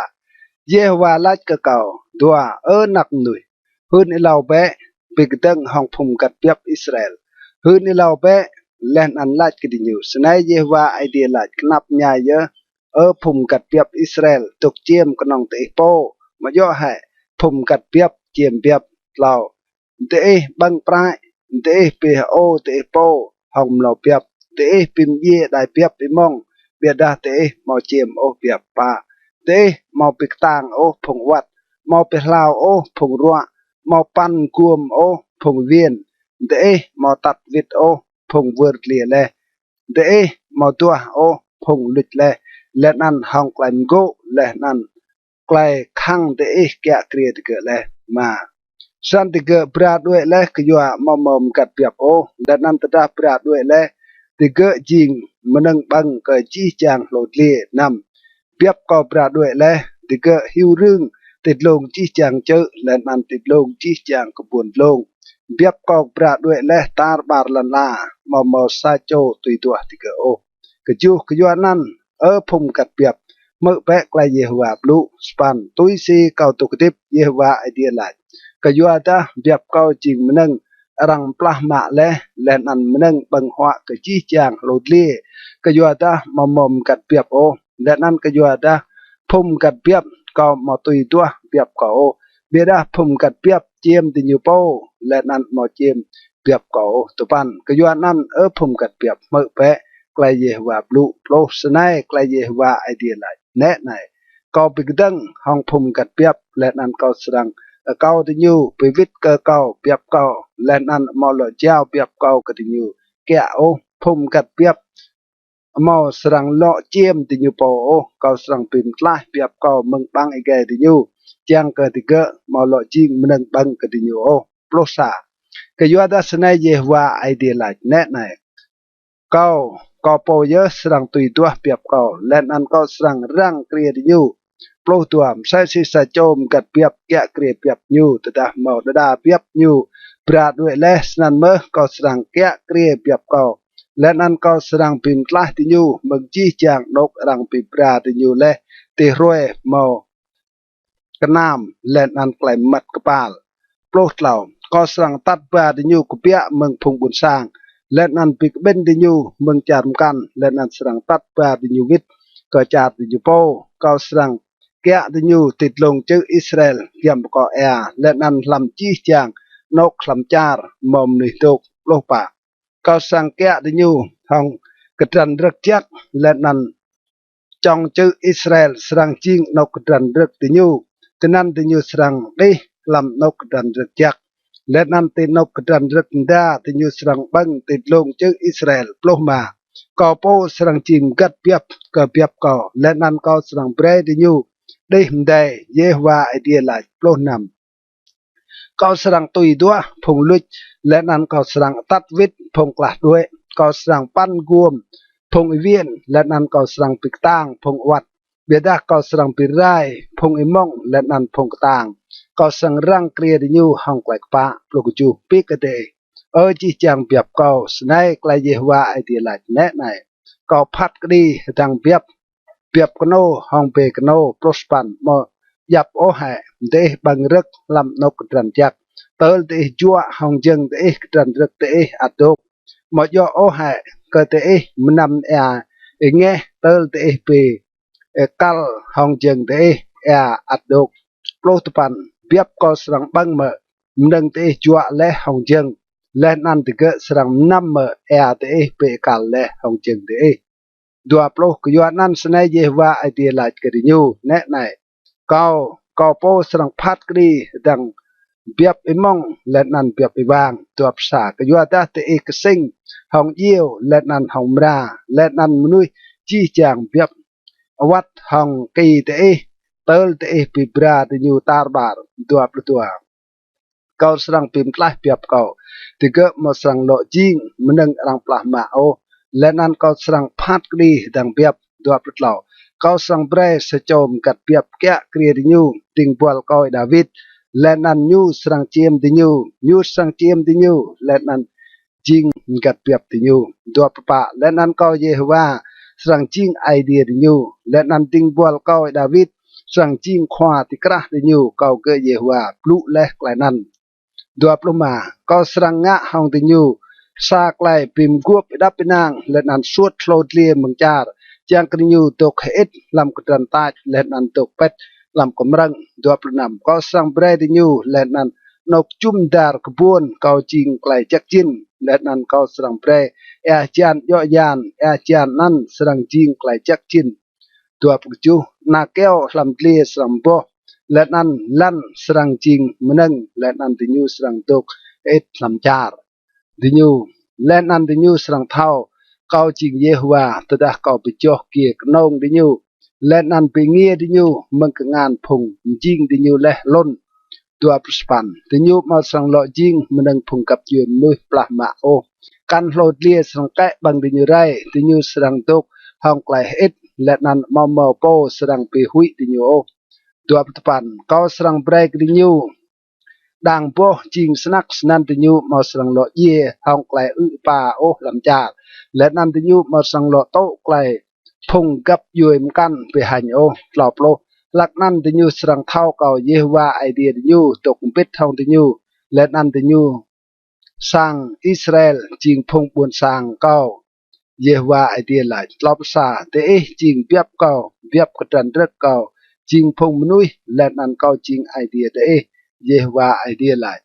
Yêhôwa lač kơ kâo: Dua, Ơ anak mnuih, hưn êlâo bĕ, bi kdơ̆ng hŏng phung mgăt biăp Israel. Hưn êlâo bĕ, leh anăn lač kơ diñu: Snei Yêhôwa Aê Diê lač: Knap mñai yơh, Ơ phung mgăt biăp Israel, dôk čiêm knŏng diih pô, amâo djŏ hĕ phung mgăt biăp čiêm biăp? Tlâo, diih ƀơ̆ng prăi, diih bi hơô diih pô hŏng mlâo biăp, diih bi mdjiê êđai biăp êmŏng, ƀiădah diih amâo čiêm ôh biăp. Pă, diih amâo bi ktang ôh phung awăt, amâo bi hlao ôh phung ruă, amâo păn guôm ôh phung êwiên, diih amâo atăt wĭt ôh phung wơr dliê leh, diih amâo duah ôh phung luč leh, leh anăn hŏng klei mgô̆ leh anăn klei khăng diih kiă kriê digơ̆ leh. Êma, snăn digơ̆ bra đuĕ leh kyua amâo mâo mgăt biăp ôh, leh anăn tơdah bra đuĕ leh, digơ̆ jing mnơ̆ng ƀơ̆ng kơ jih jang hlô dliê. Năm, biăp kâo bra đuĕ leh, digơ̆ hiu rưng ti dlông jih jang čư̆, leh anăn ti dlông jih jang kbuôn dlông. Biăp kâo bra đuĕ leh tar ƀar lăn ala, amâo mâo sa čô tui duah digơ̆ ôh. Kjuh, kyuanăn, Ơ phung mgăt biăp, hmư̆ bĕ klei Yêhôwa blŭ. Sa păn, tui si kâo dôk hdĭp, Yêhôwa Aê Diê lač, kyuadah biăp kâo jing mnơ̆ng arăng plah mă leh, leh anăn mnơ̆ng ƀơ̆ng huă kơ jih jang hlô dliê, kyuadah amâo mâo mgăt biăp ôh, leh anăn kyuadah phung mgăt biăp kâo amâo tui duah biăp kâo ôh, ƀiădah phung mgăt biăp čiêm diñu pô, leh anăn amâo čiêm biăp kâo ôh. Dua păn, kyuanăn, Ơ phung mgăt biăp, hmư̆ bĕ klei Yêhôwa blŭ. Pluh, snei klei Yêhôwa Aê Diê lač: Nĕ anei, kâo bi kdơ̆ng hŏng phung mgăt biăp, leh anăn kâo srăng akâo diñu bi wĭt kơ kâo biăp kâo, leh anăn amâo lŏ jao biăp kâo kơ diñu kiă ôh. Phung mgăt biăp amâo srăng lŏ čiêm diñu pô ôh. Kâo srăng bi mtlaih biăp kâo mơ̆ng ƀăng êgei diñu, čiăng kơ digơ̆ amâo lŏ jing mnơ̆ng ƀơ̆ng kơ diñu ôh. Pluh sa, kyuadah snei Yêhôwa Aê Diê lač: Nĕ anei, kâo, kâo pô yơh srăng tui duah biăp kâo, leh anăn kâo srăng răng kriê diñu. Pluh dua, msĕ si sa čô mgăt biăp kiă kriê biăp ñu tơdah mâo đa đa biăp ñu bra đuĕ leh, snăn mơh kâo srăng kiă kriê biăp kâo, leh anăn kâo srăng bi mtlaih diñu mơ̆ng jih jang anôk arăng bi bra diñu leh ti hruê mâo knam leh anăn klei mmăt kpal. Pluh tlâo, kâo srăng atăt ba diñu kbiă mơ̆ng phung ƀuôn sang, leh anăn bi kƀĭn diñu mơ̆ng čar mkăn, leh anăn srăng atăt ba diñu wĭt kơ čar diñu pô. Kâo srăng kiă diñu ti dlông čư̆ Israel, giăm akŏ êa, leh anăn hlăm jih jang anôk hlăm čar mâo mnuih dôk. Pluh pă, kâo srăng kiă diñu hŏng kdrăn rơ̆k jăk, leh anăn čŏng čư̆ Israel srăng jing anôk kdrăn rơ̆k diñu. Tinăn diñu srăng đih hlăm anôk kdrăn rơ̆k jăk, leh anăn ti anôk kdrăn rơ̆k mda diñu srăng ƀơ̆ng ti dlông čư̆ Israel. Pluh êma, kâo pô srăng jing mgăt biăp kơ biăp kâo, leh anăn kâo srăng brei diñu đih mdei, Yêhôwa Aê Diê lač. Pluh năm, kâo srăng tui duah phung luč, leh anăn kâo srăng atăt wĭt phung klah đuĕ. Kâo srăng păn guôm phung êwiên, leh anăn kâo srăng bi ktang phung awăt, ƀiădah kâo srăng bi rai phung êmŏng leh anăn phung ktang. Kâo srăng răng kriê diñu hŏng klei kpă. Pluh kjuh, bi kdơ̆ng, Ơ jih jang biăp kâo, snei klei Yêhôwa Aê Diê lač: Nĕ anei, kâo phat kđi hdơ̆ng biăp, biăp knô hŏng bê knô. Pluh sa păn, amâo djăp ôh hĕ diih ƀơ̆ng rơ̆k hlăm anôk kdrăn jăk, tơl diih juă hŏng jơ̆ng diih kdrăn rơ̆k diih ăt dôk? Amâo djŏ ôh hĕ kơ diih mnăm êa êngeh, tơl diih bi êkăl hŏng jơ̆ng diih êa ăt dôk? Pluh dua păn, biăp kâo srăng ƀơ̆ng mơ̆ mnơ̆ng diih juă leh hŏng jơ̆ng, leh anăn digơ̆ srăng mnăm mơ̆ êa diih bi êkăl leh hŏng jơ̆ng diih? Dua pluh, kyuanăn snei Yêhôwa Aê Diê lač kơ diñu: Nĕ anei, kâo, kâo pô srăng phat kđi hdơ̆ng biăp êmŏng leh anăn biăp êwang. Dua pluh sa, kyuadah diih ksĭng hŏng djiêu leh anăn hŏng mra, leh anăn mnuih jih jang biăp awăt hŏng ki diih, tơl diih bi bra diñu tar ƀar. Dua pluh dua, kâo srăng bi mtlaih biăp kâo, digơ̆ amâo srăng lŏ jing mnơ̆ng arăng plah mă ôh, leh anăn kâo srăng phat kđi hdơ̆ng biăp. Dua pluh tlâo, kâo srăng brei sa čô mgăt biăp kiă kriê diñu, dĭng buăl kâo Y-Đawit, leh anăn ñu srăng čiêm diñu, ñu srăng čiêm diñu, leh anăn jing mgăt biăp diñu. Dua pluh pă, leh anăn kâo Yêhôwa srăng jing Aê Diê diñu, leh anăn dĭng buăl kâo Y-Đawit srăng jing khua ti krah diñu, kâo gơ̆ Yêhôwa blŭ leh klei anăn. Dua pluh êma. Kâo srăng ngă hŏng diñu sa klei bi mguôp êđăp ênang, leh anăn suôt hlô dliê mơ̆ng čar, čiăng kơ diñu dôk hơĭt hlăm kdrăn tač, leh anăn dôk pĭt hlăm kmrơ̆ng. Dua pluh năm. Kâo srăng brei diñu leh anăn anôk jŭm dar kbuôn kâo jing klei jăk jĭn, leh anăn kâo srăng brei êa hjan djŏ yan, êa hjan anăn srăng jing klei jăk jĭn. Dua pluh kjuh. Ana kyâo hlăm dliê srăng mboh, leh anăn lăn srăng jing mnơ̆ng, leh anăn diñu srăng dôk hơĭt hlăm čar diñu, leh anăn diñu srăng thâo kâo jing Yêhôwa, tơdah kâo bi joh giê knông diñu, leh anăn bi êngiê diñu mơ̆ng kngan phung mjing diñu leh hlŭn. Dua pluh sa păn. Diñu amâo srăng lŏ jing mnơ̆ng phung găp djuê mnuih plah mă ôh. Kăn hlô dliê srăng kĕ ƀơ̆ng diñu rei, diñu srăng dôk hŏng klei hơĭt, leh anăn amâo mâo pô srăng bi huĭ diñu ôh. Dua pluh dua păn. Kâo srăng brei kơ diñu đang boh jing snăk, snăn diñu amâo srăng lŏ djiê hŏng klei ư̆ êpa ôh hlăm čar, leh anăn diñu amâo srăng lŏ tŭ klei phung găp djuê mkăn bi hêñ ôh. Tlâo pluh. Hlăk anăn diñu srăng thâo kâo Yêhôwa Aê Diê diñu dôk mbĭt hŏng diñu, leh anăn diñu sang Israel jing phung ƀuôn sang kâo, Yêhôwa Aê Diê lač. Tlâo pluh sa. Diih jing biăp kâo, biăp kdrăn rơ̆k kâo, jing phung mnuih, leh anăn kâo jing Aê Diê diih, Yêhôwa Aê Diê lač.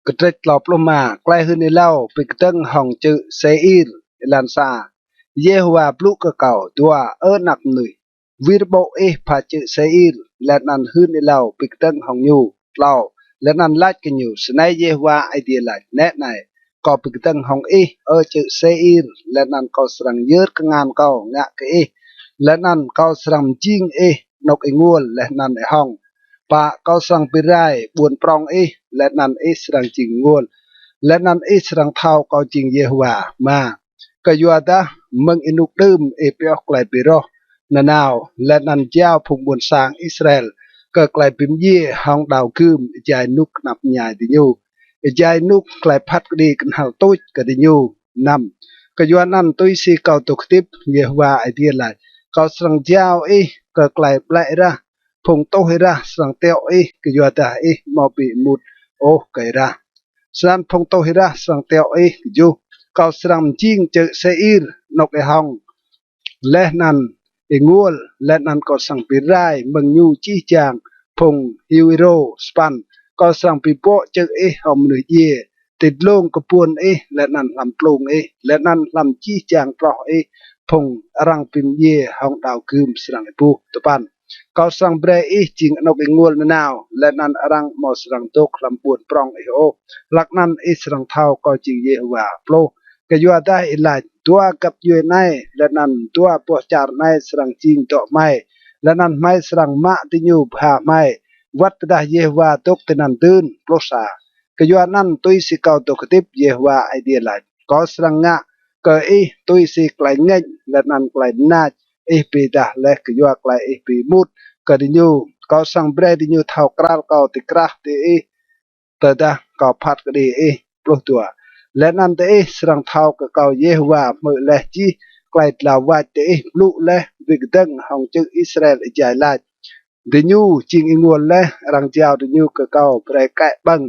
Kdrêč tlâo pluh êma. Klei hưn êlâo bi kdơ̆ng hŏng čư̆ Sêir. Êlan sa. Yêhôwa blŭ kơ kâo. Dua. Ơ anak mnuih, wir ƀô̆ ih pha čư̆ Sêir, leh anăn hưn êlâo bi kdơ̆ng hŏng ñu. Tlâo. Leh anăn lač kơ ñu, snei Yêhôwa Aê Diê lač: Nĕ anei, kâo bi kdơ̆ng hŏng ih, ơ čư̆ Sêir, leh anăn kâo srăng yơr kngan kâo ngă kơ ih, leh anăn kâo srăng mjing ih anôk ênguôl leh anăn êhŏng. Pă. Kâo srăng bi rai ƀuôn prŏng ih, leh anăn ih srăng jing ênguôl, leh anăn ih srăng thâo kâo jing Yêhôwa. Êma. Kyuadah mơ̆ng ênuk đưm ih pioh klei bi roh nanao, leh anăn jao phung ƀuôn sang Israel kơ klei bi mdjiê hŏng đao gưm êjai ênuk knap mñai diñu, êjai ênuk klei phat kđi knhal tuč kơ diñu. Năm. Kyuanăn tui si kâo dôk hdĭp, Yêhôwa Aê Diê lač, kâo srăng jao ih kơ klei ƀlĕ êrah, phung tuh êrah srăng tiŏ ih, kyuadah ih amâo bi êmut ôh kơ êrah. Snăn phung tuh êrah srăng tiŏ ih. Kjuh. Kâo srăng mjing čư̆ Sêir anôk êhŏng leh anăn ênguôl, leh anăn kâo srăng bi rai mơ̆ng ñu jih jang phung hiu êrô. Sa păn. Kâo srăng bi bŏ čư̆ ih hŏng mnuih djiê ti dlông kbuôn ih, leh anăn hlăm tlung ih, leh anăn hlăm jih jang troh ih phung arăng bi mdjiê hŏng đao gưm srăng êbuh. Dua păn. Kâo srăng brei ih jing anôk ênguôl nanao, leh anăn arăng amâo srăng dôk hlăm ƀuôn prŏng ih ôh. Hlăk anăn ih srăng thâo kâo jing Yêhôwa. Pluh. Kyuadah ih lač, dua găp djuê anei leh anăn dua boh čar anei srăng jing dŏ hmei, leh anăn hmei srăng mă diñu bha hmei, wăt tơdah Yêhôwa dôk tinăn dưn. Pluh sa. Kyuanăn tui si kâo dôk hdĭp, Yêhôwa Aê Diê lač, kâo srăng ngă kơ ih tui si klei ngêñ leh anăn klei mnač ih bi êdah leh kyua klei ih bi êmut kơ diñu. Kâo srăng brei diñu thâo kral kâo ti krah diih tơdah kâo phat kđi ih. Pluh dua. Leh anăn diih srăng thâo kơ kâo Yêhôwa hmư̆ leh jih klei dlao wač diih blŭ leh bi kdơ̆ng hŏng čư̆ Israel êjai lač, diñu jing ênguôl leh, arăng jao diñu kơ kâo brei kĕ ƀơ̆ng.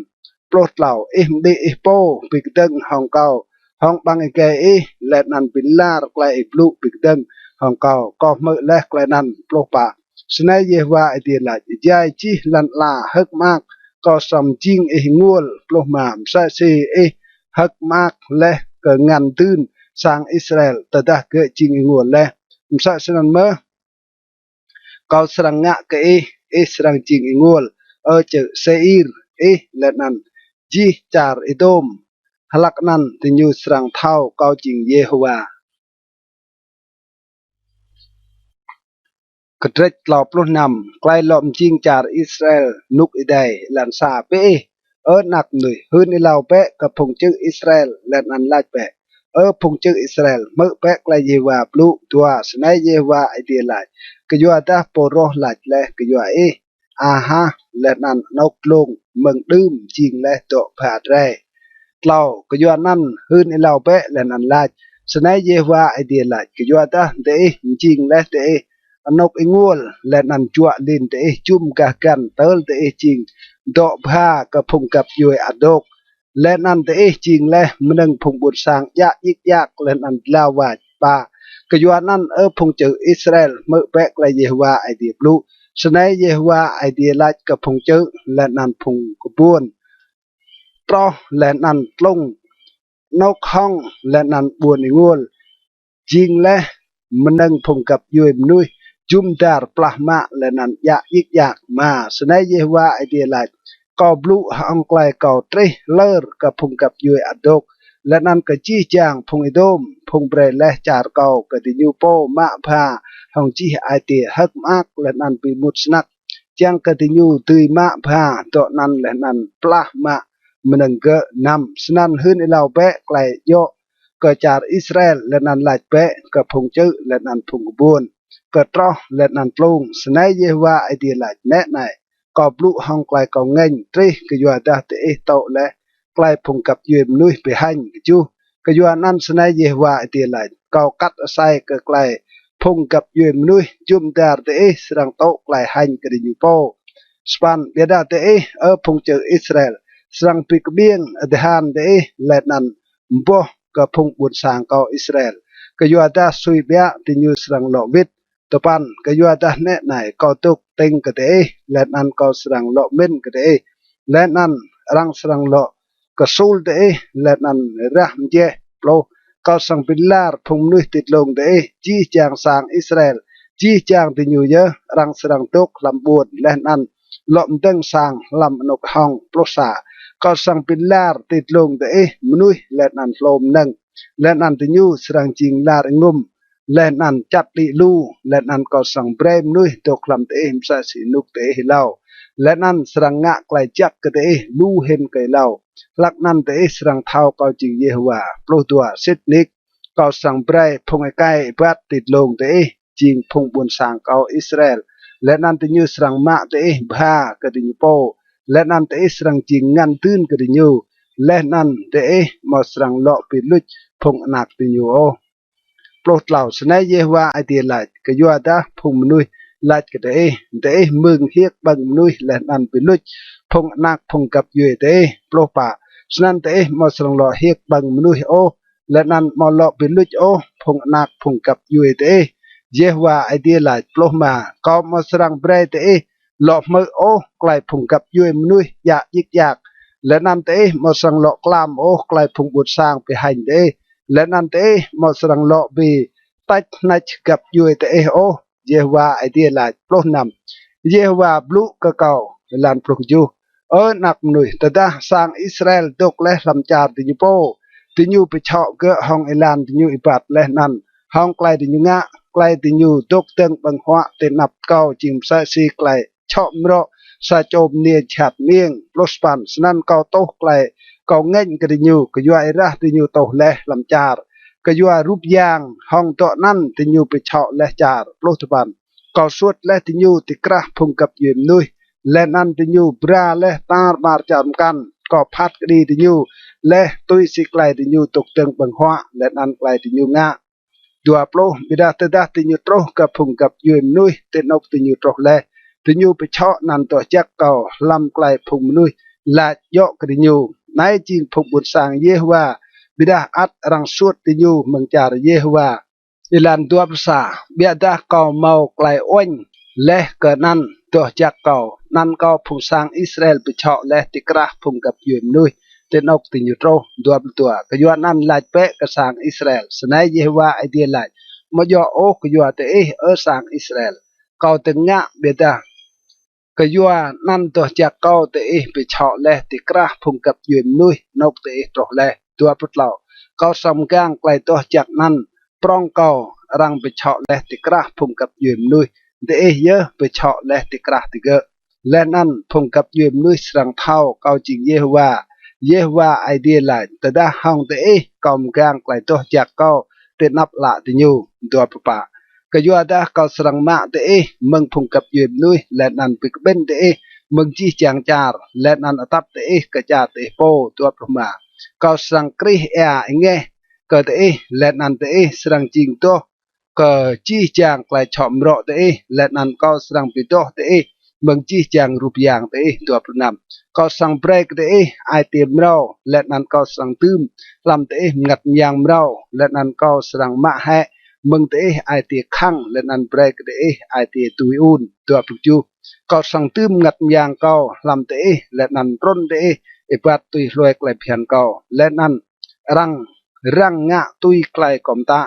Pluh tlâo. Ih mđĭ ih pô bi kdơ̆ng hŏng kâo hŏng ƀăng êgei ih, leh anăn bi lar klei ih blŭ bi kdơ̆ng hŏng kâo, kâo hmư̆ leh klei anăn. Pluh pă. Snei Yêhôwa Aê Diê lač, êjai jih lăn ala hơ̆k mơak, kâo srăng mjing ih ênguôl. Pluh êma. Msĕ si ih hơ̆k mơak leh kơ ngăn dưn sang Israel tơdah gơ̆ jing ênguôl leh, msĕ snăn mơh kâo srăng ngă kơ ih, ih srăng jing ênguôl, ơ čư̆ Sêir, ih leh anăn jih čar Êđôm. Hlăk anăn diñu srăng thâo kâo jing Yêhôwa. Kdrêč tlâo pluh năm. Klei lŏ mjing čar Israel ênuk êdei. Êlan sa. Bi ih, ơ anak mnuih, hưn êlâo bĕ kơ phung čư̆ Israel, leh anăn lač bĕ, ơ phung čư̆ Israel, hmư̆ bĕ klei Yêhôwa blŭ. Dua. Snei Yêhôwa Aê Diê lač: Kyuadah pô roh lač leh kyua ih, a hah, leh anăn anôk dlông mơ̆ng đưm jing leh dŏ bha drei. Tlâo. Kyuanăn hưn êlâo bĕ leh anăn lač, Snei Yêhôwa Aê Diê lač: Kyuadah diih mjing leh diih anôk ênguôl, leh anăn juă lin diih jŭm gah găn tơl diih jing dŏ bha kơ phung găp djuê ăt dôk, leh anăn diih jing leh mnơ̆ng phung ƀuôn sang djă djik djak leh anăn dlao wač. Ba, kyuanăn, Ơ phung čư̆ Israel, hmư̆ bĕ klei Yêhôwa Aê Diê blŭ. Snei Yêhôwa Aê Diê lač kơ phung čư̆ leh anăn phung kbuôn: Troh leh anăn tlung anôk hŏng leh anăn ƀuôn ênguôl, jing leh mnơ̆ng phung găp djuê mnuih jŭm dar plah mă leh anăn djă djik djak. Êma, snei Yêhôwa Aê Diê lač: Kâo blŭ hŏng klei kâo trih hlơr kơ phung găp djuê ăt dôk, leh anăn kơ jih jang phung Êđôm, phung brei leh čar kâo kơ diñu pô mă bha hŏng jih ai tiê hơ̆k mơak leh anăn bi êmut snăk, čiăng kơ diñu dưi mă bha dŏ anăn leh anăn plah mă mnơ̆ng gơ̆. Năm, snăn hưn êlâo bĕ klei djŏ kơ čar Israel, leh anăn lač bĕ kơ phung čư̆ leh anăn phung kbuôn kơ troh leh anăn tlung: Snei Yêhôwa Aê Diê lač: Nĕ anei, kâo blŭ hŏng klei kâo ngêñ trih kyuadah diih tŭ leh klei phung găp djuê mnuih bi hêñ. Kjuh, kyuanăn snei Yêhôwa Aê Diê lač: Kâo kat asei kơ klei phung găp djuê mnuih jŭm dar diih srăng tŭ klei hêñ kơ diñu pô. Sa păn, ƀiădah diih, Ơ phung čư̆ Israel, srăng bi kƀiêng adhan diih leh anăn mboh kơ phung ƀuôn sang kâo Israel, kyuadah sui ƀiă diñu srăng lŏ wĭt. Dua păn, kyuadah nĕ anei, kâo dôk tĭng kơ diih, leh anăn kâo srăng lŏ mĭn kơ diih, leh anăn arăng srăng lŏ ksul diih leh anăn rah mjeh. Pluh, kâo srăng bi lar phung mnuih ti dlông diih, jih jang sang Israel, jih jang diñu yơh, arăng srăng dôk hlăm ƀuôn leh anăn lŏ mdơ̆ng sang hlăm anôk hŏng. Pluh sa, kâo srăng bi lar ti dlông diih mnuih leh anăn hlô mnơ̆ng, leh anăn diñu srăng jing lar êngŭm leh anăn čăt đĭ lu, leh anăn kâo srăng brei mnuih dôk hlăm diih msĕ si ênuk diih êlâo, leh anăn srăng ngă klei jăk kơ diih lu hĭn kơ êlâo. Hlăk anăn diih srăng thâo kâo jing Yêhôwa. Pluh dua, sĭt nik kâo srăng brei phung êkei êbat ti dlông diih jing phung ƀuôn sang kâo Israel, leh anăn diñu srăng mă diih bha kơ diñu pô, leh anăn diih srăng jing ngăn dưn kơ diñu, leh anăn diih amâo srăng lŏ bi luč phung anak diñu ôh. Pluh tlâo, snei Yêhôwa Aê Diê lač: Kyuadah phung mnuih lač kơ diih: Diih mưng hiêk ƀơ̆ng mnuih leh anăn bi luč phung anak phung găp djuê diih. Pluh pă, snăn diih amâo srăng lŏ hiêk ƀơ̆ng mnuih ôh, leh anăn amâo lŏ bi luč ôh phung anak phung găp djuê diih, Yêhôwa Aê Diê lač. Pluh êma, kâo amâo srăng brei diih lŏ hmư̆ ôh klei phung găp djuê mnuih djă djik djak, leh anăn diih amâo srăng lŏ klam ôh klei phung ƀuôn sang bi hêñ diih, leh anăn diih amâo srăng lŏ bi têč hnêč găp djuê diih ôh, Yêhôwa Aê Diê lač. Pluh năm, Yêhôwa blŭ kơ kâo. Êlan pluh kjuh, Ơ anak mnuih, tơdah sang Israel dôk leh hlăm čar diñu pô, diñu bi čhŏ gơ̆ hŏng êlan diñu êbat leh anăn hŏng klei diñu ngă, klei diñu dôk dơ̆ng ƀơ̆ng huă ti anăp kâo jing msĕ si klei čhŏ mrŏ sa čô mniê jhat mơiêng. Pluh sa păn, snăn kâo tuh klei kâo ngêñ kơ diñu, kyua êrah diñu tuh leh hlăm čar, kyua rup yang hŏng dŏ anăn diñu bi čhŏ leh čar. Pluh dua păn, kâo suôt leh diñu ti krah phung găp djuê mnuih, leh anăn diñu bra leh tar ƀar čar mkăn. Kâo phat kđi diñu leh tui si klei diñu dôk dơ̆ng ƀơ̆ng huă leh anăn klei diñu ngă. Dua pluh, ƀiădah tơdah diñu truh kơ phung găp djuê mnuih ti anôk diñu truh leh, diñu bi čhŏ anăn doh jăk kâo hlăm klei phung mnuih lač djŏ kơ diñu: Anei jing phung ƀuôn sang Yêhôwa, ƀiădah ăt arăng suôt diñu mơ̆ng čar Yêhôwa. Êlan dua pluh sa, ƀiădah kâo mâo klei uêñ leh kơ anăn doh jăk kâo, anăn kâo phung sang Israel bi čhŏ leh ti krah phung găp djuê mnuih ti anôk diñu truh. Dua pluh dua, kyuanăn lač bĕ kơ sang Israel: Snei Yêhôwa Aê Diê lač: Amâo djŏ ôh kyua diih, Ơ sang Israel, kâo dơ̆ng ngă, ƀiădah kyua anăn doh jăk kâo diih bi čhŏ leh ti krah phung găp djuê mnuih anôk diih truh leh. Dua pluh tlâo, kâo srăng mgang klei doh jăk anăn prŏng kâo, arăng bi čhŏ leh ti krah phung găp djuê mnuih, diih yơh bi čhŏ leh ti krah digơ̆, leh anăn phung găp djuê mnuih srăng thâo kâo jing Yêhôwa. Yêhôwa Aê Diê lač: Tơdah hŏng diih kâo mgang klei doh jăk kâo ti anăp ală diñu. Dua pluh pă, kyuadah kâo srăng mă diih mơ̆ng phung găp djuê mnuih, leh anăn bi kƀĭn diih mơ̆ng jih jang čar, leh anăn atăt diih kơ čar diih pô. Dua pluh êma, kâo srăng krih êa êngeh kơ diih, leh anăn diih srăng jing doh kơ jih jang klei čhŏ mrŏ diih, leh anăn kâo srăng bi doh diih mơ̆ng jih jang rup yang diih. Dua pluh năm. Kâo srăng brei kơ diih ai tiê mrâo, leh anăn kâo srăng dưm hlăm diih mngăt myang mrâo, leh anăn kâo srăng mă hĕ mơ̆ng diih ai tiê khăng, leh anăn brei kơ diih ai tiê tui un. Dua pluh kjuh. Kâo srăng dưm mngăt myang kâo hlăm diih, leh anăn rŭn diih êbat tui hlue klei bhiăn kâo, leh anăn arăng răng ngă tui klei kâo mtă.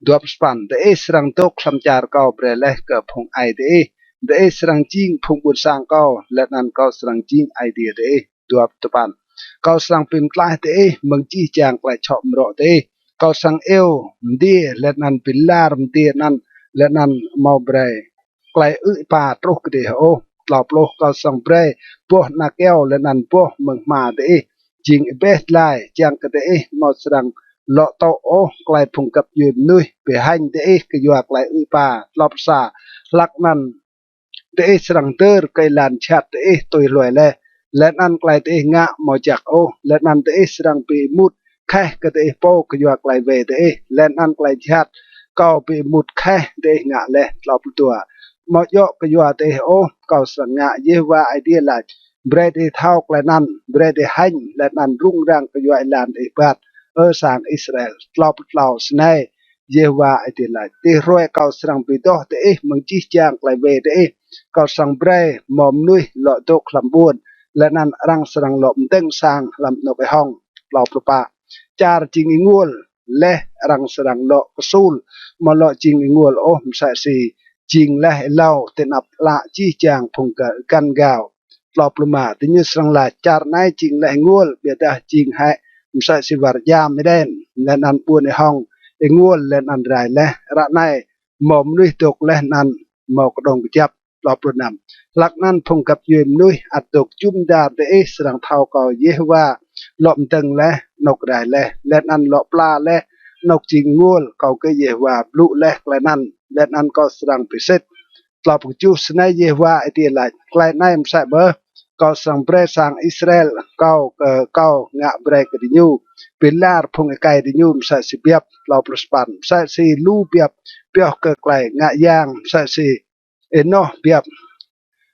Dua pluh sa păn. Diih srăng dôk hlăm čar kâo brei leh kơ phung aê diih, diih srăng jing phung ƀuôn sang kâo, leh anăn kâo srăng jing Aê Diê diih. Dua pluh dua păn. Kâo srăng bi mtlaih diih mơ̆ng jih jang klei čhŏ mrŏ diih. Kâo srăng iêu mdiê leh anăn bi lar mdiê anăn, leh anăn amâo brei klei ư̆ êpa truh kơ diih ôh. Tlâo pluh. Kâo srăng brei boh ana kyâo leh anăn boh mơ̆ng hma diih jing êbeh dlai, čiăng kơ diih amâo srăng lŏ tŭ ôh klei phung găp djuê mnuih bi hêñ diih kyua klei ư̆ êpa. Tlâo pluh sa. Hlăk anăn diih srăng dơr kơ êlan jhat diih tui hlue leh, leh anăn klei diih ngă amâo jăk ôh, leh anăn diih srăng bi êmut kheh kơ diih pô kyua klei wê diih, leh anăn klei jhat kâo bi êmut kheh diih ngă leh. Tlâo pluh dua. Amâo djŏ kyua diih ôh kâo srăng ngă, Yêhôwa Aê Diê lač. Brei diih thâo klei anăn, brei diih hêñ, leh anăn rŭng răng kyua êlan diih êbat, Ơ sang Israel. Tlâo pluh tlâo. Snei Yêhôwa Aê Diê lač: Ti hruê kâo srăng bi doh diih mơ̆ng jih jang klei wê diih, kâo srăng brei mâo mnuih lŏ dôk hlăm ƀuôn, leh anăn arăng srăng lŏ mdơ̆ng sang hlăm anôk êhŏng. Tlâo pluh pă. Čar jing ênguôl leh arăng srăng lŏ ksul, amâo lŏ jing ênguôl ôh msĕ si jing leh êlâo ti anăp ală jih jang phung găn gao. Tlâo pluh êma. Diñu srăng lač: Čar anei jing leh ênguôl, ƀiădah jing hĕ msĕ si war jam Êđen, leh anăn ƀuôn êhŏng ênguôl leh anăn rai leh. Ară anei mâo mnuih dôk leh anăn mâo kđông kjăp. Tlâo pluh năm. Hlăk anăn phung găp djuê mnuih ăt dôk jŭm dar diih srăng thâo kâo Yêhôwa lŏ mdơ̆ng leh anôk rai leh, leh anăn lŏ pla leh anôk jing ênguôl. Kâo gơ̆ Yêhôwa blŭ leh klei anăn, leh anăn kâo srăng bi sĭt. Tlâo pluh kjuh. Snei Yêhôwa Aê Diê lač: Klei anei msĕ mơh kâo srăng brei sang Israel kâo kơ kâo ngă brei kơ diñu, bi lar phung êkei diñu msĕ si biăp. Tlâo pluh sa păn. Msĕ si lu biăp pioh kơ klei ngă yang, msĕ si ênoh biăp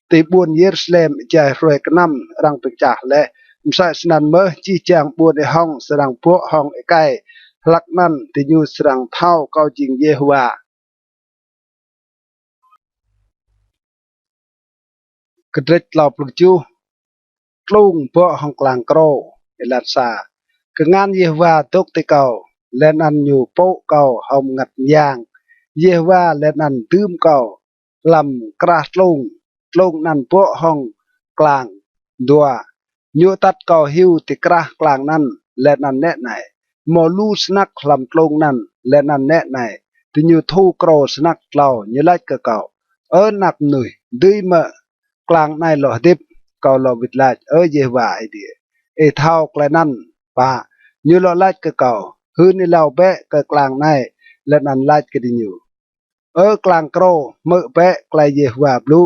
ti ƀuôn Yêrusalem êjai hruê knăm arăng bi kčah leh, msĕ snăn mơh jih jang ƀuôn êhŏng srăng bŏ hŏng êkei. Hlăk anăn diñu srăng thâo kâo jing Yêhôwa. Kdrêč tlâo pluh kjuh. Tlung bŏ hŏng klang krô. Êlan sa. Kngan Yêhôwa dôk ti kâo, leh anăn ñu pŭ kâo hŏng mngăt myang. Yêhôwa leh anăn dưm kâo hlăm krah tlung, tlung anăn bŏ hŏng klang. Dua. Ñu atăt kâo hiu ti krah klang anăn, leh anăn nĕ anei, mâo lu snăk hlăm tlung anăn, leh anăn nĕ anei, diñu thu krô snăk. Tlâo. Ñu lač kơ kâo: Ơ anak mnuih, dưi mơ̆ klang anei lŏ hdĭp? Kâo lŏ wĭt lač: Ơ Yêhôwa Aê Diê, ih thâo klei anăn. Pă. Ñu lŏ lač kơ kâo: Hưn êlâo bĕ kơ klang anei, leh anăn lač kơ diñu: Ơ klang krô, hmư̆ bĕ klei Yêhôwa blŭ.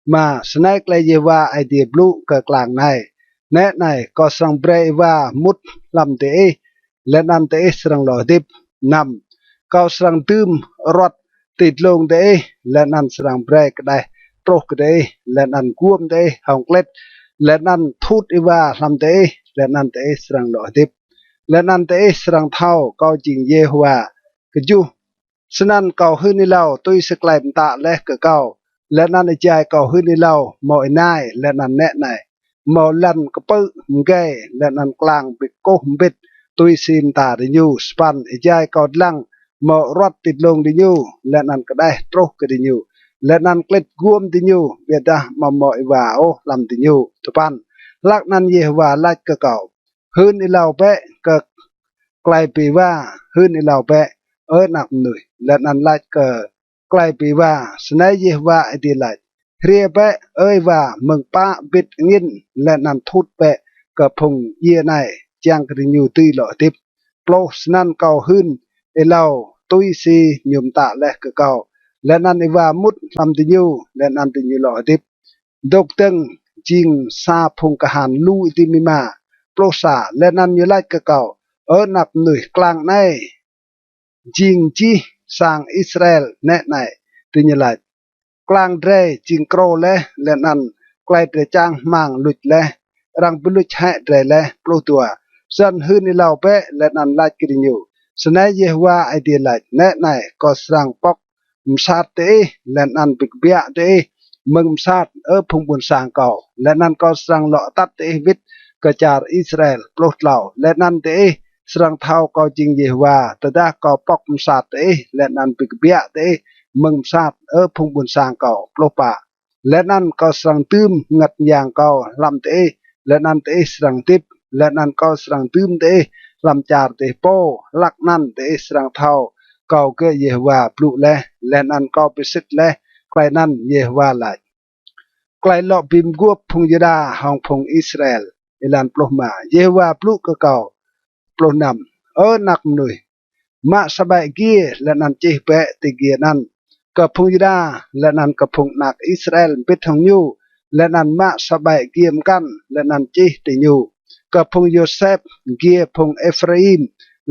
Êma. Snei klei Yêhôwa Aê Diê blŭ kơ klang anei: Nĕ anei, kâo srăng brei êwa mŭt hlăm diih, leh anăn diih srăng lŏ hdĭp. Năm. Kâo srăng dưm aruăt ti dlông diih, leh anăn srăng brei kđeh truh kơ diih, leh anăn guôm diih hŏng klĭt, leh anăn thut êwa hlăm diih, leh anăn diih srăng lŏ hdĭp, leh anăn diih srăng thâo kâo jing Yêhôwa. Kjuh. Snăn kâo hưn êlâo tui si klei mtă leh kơ kâo, leh anăn êjai kâo hưn êlâo, mâo ênai, leh anăn nĕ anei, mâo lăn kpư̆ mgei, leh anăn klang bi kkuh mbĭt tui si mta diñu. Sa păn. Êjai kâo dlăng, mâo aruăt ti dlông diñu, leh anăn kđeh truh kơ diñu, leh anăn klĭt guôm diñu, ƀiădah amâo mâo êwa ôh hlăm diñu. Dua păn. Hlăk anăn Yêhôwa lač kơ kâo: Hưn êlâo bĕ kơ klei bi êwa, hưn êlâo bĕ, Ơ anak mnuih, leh anăn lač kơ klei bi êwa: Snei Yêhôwa Aê Diê lač: Hriê bĕ, Ơ êwa, mơ̆ng pă bĭt angĭn, leh anăn thut bĕ kơ phung djiê anei, čiăng kơ diñu dưi lŏ hdĭp. Pluh. Snăn kâo hưn êlâo tui si ñu mtă leh kơ kâo, leh anăn êwa mŭt hlăm diñu, leh anăn diñu lŏ hdĭp, dôk dơ̆ng jing sa phung kahan lu êdimima. Pluh sa. Leh anăn ñu lač kơ kâo: Ơ anak mnuih, klang anei jing jih sang Israel nĕ anei. Diñu lač: Klang drei jing krô leh, leh anăn klei drei čang hmăng luč leh, arăng bi luč hĕ drei leh. Pluh dua. Snăn hưn êlâo bĕ leh anăn lač kơ diñu: Snei Yêhôwa Aê Diê lač: Nĕ anei, kâo srăng pŏk msat diih, leh anăn bi kbiă diih mơ̆ng msat, Ơ phung ƀuôn sang kâo, leh anăn kâo srăng lŏ atăt diih wĭt kơ čar Israel. Pluh tlâo. Leh anăn diih srăng thâo kâo jing Yêhôwa, tơdah kâo pŏk msat diih, leh anăn bi kbiă diih mơ̆ng msat, Ơ phung ƀuôn sang kâo. Pluh pă. Leh anăn kâo srăng dưm mngăt myang kâo hlăm diih, leh anăn diih srăng hdĭp, leh anăn kâo srăng dưm diih hlăm čar diih pô. Hlăk anăn diih srăng thâo kâo gơ̆ Yêhôwa blŭ leh, leh anăn kâo bi sĭt leh klei anăn, Yêhôwa lač. Klei lŏ bi mguôp phung Yuđa hŏng phung Israel. Êlan pluh êma. Yêhôwa blŭ kơ kâo. Pluh năm. Ơ anak mnuih, mă sa ƀĕ giê leh anăn čih bĕ ti giê anăn kơ phung Yuđa leh anăn kơ phung anak Israel mbĭt hŏng ñu, leh anăn mă sa ƀĕ giê mkăn leh anăn čih ti ñu kơ phung Yôsep, giê phung Êphraim,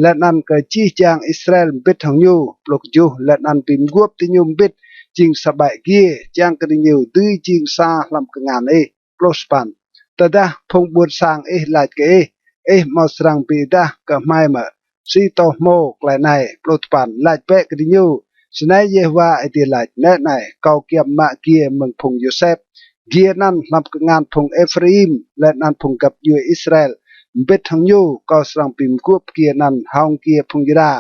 leh anăn kơ jih jang Israel mbĭt hŏng ñu. Pluh kjuh. Leh anăn bi mguôp diñu mbĭt jing sa ƀĕ giê, čiăng kơ diñu dưi jing sa hlăm kngan ih. Pluh sa păn. Tơdah phung ƀuôn sang ih lač kơ ih: Ih amâo srăng bi êdah kơ hmei mơ̆? Si tô hmô klei anei? Pluh dua păn. Lač bĕ kơ diñu: Snei Yêhôwa Aê Diê lač: Nĕ anei, kâo giăm mă giê mơ̆ng phung Yôsep, giê anăn hlăm kngan phung Êphraim, leh anăn phung găp djuê Israel mbĭt hŏng ñu. Kâo srăng bi mguôp giê anăn hŏng giê phung Yuđa,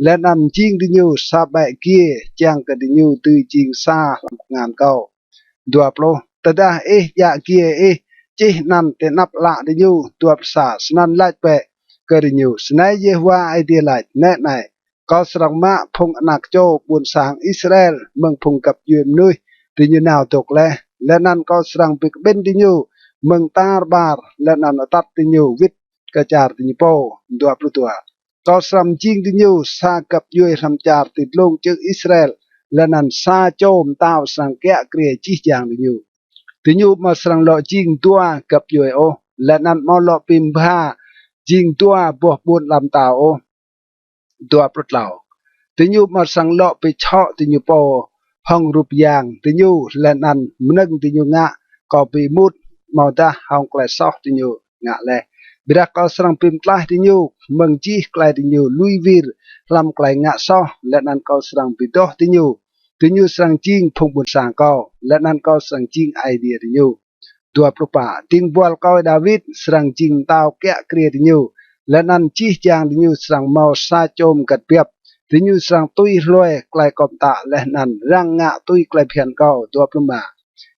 leh anăn mjing diñu sa ƀĕ giê, čiăng kơ diñu dưi jing sa hlăm kngan kâo. Dua pluh. Tơdah ih djă giê ih čih anăn ti anăp ală diñu. Dua pluh sa. Snăn lač bĕ kơ diñu: Snei Yêhôwa Aê Diê lač: Nĕ anei, kâo srăng mă phung anak čô ƀuôn sang Israel mơ̆ng phung găp djuê mnuih diñu nao dôk leh, leh anăn kâo srăng bi kƀĭn diñu mơ̆ng tar ƀar, leh anăn atăt diñu wĭt kơ čar diñu pô. Dua pluh dua. Kâo srăng mjing diñu sa găp djuê hlăm čar ti dlông čư̆ Israel, leh anăn sa čô mtao srăng kiă kriê jih jang diñu. Diñu amâo srăng lŏ jing dua găp djuê ôh, leh anăn amâo lŏ bi mbha jing dua boh ƀuôn ala mtao ôh. Dua pluh tlâo. Diñu amâo srăng lŏ bi čhŏ diñu pô hŏng rup yang diñu, leh anăn mnơ̆ng diñu ngă kâo bi êmut, amâodah hŏng klei soh diñu ngă leh. Ƀiădah kâo srăng bi mtlaih diñu mơ̆ng jih klei diñu lui wir hlăm klei ngă soh, leh anăn kâo srăng bi doh diñu. Diñu srăng jing phung ƀuôn sang kâo, leh anăn kâo srăng jing Aê Diê diñu. Dua pluh pă. Dĭng buăl kâo Y-Đawit srăng jing mtao kiă kriê diñu, leh anăn jih jang diñu srăng mâo sa čô mgăt biăp. Diñu srăng tui hlue klei kâo mtă leh anăn răng ngă tui klei bhiăn kâo. Dua pluh êma.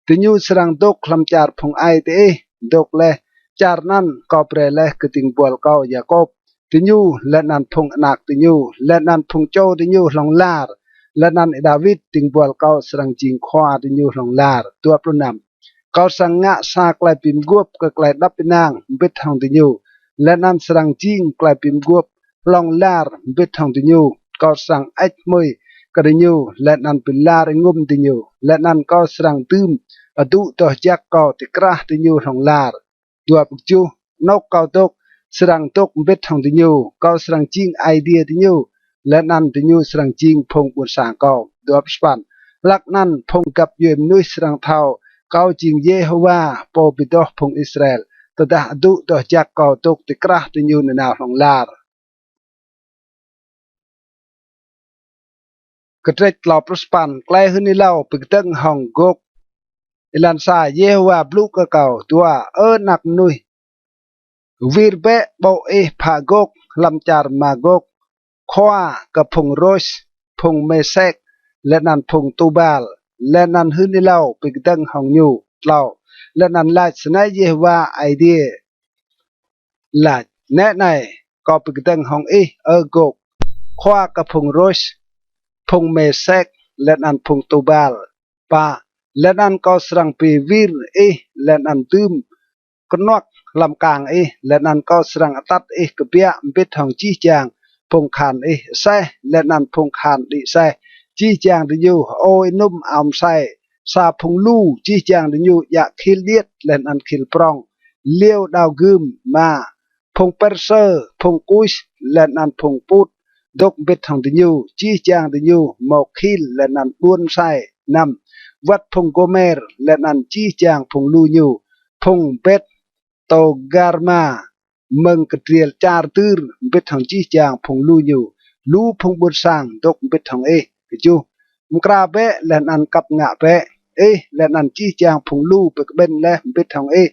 Diñu srăng dôk hlăm čar phung aê diih dôk leh, čar anăn kâo brei leh kơ dĭng buăl kâo Y-Yakôp. Diñu leh anăn phung anak diñu, leh anăn phung čô diñu hlŏng lar, leh anăn Y-Đawit dĭng buăl kâo srăng jing khua diñu hlŏng lar. Dua pluh năm. Kâo srăng ngă sa klei bi mguôp kơ klei êđăp ênang mbĭt hŏng diñu, leh anăn srăng jing klei bi mguôp hlŏng lar mbĭt hŏng diñu. Kâo srăng hơêč hmưi kơ diñu, leh anăn bi lar êngŭm diñu, leh anăn kâo srăng dưm adŭ doh jăk kâo ti krah diñu hlŏng lar. Dua pluh kjuh. Anôk kâo dôk srăng dôk mbĭt hŏng diñu, kâo srăng jing Aê Diê diñu, leh anăn diñu srăng jing phung ƀuôn sang kâo. Dua pluh sa păn. Hlăk anăn phung găp djuê mnuih srăng thâo kâo jing Yêhôwa, pô bi doh phung Israel, tơdah adŭ doh jăk kâo dôk ti krah diñu nanao hlŏng lar. Kdrêč tlâo pluh sa păn. Klei hưn êlâo bi kdơ̆ng hŏng Gôk. Êlan sa. Yêhôwa blŭ kơ kâo. Dua. Ơ anak mnuih, wir bĕ ƀô̆ ih phă Gôk hlăm čar Magôk, khua kơ phung Rôs, phung Mêsek, leh anăn phung Tubal, leh anăn hưn êlâo bi kdơ̆ng hŏng ñu. Tlâo. Leh anăn lač: Snei Yêhôwa Aê Diê lač: Nĕ anei, kâo bi kdơ̆ng hŏng ih, Ơ Gôk, khua kơ phung Rôs, phung Mêsek, leh anăn phung Tubal. Pă. Leh anăn kâo srăng bi wir ih, leh anăn dưm knuăk hlăm kang ih, leh anăn kâo srăng atăt ih kbiă mbĭt hŏng jih jang phung kahan ih aseh, leh anăn phung kahan đĭ aseh, jih jang diñu hơô ênŭm ao msei, sa phung lu, jih jang diñu djă khil điêt leh anăn khil prŏng, liêu đao gưm. Êma. Phung Persơ, phung Kus, leh anăn phung Put dôk mbĭt hŏng diñu, jih jang diñu mâo khil leh anăn ƀuôn msei. Năm, wăt phung Gomer leh anăn jih jang phung lu ñu, phung Bet Togarma mơ̆ng kdriêl čar dưr mbĭt hŏng jih jang phung lu ñu, lu phung ƀuôn sang dôk mbĭt hŏng ih. Kjuh, mkra bĕ leh anăn kăp ngă bĕ, ih leh anăn jih jang phung lu bi kƀĭn leh mbĭt hŏng ih,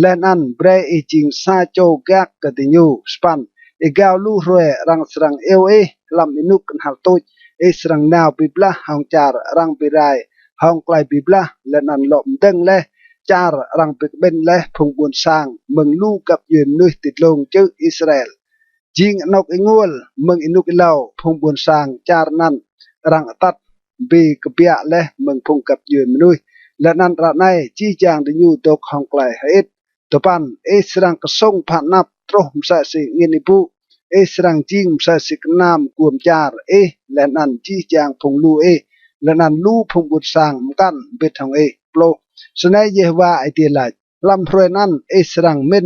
leh anăn brei ih jing sa čô gak kơ diñu. Sa păn, êgao lu hruê arăng srăng iêu ih hlăm ênuk knhal tuč, ih srăng nao bi blah hŏng čar arăng bi rai hŏng klei bi blah, leh anăn lŏ mdơ̆ng leh čar arăng bi kƀĭn leh phung ƀuôn sang mơ̆ng lu găp djuê mnuih ti dlông čư̆ Israel. Jing anôk ênguôl mơ̆ng ênuk êlâo phung ƀuôn sang čar anăn arăng atăt bi kbiă leh mơ̆ng phung găp djuê mnuih, leh anăn ară anei jih jang diñu dôk hŏng klei hơĭt. Dua păn, ih srăng ksŭng phă anăp truh msĕ si angĭn êbŭ, ih srăng jing msĕ si knam guôm čar, ih leh anăn jih jang phung lu ih, leh anăn lu phung ƀuôn sang mkăn mbĭt hŏng ih. Pluh, snei Yêhôwa Aê Diê lač: Hlăm hruê anăn ih srăng mĭn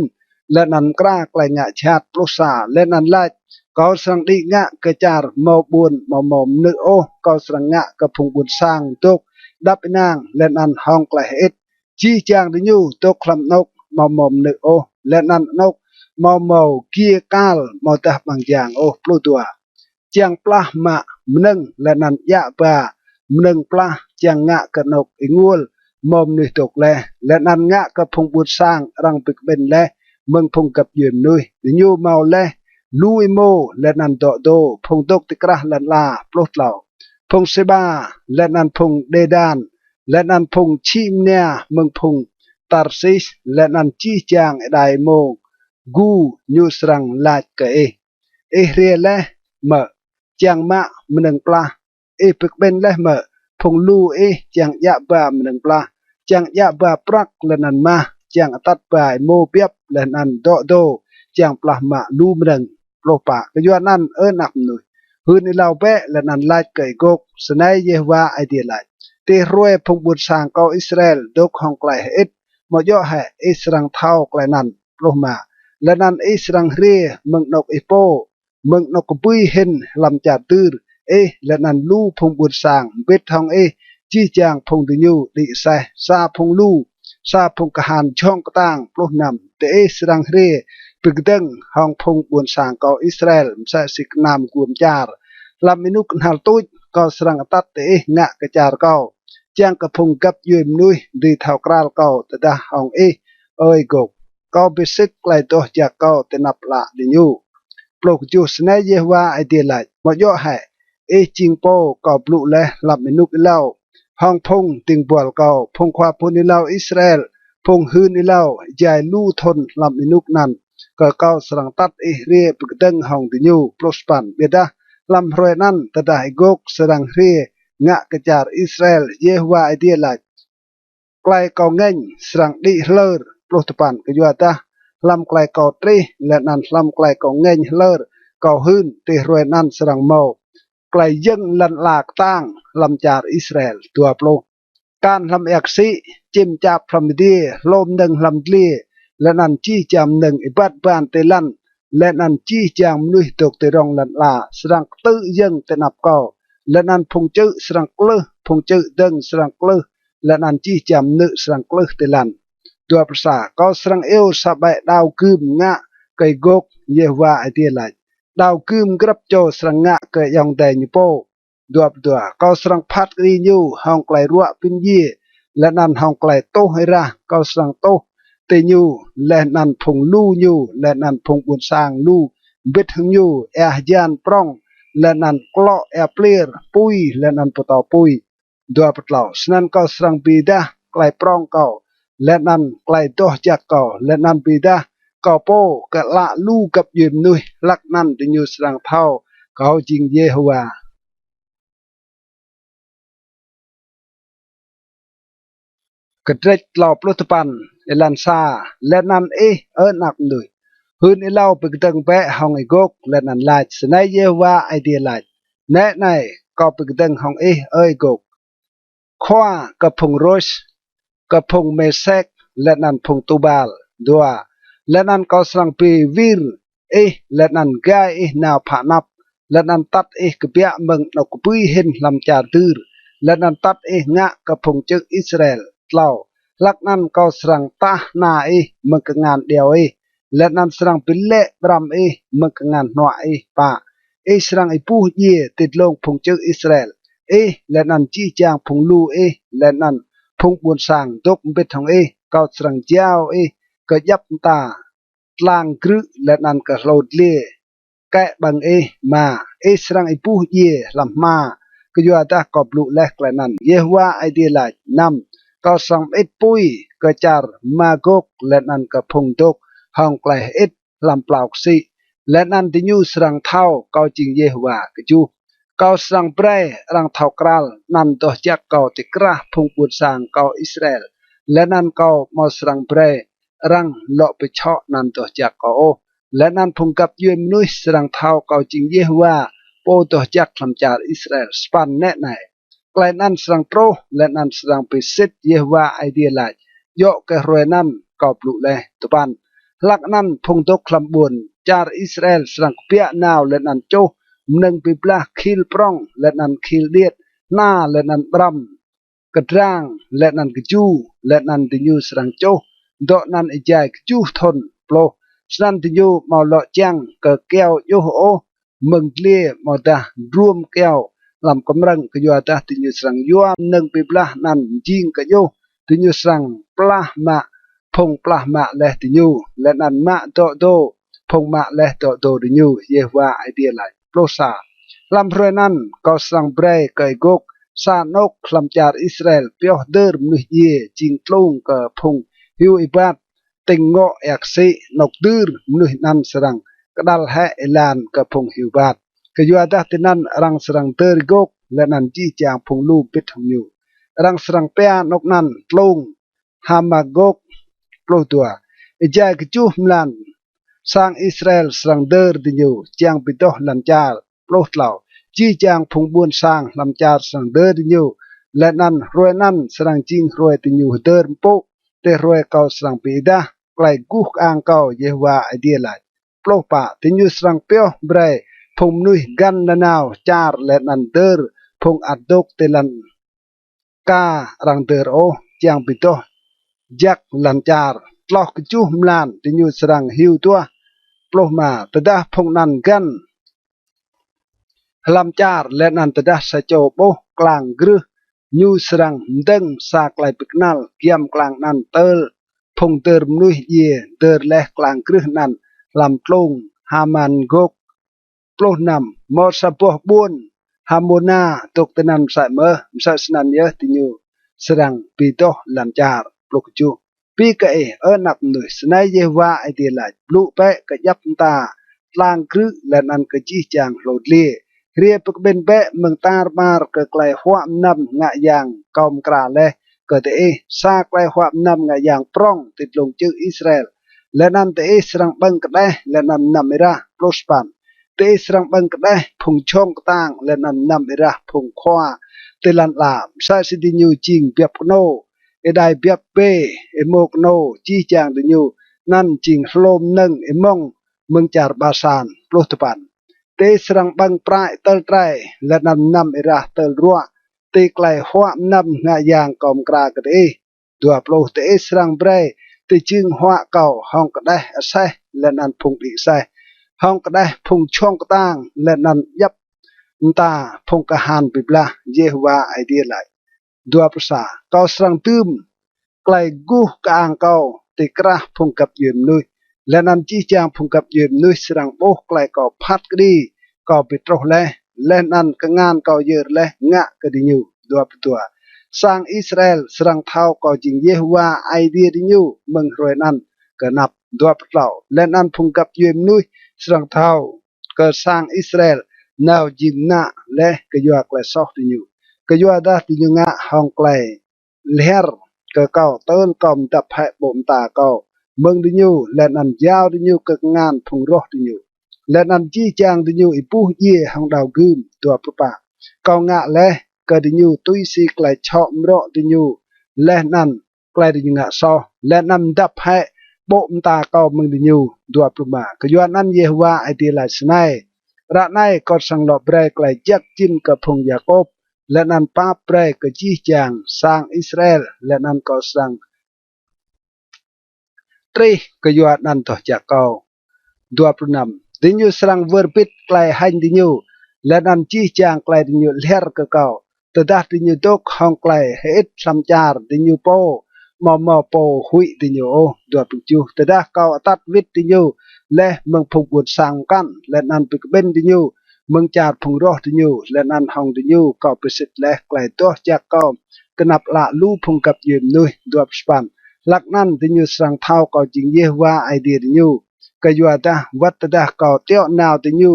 leh anăn mkra klei ngă jhat. Pluh sa, leh anăn lač: Kâo srăng đĭ ngă kơ čar mâo ƀuôn amâo mâo mnư̆ ôh, kâo srăng ngă kơ phung ƀuôn sang dôk êđăp ênang leh anăn hŏng klei hơĭt. Jih jang diñu dôk hlăm anôk amâo mâo mnư̆ ôh, leh anăn anôk amâo mâo giê kal amâodah ƀăng jang ôh. Pluh dua, čiăng plah mă mnơ̆ng leh anăn djă ba mnơ̆ng plah, čiăng ngă kơ anôk ênguôl mâo mnuih dôk leh, leh anăn ngă kơ phung ƀuôn sang arăng bi kƀĭn leh mơ̆ng phung găp djuê mnuih. Diñu mâo leh lu êmô leh anăn dŏ dô, phung dôk ti krah lăn ala. Pluh tlâo, phung Sêba, leh anăn phung Đêđan, leh anăn phung čhĭ mnia mơ̆ng phung Tarsis, leh anăn jih jang êđai êmô gu ñu srăng lač kơ ih: Ih hriê leh mơ̆ čiăng mă mnơ̆ng plah? Ih bi kƀĭn leh mơ̆ phung lu ih čiăng djă ba mnơ̆ng plah, čiăng djă ba prăk leh anăn mah, čiăng atăt ba êmô biăp leh anăn dŏ dô, čiăng plah mă lu mnơ̆ng? Pluh pă, kyuanăn, Ơ anak mnuih, hưn êlâo bĕ leh anăn lač kơ Y-Gôk: Snei Yêhôwa Aê Diê lač: Ti hruê phung ƀuôn sang kâo Israel dôk hŏng klei hơĭt, amâo djŏ hĕ ih srăng thâo klei anăn? Pluh êma, leh anăn ih srăng hriê mơ̆ng anôk ih pô, mơ̆ng anôk kbưi hĭn hlăm čar dưr, ih leh anăn lu phung ƀuôn sang mbĭt hŏng ih, jih jang phung diñu đĭ aseh, sa phung lu, sa phung kahan jhŏng ktang. Pluh năm, diih srăng hriê bi kdơ̆ng hŏng phung ƀuôn sang kâo Israel msĕ si knam guôm čar. Hlăm ênuk knhal tuč kâo srăng atăt diih ngă kơ čar kâo, čiăng kơ phung găp djuê mnuih dưi thâo kral kâo tơdah hŏng ih, Ơ Y-Gôk. Kâo bi sĭt klei doh jăk kâo ti anăp ală diñu. Pluh kjuh, snei Yêhôwa Aê Diê lač: Amâo djŏ hĕ ih jing pô kâo blŭ leh hlăm ênuk êlâo hŏng phung dĭng buăl kâo, phung khua pô hưn êlâo Israel, phung hưn êlâo êjai lu thŭn hlăm ênuk anăn, kơ kâo srăng atăt ih hriê bi kdơ̆ng hŏng diñu? Pluh sa păn, ƀiădah hlăm hruê anăn, tơdah Y-Gôk srăng hriê ngă kơ čar Israel, Yêhôwa Aê Diê lač, klei kâo ngêñ srăng đĭ hlơr. Pluh dua păn, kyuadah hlăm klei kâo trih leh anăn hlăm klei kâo ngêñ hlơr, kâo hưn: Ti hruê anăn srăng mâo klei yơ̆ng lăn ala ktang hlăm čar Israel. Dua pluh, kan hlăm êa ksĭ, čĭm čap hlăm adiê, hlô mnơ̆ng hlăm dliê, leh anăn jih jang mnơ̆ng êbat ban ti lăn, leh anăn jih jang mnuih dôk ti rŏng lăn ala srăng ktư̆ yơ̆ng ti anăp kâo, leh anăn phung čư̆ srăng klưh, phung čư̆ dơ̆ng srăng klưh, leh anăn jih jang mnư̆ srăng klưh ti lăn. Dua pluh sa, kâo srăng iêu sa ƀĕ đao gưm ngă kơ Y-Gôk, Yêhôwa Aê Diê lač. Đao gưm grăp čô srăng ngă kơ ayŏng adei ñu pô. Dua pluh dua, kâo srăng phat kđi ñu hŏng klei ruă bi mdjiê, leh anăn hŏng klei tuh êrah. Kâo srăng tuh ti ñu, leh anăn phung lu ñu, leh anăn phung ƀuôn sang lu mbĭt hŏng ñu, êa hjan prŏng, leh anăn klŏ êa pliêr, pui, leh anăn pơtâo pui. Dua pluh tlâo, snăn kâo srăng bi êdah klei prŏng kâo, leh anăn klei doh jăk kâo, leh anăn bi êdah kâo pô kơ ală lu găp djuê mnuih, hlăk anăn diñu srăng thâo kâo jing Yêhôwa. Kdrêč tlâo pluh dua păn, êlan sa, leh anăn ih, Ơ anak mnuih, hưn êlâo bi kdơ̆ng bĕ hŏng Y-Gôk, leh anăn lač: Snei Yêhôwa Aê Diê lač: Nĕ anei, kâo bi kdơ̆ng hŏng ih, Ơ Y-Gôk, khua kơ phung Rôs, kơ phung Mêsek, leh anăn phung Tubal. Dua, leh anăn kâo srăng bi wir ih, leh anăn gai ih nao phă anăp, leh anăn atăt ih kbiă mơ̆ng anôk kbưi hĭn hlăm čar dưr, leh anăn atăt ih ngă kơ phung čư̆ Israel. Tlâo. Hlăk anăn kâo srăng tah hna ih mơ̆ng kngan điâo ih, leh anăn srăng bi lĕ ƀrăm ih mơ̆ng kngan hnuă ih. Pă. Ih srăng êbuh djiê ti dlông phung čư̆ Israel, ih leh anăn jih jang phung lu ih leh anăn phung ƀuôn sang dôk mbĭt hŏng ih. Kâo srăng jao ih kơ djăp mta tlang grư̆ leh anăn kơ hlô dliê kĕ ƀơ̆ng ih. Êma. Ih srăng êbuh djiê hlăm hma kyuadah kâo blŭ leh klei anăn, Yêhôwa Aê Diê lač. Năm. Kâo srăng mơĭt pui kơ čar Magôk leh anăn kơ phung dôk hŏng klei hơĭt hlăm plao ksĭ, leh anăn diñu srăng thâo kâo jing Yêhôwa. Kjuh. Kâo srăng brei arăng thâo kral anăn doh jăk kâo ti krah phung ƀuôn sang kâo Israel, leh anăn kâo amâo srăng brei arăng lŏ bi čhŏ anăn doh jăk kâo ôh. Leh anăn phung găp djuê mnuih srăng thâo kâo jing Yêhôwa, pô doh jăk hlăm čar Israel. Sa păn. Nĕ anei, klei anăn srăng truh, leh anăn srăng bi sĭt, Yêhôwa Aê Diê lač, djŏ kơ hruê anăn kâo blŭ leh. Dua păn. Hlăk anăn phung dôk hlăm ƀuôn čar Israel srăng kbiă nao leh anăn čuh mnơ̆ng bi blah khil prŏng leh anăn khil điêt, hna leh anăn ƀrăm, kdrang leh anăn kju, leh anăn diñu srăng čuh dŏ anăn êjai kjuh thŭn. Pluh. Snăn diñu amâo lŏ čiăng kơ kyâo djuh ôh mơ̆ng dliê amâodah druôm kyâo hlăm kmrơ̆ng, kyuadah diñu srăng yua mnơ̆ng bi blah anăn mjing kơ djuh. Diñu srăng plah mă phung plah mă leh diñu, leh anăn mă dŏ dô phung mă leh dŏ dô diñu, Yêhôwa Aê Diê lač. Pluh sa. Hlăm hruê anăn kâo srăng brei kơ êgôk sa anôk hlăm čar Israel pioh dơr mnuih djiê jing tlung kơ phung hiu êbat tĭng ngŏ êa ksĭ. Anôk dưr mnuih anăn srăng kđăl hĕ êlan kơ phung hiu êbat, kyuadah tinăn arăng srăng dơr êgôk leh anăn jih jang phung lu mbĭt hŏng ñu. Arăng srăng pia anôk anăn tlung Hamagôk. Pluh dua. Êjai kjuh mlan sang Israel srăng dơr diñu čiăng bi doh lăn čar. Pluh tlâo. Jih jang phung ƀuôn sang hlăm čar srăng dơr diñu, leh anăn hruê anăn srăng jing hruê diñu hdơr mpŭ ti hruê kâo srăng bi êdah klei guh kơang kâo, Yêhôwa Aê Diê lač. Pluh pă. Diñu srăng pioh brei phung mnuih găn nanao čar leh anăn dơr phung ăt dôk ti lăn ka arăng dơr ôh, čiăng bi doh jăk lăn čar. Tloh kjuh mlan diñu srăng hiu duah. Pluh êma. Tơdah phung anăn găn hlăm čar, leh anăn tơdah sa čô ƀuh klang grưh, ñu srăng mdơ̆ng sa klei bi knăl giăm klang anăn tơl phung dơr mnuih djiê dơr leh klang grưh anăn hlăm tlung Hamagôk. Pluh năm. Mâo sa boh ƀuôn Hamôna dôk tinăn msĕ mơh, msĕ snăn yơh diñu srăng bi doh lăn čar. Pluh kjuh. Bi kơ ih, Ơ anak mnuih, snei Yêhôwa Aê Diê lač: Blŭ bĕ kơ djăp mta tlang grư̆ leh anăn kơ jih jang hlô dliê. Hriê bi kƀĭn bĕ mơ̆ng tar ƀar kơ klei huă mnăm ngă yang kâo mkra leh kơ diih, sa klei huă mnăm ngă yang prŏng ti dlông čư̆ Israel. Leh anăn diih srăng ƀơ̆ng kđeh leh anăn mnăm êrah. Pluh sa păn. Diih srăng ƀơ̆ng kđeh phung jhŏng ktang leh anăn mnăm êrah phung khua ti lăn ala, msĕ si diñu jing biăp knô, êđai biăp bê, êmô knô, jih jang diñu anăn jing hlô mnơ̆ng êmŏng mơ̆ng čar Basan. Pluh dua păn. Diih srăng ƀơ̆ng prăi tơl trei leh anăn mnăm êrah tơl ruă ti klei huă mnăm ngă yang kâo mkra kơ diih. Dua pluh. Diih srăng brei ti jưng huă kâo hŏng kđeh aseh leh anăn phung đĭ aseh, hŏng kđeh phung jhŏng ktang leh anăn djăp mta phung kahan bi blah, Yêhôwa Aê Diê lač. Dua pluh sa. Kâo srăng dưm klei guh kơang kâo ti krah phung găp djuê mnuih, leh anăn jih jang phung găp djuê mnuih srăng ƀuh klei kâo phat kđi kâo bi truh leh, leh anăn kngan kâo yơr leh ngă kơ diñu. Dua pluh dua. Sang Israel srăng thâo kâo jing Yêhôwa Aê Diê diñu mơ̆ng hruê anăn kơ anăp. Dua pluh tlâo. Leh anăn phung găp djuê mnuih srăng thâo kơ sang Israel nao jing mnă leh kyua klei soh diñu, kyuadah diñu ngă hŏng klei lhiăr kơ kâo tơl kâo mdăp hĕ ƀô̆ mta kâo mơ̆ng diñu, leh anăn jao diñu kơ kngan phung roh diñu, leh anăn jih jang diñu êbuh djiê hŏng đao gưm. Dua pluh pă. Kâo ngă leh kơ diñu tui si klei čhŏ mrŏ diñu leh anăn klei diñu ngă soh, leh anăn mdăp hĕ ƀô̆ mta kâo mơ̆ng diñu. Dua pluh êma. Kyuanăn Yêhôwa Aê Diê lač snei: Ară anei kâo srăng lŏ brei klei jăk jĭn kơ phung Yakôp, leh anăn pap brei kơ jih jang sang Israel, leh anăn kâo srăng trih kyuanăn doh jăk kâo. Dua pluh năm. Diñu srăng wơr bĭt klei hêñ diñu, leh anăn jih jang klei diñu lhiăr kơ kâo. Tơdah diñu dôk hŏng klei hơĭt hlăm čar diñu pô, amâo mâo pô huĭ diñu ôh. Dua pluh kjuh. Tơdah kâo atăt wĭt diñu leh mơ̆ng phung ƀuôn sang mkăn, leh anăn bi kƀĭn diñu mơ̆ng čar phung roh diñu, leh anăn hŏng diñu kâo bi sĭt leh klei doh jăk kâo ti anăp ală lu phung găp djuê mnuih. Dua pluh sa păn. Hlăk anăn diñu srăng thâo kâo jing Yêhôwa Aê Diê diñu, kyuadah wăt tơdah kâo tiŏ nao diñu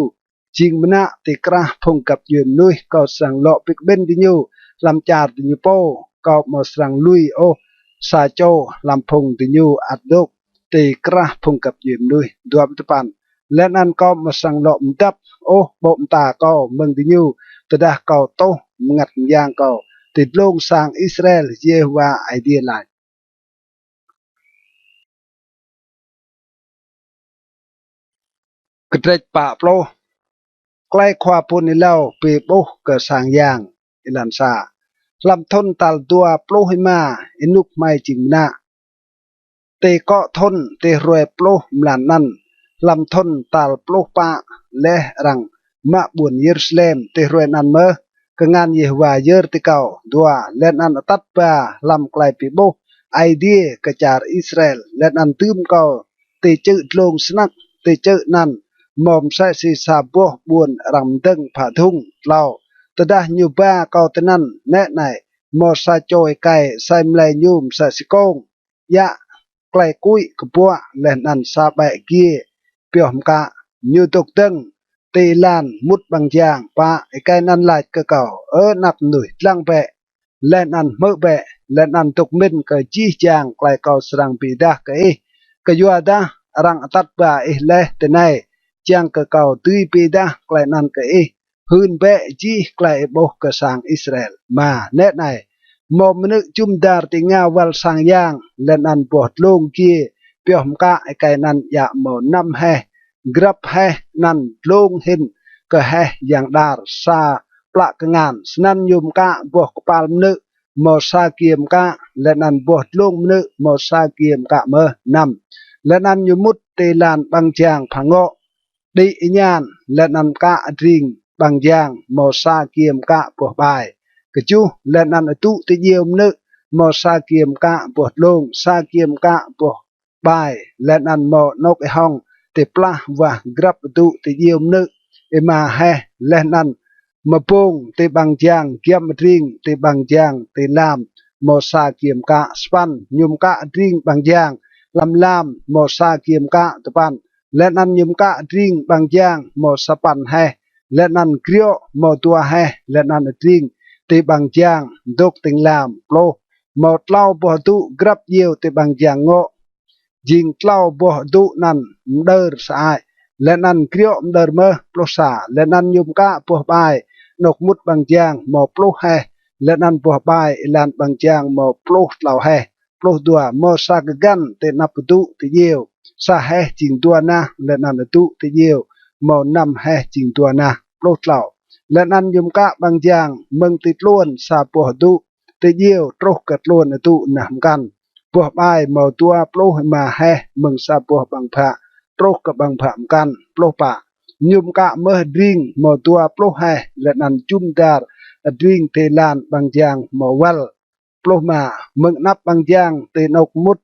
jing mnă ti krah phung găp djuê mnuih, kâo srăng lŏ bi kƀĭn diñu hlăm čar diñu pô. Kâo amâo srăng lui ôh sa čô hlăm phung diñu ăt dôk ti krah phung găp djuê mnuih. Dua pluh dua păn. Leh anăn kâo amâo srăng lŏ mdăp ôh ƀô̆ mta kâo mơ̆ng diñu, tơdah kâo tuh mngăt myang kâo ti dlông sang Israel, Yêhôwa Aê Diê lač. Kdrêč pă pluh. Klei khua phŭn êlâo bi ƀuh kơ sang yang. Êlan sa. Hlăm thŭn tal dua pluh êma ênuk hmei jing mnă, ti kŏ thŭn ti hruê pluh mlan anăn, hlăm thŭn tal pluh pă leh arăng mă ƀuôn Yêrusalem, ti hruê anăn mơh kngan Yêhôwa yơr ti kâo. Dua. Leh anăn atăt ba hlăm klei bi ƀuh Aê Diê kơ čar Israel, leh anăn dưm kâo ti čư̆ dlông snăk. Ti čư̆ anăn mâo msĕ si sa boh ƀuôn arăng mdơ̆ng phă dhŭng. Tlâo. Tơdah ñu ba kâo tinăn, nĕ anei, mâo sa čô êkei asei mlei ñu msĕ si kông, djă klei kuĭ kbuă, leh anăn sa ƀĕ giê pioh mkă. Ñu dôk dơ̆ng ti êlan mŭt ƀăng jang. Pă. Êkei anăn lač kơ kâo: Ơ anak mnuih, dlăng bĕ, leh anăn hmư̆ bĕ, leh anăn dôk mĭn kơ jih jang klei kâo srăng bi êdah kơ ih, kyuadah arăng atăt ba ih leh tinei, čiăng kơ kâo dưi bi êdah klei anăn kơ ih. Hưn bĕ jih klei ih ƀuh kơ sang Israel. Êma. Nĕ anei, mâo mnư̆ jŭm dar ti êngao wăl sang yang, leh anăn boh dlông giê pioh mkă. Êkei anăn djă mâo năm heh, grăp heh anăn dlông hĭn kơ heh yang đar sa plă kngan. Snăn ñu mkă boh kpal mnư̆ mâo sa giê mkă, leh anăn boh dlông mnư̆ mâo sa giê mkă mơh. Năm. Leh anăn ñu mŭt ti êlan ƀăng jang phă ngŏ, đĭ êñan, leh anăn mkă adring ƀăng jang mâo sa giê mkă boh ƀai. Kjuh. Leh anăn adŭ ti djiêu mnư̆ mâo sa giê mkă boh dlông, sa giê mkă boh ƀai, leh anăn mâo anôk êhŏng ti plah wah grăp adŭ ti djiêu mnư̆. Êma heh. Leh anăn mbông ti ƀăng jang giăm adring ti ƀăng jang ti lam mâo sa giê mkă. Sa păn. Ñu mkă adring ƀăng jang hlăm lam mâo sa giê mkă. Dua păn. Leh anăn ñu mkă adring ƀăng jang mâo sa păn heh, leh anăn griŏ mâo dua heh, leh anăn adring ti ƀăng jang dôk tĭng lam. Pluh. Mâo tlâo boh adŭ grăp djiêu ti ƀăng jang ngŏ, jing tlâo boh adŭ anăn mđơr sơăi, leh anăn griŏ mđơr mơh. Pluh sa. Leh anăn ñu mkă boh ƀai anôk mŭt ƀăng jang mâo pluh heh, leh anăn boh ƀai êlan ƀăng jang mâo pluh tlâo heh. Pluh dua. Mâo sa kgăn ti anăp adŭ ti djiêu, sa heh jing dua nah, leh anăn adŭ ti djiêu mâo năm heh jing dua nah. Pluh tlâo. Leh anăn ñu mkă ƀăng jang mơ̆ng ti tluôn sa boh adŭ ti djiêu truh kơ tluôn adŭ nah mkăn. Boh ƀai mâo dua pluh êma heh mơ̆ng sa boh ƀăng bhă truh kơ ƀăng bhă mkăn. Pluh pă. Ñu mkă mơh adring mâo dua pluh heh, leh anăn jŭm dar adring ti êlan ƀăng jang mâo wăl. Pluh êma. Mơ̆ng anăp ƀăng jang ti anôk mŭt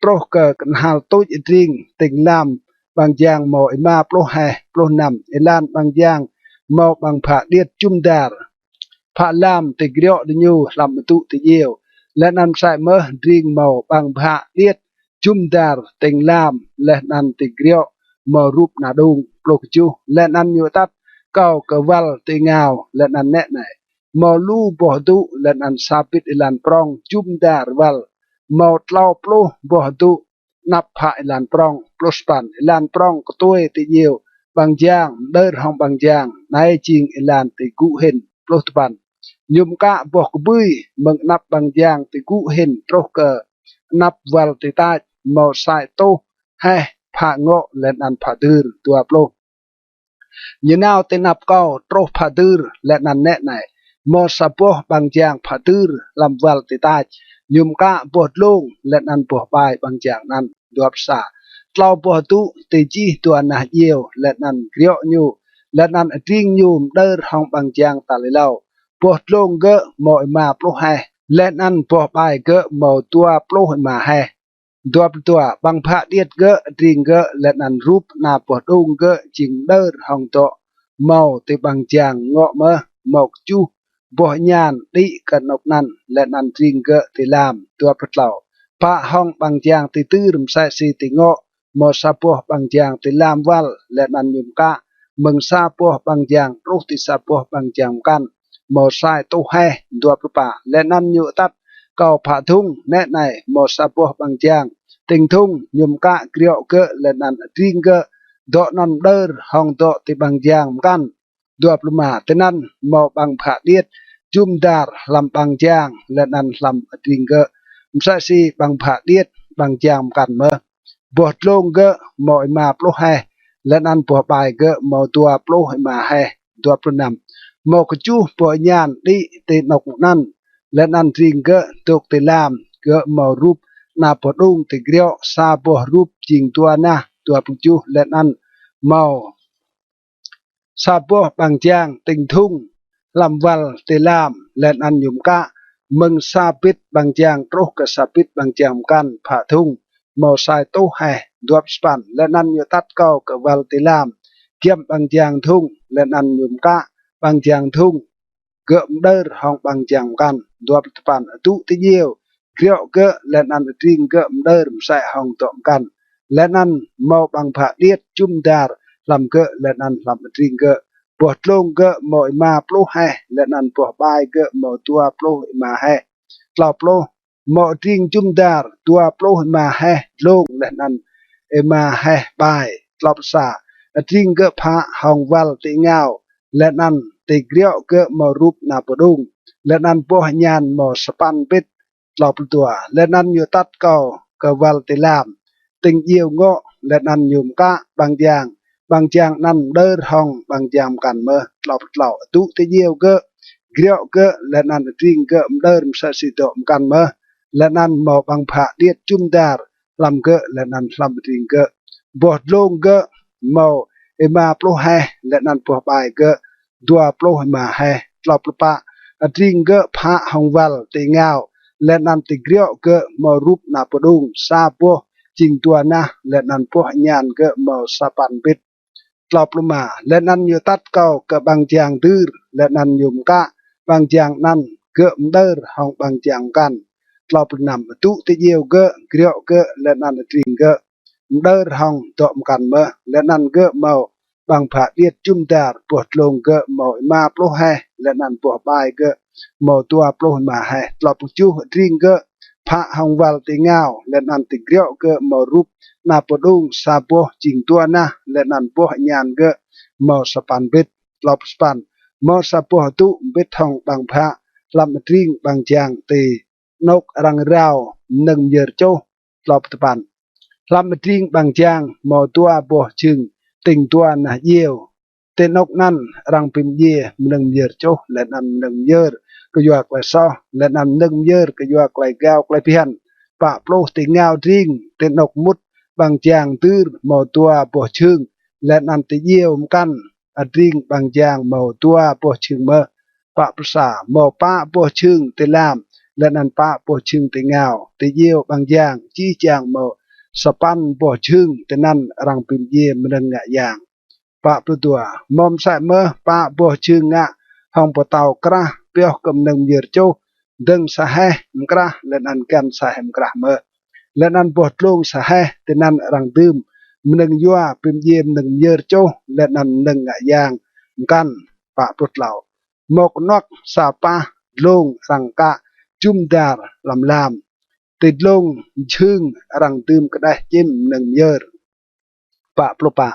truh kơ knhal tuč adring tĭng lam ƀăng jang mâo êma pluh heh. Pluh năm. Êlan ƀăng jang mâo ƀăng bhă điêt jŭm dar phă lam ti griŏ diñu hlăm adŭ ti djiêu, leh anăn msĕ mơh adring mâo ƀăng bhă điêt jŭm dar tĭng lam, leh anăn ti griŏ mâo rup ana đung. Pluh kjuh. Leh anăn ñu atăt kâo kơ wăl ti êngao, leh anăn nĕ anei, mâo lu boh adŭ, leh anăn sa bĭt êlan prŏng jŭm dar wăl, mâo tlâo pluh boh adŭ anăp phă êlan prŏng. Pluh sa păn. Êlan prŏng ktuê ti djiêu ƀăng jang mđơr hŏng ƀăng jang, anei jing êlan ti gŭ hĭn. Pluh dua păn. Ñu mkă boh kbưi mơ̆ng anăp ƀăng jang ti gŭ hĭn truh kơ anăp wăl ti tač. mâo sa êtuh heh phă ngŏ leh anăn phă dưr. Dua pluh. Ñu nao ti anăp kâo truh phă dưr leh anăn nĕ anei, mâo sa boh ƀăng jang phă dưr hlăm wăl ti tač. Ñu mkă boh dlông leh anăn boh ƀai ƀăng jang anăn. Dua pluh sa. Tlâo boh adŭ ti jih dua nah djiêu leh anăn griŏ ñu, leh anăn adring ñu mđơr hŏng ƀăng jang tal êlâo. Boh dlông gơ̆ mâo êma pluh heh, leh anăn boh ƀai gơ̆ mâo dua pluh êma heh. Dua pluh dua. Ƀăng bhă điêt gơ̆, adring gơ̆, leh anăn rup ana boh đung gơ̆ jing mđơr hŏng dŏ mâo ti ƀăng jang ngŏ mơh, mâo kjuh boh êñan đĭ kơ anôk anăn, leh anăn adring gơ̆ ti lam. Dua pluh tlâo. Pă hŏng ƀăng jang ti dưr msĕ si ti ngŏ, mâo sa boh ƀăng jang ti lam wăl, leh anăn ñu mkă mơ̆ng sa boh ƀăng jang truh ti sa boh ƀăng jang mkăn, mâo sa êtuh heh. Dua pluh pă. Leh anăn ñu atăt kâo phă dhŭng, nĕ anei, mâo sa boh ƀăng jang tĭng dhŭng, ñu mkă griŏ gơ̆ leh anăn adring gơ̆, dŏ anăn mđơr hŏng dŏ ti ƀăng jang mkăn. Dua pluh êma. Tinăn mâo ƀăng bhă điêt jŭm dar hlăm ƀăng jang leh anăn hlăm adring gơ̆, msĕ si ƀăng bhă điêt ƀăng jang mkăn mơh. Boh dlông gơ̆ mâo êma pluh heh, leh anăn boh ƀai gơ̆ mâo dua pluh êma heh. Dua pluh năm. Mâo kjuh boh êñan đĭ ti anôk anăn, leh anăn adring gơ̆ dôk ti lam, gơ̆ mâo rup ana boh đung ti griŏ, sa boh rup jing dua nah. Dua pluh kjuh. Leh anăn mâo sa boh ƀăng jang tĭng dhŭng hlăm wăl ti lam, leh anăn ñu mkă mơ̆ng sa bĭt ƀăng jang truh kơ sa bĭt ƀăng jang mkăn phă dhŭng, mâo sa êtuh heh. Dua pluh sa păn. Leh anăn ñu atăt kâo kơ wăl ti lam, giăm ƀăng jang dhŭng, leh anăn ñu mkă ƀăng jang dhŭng gơ̆ mđơr hŏng ƀăng jang mkăn. Dua pluh dua păn. Adŭ ti djiêu griŏ gơ̆ leh anăn adring gơ̆ mđơr msĕ hŏng dŏ mkăn, leh anăn mâo ƀăng bhă điêt jŭm dar hlăm gơ̆ leh anăn hlăm adring gơ̆. Boh dlông gơ̆ mâo êma pluh heh, leh anăn boh ƀai gơ̆ mâo dua pluh êma heh. Tlâo pluh. Mâo adring jŭm dar dua pluh êma heh dlông leh anăn êma heh ƀai. Tlâo pluh sa. Adring gơ̆ phă hŏng wăl ti êngao, leh anăn ti griŏ gơ̆ mâo rup ana boh đung, leh anăn boh êñan mâo sa păn bĭt. Tlâo pluh dua. Leh anăn ñu atăt kâo kơ wăl ti lam, tĭng djiêu ngŏ, leh anăn ñu mkă ƀăng jang, ƀăng jang anăn mđơr hŏng ƀăng jang mkăn mơh. Tlâo pluh tlâo. Adŭ ti djiêu gơ̆ griŏ gơ̆ leh anăn adring gơ̆ mđơr msĕ si dŏ mkăn mơh, leh anăn mâo ƀăng bhă điêt jŭm dar hlăm gơ̆ leh anăn hlăm adring gơ̆. Boh dlông gơ̆ mâo êma pluh heh, leh anăn boh ƀai gơ̆ dua pluh êma heh. Tlâo pluh pă. Adring gơ̆ phă hŏng wăl ti êngao, leh anăn ti griŏ gơ̆ mâo rup ana boh đung, sa boh jing dua nah, leh anăn boh êñan gơ̆ mâo sa păn bĭt. Tlâo pluh êma. Leh anăn ñu atăt kâo kơ ƀăng jang dưr, leh anăn ñu mkă ƀăng jang anăn gơ̆ mđơr hŏng ƀăng jang mkăn. Tlâo pluh năm. Adŭ ti djiêu gơ̆ griŏ gơ̆ leh anăn adring gơ̆ mđơr hŏng dŏ mkăn mơh, leh anăn gơ̆ mâo ƀăng bhă điêt jŭm dar, boh dlông gơ̆ mâo êma pluh heh, leh anăn boh ƀai gơ̆ mâo dua pluh êma heh. Tlâo pluh kjuh. Adring gơ̆ phă hŏng wăl ti êngao, leh anăn ti griŏ gơ̆ mâo rup ana boh đung, sa boh jing dua nah, leh anăn boh êñan gơ̆ mâo sa păn bĭt. Tlâo pluh sa păn. Mâo sa boh adŭ mbĭt hŏng ƀăng bhă hlăm adring ƀăng jang ti anôk arăng rao mnơ̆ng myơr čuh. Tlâo pluh sa păn. Hlăm adring ƀăng jang mâo dua boh jhưng tĭng dua nah djiêu. Ti anôk anăn arăng bi mdjiê mnơ̆ng myơr čuh leh anăn mnơ̆ng myơr kyua klei soh, leh anăn mnơ̆ng myơr kyua klei gao klei bhiăn. Pă pluh. Ti êngao adring ti anôk mŭt ƀăng jang dưr mâo dua boh jhưng, leh anăn ti djiêu mkăn adring ƀăng jang mâo dua boh jhưng mơh. Pă pluh sa. Mâo pă boh jhưng ti lam, leh anăn pă boh jhưng ti êngao. Ti djiêu ƀăng jang jih jang mâo sa păn boh jhưng, tinăn arăng bi mdjiê mnơ̆ng ngă yang. Pă pluh dua. Mâo msĕ mơh pă boh jhưng ngă hŏng boh tâo krah pioh kơ mnơ̆ng myơr čuh, dơ̆ng sa heh mkrah leh anăn găn sa heh mkrah mơh, leh anăn boh dlông sa heh, tinăn arăng dưm mnơ̆ng yua bi mdjiê mnơ̆ng myơr čuh leh anăn mnơ̆ng ngă yang mkăn. Pă pluh tlâo. Mâo knuăk sa pah dlông arăng kă jŭm dar hlăm lam. Ti dlông jhưng arăng dưm kđeh čĭm mnơ̆ng myơr. Pă pluh pă.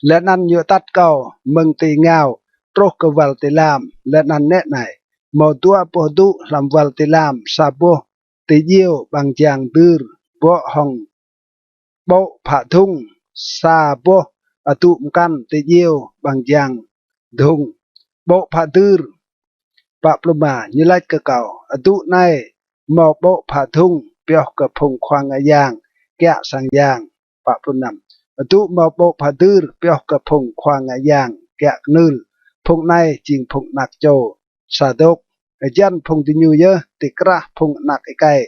Leh anăn ñu atăt kâo mơ̆ng ti êngao truh kơ wăl ti lam, leh anăn nĕ anei, mâo dua boh adŭ hlăm wăl ti lam, sa boh ti djiêu ƀăng jang dưr bŏ hŏng ƀô̆ phă dhŭng, sa boh adŭ mkăn ti djiêu ƀăng jang dhŭng ƀô̆ phă dưr. Pă pluh êma. Ñu lač kơ kâo: Adŭ anei mâo ƀô̆ phă dhŭng pioh kơ phung khua ngă yang kiă sang yang. Pă pluh năm. Adŭ mâo ƀô̆ phă dưr pioh kơ phung khua ngă yang kiă knưl. Phung anei jing phung anak čô Sadôk, hjăn phung diñu yơh ti krah phung anak êkei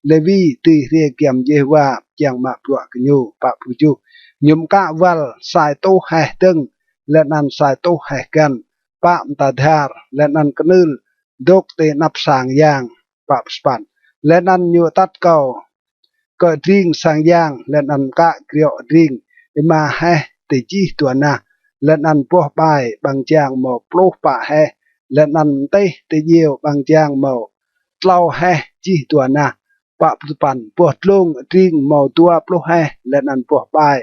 Lêwi dưi hriê giăm Yêhôwa čiăng mă bruă kơ ñu. Pă pluh kjuh. Ñu mkă wăl sa êtuh heh dơ̆ng, leh anăn sa êtuh heh găn, pă mta dhar, leh anăn knưl dôk ti anăp sang yang. Pă pluh sa păn. Leh anăn ñu atăt kâo kơ adring sang yang, leh anăn mkă griŏ adring êma heh ti jih dua nah, leh anăn boh ƀai ƀăng jang mâo pluh pă heh, leh anăn mtih ti djiêu ƀăng jang mâo tlâo heh jih dua nah. Pă pluh dua păn. Boh dlông adring mâo dua pluh heh, leh anăn boh ƀai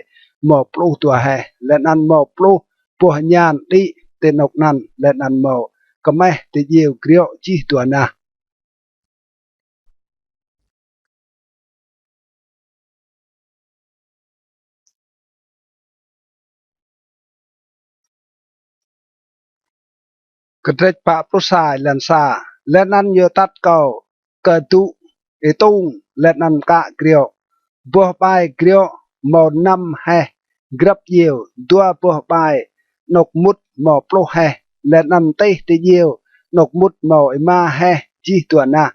mâo pluh dua heh, leh anăn mâo pluh boh ñan đĭ ti anôk anăn, leh anăn mâo kmeh ti djiêu griŏ jih dua nah. Kdrêč pă pluh sa, êlan sa. Leh anăn ñu atăt kâo kơ adŭ êtŭng, leh anăn mkă griŏ. Boh ƀai griŏ mâo năm heh grăp djiêu, dua boh ƀai anôk mŭt mâo pluh heh, leh anăn mtih ti djiêu anôk mŭt mâo êma heh jih dua nah.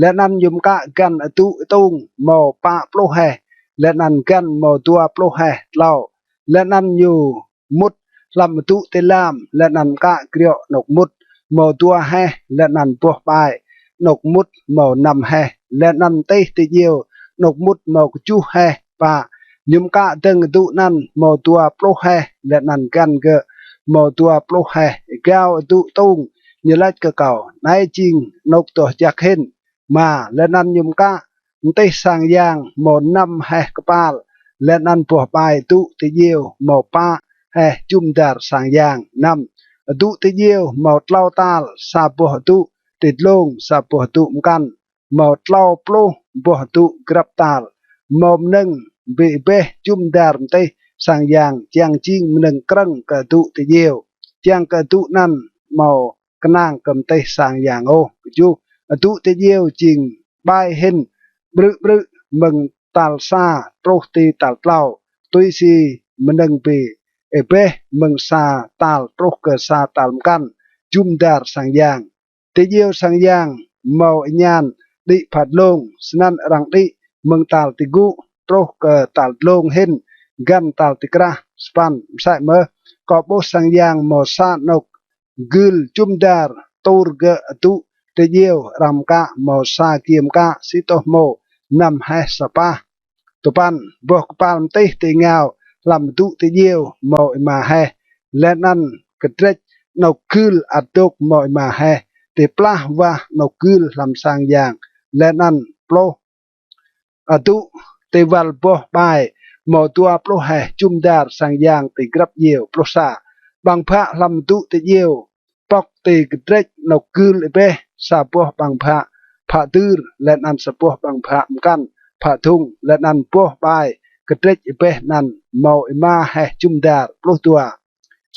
Leh anăn ñu mkă găn adŭ êtŭng mâo pă pluh heh, leh anăn găn mâo dua pluh heh tlâo. Leh anăn ñu mŭt hlăm adŭ ti lam, leh anăn mkă griŏ anôk mŭt mâo dua heh, leh anăn boh ƀai anôk mŭt mâo năm heh, leh anăn mtih ti djiêu anôk mŭt mâo kjuh heh. Pă. Ñu mkă dơ̆ng adŭ anăn mâo dua pluh heh, leh anăn găn gơ̆ mâo dua pluh heh. Êgao adŭ êtŭng ñu lač kơ kâo: Anei jing anôk doh jăk hĭn. Êma. Leh anăn ñu mkă mtih sang yang mâo năm heh kpal, leh anăn boh ƀai adŭ ti djiêu mâo pă heh jŭm dar sang yang. Năm. Adŭ ti djiêu mâo tlâo tal, sa boh adŭ ti dlông, sa boh adŭ mkăn, mâo tlâo pluh boh adŭ grăp tal. Mâo mnơ̆ng bi êbeh jŭm dar mtih sang yang čiăng jing mnơ̆ng krơ̆ng kơ adŭ ti djiêu, čiăng kơ adŭ anăn amâo knang kơ mtih sang yang ôh. Kjuh. Adŭ ti djiêu jing ƀai hĭn, ƀrư̆ ƀrư̆ mơ̆ng tal sa truh ti tal tlâo, tui si mnơ̆ng bi êbeh mơ̆ng sa tal truh kơ sa tal mkăn jŭm dar sang yang. Ti djiêu sang yang mâo êñan đĭ phat dlông, snăn arăng đĭ mơ̆ng tal ti gŭ truh kơ tal dlông hĭn, găn tal ti krah. Sa păn. Msĕ mơh kâo ƀuh sang yang mâo sa anôk gưl jŭm dar, tur gơ̆ adŭ ti djiêu arăng mkă mâo sa giê mkă si tô hmô năm heh sa pah. Dua păn. Boh kpal mtih ti êngao hlăm adŭ ti djiêu mâo êma heh, leh anăn kdrêč anôk gưl ăt dôk mâo êma heh ti plah wah anôk gưl hlăm sang yang. Leh anăn pluh. Adŭ ti wăl boh ƀai mâo dua pluh heh jŭm dar sang yang ti grăp djiêu. Pluh sa. Ƀăng bhă hlăm adŭ ti djiêu pŏk ti kdrêč anôk gưl êbeh, sa boh ƀăng bhă phă dưr, leh anăn sa boh ƀăng bhă mkăn phă dhŭng, leh anăn boh ƀai kdrêč êbeh anăn mâo êma heh jŭm dar. Pluh dua.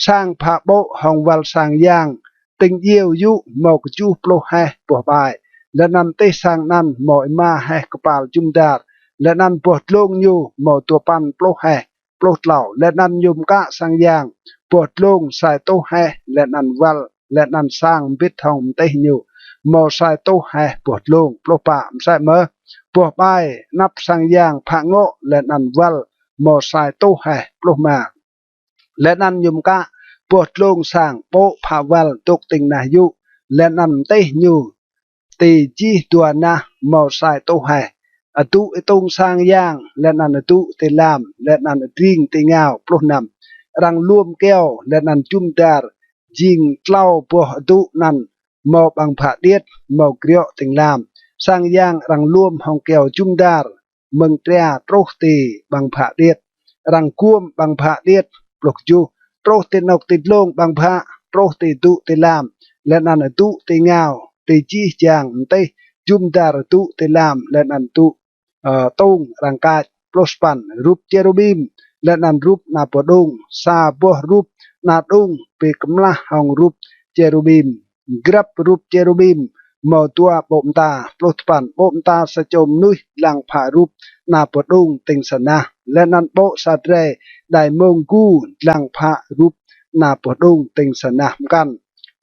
Sang phă ƀô̆ hŏng wăl sang yang, tĭng djiêu yŭ mâo kjuh pluh heh boh ƀai, leh anăn mtih sang anăn mâo êma heh kpal jŭm dar, leh anăn boh dlông ñu mâo dua păn pluh heh. Pluh tlâo. Leh anăn ñu mkă sang yang, boh dlông sa êtuh heh, leh anăn wăl, leh anăn sang mbĭt hŏng mtih ñu mâo sa êtuh heh boh dlông. Pluh pă. Msĕ mơh boh ƀai anăp sang yang phă ngŏ, leh anăn wăl mâo sa êtuh heh. Pluh êma. Leh anăn ñu mkă boh dlông sang ƀô̆ phă wăl dôk tĭng nah yŭ, leh anăn mtih ñu ti jih dua nah mâo sa êtuh heh. Adŭ êtŭng sang yang, leh anăn adŭ ti lam, leh anăn adring ti êngao. Pluh năm. Arăng luôm kyâo, leh anăn jŭm dar jing tlâo boh adŭ anăn mâo ƀăng bhă điêt, mâo griŏ tĭng lam. Sang yang arăng luôm hŏng kyâo jŭm dar mơ̆ng tria truh ti ƀăng bhă điêt. Arăng guôm ƀăng bhă điêt. Pluh kjuh. Truh ti anôk ti dlông ƀăng bhă, truh ti adŭ ti lam, leh anăn adŭ ti êngao, ti jih jang mtih jŭm dar adŭ ti lam, leh anăn adŭ, ơ, tông arăng kač. Pluh sa păn. Rup čêrubim leh anăn rup ana boh đung. Sa boh rup ana đung bi kmlah hŏng rup čêrubim. Grăp rup čêrubim mâo dua ƀô̆ mta. Pluh dua păn. Ƀô̆ mta sa čô mnuih dlăng phă rup ana boh đung tĭng sa nah, leh anăn ƀô̆ sa drei đai mông gu dlăng phă rup ana boh đung tĭng sa nah mkăn.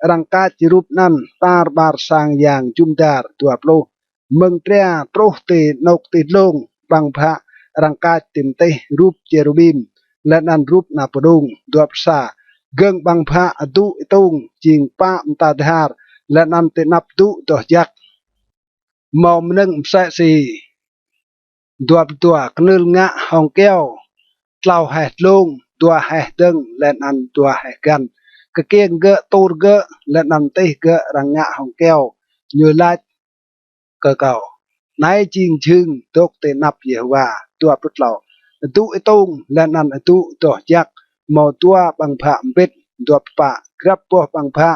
Arăng kač rup anăn tar ƀar sang yang jŭm dar. Dua pluh. Mơ̆ng tria truh ti anôk ti dlông, ƀăng bhă arăng kač ti mtih rup čêrubim leh anăn rup ana boh đung. Dua pluh sa. Gơ̆ng ƀăng bhă adŭ êtông jing pă mta dhar, leh anăn ti anăp adŭ doh jăk mâo mnơ̆ng msĕ si. Dua pluh dua. Knưl ngă hŏng kyâo tlâo heh dlông, dua heh dơ̆ng leh anăn dua heh găn. Kkiêng gơ̆, tur gơ̆ leh anăn mtih gơ̆ arăng ngă hŏng kyâo. Ñu lač kơ kâo: Anei jing jhưng dôk ti anăp Yêhôwa. Dua pluh tlâo. Adŭ êtông leh anăn adŭ doh jăk mâo dua ƀăng bhă mbĭt. Dua pluh pă. Grăp boh ƀăng bhă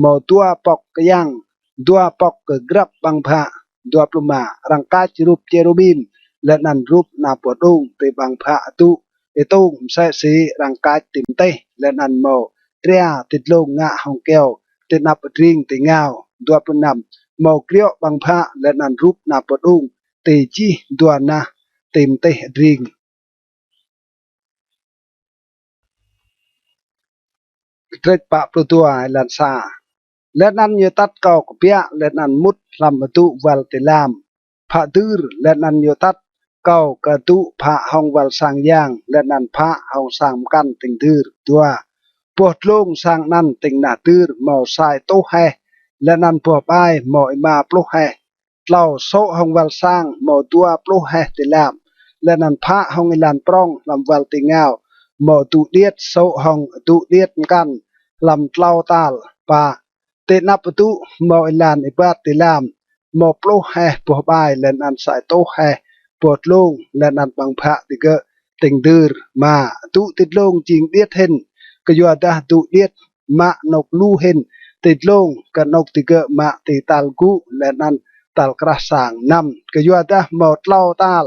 mâo dua pŏk kyăng, dua pŏk kơ grăp ƀăng bhă. Dua pluh êma. Arăng kač rup čêrubim leh anăn rup ana boh đung ti ƀăng bhă adŭ êtông msĕ si arăng kač ti mtih, leh anăn mâo tria ti dlông ngă hŏng kyâo ti anăp adring ti êngao. Dua pluh năm. Mâo kriŏ ƀăng bhă leh anăn rup ana boh đung ti jih dua nah ti mtih adring. Kdrêč pă pluh dua, êlan sa. Leh anăn ñu atăt kâo kbiă leh anăn mŭt hlăm adŭ wăl ti lam phă dưr, leh anăn ñu atăt kâo kơ adŭ phă hŏng wăl sang yang leh anăn phă hŏng sang mkăn tĭng dưr. Dua. Boh dlông sang anăn tĭng nah dưr mâo sa êtuh heh, leh anăn boh ƀai mâo êma pluh heh. Tlâo. Sô̆ hŏng wăl sang mâo dua pluh heh ti lam, leh anăn phă hŏng êlan prŏng hlăm wăl ti êngao mâo adŭ điêt sô̆ hŏng adŭ điêt mkăn hlăm tlâo tal. Pă. Ti anăp adŭ mâo êlan êbat ti lam mâo pluh heh boh ƀai leh anăn sa êtuh heh boh dlông, leh anăn ƀăng bhă digơ̆ tĭng dưr. Êma. Adŭ ti dlông jing điêt hĭn, kyuadah adŭ điêt mă anôk lu hĭn ti dlông kơ anôk digơ̆ mă ti tal gŭ leh anăn tal krah sang. Năm. Kyuadah mâo tlâo tal,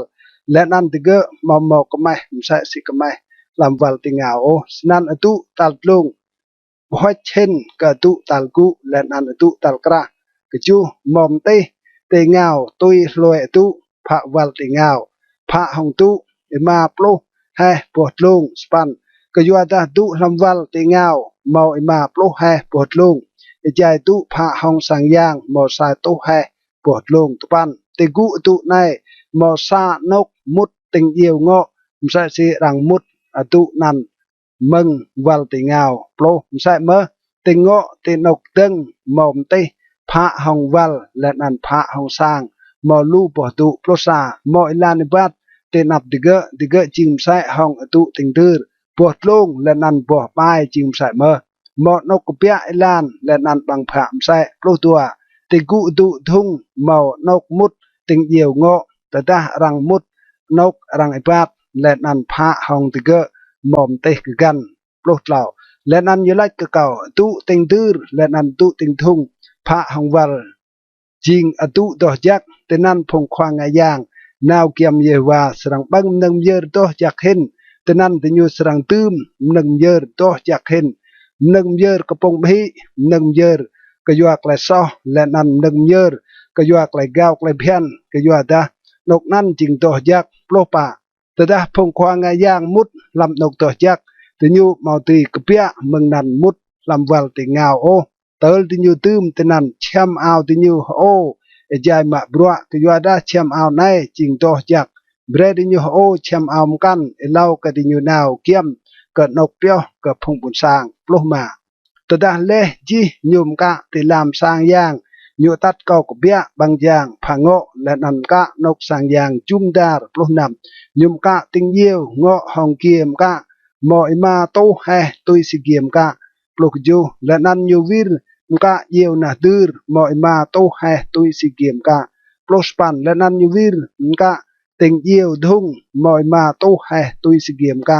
leh anăn digơ̆ amâo mâo kmeh msĕ si kmeh hlăm wăl ti êngao ôh, snăn adŭ tal dlông ƀuh hĭn kơ adŭ tal gŭ leh anăn adŭ tal krah. Kjuh. Mâo mtih ti êngao tui hlue adŭ phă wăl ti êngao, phă hŏng adŭ êma pluh heh boh dlông. Sa păn. Kyuadah adŭ hlăm wăl ti êngao mâo êma pluh heh boh dlông, êjai adŭ phă hŏng sang yang mâo sa êtuh heh boh dlông. Dua păn. Ti gŭ adŭ anei mâo sa anôk mŭt tĭng djiêu ngŏ, msĕ si arăng mŭt adŭ anăn mơ̆ng wăl ti êngao. Pluh. Msĕ mơh ti ngŏ ti anôk dơ̆ng mâo mtih phă hŏng wăl leh anăn phă hŏng sang mâo lu boh adŭ. Pluh sa. Mâo êlan êbat ti anăp digơ̆, digơ̆ jing msĕ hŏng adŭ tĭng dưr, boh dlông leh anăn boh ƀai jing msĕ mơh. Mâo anôk kbiă êlan leh anăn ƀăng bhă msĕ. Pluh dua. Ti gŭ adŭ dhŭng mâo anôk mŭt tĭng djiêu ngŏ, tơdah arăng mŭt anôk arăng êbat leh anăn phă hŏng digơ̆ mâo mtih kgăn. Pluh tlâo. Leh anăn ñu lač kơ kâo: Adŭ tĭng dưr leh anăn adŭ tĭng dhŭng phă hŏng wăl jing adŭ doh jăk. Tinăn phung khua ngă yang nao giăm Yêhôwa srăng ƀơ̆ng mnơ̆ng myơr doh jăk hĭn, tinăn diñu srăng dưm mnơ̆ng myơr doh jăk hĭn. Mnơ̆ng myơr kpŭng ƀhĭ, mnơ̆ng myơr kyua klei soh, leh anăn mnơ̆ng myơr kyua klei gao klei bhiăn, kyuadah anôk anăn jing doh jăk. Pluh pă. Tơdah phung khua ngă yang mŭt hlăm anôk doh jăk, diñu amâo dưi kbiă mơ̆ng anăn mŭt hlăm wăl ti êngao ôh. Tơl diñu dưm tinăn, čhiăm ao diñu hơô êjai mă bruă, kyuadah čhiăm ao anei jing doh jăk. Brei diñu hơô čhiăm ao mkăn êlâo kơ diñu nao giăm kơ anôk pioh kơ phung ƀuôn sang. Pluh êma. Tơdah leh jih ñu mkă ti lam sang yang, ñu atăt kâo kbiă ƀăng jang phă ngŏ leh anăn mkă anôk sang yang jŭm dar. Pluh năm. Ñu mkă tĭng djiêu ngŏ hŏng giê mkă mâo êma êtuh heh tui si giê mkă. Pluh kjuh. Leh anăn ñu wir mkă djiêu nah dưr mâo êma êtuh heh tui si giê mkă. Pluh sa păn. Leh anăn ñu wir mkă tĭng djiêu dhŭng mâo êma êtuh heh tui si giê mkă.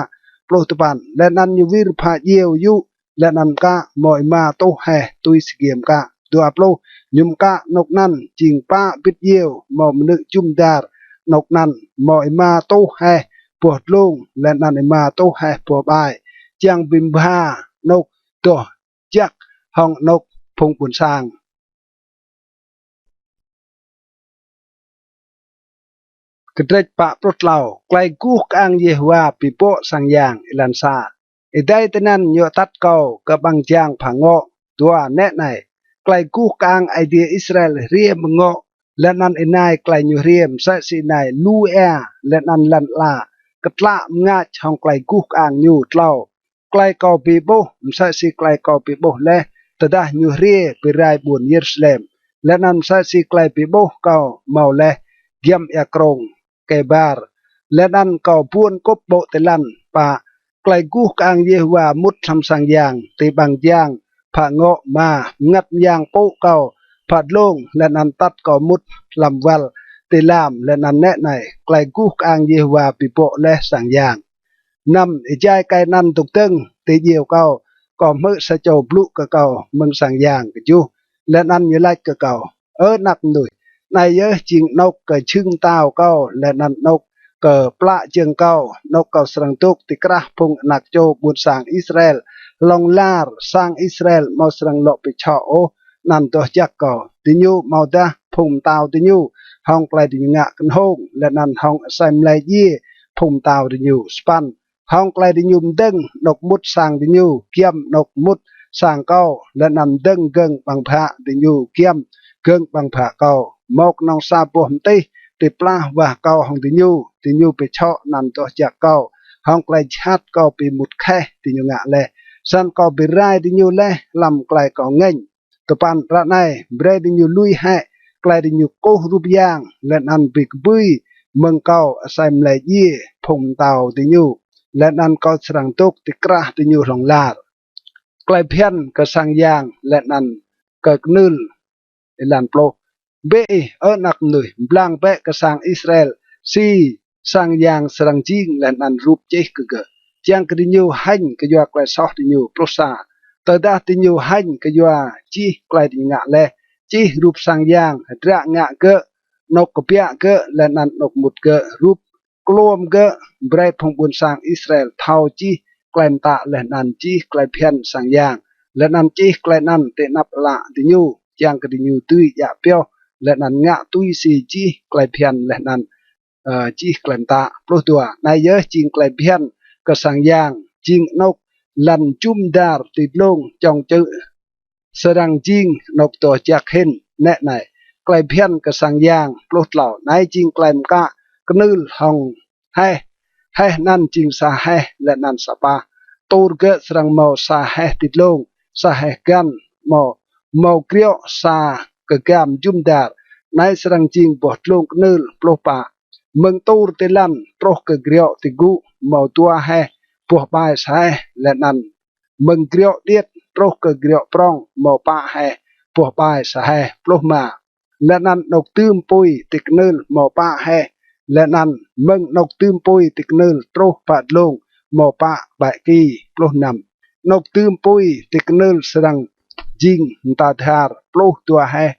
Pluh dua păn. Leh anăn ñu wir phă djiêu yŭ leh anăn mkă mâo êma êtuh heh tui si giê mkă. Dua pluh. Ñu mkă anôk anăn jing pă bĭt djiêu mâo mnư̆ jŭm dar, anôk anăn mâo êma êtuh heh boh dlông, leh anăn êma tuh heh boh ƀai, čiăng bi mbha anôk doh jăk hŏng anôk phung ƀuôn sang. Kdrêč pă pluh tlâo. Klei guh kơang Yêhôwa bi bŏ sang yang. Êlan sa. Êdei tinăn ñu atăt kâo kơ ƀăng jang phă ngŏ. Dua. Nĕ anei, klei guh kơang Aê Diê Israel hriê mơ̆ng ngŏ, leh anăn ênai klei ñu hriê msĕ si ênai lu êa leh anăn lăn ala ktlă mngač hŏng klei guh kơang ñu. Tlâo. Klei kâo bi ƀuh msĕ si klei kâo bi ƀuh leh tơdah ñu hriê bi rai ƀuôn Yêrusalem, leh anăn msĕ si klei bi ƀuh kâo mâo leh giăm êa krông Kêbar, leh anăn kâo buôn kŭp ƀô̆ ti lăn. Pă. Klei guh kơang Yêhôwa mŭt hlăm sang yang ti ƀăng jang phă ngŏ. Êma. Mngăt myang pŭ kâo phă dlông, leh anăn atăt kâo mŭt hlăm wăl ti lam, leh anăn nĕ anei, klei guh kơang Yêhôwa bi bŏ leh sang yang. Năm. Êjai klei anăn dôk dơ̆ng ti djiêu kâo, kâo hmư̆ sa čô blŭ kơ kâo mơ̆ng sang yang. Kjuh. Leh anăn ñu lač kơ kâo: Ơ anak mnuih, anei yơh jing anôk kơ jhưng mtao kâo, leh anăn anôk kơ plă jơ̆ng kâo, anôk kâo srăng dôk ti krah phung anak čô ƀuôn sang Israel hlŏng lar. Sang Israel amâo srăng lŏ bi čhŏ ôh anăn doh jăk kâo. Diñu amâodah phung mtao diñu, hŏng klei diñu ngă knhông, leh anăn hŏng asei mlei djiê phung mtao diñu. Sa păn. Hŏng klei diñu mdơ̆ng anôk mŭt sang diñu giăm anôk mŭt sang kâo, leh anăn mdơ̆ng gơ̆ng ƀăng bhă diñu giăm gơ̆ng ƀăng bhă kâo. Mâo knŏng sa boh mtih ti plah wah kâo hŏng diñu, diñu bi čhŏ anăn doh jăk kâo hŏng klei jhat kâo bi mŭt kheh diñu ngă leh, snăn kâo bi rai diñu leh hlăm klei kâo ngêñ. Dua păn. Ară anei brei diñu lui hĕ klei diñu kkuh rup yang, leh anăn bi kbưi mơ̆ng kâo asei mlei djiê phung mtao diñu, leh anăn kâo srăng dôk ti krah diñu hlŏng lar. Klei bhiăn kơ sang yang leh anăn kơ knưl. Êlan pluh. Bi ih, Ơ anak mnuih, mblang bĕ kơ sang Israel si sang yang srăng jing leh anăn rup čih kơ gơ̆, čiăng kơ diñu hêñ kyua klei soh diñu. Pluh sa. Tơdah diñu hêñ kyua jih klei diñu ngă leh, čih rup sang yang, hdră ngă gơ̆, anôk kbiă gơ̆, leh anăn anôk mŭt gơ̆, rup kluôm gơ̆, brei phung ƀuôn sang Israel thâo jih klei mtă leh anăn jih klei bhiăn sang yang, leh anăn čih klei anăn ti anăp ală diñu, čiăng kơ diñu dưi djă pioh leh anăn ngă tui si jih klei bhiăn leh anăn, ơ, jih klei mtă. Pluh dua. Anei yơh jing klei bhiăn kơ sang yang, jing anôk lăn jŭm dar ti dlông čŏng čư̆ srăng jing anôk doh jăk hĭn. Nĕ anei, klei bhiăn kơ sang yang. Pluh tlâo. Anei jing klei mkă knưl hŏng heh. Heh anăn jing sa heh leh anăn sa pah. Tur gơ̆ srăng mâo sa heh ti dlông, sa heh găn, mâo, mâo griŏ sa kgam jŭm dar. Anei srăng jing boh dlông knưl. Pluh pă. Mơ̆ng tur ti lăn truh kơ griŏ ti gŭ mâo dua heh boh ƀai sa heh, leh anăn mơ̆ng griŏ điêt truh kơ griŏ prŏng mâo pă heh boh ƀai sa heh. Pluh êma. Leh anăn anôk dưm pui ti knưl mâo pă heh, leh anăn mơ̆ng anôk dưm pui ti knưl truh pă dlông mâo pă ƀĕ ki. Pluh năm. Anôk dưm pui ti knưl srăng jing mta dhar pluh dua heh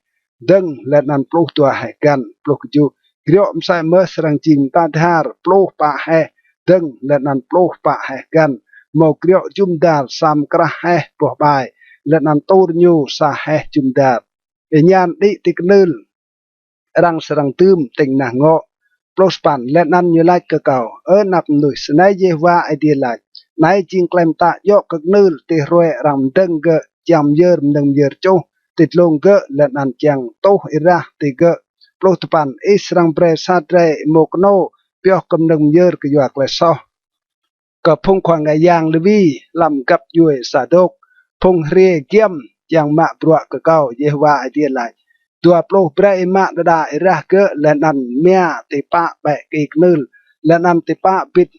dơ̆ng leh anăn pluh dua heh găn. Pluh kjuh. Griŏ msĕ mơh srăng jing mta dhar pluh pă heh dơ̆ng leh anăn pluh pă heh găn, mâo griŏ jŭm dar sa mkrah heh boh ƀai, leh anăn tur ñu sa heh jŭm dar. Êñan đĭ ti knưl arăng srăng dưm tĭng nah ngŏ. Pluh sa păn. Leh anăn ñu lač kơ kâo: Ơ anak mnuih, snei Yêhôwa Aê Diê lač: Anei jing klei mtă djŏ kơ knưl ti hruê arăng mdơ̆ng gơ̆ čiăng myơr mnơ̆ng myơr čuh ti dlông gơ̆ leh anăn čiăng tuh êrah ti gơ̆. Pluh dua păn. Ih srăng brei sa drei êmô knô pioh kơ mnơ̆ng myơr kyua klei soh kơ phung khua ngă yang Lêwi hlăm găp djuê Sadôk, phung hriê giăm čiăng mă bruă kơ kâo, Yêhôwa Aê Diê lač. Dua pluh. Brei ih mă đa đa êrah gơ̆ leh anăn mia ti pă ƀĕ ki knưl, leh anăn ti pă bĭt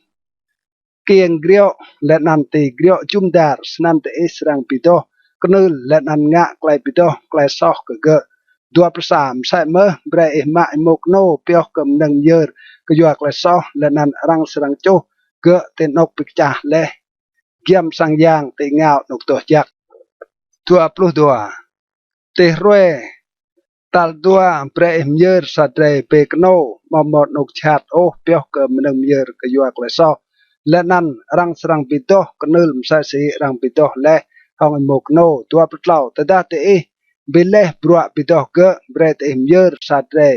kiêng griŏ, leh anăn ti griŏ jŭm dar, snăn diih srăng bi doh knưl leh anăn ngă klei bi doh klei soh kơ gơ̆. Dua pluh sa. Msĕ mơh brei ih mă êmô knô pioh kơ mnơ̆ng myơr kyua klei soh, leh anăn arăng srăng čuh gơ̆ ti anôk bi kčah leh giăm sang yang ti êngao anôk doh jăk. Dua pluh dua. Ti hruê Tal dua, brei ih myơr sa drei bê knô amâo mâo anôk jhat ôh pioh kơ mnơ̆ng myơr kyua klei soh, leh anăn arăng srăng bi doh knưl msĕ si arăng bi doh leh hŏng êmô knô. Dua pluh tlâo, tơdah diih bi leh bruă bi doh gơ̆, brei diih myơr sa drei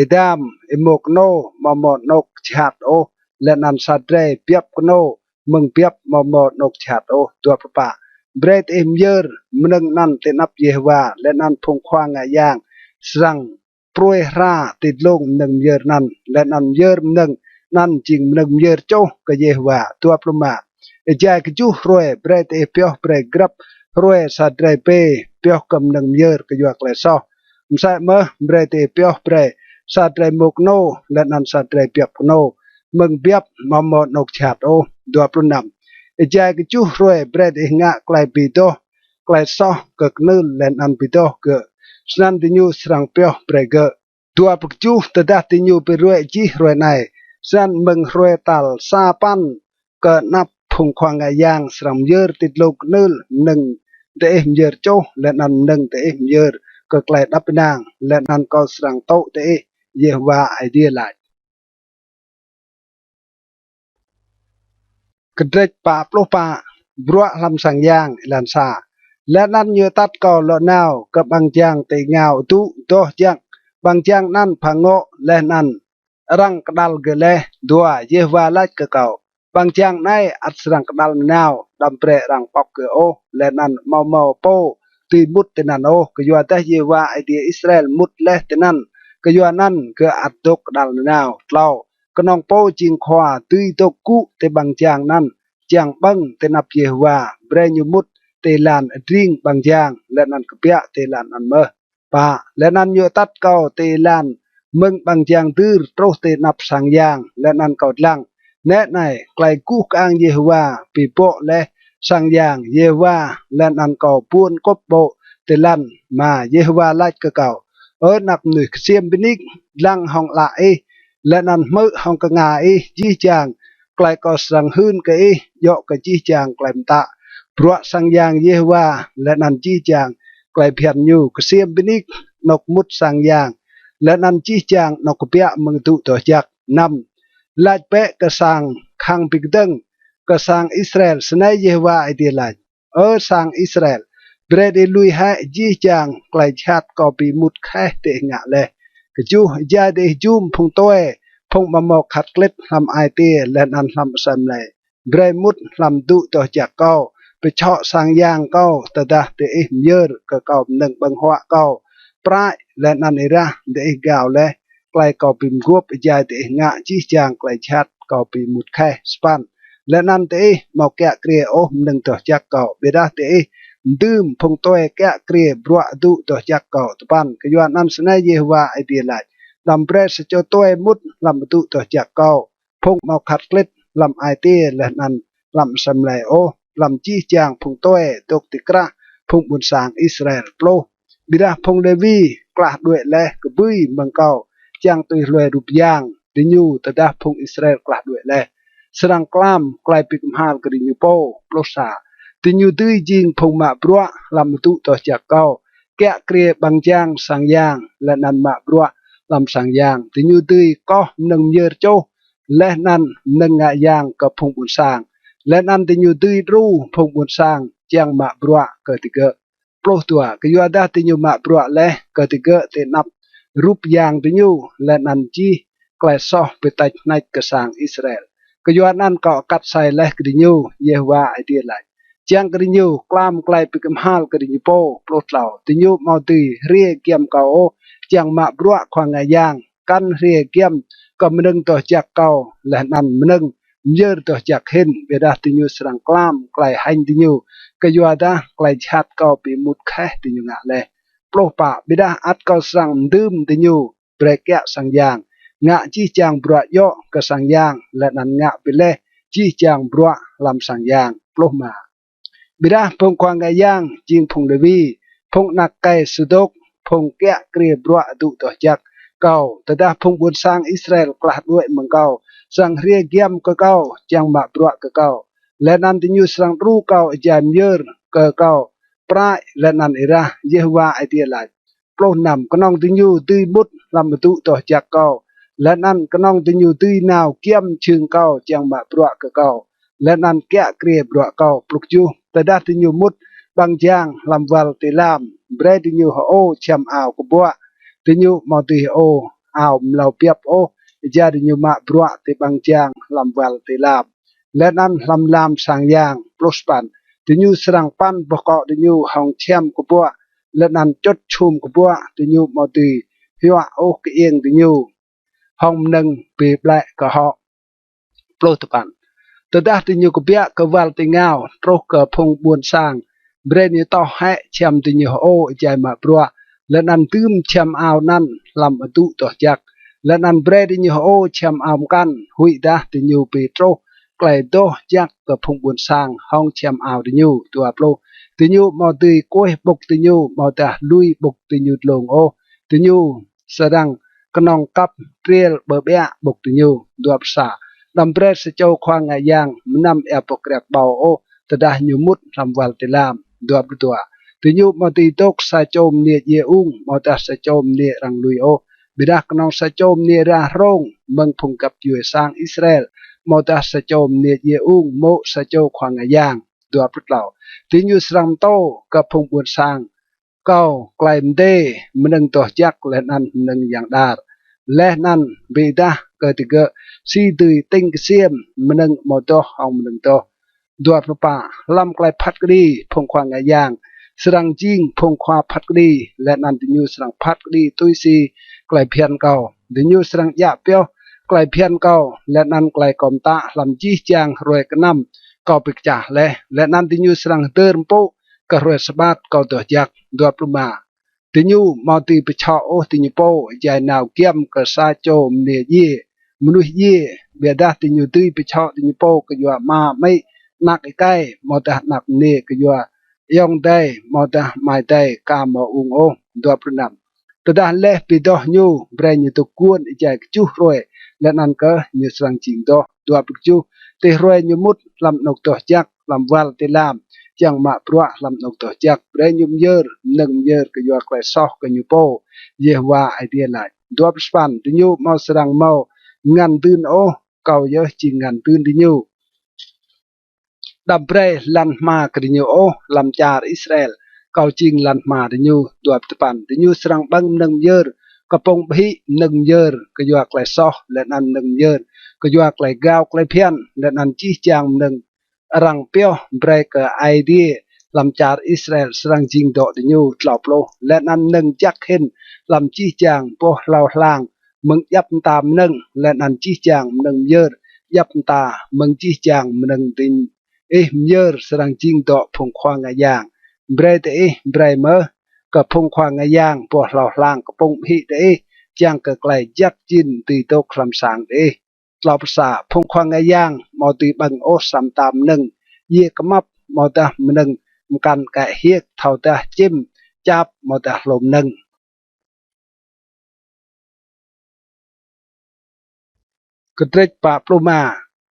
êdam êmô knô amâo mâo anôk jhat ôh, leh anăn sa drei biăp knô mơ̆ng biăp amâo mâo anôk jhat ôh. Dua pluh pă, brei diih myơr mnơ̆ng anăn ti anăp Yêhôwa, leh anăn phung khua ngă yang srăng pruê hra ti dlông mnơ̆ng myơr anăn, leh anăn myơr mnơ̆ng anăn jing mnơ̆ng myơr čuh kơ Yêhôwa. Dua pluh êma, êjai kjuh hruê, brei diih pioh brei grăp hruê sa drei bê pioh kơ mnơ̆ng myơr kyua klei soh. Msĕ mơh brei diih pioh brei sa drei êmô knô, leh anăn sa drei biăp knô mơ̆ng biăp amâo mâo anôk jhat ôh. Dua pluh năm, êjai kjuh hruê, brei diih ngă klei bi doh klei soh kơ knưl leh anăn bi doh gơ̆, snăn diñu srăng pioh brei gơ̆. Dua pluh kjuh, tơdah diñu bi ruê̆ jih hruê anei, snăn mơ̆ng hruê tal sa păn kơ anăp phung khua ngă yang srăng myơr ti dlông knưl mnơ̆ng diih myơr čuh, leh anăn mnơ̆ng diih myơr kơ klei êđăp ênang, leh anăn kâo srăng tŭ diih, Yêhôwa Aê Diê lač. Kdrêč pă pluh pă, bruă hlăm sang yang. Êlan sa, leh anăn ñu atăt kâo lŏ nao kơ ƀăng jang ti êngao adŭ doh jăk. Ƀăng jang anăn phă ngŏ, leh anăn arăng kđăl gơ̆ leh. Dua, Yêhôwa lač kơ kâo, ƀăng jang anei ăt srăng kđăl nanao, đăm brei arăng pŏk gơ̆ ôh, leh anăn amâo mâo pô dưi mŭt tinăn ôh, kyuadah Yêhôwa Aê Diê Israel mŭt leh tinăn, kyuanăn gơ̆ ăt dôk kđăl nanao. Tlâo, knŏng pô jing khua dưi dôk gŭ ti ƀăng jang anăn čiăng ƀơ̆ng ti anăp Yêhôwa, brei ñu mŭt ti êlan adring ƀăng jang, leh anăn kbiă ti êlan anăn mơh. Pă, leh anăn ñu atăt kâo ti êlan mơ̆ng ƀăng jang dưr truh ti anăp sang yang, leh anăn kâo dlăng, nĕ anei, klei guh kơang Yêhôwa bi bŏ leh sang yang Yêhôwa, leh anăn kâo buôn kŭp ƀô̆ ti lăn. Êma, Yêhôwa lač kơ kâo, Ơ anak mnuih, ksiêm bi nik, dlăng hŏng ală ih, leh anăn hmư̆ hŏng knga ih jih jang klei kâo srăng hưn kơ ih, djŏ kơ jih jang klei mtă bruă sang yang Yêhôwa, leh anăn jih jang klei bhiăn ñu. Ksiêm bi nik anôk mŭt sang yang, leh anăn jih jang anôk kbiă mơ̆ng adŭ doh jăk. Năm, lač bĕ kơ sang khăng bi kdơ̆ng, kơ sang Israel, snei Yêhôwa Aê Diê lač, Ơ sang Israel, brei diih lui hĕ jih jang klei jhat kâo bi êmut kheh diih ngă leh. Kjuh, êjai diih jum phung tue, phung amâo mâo khăt klĭt hlăm ai tiê leh anăn hlăm asei mlei, brei mŭt hlăm adŭ doh jăk kâo, bi čhŏ sang yang kâo, tơdah diih myơr kơ kâo mnơ̆ng ƀơ̆ng huă kâo, prăi, leh anăn êrah diih gao leh klei kâo bi mguôp êjai diih ngă jih jang klei jhat kâo bi êmut kheh. Sa păn, leh anăn diih amâo kiă kriê ôh mnơ̆ng doh jăk kâo, ƀiădah diih mdưm phung tue kiă kriê bruă adŭ doh jăk kâo. Dua păn, kyuanăn snei Yêhôwa Aê Diê lač, đăm brei sa čô tue mŭt hlăm adŭ doh jăk kâo, phung amâo khăt klĭt hlăm ai tiê leh anăn hlăm asei mlei ôh, hlăm jih jang phung tue dôk ti krah phung ƀuôn sang Israel. Pluh, ƀiădah phung Lêwi klah đuĕ leh kbưi mơ̆ng kâo čiăng tui hlue rup yang diñu, tơdah phung Israel klah đuĕ leh, srăng klam klei bi kmhal kơ diñu pô. Pluh sa, diñu dưi jing phung mă bruă hlăm adŭ doh jăk kâo, kiă kriê ƀăng jang sang yang, leh anăn mă bruă hlăm sang yang. Diñu dưi koh mnơ̆ng myơr čuh, leh anăn mnơ̆ng ngă yang kơ phung ƀuôn sang, leh anăn diñu dưi đru phung ƀuôn sang čiăng mă bruă kơ digơ̆. Pluh dua, kyuadah diñu mă bruă leh kơ digơ̆ ti anăp rup yang diñu, leh anăn jih klei soh bi têč hnêč kơ sang Israel, kyuanăn kâo akăt asei leh kơ diñu, Yêhôwa Aê Diê lač, čiăng kơ diñu klam klei bi kmhal kơ diñu pô. Pluh tlâo, diñu amâo dưi hriê giăm kâo ôh čiăng mă bruă khua ngă yang, kăn hriê giăm kơ mnơ̆ng doh jăk kâo leh anăn mnơ̆ng myơr doh jăk hĭn, ƀiădah diñu srăng klam klei hêñ diñu, kyuadah klei jhat kâo bi êmut kheh diñu ngă leh. Pluh pă, ƀiădah ăt kâo srăng mdưm diñu brei kiă sang yang, ngă jih jang bruă djŏ kơ sang yang, leh anăn ngă bi leh jih jang bruă hlăm sang yang. Pluh êma, ƀiădah phung khua ngă yang jing phung Lêwi, phung anak êkei Sôdôk, phung kiă kriê bruă adŭ doh jăk kâo, tơdah phung ƀuôn sang Israel klah đuĕ mơ̆ng kâo, srăng hriê giăm kơ kâo čiăng mă bruă kơ kâo, leh anăn diñu srăng đru kâo êjai myơr kơ kâo prăi leh anăn êrah, Yêhôwa Aê Diê lač. Pluh năm. Knŏng diñu dưi mŭt hlăm adŭ doh jăk kâo, leh anăn knŏng diñu dưi nao giăm jhưng kâo čiăng mă bruă kơ kâo, leh anăn kiă kriê bruă kâo. Pluh kjuh. Tơdah diñu mŭt ƀăng jang hlăm wăl ti lam, brei diñu hơô čhiăm ao kbuă. Diñu amâo dưi hơô ao mlâo biăp ôh, êjai diñu mă bruă ti ƀăng jang hlăm wăl ti lam, leh anăn hlăm lam sang yang. Pluh sa păn. Diñu srăng păn boh kŏ diñu hŏng čhiăm kbuă, leh anăn čŭt čhum kbuă. Diñu amâo dưi hiuă ôh kơiêng diñu hŏng mnơ̆ng bi ƀlĕ kơ hŏ. Pluh dua păn. Tơdah diñu kbiă kơ wăl ti êngao truh kơ phung ƀuôn sang, brei ñu toh hĕ čhiăm diñu hơô êjai mă bruă, leh anăn dưm čhiăm ao anăn hlăm adŭ doh jăk, leh anăn brei diñu hơô čhiăm ao mkăn, huĭdah diñu bi truh klei doh jăk kơ phung ƀuôn sang hŏng čhiăm ao diñu. Dua pluh. Diñu amâo dưi kuih ƀŭk diñu, amâodah lui ƀŭk diñu dlông ôh. Diñu srăng knŏng kăp driêl ƀơ ƀiă ƀŭk diñu. Dua pluh sa. Đăm brei sa čô khua ngă yang mnăm êa boh kriăk ƀâo ôh tơdah ñu mŭt hlăm wăl ti lam. Dua pluh dua. Diñu amâo dưi dôk sa čô mniê djiê ung, amâodah sa čô mniê arăng lui ôh, ƀiădah knŏng sa čô mniê êra hrông mơ̆ng phung găp djuê sang Israel, amâodah sa čô mniê djiê ung mô̆ sa čô khua ngă yang. Dua pluh tlâo. Diñu srăng mtô kơ phung ƀuôn sang kâo klei mdê mnơ̆ng doh jăk leh anăn mnơ̆ng yang đar, leh anăn bi êdah kơ digơ̆ si dưi tĭng ksiêm mnơ̆ng amâo doh hŏng mnơ̆ng doh. Dua pluh pă. Hlăm klei phat kđi phung khua ngă yang srăng jing phung khua phat kđi, leh anăn diñu srăng phat kđi tui si klei bhiăn kâo. Diñu srăng djă pioh klei bhiăn kâo leh anăn klei kâo mtă hlăm jih jang hruê knăm kâo bi kčah leh, leh anăn diñu srăng hdơr mpŭ kơ hruê sabat kâo doh jăk. Dua pluh êma. Diñu amâo dưi bi čhŏ ôh diñu pô êjai nao giăm kơ sa čô mniê djiê, mnuih djiê, ƀiădah diñu dưi bi čhŏ diñu pô kyua ama amĭ, anak êkei, amâodah anak mniê, kyua ayŏng adei amâodah amai adei ka mâo ung ôh. Dua pluh năm. Tơdah leh bi doh ñu, brei ñu dôk guôn êjai kjuh hruê, leh anăn kơh ñu srăng jing doh. Dua pluh kjuh. Ti hruê ñu mŭt hlăm anôk doh jăk hlăm wăl ti lam čiăng mă bruă hlăm anôk doh jăk, brei ñu myơr mnơ̆ng myơr kyua klei soh kơ ñu pô, Yêhôwa Aê Diê lač. Dua pluh sa păn. Diñu amâo srăng mâo ngăn dưn ôh, kâo yơh jing ngăn dưn diñu. Đăm brei lăn hma kơ diñu ôh hlăm čar Israel, kâo jing lăn hma diñu. Dua pluh dua păn. Diñu srăng ƀơ̆ng mnơ̆ng myơr kpŭng ƀhĭ, mnơ̆ng myơr kyua klei soh, leh anăn mnơ̆ng myơr kyua klei gao klei bhiăn, leh anăn jih jang mnơ̆ng arăng pioh brei kơ Aê Diê hlăm čar Israel srăng jing dŏ diñu. Tlâo pluh. Leh anăn mnơ̆ng jăk hĭn hlăm jih jang boh hlâo hlang mơ̆ng djăp mta mnơ̆ng, leh anăn jih jang mnơ̆ng myơr djăp mta mơ̆ng jih jang mnơ̆ng diñu ih myơr srăng jing dŏ phung khua ngă yang. Brei diih brei mơh kơ phung khua ngă yang boh hlâo hlang kpŭng ƀhĭ diih, čiăng kơ klei jăk jĭn dưi dôk hlăm sang diih. Tlâo pluh sa. Phung khua ngă yang amâo dưi ƀơ̆ng ôh sa mta mnơ̆ng djiê kmăp, amâodah mnơ̆ng mkăn kĕ hiêk, thâodah čĭm, čap, amâodah hlô mnơ̆ng. Kdrêč pă pluh êma.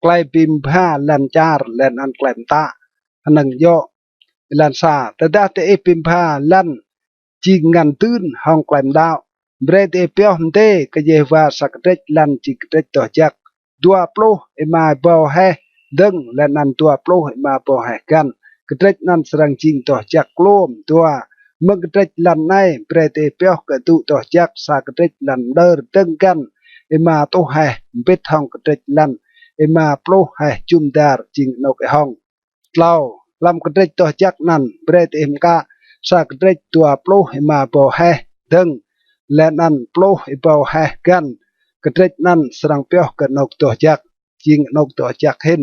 Klei bi mbha lăn čar leh anăn klei mtă hnơ̆ng djŏ. Êlan sa. Tơdah diih bi mbha lăn jing ngăn dưn hŏng klei mđăo, brei diih pioh mdê kơ Yêhôwa sa kdrêč lăn jing kdrêč doh jăk. Dua pluh êma êbâo heh dơ̆ng leh anăn dua pluh êma êbâo heh găn, kdrêč anăn srăng jing doh jăk kluôm. Dua. Mơ̆ng kdrêč lăn anei brei diih pioh kơ adŭ doh jăk sa kdrêč lăn mđơr dơ̆ng găn êma êtuh heh, mbĭt hŏng kdrêč lăn êma pluh heh jŭm dar jing anôk êhŏng. Tlâo. Hlăm kdrêč doh jăk anăn brei diih mkă sa kdrêč dua pluh êma êbâo heh dơ̆ng leh anăn pluh êbâo heh găn, kdrêč anăn srăng pioh kơ anôk doh jăk, jing anôk doh jăk hĭn.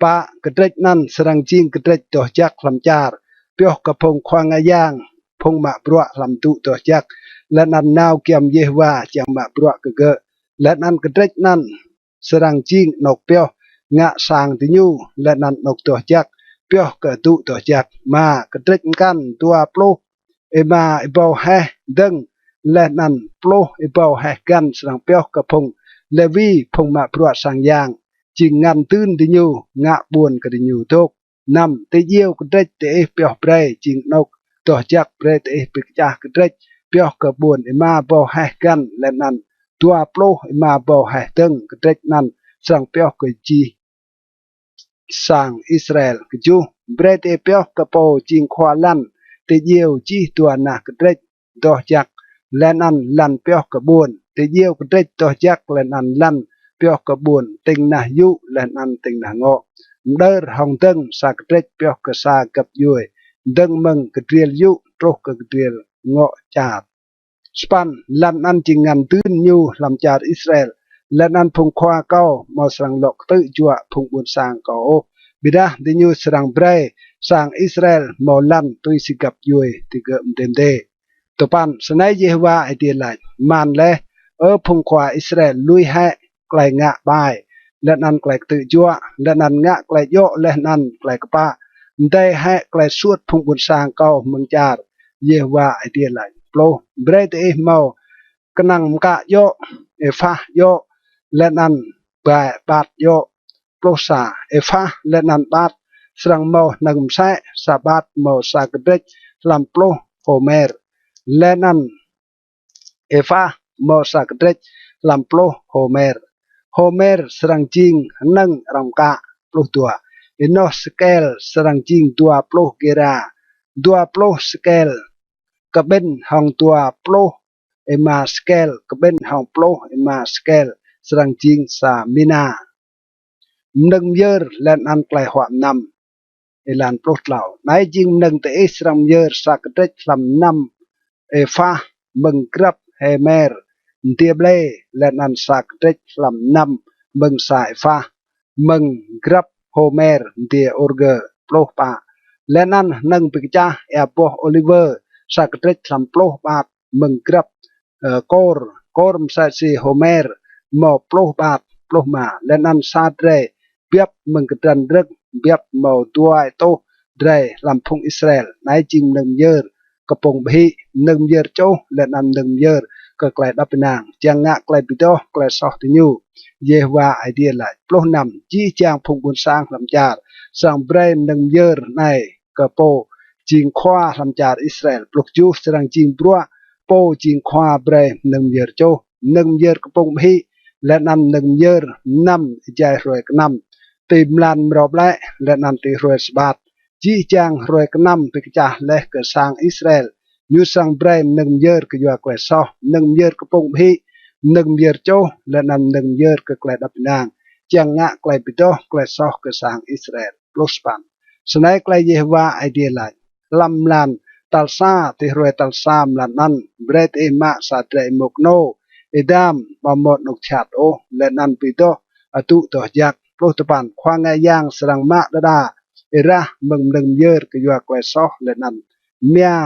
Pă. Kdrêč anăn srăng jing kdrêč doh jăk hlăm čar, pioh kơ phung khua ngă yang, phung mă bruă hlăm adŭ doh jăk, leh anăn nao giăm Yêhôwa čiăng mă bruă kơ gơ̆. Leh anăn kdrêč anăn srăng jing anôk pioh ngă sang diñu, leh anăn anôk doh jăk pioh kơ adŭ doh jăk. Êma. Kdrêč mkăn dua pluh êma êbâo heh dơ̆ng leh anăn pluh êbâo heh găn srăng pioh kơ phung Lêwi, phung mă bruă sang yang, jing ngăn dưn diñu, ngă ƀuôn kơ diñu dôk. Năm. Ti djiêu kdrêč diih pioh brei jing anôk doh jăk, brei diih bi kčah kdrêč pioh kơ ƀuôn êma êbâo heh găn, leh anăn dua pluh êma êbâo heh dơ̆ng. Kdrêč anăn srăng pioh kơ jih sang Israel. Kjuh. Brei diih pioh kơ pô jing khua lăn ti djiêu jih dua nah kdrêč doh jăk leh anăn lăn pioh kơ ƀuôn, ti djiêu kdrêč doh jăk leh anăn lăn pioh kơ ƀuôn, tĭng nah yŭ leh anăn tĭng nah ngŏ. Mđơr hŏng dơ̆ng sa kdrêč pioh kơ sa găp djuê, dơ̆ng mơ̆ng kdriêl yŭ truh kơ kdriêl ngŏ čar. Sa păn. Lăn anăn jing ngăn dưn ñu hlăm čar Israel, leh anăn phung khua kâo amâo srăng lŏ ktư̆ juă phung ƀuôn sang kâo ôh, ƀiădah diñu srăng brei sang Israel mâo lăn tui si găp djuê digơ̆ mdê mdê. Dua păn. Snei Yêhôwa Aê Diê lač: Man leh, Ơ phung khua Israel, lui hĕ klei ngă ƀai leh anăn klei ktư̆ juă, leh anăn ngă klei djŏ leh anăn klei kpă. Mdei hĕ klei suôt phung ƀuôn sang kâo mơ̆ng čar, Yêhôwa Aê Diê lač. Pluh. Brei diih mâo knăng mkă djŏ, êphah djŏ, leh anăn ƀai ƀat djŏ. Pluh sa. Êphah leh anăn ƀat srăng mâo hnơ̆ng msĕ, sa ƀat mâo sa kdrêč hlăm pluh hômer, leh anăn êphah mâo sa kdrêč hlăm pluh hômer. Hômer srăng jing hnơ̆ng arăng mkă. Pluh dua. Ênoh sekel srăng jing dua pluh gêra, dua pluh sekel kƀĭn hŏng dua pluh êma sekel kƀĭn hŏng pluh êma sekel srăng jing sa mina. Mnơ̆ng myơr leh anăn klei huă mnăm. Êlan pluh tlâo. Anei jing mnơ̆ng diih srăng myơr: sa kdrêč hlăm năm êphah mơ̆ng grăp hômer mdiê ƀlê, leh anăn sa kdrêč hlăm năm mơ̆ng sa êphah mơ̆ng grăp hômer mdiê ôrgơ. Pluh pă. Leh anăn hnơ̆ng bi kčah êa boh ôliwơ, sa kdrêč hlăm pluh ƀat mơ̆ng grăp, ơ, kôr, kôr msĕ si hômer mâo pluh ƀat. Pluh êma. Leh anăn sa drei biăp mơ̆ng kdrăn rơ̆k, biăp mâo dua êtuh drei hlăm phung Israel. Anei jing mnơ̆ng myơr kpŭng ƀhĭ, mnơ̆ng myơr čuh, leh anăn mnơ̆ng myơr kơ klei êđăp ênang, čiăng ngă klei bi doh klei soh diñu, Yêhôwa Aê Diê lač. Pluh năm. Jih jang phung ƀuôn sang hlăm čar srăng brei mnơ̆ng myơr anei kơ pô jing khua hlăm čar Israel. Pluh kjuh. Srăng jing bruă pô jing khua brei mnơ̆ng myơr čuh, mnơ̆ng myơr kpŭng ƀhĭ, leh anăn mnơ̆ng myơr mnăm êjai hruê knăm, ti mlan mrâo ƀlĕ, leh anăn ti hruê sabat. Jih jang hruê knăm bi kčah leh kơ sang Israel, ñu srăng brei mnơ̆ng myơr kyua klei soh, mnơ̆ng myơr kpŭng ƀhĭ, mnơ̆ng myơr čuh, leh anăn mnơ̆ng myơr kơ klei êđăp ênang, čiăng ngă klei bi doh klei soh kơ sang Israel. Pluh sa păn. Snei klei Yêhôwa Aê Diê lač: Hlăm mlan tal sa, ti hruê tal sa mlan anăn, brei diih mă sa drei êmô knô êdam amâo mâo anôk jhat ôh, leh anăn bi doh adŭ doh jăk. Pluh dua păn. Khua ngă yang srăng mă đa đa êrah mơ̆ng mnơ̆ng myơr kyua klei soh, leh anăn mia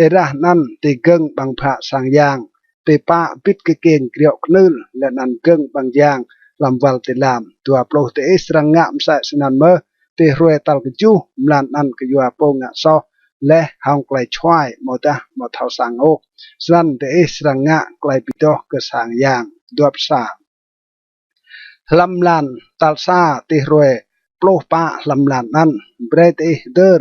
êrah anăn ti gơ̆ng ƀăng bhă sang yang, ti pă bĭt kkiêng griŏ knưl, leh anăn gơ̆ng ƀăng yang hlăm wăl ti lam. Dua pluh. Diih srăng ngă msĕ snăn mơh ti hruê tal kjuh mlan anăn kyua pô ngă soh leh hŏng klei čhuai amâodah amâo thâo săng ôh. Snăn diih srăng ngă klei bi doh kơ sang yang. Dua pluh sa. Hlăm mlan tal sa, ti hruê pluh pă hlăm mlan anăn, brei diih hdơr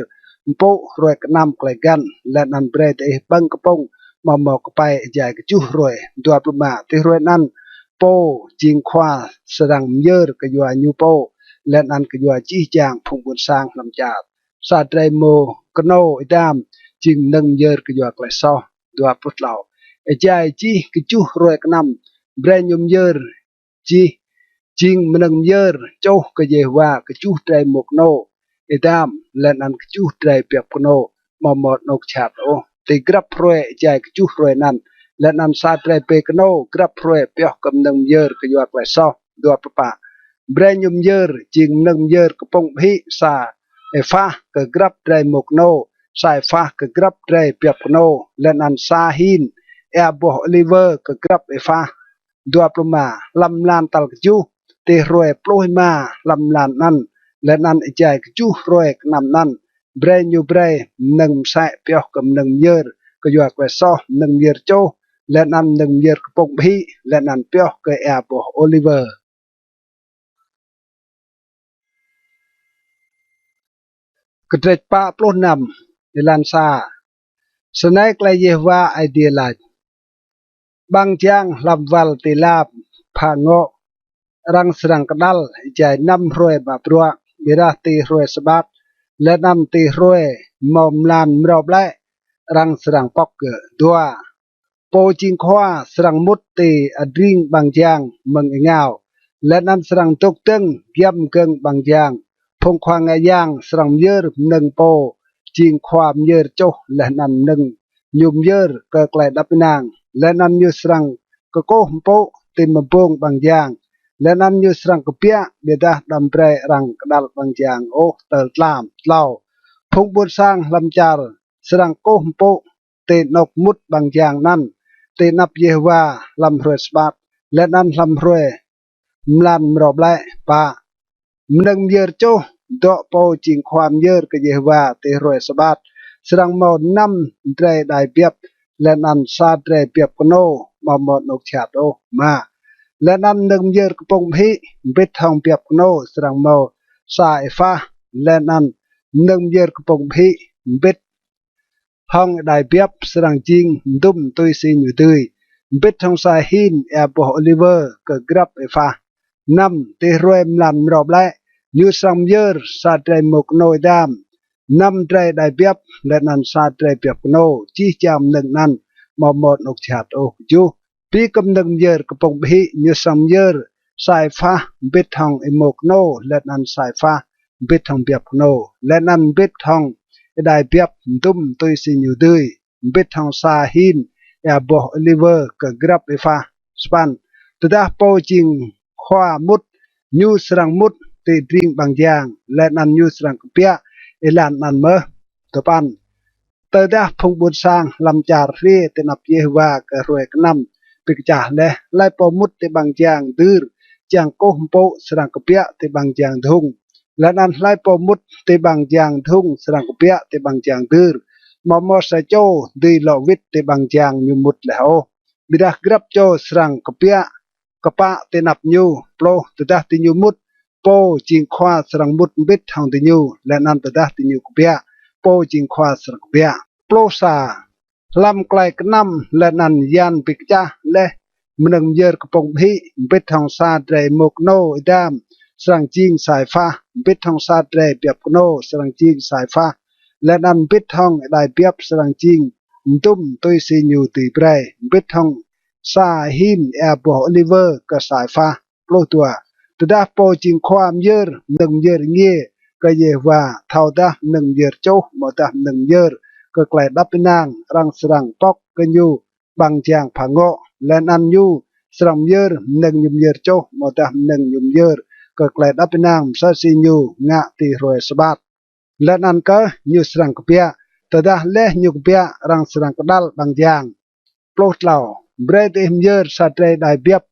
mpŭ hruê knăm klei găn, leh anăn brei diih ƀơ̆ng kpŭng amâo mâo kpei êjai kjuh hruê. Dua pluh êma. Ti hruê anăn pô jing khua srăng myơr kyua ñu pô, leh anăn kyua jih jang phung ƀuôn sang hlăm čar, sa drei êmô knô êdam jing mnơ̆ng myơr kyua klei soh. Dua pluh tlâo. Êjai jih kjuh hruê knăm, brei ñu myơr jih jing mnơ̆ng myơr čuh kơ Yêhôwa kjuh drei êmô knô êdam, leh anăn kjuh drei biăp knô amâo mâo anôk jhat ôh. Ti grăp hruê êjai kjuh hruê anăn, leh anăn sa drei bê knô grăp hruê pioh kơ mnơ̆ng myơr kyua klei soh. Dua pluh pă. Brei ñu myơr jing mnơ̆ng myơr kpŭng ƀhĭ sa êphah kơ grăp drei êmô knô, sa êphah kơ grăp drei biăp knô, leh anăn sa hin êa boh ôliwơ kơ grăp êphah. Dua pluh êma. Hlăm mlan tal kjuh, ti hruê pluh êma hlăm mlan anăn, leh anăn êjai kjuh hruê knăm anăn, brei ñu brei mnơ̆ng msĕ pioh kơ mnơ̆ng myơr kyua klei soh, mnơ̆ng myơr čuh, leh anăn mnơ̆ng myơr kpŭng ƀhĭ, leh anăn pioh kơ êa boh ôliwơ. Kdrêč pă pluh năm, êlan sa. Snei klei Yêhôwa Aê Diê lač: Ƀăng jang hlăm wăl ti lam phă ngŏ, arăng srăng kđăl êjai năm hruê ba bruă, ƀiădah ti hruê sabat leh anăn ti hruê mâo mlan mrâo ƀlĕ, arăng srăng pŏk gơ̆. Dua, pô jing khua srăng mŭt ti adring ƀăng jang mơ̆ng êngao, leh anăn srăng dôk dơ̆ng giăm gơ̆ng ƀăng jang. Phung khua ngă yang srăng myơr mnơ̆ng pô jing khua myơr čuh, leh anăn mnơ̆ng ñu myơr kơ klei êđăp ênang, leh anăn ñu srăng kkuh mpŭ ti mbông ƀăng jang, leh anăn ñu srăng kbiă, ƀiădah đăm brei arăng kđăl ƀăng jang ôh. Tơl tlam. Tlâo, phung ƀuôn sang hlăm čar srăng kkuh mpŭ ti anôk mŭt ƀăng jang anăn ti anăp Yêhôwa hlăm hruê sabat, leh anăn hlăm hruê mlan mrâo ƀlĕ. Pă, mnơ̆ng myơr čuh dŏ pô jing khua myơr kơ Yêhôwa ti hruê sabat srăng mâo năm drei êđai biăp, leh anăn sa drei biăp knô amâo mâo anôk jhat ôh. Êma, leh anăn mnơ̆ng myơr kpŭng ƀhĭ mbĭt hŏng biăp knô srăng mâo sa êphah, leh anăn mnơ̆ng myơr kpŭng ƀhĭ mbĭt hŏng êđai biăp srăng jing mdŭm tui si ñu dưi, mbĭt hŏng sa hin êa boh ôliwơ kơ grăp êphah. Năm, ti hruê mlan mrâo ƀlĕ, ñu srăng myơr sa drei êmô knô êdam, năm drei êđai biăp, leh anăn sa drei biăp knô, jih jang mnơ̆ng anăn amâo mâo anôk jhat ôh. Kjuh, bi kơ mnơ̆ng myơr kpŭng ƀhĭ ñu srăng myơr sa êphah mbĭt hŏng êmô knô, leh anăn sa êphah mbĭt hŏng biăp knô, leh anăn mbĭt hŏng êđai biăp mdŭm tui si ñu dưi, mbĭt hŏng sa hin êa boh ôliwơ kơ grăp êphah. Sa păn, tơdah pô jing khua mŭt, ñu srăng mŭt ti adring ƀăng jang, leh anăn ñu srăng kbiă êlan anăn mơh. Dua păn, tơdah phung ƀuôn sang hlăm čar hriê ti anăp Yêhôwa kơ hruê knăm bi kčah leh, hlei pô mŭt ti ƀăng jang dưr čiăng kkuh mpŭ srăng kbiă ti ƀăng jang dhŭng, leh anăn hlei pô mŭt ti ƀăng jang dhŭng srăng kbiă ti ƀăng jang dưr. Amâo mâo sa čô dưi lŏ wĭt ti ƀăng jang ñu mŭt leh ôh, ƀiădah grăp čô srăng kbiă kpă ti anăp ñu. Pluh, tơdah diñu mŭt, pô jing khua srăng mŭt mbĭt hŏng diñu, leh anăn tơdah diñu kbiă, pô jing khua srăng kbiă. Pluh sa, hlăm klei knăm leh anăn yan bi kčah leh, mnơ̆ng myơr kpŭng ƀhĭ mbĭt hŏng sa drei êmô knô êdam srăng jing sa êphah, mbĭt hŏng sa drei biăp knô srăng jing sa êphah, leh anăn mbĭt hŏng êđai biăp srăng jing mdŭm tui si ñu dưi brei, mbĭt hŏng sa hin êa boh ôliwơ kơ sa êphah. Pluh dua, tơdah pô jing khua myơr mnơ̆ng myơr êngiê kơ Yêhôwa, thâodah mnơ̆ng myơr čuh amâodah mnơ̆ng myơr kơ klei êđăp ênang, arăng srăng pŏk kơ ñu ƀăng jang phă ngŏ, leh anăn ñu srăng myơr mnơ̆ng ñu myơr čuh amâodah mnơ̆ng ñu myơr kơ klei êđăp ênang msĕ si ñu ngă ti hruê sabat, leh anăn kơh ñu srăng kbiă. Tơdah leh ñu kbiă, arăng srăng kđăl ƀăng jang. Pluh tlâo, brei diih myơr sa drei êđai biăp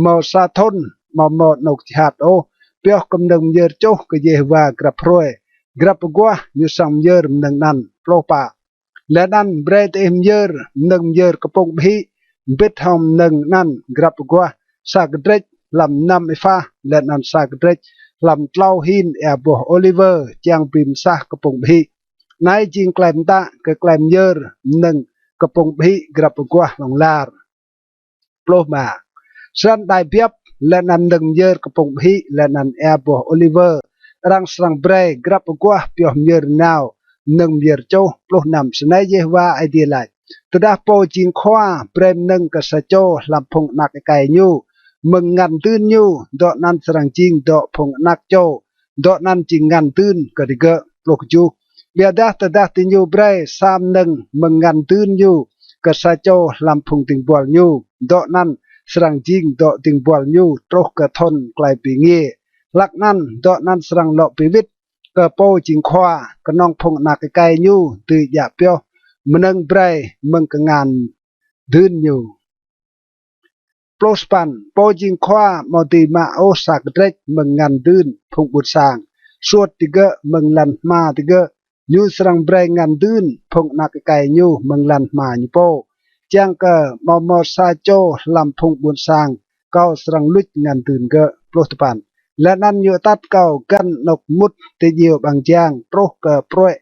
mâo sa thŭn amâo mâo anôk jhat ôh, pioh kơ mnơ̆ng myơr čuh kơ Yêhôwa grăp hruê, grăp aguah ñu srăng myơr mnơ̆ng anăn. Pluh pă, leh anăn brei diih myơr mnơ̆ng myơr kpŭng ƀhĭ mbĭt hŏng mnơ̆ng anăn grăp aguah, sa kdrêč hlăm năm êphah, leh anăn sa kdrêč hlăm tlâo hin êa boh ôliwơ, čiăng bi msah kpŭng ƀhĭ. Anei jing klei mtă kơ klei myơr mnơ̆ng kpŭng ƀhĭ grăp aguah hlŏng lar. Pluh êma, snăn êđai biăp leh anăn mnơ̆ng myơr kpŭng ƀhĭ leh anăn êa boh ôliwơ, arăng srăng brei grăp aguah pioh myơr nao mnơ̆ng myơr čuh. Pluh năm, snei Yêhôwa Aê Diê lač: Tơdah pô jing khua brei mnơ̆ng kơ sa čô hlăm phung anak êkei ñu mơ̆ng ngăn dưn ñu, dŏ anăn srăng jing dŏ phung anak čô, dŏ anăn jing ngăn dưn kơ digơ̆. Pluh kjuh, ƀiădah tơdah diñu brei sa mnơ̆ng mơ̆ng ngăn dưn ñu kơ sa čô hlăm phung dĭng buăl ñu, dŏ anăn srăng jing dŏ dĭng buăl ñu truh kơ thŭn klei bi êngiê. Hlăk anăn dŏ anăn srăng lŏ bi wĭt kơ pô jing khua, knŏng phung anak êkei ñu dưi djă pioh mnơ̆ng brei mơ̆ng kngan dưn ñu. Pluh sa păn, pô jing khua amâo dưi mă ôh sa kdrêč mơ̆ng ngăn dưn phung ƀuôn sang, suôt digơ̆ mơ̆ng lăn hma digơ̆. Ñu srăng brei ngăn dưn phung anak êkei ñu mơ̆ng lăn hma ñu pô, čiăng kơ amâo mâo sa čô hlăm phung ƀuôn sang kâo srăng luč ngăn dưn gơ̆. Pluh dua păn, leh anăn ñu atăt kâo găn anôk mŭt ti djiêu ƀăng jang truh kơ pruê̆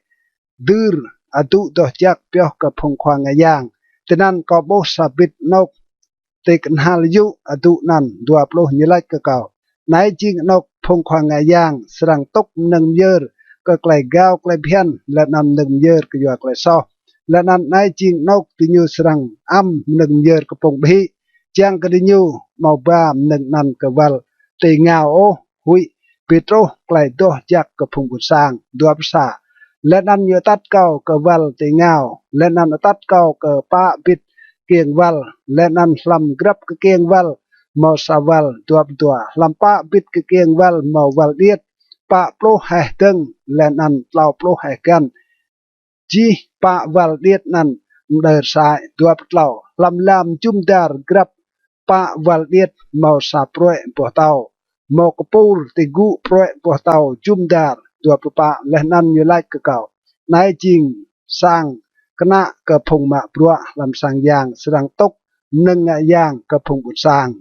dưr adŭ doh jăk pioh kơ phung khua ngă yang. Tinăn kâo ƀuh sa bĭt anôk ti knhal yŭ adŭ anăn. Dua pluh. Ñu lač kơ kâo: Anei jing anôk phung khua ngă yang srăng tŭk mnơ̆ng myơr kơ klei gao klei bhiăn, leh anăn mnơ̆ng myơr kyua klei soh. Leh anăn anei jing anôk diñu srăng ăm mnơ̆ng myơr kpŭng ƀhĭ, čiăng kơ diñu amâo ba mnơ̆ng anăn kơ wăl ti êngao ôh, huĭ bi truh klei doh jăk kơ phung ƀuôn sang. Dua pluh sa. Leh anăn ñu atăt kâo kơ wăl ti êngao, leh anăn atăt kâo kơ pă bĭt kiêng wăl, leh anăn hlăm grăp kkiêng wăl mâo sa wăl. Dua pluh dua. Hlăm pă bĭt kkiêng wăl mâo wăl điêt, pă pluh heh dơ̆ng, leh anăn tlâo pluh heh găn. Jih pă wăl điêt anăn mđơr sơăi. Dua pluh tlâo. Hlăm lam jŭm dar grăp pă wăl điêt mâo sa pruê̆ boh tâo, mâo kpur ti gŭ pruê̆ boh tâo jŭm dar. Dua pluh pă. Leh anăn ñu lač kơ kâo: Anei jing sang knă kơ phung mă bruă hlăm sang yang srăng tŭk mnơ̆ng ngă yang kơ phung ƀuôn sang.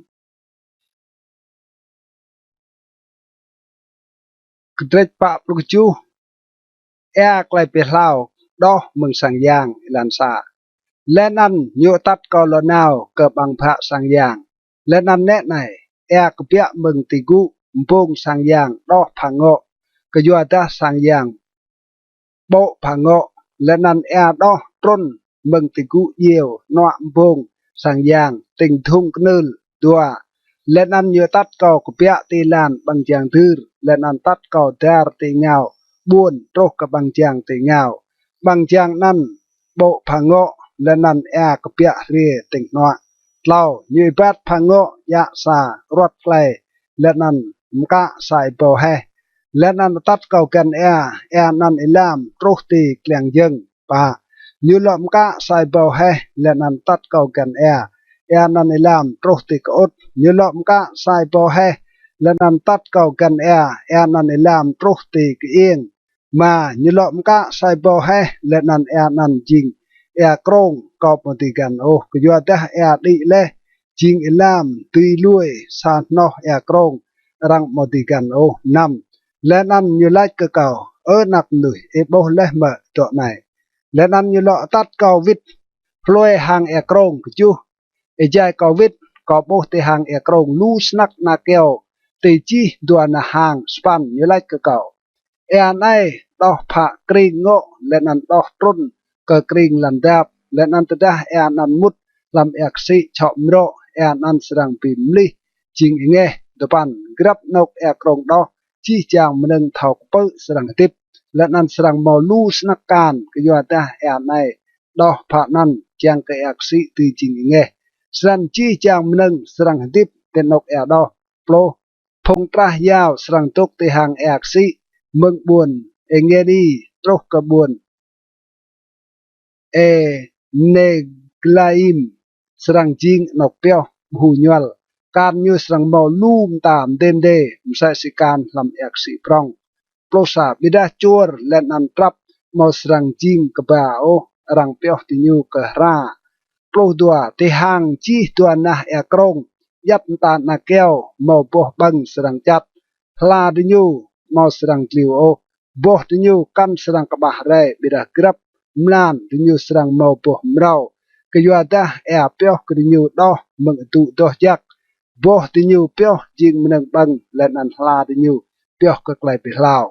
Kdrêč pă pluh kjuh. Êa klei bi hlao đoh mơ̆ng sang yang. Êlan sa. Leh anăn ñu atăt kâo lŏ nao kơ ƀăng bhă sang yang. Leh anăn nĕ anei, êa kbiă mơ̆ng ti gŭ mbông sang yang đoh phă ngŏ, kyuadah sang yang ƀô̆ phă ngŏ. Leh anăn êa đoh trŭn mơ̆ng ti gŭ djiêu hnuă mbông sang yang tĭng dhŭng knưl. Dua. Leh anăn ñu atăt kâo kbiă ti êlan ƀăng jang dưr, leh anăn atăt kâo dar ti êngao ƀuôn truh kơ ƀăng jang ti êngao. Ƀăng jang anăn ƀô̆ phă ngŏ, leh anăn êa kbiă hriê tĭng hnuă. Tlâo. Ñu êbat phă ngŏ djă sa ruăt klei, leh anăn mkă sa êbâo heh. Leh anăn atăt kâo găn êa, êa anăn êlam truh ti kliăng jơ̆ng. Pă. Ñu lŏ mkă sa êbâo heh, leh anăn atăt kâo găn êa, êa anăn êlam truh ti kơŭt. Ñu lŏ mkă sa êbâo heh, leh anăn atăt kâo găn êa, êa anăn êlam truh ti kơiêng. Êma. Ñu lŏ mkă sa êbâo heh, leh anăn êa anăn jing êa krông, kâo amâo dưi găn ôh, kyuadah êa đĭ leh jing êlam dưi lui sa hnoh êa krông, arăng amâo dưi găn ôh. Năm. Leh anăn ñu lač kơ kâo: Ơ anak mnuih, ih ƀuh leh mơ̆ dŏ anei? Leh anăn ñu lŏ atăt kâo wĭt hlue hang êa krông. Kjuh. Êjai kâo wĭt, kâo ƀuh ti hang êa krông lu snăk ana kyâo ti jih dua nah hang. Sa păn. Ñu lač kơ kâo: Êa anei đoh phă krĭng ngŏ, leh anăn đoh trŭn kơ krĭng lăn dap, leh anăn tơdah êa anăn mŭt hlăm êa ksĭ čhŏ mrŏ, êa anăn srăng bi mlih jing êngeh. Dua păn. Grăp anôk êa krông đoh, jih jang mnơ̆ng thâo kpư̆ srăng hdĭp, leh anăn srăng mâo lu snăk kan, kyuadah êa anei đoh phă anăn, čiăng kơ êa ksĭ dưi jing êngeh. Snăn jih jang mnơ̆ng srăng hdĭp ti anôk êa đoh. Pluh. Phung trah yao srăng dôk ti hang êa ksĭ mơ̆ng ƀuôn Êngedi truh kơ ƀuôn Êneglaim, srăng jing anôk pioh ƀhu ñuăl. Kan ñu srăng mâo lu mta mdê mdê, msĕ si kan hlăm êa ksĭ prŏng. Pluh sa. Ƀiădah čuôr leh anăn trăp amâo srăng jing kba ôh, arăng pioh diñu kơ hra. Pluh dua. Ti hang jih dua nah êa krông, djăp mta ana kyâo mâo boh ƀơ̆ng srăng čăt. Hla diñu amâo srăng dliu ôh, boh diñu kăn srăng kƀah rei, ƀiădah grăp mlan diñu srăng mâo boh mrâo, kyuadah êa pioh kơ diñu đoh mơ̆ng adŭ doh jăk. Boh diñu pioh jing mnơ̆ng ƀơ̆ng, leh anăn hla diñu pioh kơ klei bi hlao.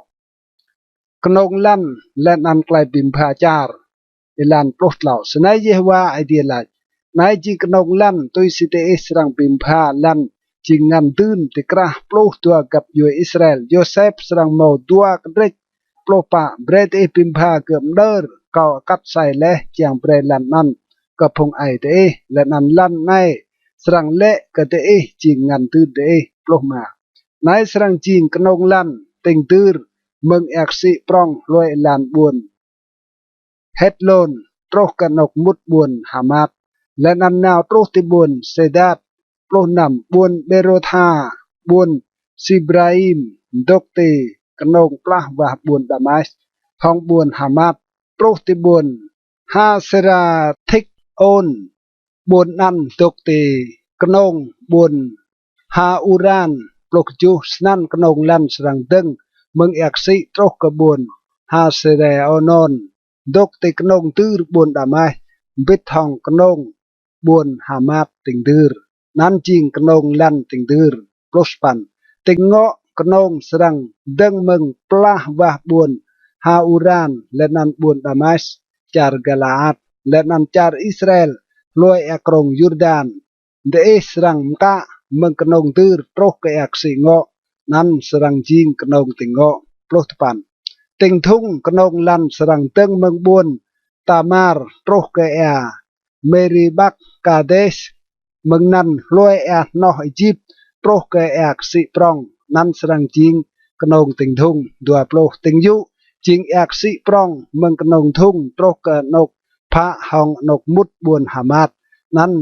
Knông lăn leh anăn klei bi mbha čar. Êlan pluh tlâo. Snei Yêhôwa Aê Diê lač: Anei jing knông lăn tui si diih srăng bi mbha lăn jing ngăn dưn ti krah pluh dua găp djuê Israel. Yôsep srăng mâo dua kdrêč. Pluh pă. Brei diih bi mbha gơ̆ mđơr, kâo ăt kat asei leh čiăng brei lăn anăn kơ phung aê diih, leh anăn lăn anei srăng lĕ kơ diih jing ngăn dưn diih. Pluh êma. Anei srăng jing knông lăn tĭng dưr mơ̆ng êa ksĭ prŏng hlue êlan ƀuôn Hethlôn truh kơ anôk mŭt ƀuôn Hamat, leh anăn nao truh ti ƀuôn Sêdat. Pluh năm. Ƀuôn Bêrôtha, ƀuôn Sibraim, dôk ti knông plah wah ƀuôn Damas, hŏng ƀuôn Hamat, truh ti ƀuôn Hasêrathikôn, ƀuôn anăn dôk ti knông ƀuôn Hauran. Pluh kjuh. Snăn knông lăn srăng dơ̆ng mơ̆ng êa ksĭ truh kơ ƀuôn Hasêrêônôn. dôk ti knông dưr ƀuôn Đamas, mbĭt hŏng knông ƀuôn Hamat tĭng dưr. Anăn jing knông lăn tĭng dưr. Pluh sa păn. Tĭng ngŏ knông srăng dơ̆ng mơ̆ng plah wah ƀuôn Hauran leh anăn ƀuôn Đamas, čar Galaat, leh anăn čar Israel hlue êa krông Yurdan. Diih srăng mkă mơ̆ng knông dưr truh kơ êa ksĭ ngŏ, anăn srăng jing knông tĭng ngŏ. Pluh dua păn. Tĭng dhŭng knông lăn srăng dơ̆ng mơ̆ng ƀuôn Tamar truh kơ êa Meribat Kades, mơ̆ng anăn hlue êa hnoh Êjip truh kơ êa ksĭ prŏng, anăn srăng jing knông tĭng dhŭng. Dua pluh. Tĭng yŭ jing êa ksĭ prŏng mơ̆ng knông dhŭng truh kơ anôk phă hŏng anôk mŭt ƀuôn Hamat, anăn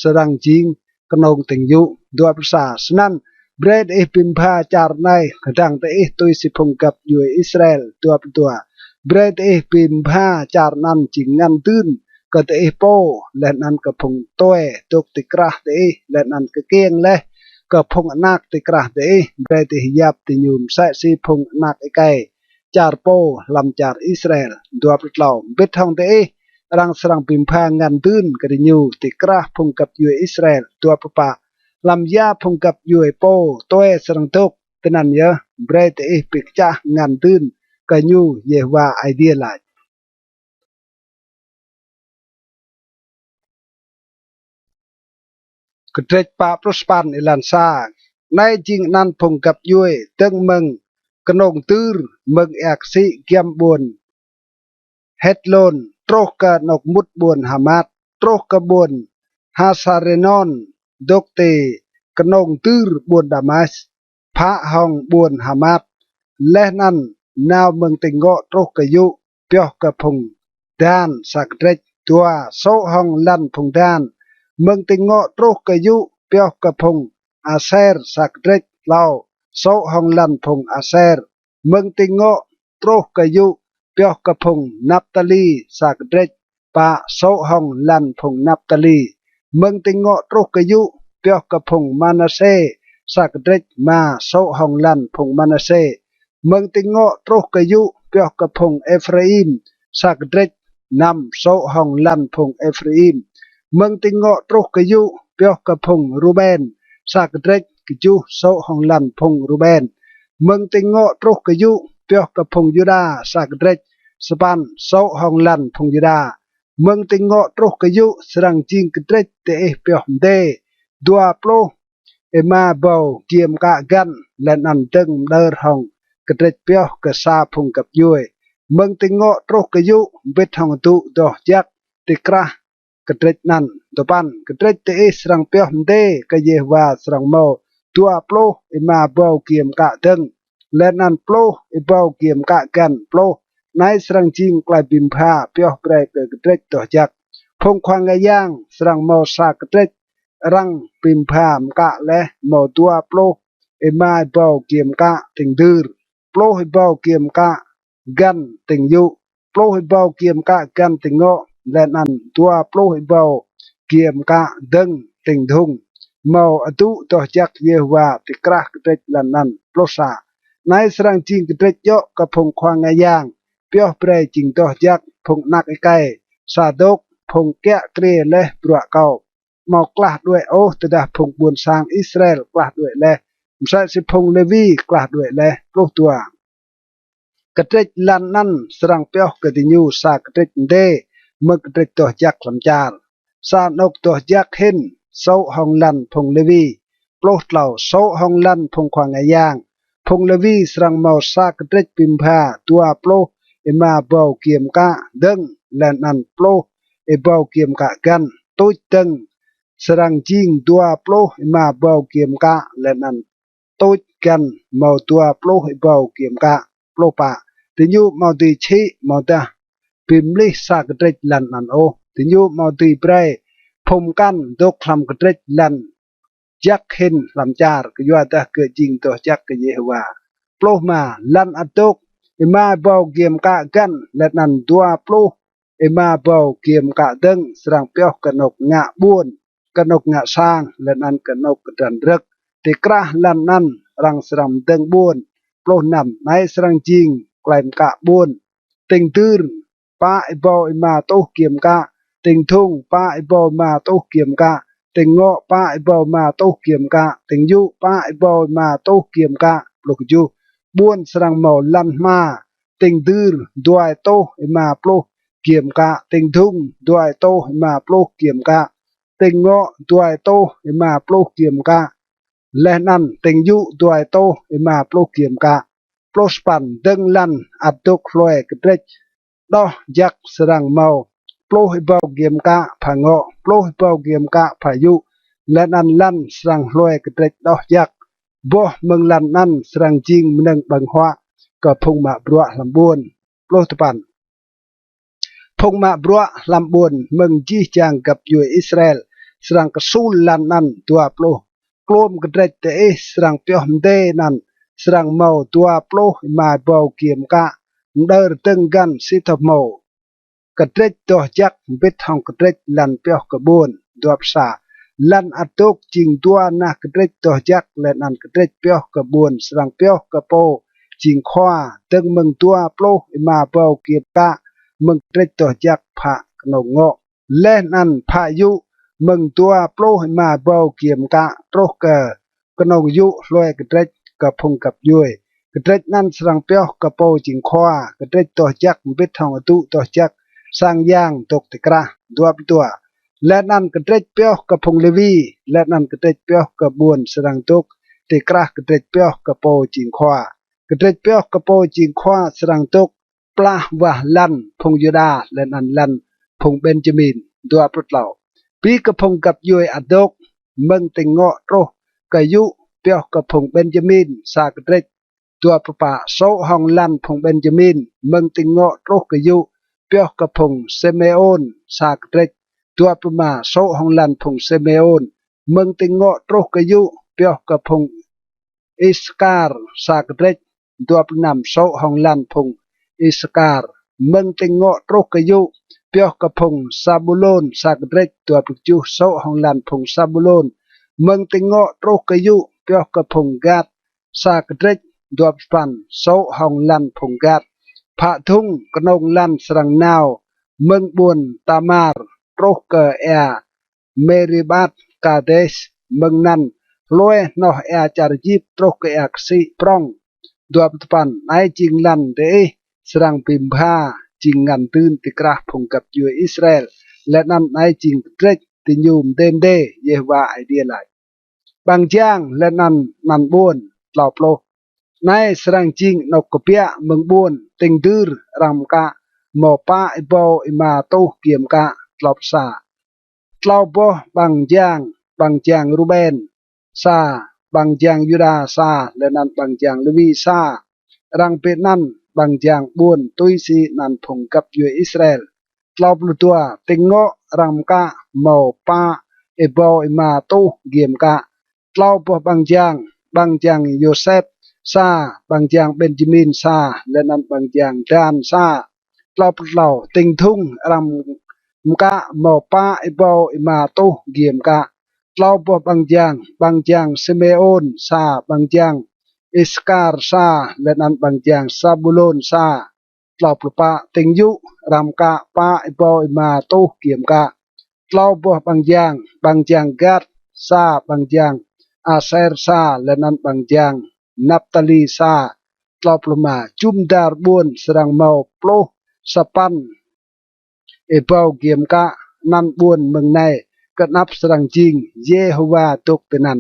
srăng jing knông tĭng yŭ. Dua pluh sa. Snăn brei diih bi mbha čar anei hdơ̆ng diih tui si phung găp djuê Israel. Dua pluh dua. Brei diih bi mbha čar anăn jing ngăn dưn kơ diih pô leh anăn kơ phung tue dôk ti krah diih, leh anăn kkiêng leh kơ phung anak ti krah diih. Brei diih yap diñu msĕ si phung anak êkei čar pô hlăm čar Israel. Dua pluh tlâo. Mbĭt hŏng diih arăng srăng bi mbha ngăn dưn kơ diñu ti krah phung găp djuê Israel. Dua pluh pă. Hlăm ya phung găp djuê pô tue srăng dôk, tinăn yơh brei diih bi kčah ngăn dưn kơ ñu, Yêhôwa Aê Diê lač. Kdrêč pă pluh sa păn êlan sa. Anei jing anăn phung găp djuê dơ̆ng mơ̆ng knông dưr mơ̆ng êa ksĭ giăm ƀuôn Hetlôn truh kơ anôk mŭt ƀuôn Hamat, truh kơ ƀuôn Hasarenon, dôk ti knông dưr ƀuôn Đamas, phă hŏng ƀuôn Hamat, leh anăn nao mơ̆ng tĭng ngŏ truh kơ yŭ, pioh kơ phung Dan sa kdrêč. Dua. Sô̆ hŏng lăn phung Dan, mơ̆ng tĭng ngŏ truh kơ yŭ, pioh kơ phung Aser sa kdrêč. Tlâo. Sô̆ hŏng lăn phung Aser, mơ̆ng tĭng ngŏ truh kơ yŭ, pioh kơ phung Naptali sa kdrêč. Pă. Sô̆ hŏng lăn phung Naptali, mơ̆ng tĭng ngŏ truh kơ yŭ, pioh kơ phung Manasê sa kdrêč. Êma. Sô̆ hŏng lăn phung Manasê, mơ̆ng tĭng ngŏ truh kơ yŭ, pioh kơ phung Êphraim sa kdrêč. Năm. Sô̆ hŏng lăn phung Êphraim, mơ̆ng tĭng ngŏ truh kơ yŭ, pioh kơ phung Ruben sa kdrêč. Kjuh. Sô̆ hŏng lăn phung Ruben, mơ̆ng tĭng ngŏ truh kơ yŭ, pioh kơ phung Yuđa sa kdrêč. Sa păn. Sô̆ hŏng lăn phung Yuđa, mơ̆ng tĭng ngŏ truh kơ yŭ, srăng jing kdrêč diih pioh mdê. Dua pluh êma êbâo giê mkă găn, leh anăn dơ̆ng mđơr hŏng kdrêč pioh kơ sa phung găp djuê, mơ̆ng tĭng ngŏ truh kơ yŭ, mbĭt hŏng adŭ doh jăk ti krah kdrêč anăn. Dua păn. Kdrêč diih srăng pioh mdê kơ Yêhôwa srăng mâo dua pluh êma êbâo giê mkă dơ̆ng, leh anăn pluh êbâo giê mkă găn. Pluh. Anei srăng jing klei bi mbha pioh brei kơ kdrêč doh jăk. Phung khua ngă yang srăng mâo sa kdrêč arăng bi mbha mkă leh, mâo dua pluh êma êbâo giê mkă tĭng dưr, pluh êbâo giê mkă găn tĭng yŭ, pluh êbâo giê mkă găn tĭng ngŏ, leh anăn dua pluh êbâo giê mkă dơ̆ng tĭng dhŭng. Mâo adŭ doh jăk Yêhôwa ti krah kdrêč lăn anăn. Pluh sa. Anei srăng jing kdrêč djŏ kơ phung khua ngă yang, pioh brei jing doh jăk. Phung anak êkei Sadôk, phung kiă kriê leh bruă kâo, amâo klah đuĕ ôh, tơdah phung ƀuôn sang Israel klah đuĕ leh, msĕ si phung Lêwi klah đuĕ leh. Pluh dua. Kdrêč lăn anăn srăng pioh kơ diñu sa kdrêč mdê mơ̆ng kdrêč doh jăk hlăm čar, sa anôk doh jăk hĭn. Sô̆ hŏng lăn phung Lêwi. Pluh tlâo. Sô̆ hŏng lăn phung khua ngă yang. Phung Lêwi srăng mâo sa kdrêč bi mbha dua pluh êma êbâo giê mkă dơ̆ng, leh anăn pluh êbâo giê mkă găn. Tuč dơ̆ng srăng jing dua pluh êma êbâo giê mkă, leh anăn tuč găn mâo dua pluh êbâo giê mkă. Pluh pă. Diñu amâo dưi čhĭ amâodah bi mlih sa kdrêč lăn anăn ôh. Diñu amâo dưi brei phung mkăn dôk hlăm kdrêč lăn jăk hĭn hlăm čar, kyuadah gơ̆ jing doh jăk kơ Yêhôwa. Pluh êma. Lăn adôk êma êbâo giê mkă găn, leh anăn dua pluh êma êbâo giê mkă dơ̆ng srăng pioh kơ anôk ngă ƀuôn, kơ anôk ngă sang, leh anăn kơ anôk kdrăn rơ̆k. Ti krah lăn anăn arăng srăng mdơ̆ng ƀuôn. Pluh năm. Anei srăng jing klei mkă ƀuôn tĭng dưr pă êbâo êma tuh giê mkă, tĭng dhŭng pă êbâo êma tuh giê mkă, tĭng ngŏ pă êbâo êma tuh giê mkă, tĭng yŭ pă êbâo êma tuh giê mkă. Pluh kjuh. Ƀuôn srăng mâo lăn hma, tĭng dưr dua êtuh êma pluh giê mkă, tĭng dhŭng dua êtuh êma pluh giê mkă, tĭng ngŏ dua êtuh êma pluh giê mkă, leh anăn tĭng yŭ dua êtuh êma pluh giê mkă. Pluh sa păn. Dơ̆ng lăn ăt dôk hlue kdrêč đoh jăk srăng mâo pluh êbâo giê mkă pha ngŏ, pluh êbâo giê mkă pha yŭ, leh anăn lăn srăng hlue kdrêč đoh jăk. Boh mơ̆ng lăn anăn srăng jing mnơ̆ng ƀơ̆ng huă kơ phung mă bruă hlăm ƀuôn. Pluh dua păn. Phung mă bruă hlăm ƀuôn mơ̆ng jih jang găp djuê Israel srăng ksul lăn anăn dua pluh. Kluôm kdrêč diih srăng pioh mdê anăn srăng mâo dua pluh êma êbâo giê mkă mđơr dơ̆ng găn si thâo hmô. Kdrêč doh jăk mbĭt hŏng kdrêč lăn pioh kơ ƀuôn. Dua pluh sa. Lăn ăt dôk jing dua nah kdrêč doh jăk, leh anăn kdrêč pioh kơ ƀuôn srăng pioh kơ pô jing khua dơ̆ng mơ̆ng dua pluh êma êbâo giê mkă mơ̆ng kdrêč doh jăk phă knông ngŏ, leh anăn phă yŭ mơ̆ng dua pluh êma êbâo giê mkă truh kơ knông yŭ hlue kdrêč kơ phung găp djuê. Kdrêč anăn srăng pioh kơ pô jing khua. Kdrêč doh jăk mbĭt hŏng adŭ doh jăk sang yang dôk ti krah. Dua pluh dua. Leh anăn kdrêč pioh kơ phung Lêwi, leh anăn kdrêč pioh kơ ƀuôn srăng dôk ti krah kdrêč pioh kơ pô jing khua. Kdrêč pioh kơ pô jing khua srăng dôk plah wah lăn phung Yuđa leh anăn lăn phung Benjamin. Dua pluh tlâo. Bi kơ phung găp djuê ăt dôk mơ̆ng tĭng ngŏ truh kơ yŭ pioh kơ phung Benjamin sa kdrêč. Dua pluh pă. Sô̆ hŏng lăn phung Benjamin mơ̆ng tĭng ngŏ truh kơ yŭ pioh kơ phung Simêôn sa kdrêč. Dua pluh êma. Sô̆ hŏng lăn phung Simêôn mơ̆ng tĭng ngŏ truh kơ yŭ pioh kơ phung Isakar sa kdrêč. Dua pluh năm. Sô̆ hŏng lăn phung Isakar mơ̆ng tĭng ngŏ truh kơ yŭ pioh kơ phung Sabulôn sa kdrêč. Dua pluh kjuh. Sô̆ hŏng lăn phung Sabulôn mơ̆ng tĭng ngŏ truh kơ yŭ pioh kơ phung Gat sa kdrêč. Dua pluh păn. Sô̆ hŏng lăn phung Gat. Phă dhŭng knông lăn srăng nao mơ̆ng ƀuôn Tamar truh kơ êa Mêribat Kades, mơ̆ng anăn hlue hnoh êa čar Êjip truh kơ êa ksĭ prŏng. Dua pluh dua păn. Anei jing lăn diih srăng bi mbha jing ngăn dưn ti krah phung găp djuê Israel, leh anăn anei jing kdrêč diñu mdê mdê, Yêhôwa Aê Diê lač. Ƀăng jang leh anăn anăn ƀuôn. Tlâo pluh. Anei srăng jing anôk kbiă mơ̆ng ƀuôn, tĭng dưr arăng mkă mâo pă êbâo êma tuh giê mkă. Tlâo pluh sa. Tlâo boh ƀăng jang: ƀăng jang Ruben sa, ƀăng jang Yuđa sa, leh anăn ƀăng jang Lêwi sa. Arăng bi anăn ƀăng jang ƀuôn tui si anăn phung găp djuê Israel. Tlâo pluh dua. Tĭng ngŏ arăng mkă mâo pă êbâo êma tuh giê mkă. Tlâo boh ƀăng jang: ƀăng jang Yôsep sa, ƀăng jang Benjamin sa, leh anăn ƀăng jang Dan sa. Tlâo pluh tlâo. Tĭng dhŭng arăng mkă mâo pă êbâo êma tuh giê mkă. Tlâo boh ƀăng jang: ƀăng jang Simêôn sa, ƀăng jang Isakar sa, leh anăn ƀăng jang Sabulôn sa. Tlâo pluh pă. Tĭng yŭ arăng mkă pă êbâo êma tuh giê mkă. Tlâo boh ƀăng jang: ƀăng jang Gat sa, ƀăng jang Aser sa, leh anăn ƀăng jang Naptali sa. Tlâo pluh êma. Jŭm dar ƀuôn srăng mâo pluh sa păn êbâo giê mkă. Anăn ƀuôn mơ̆ng anei kơ anăp srăng jing Yêhôwa dôk tinăn.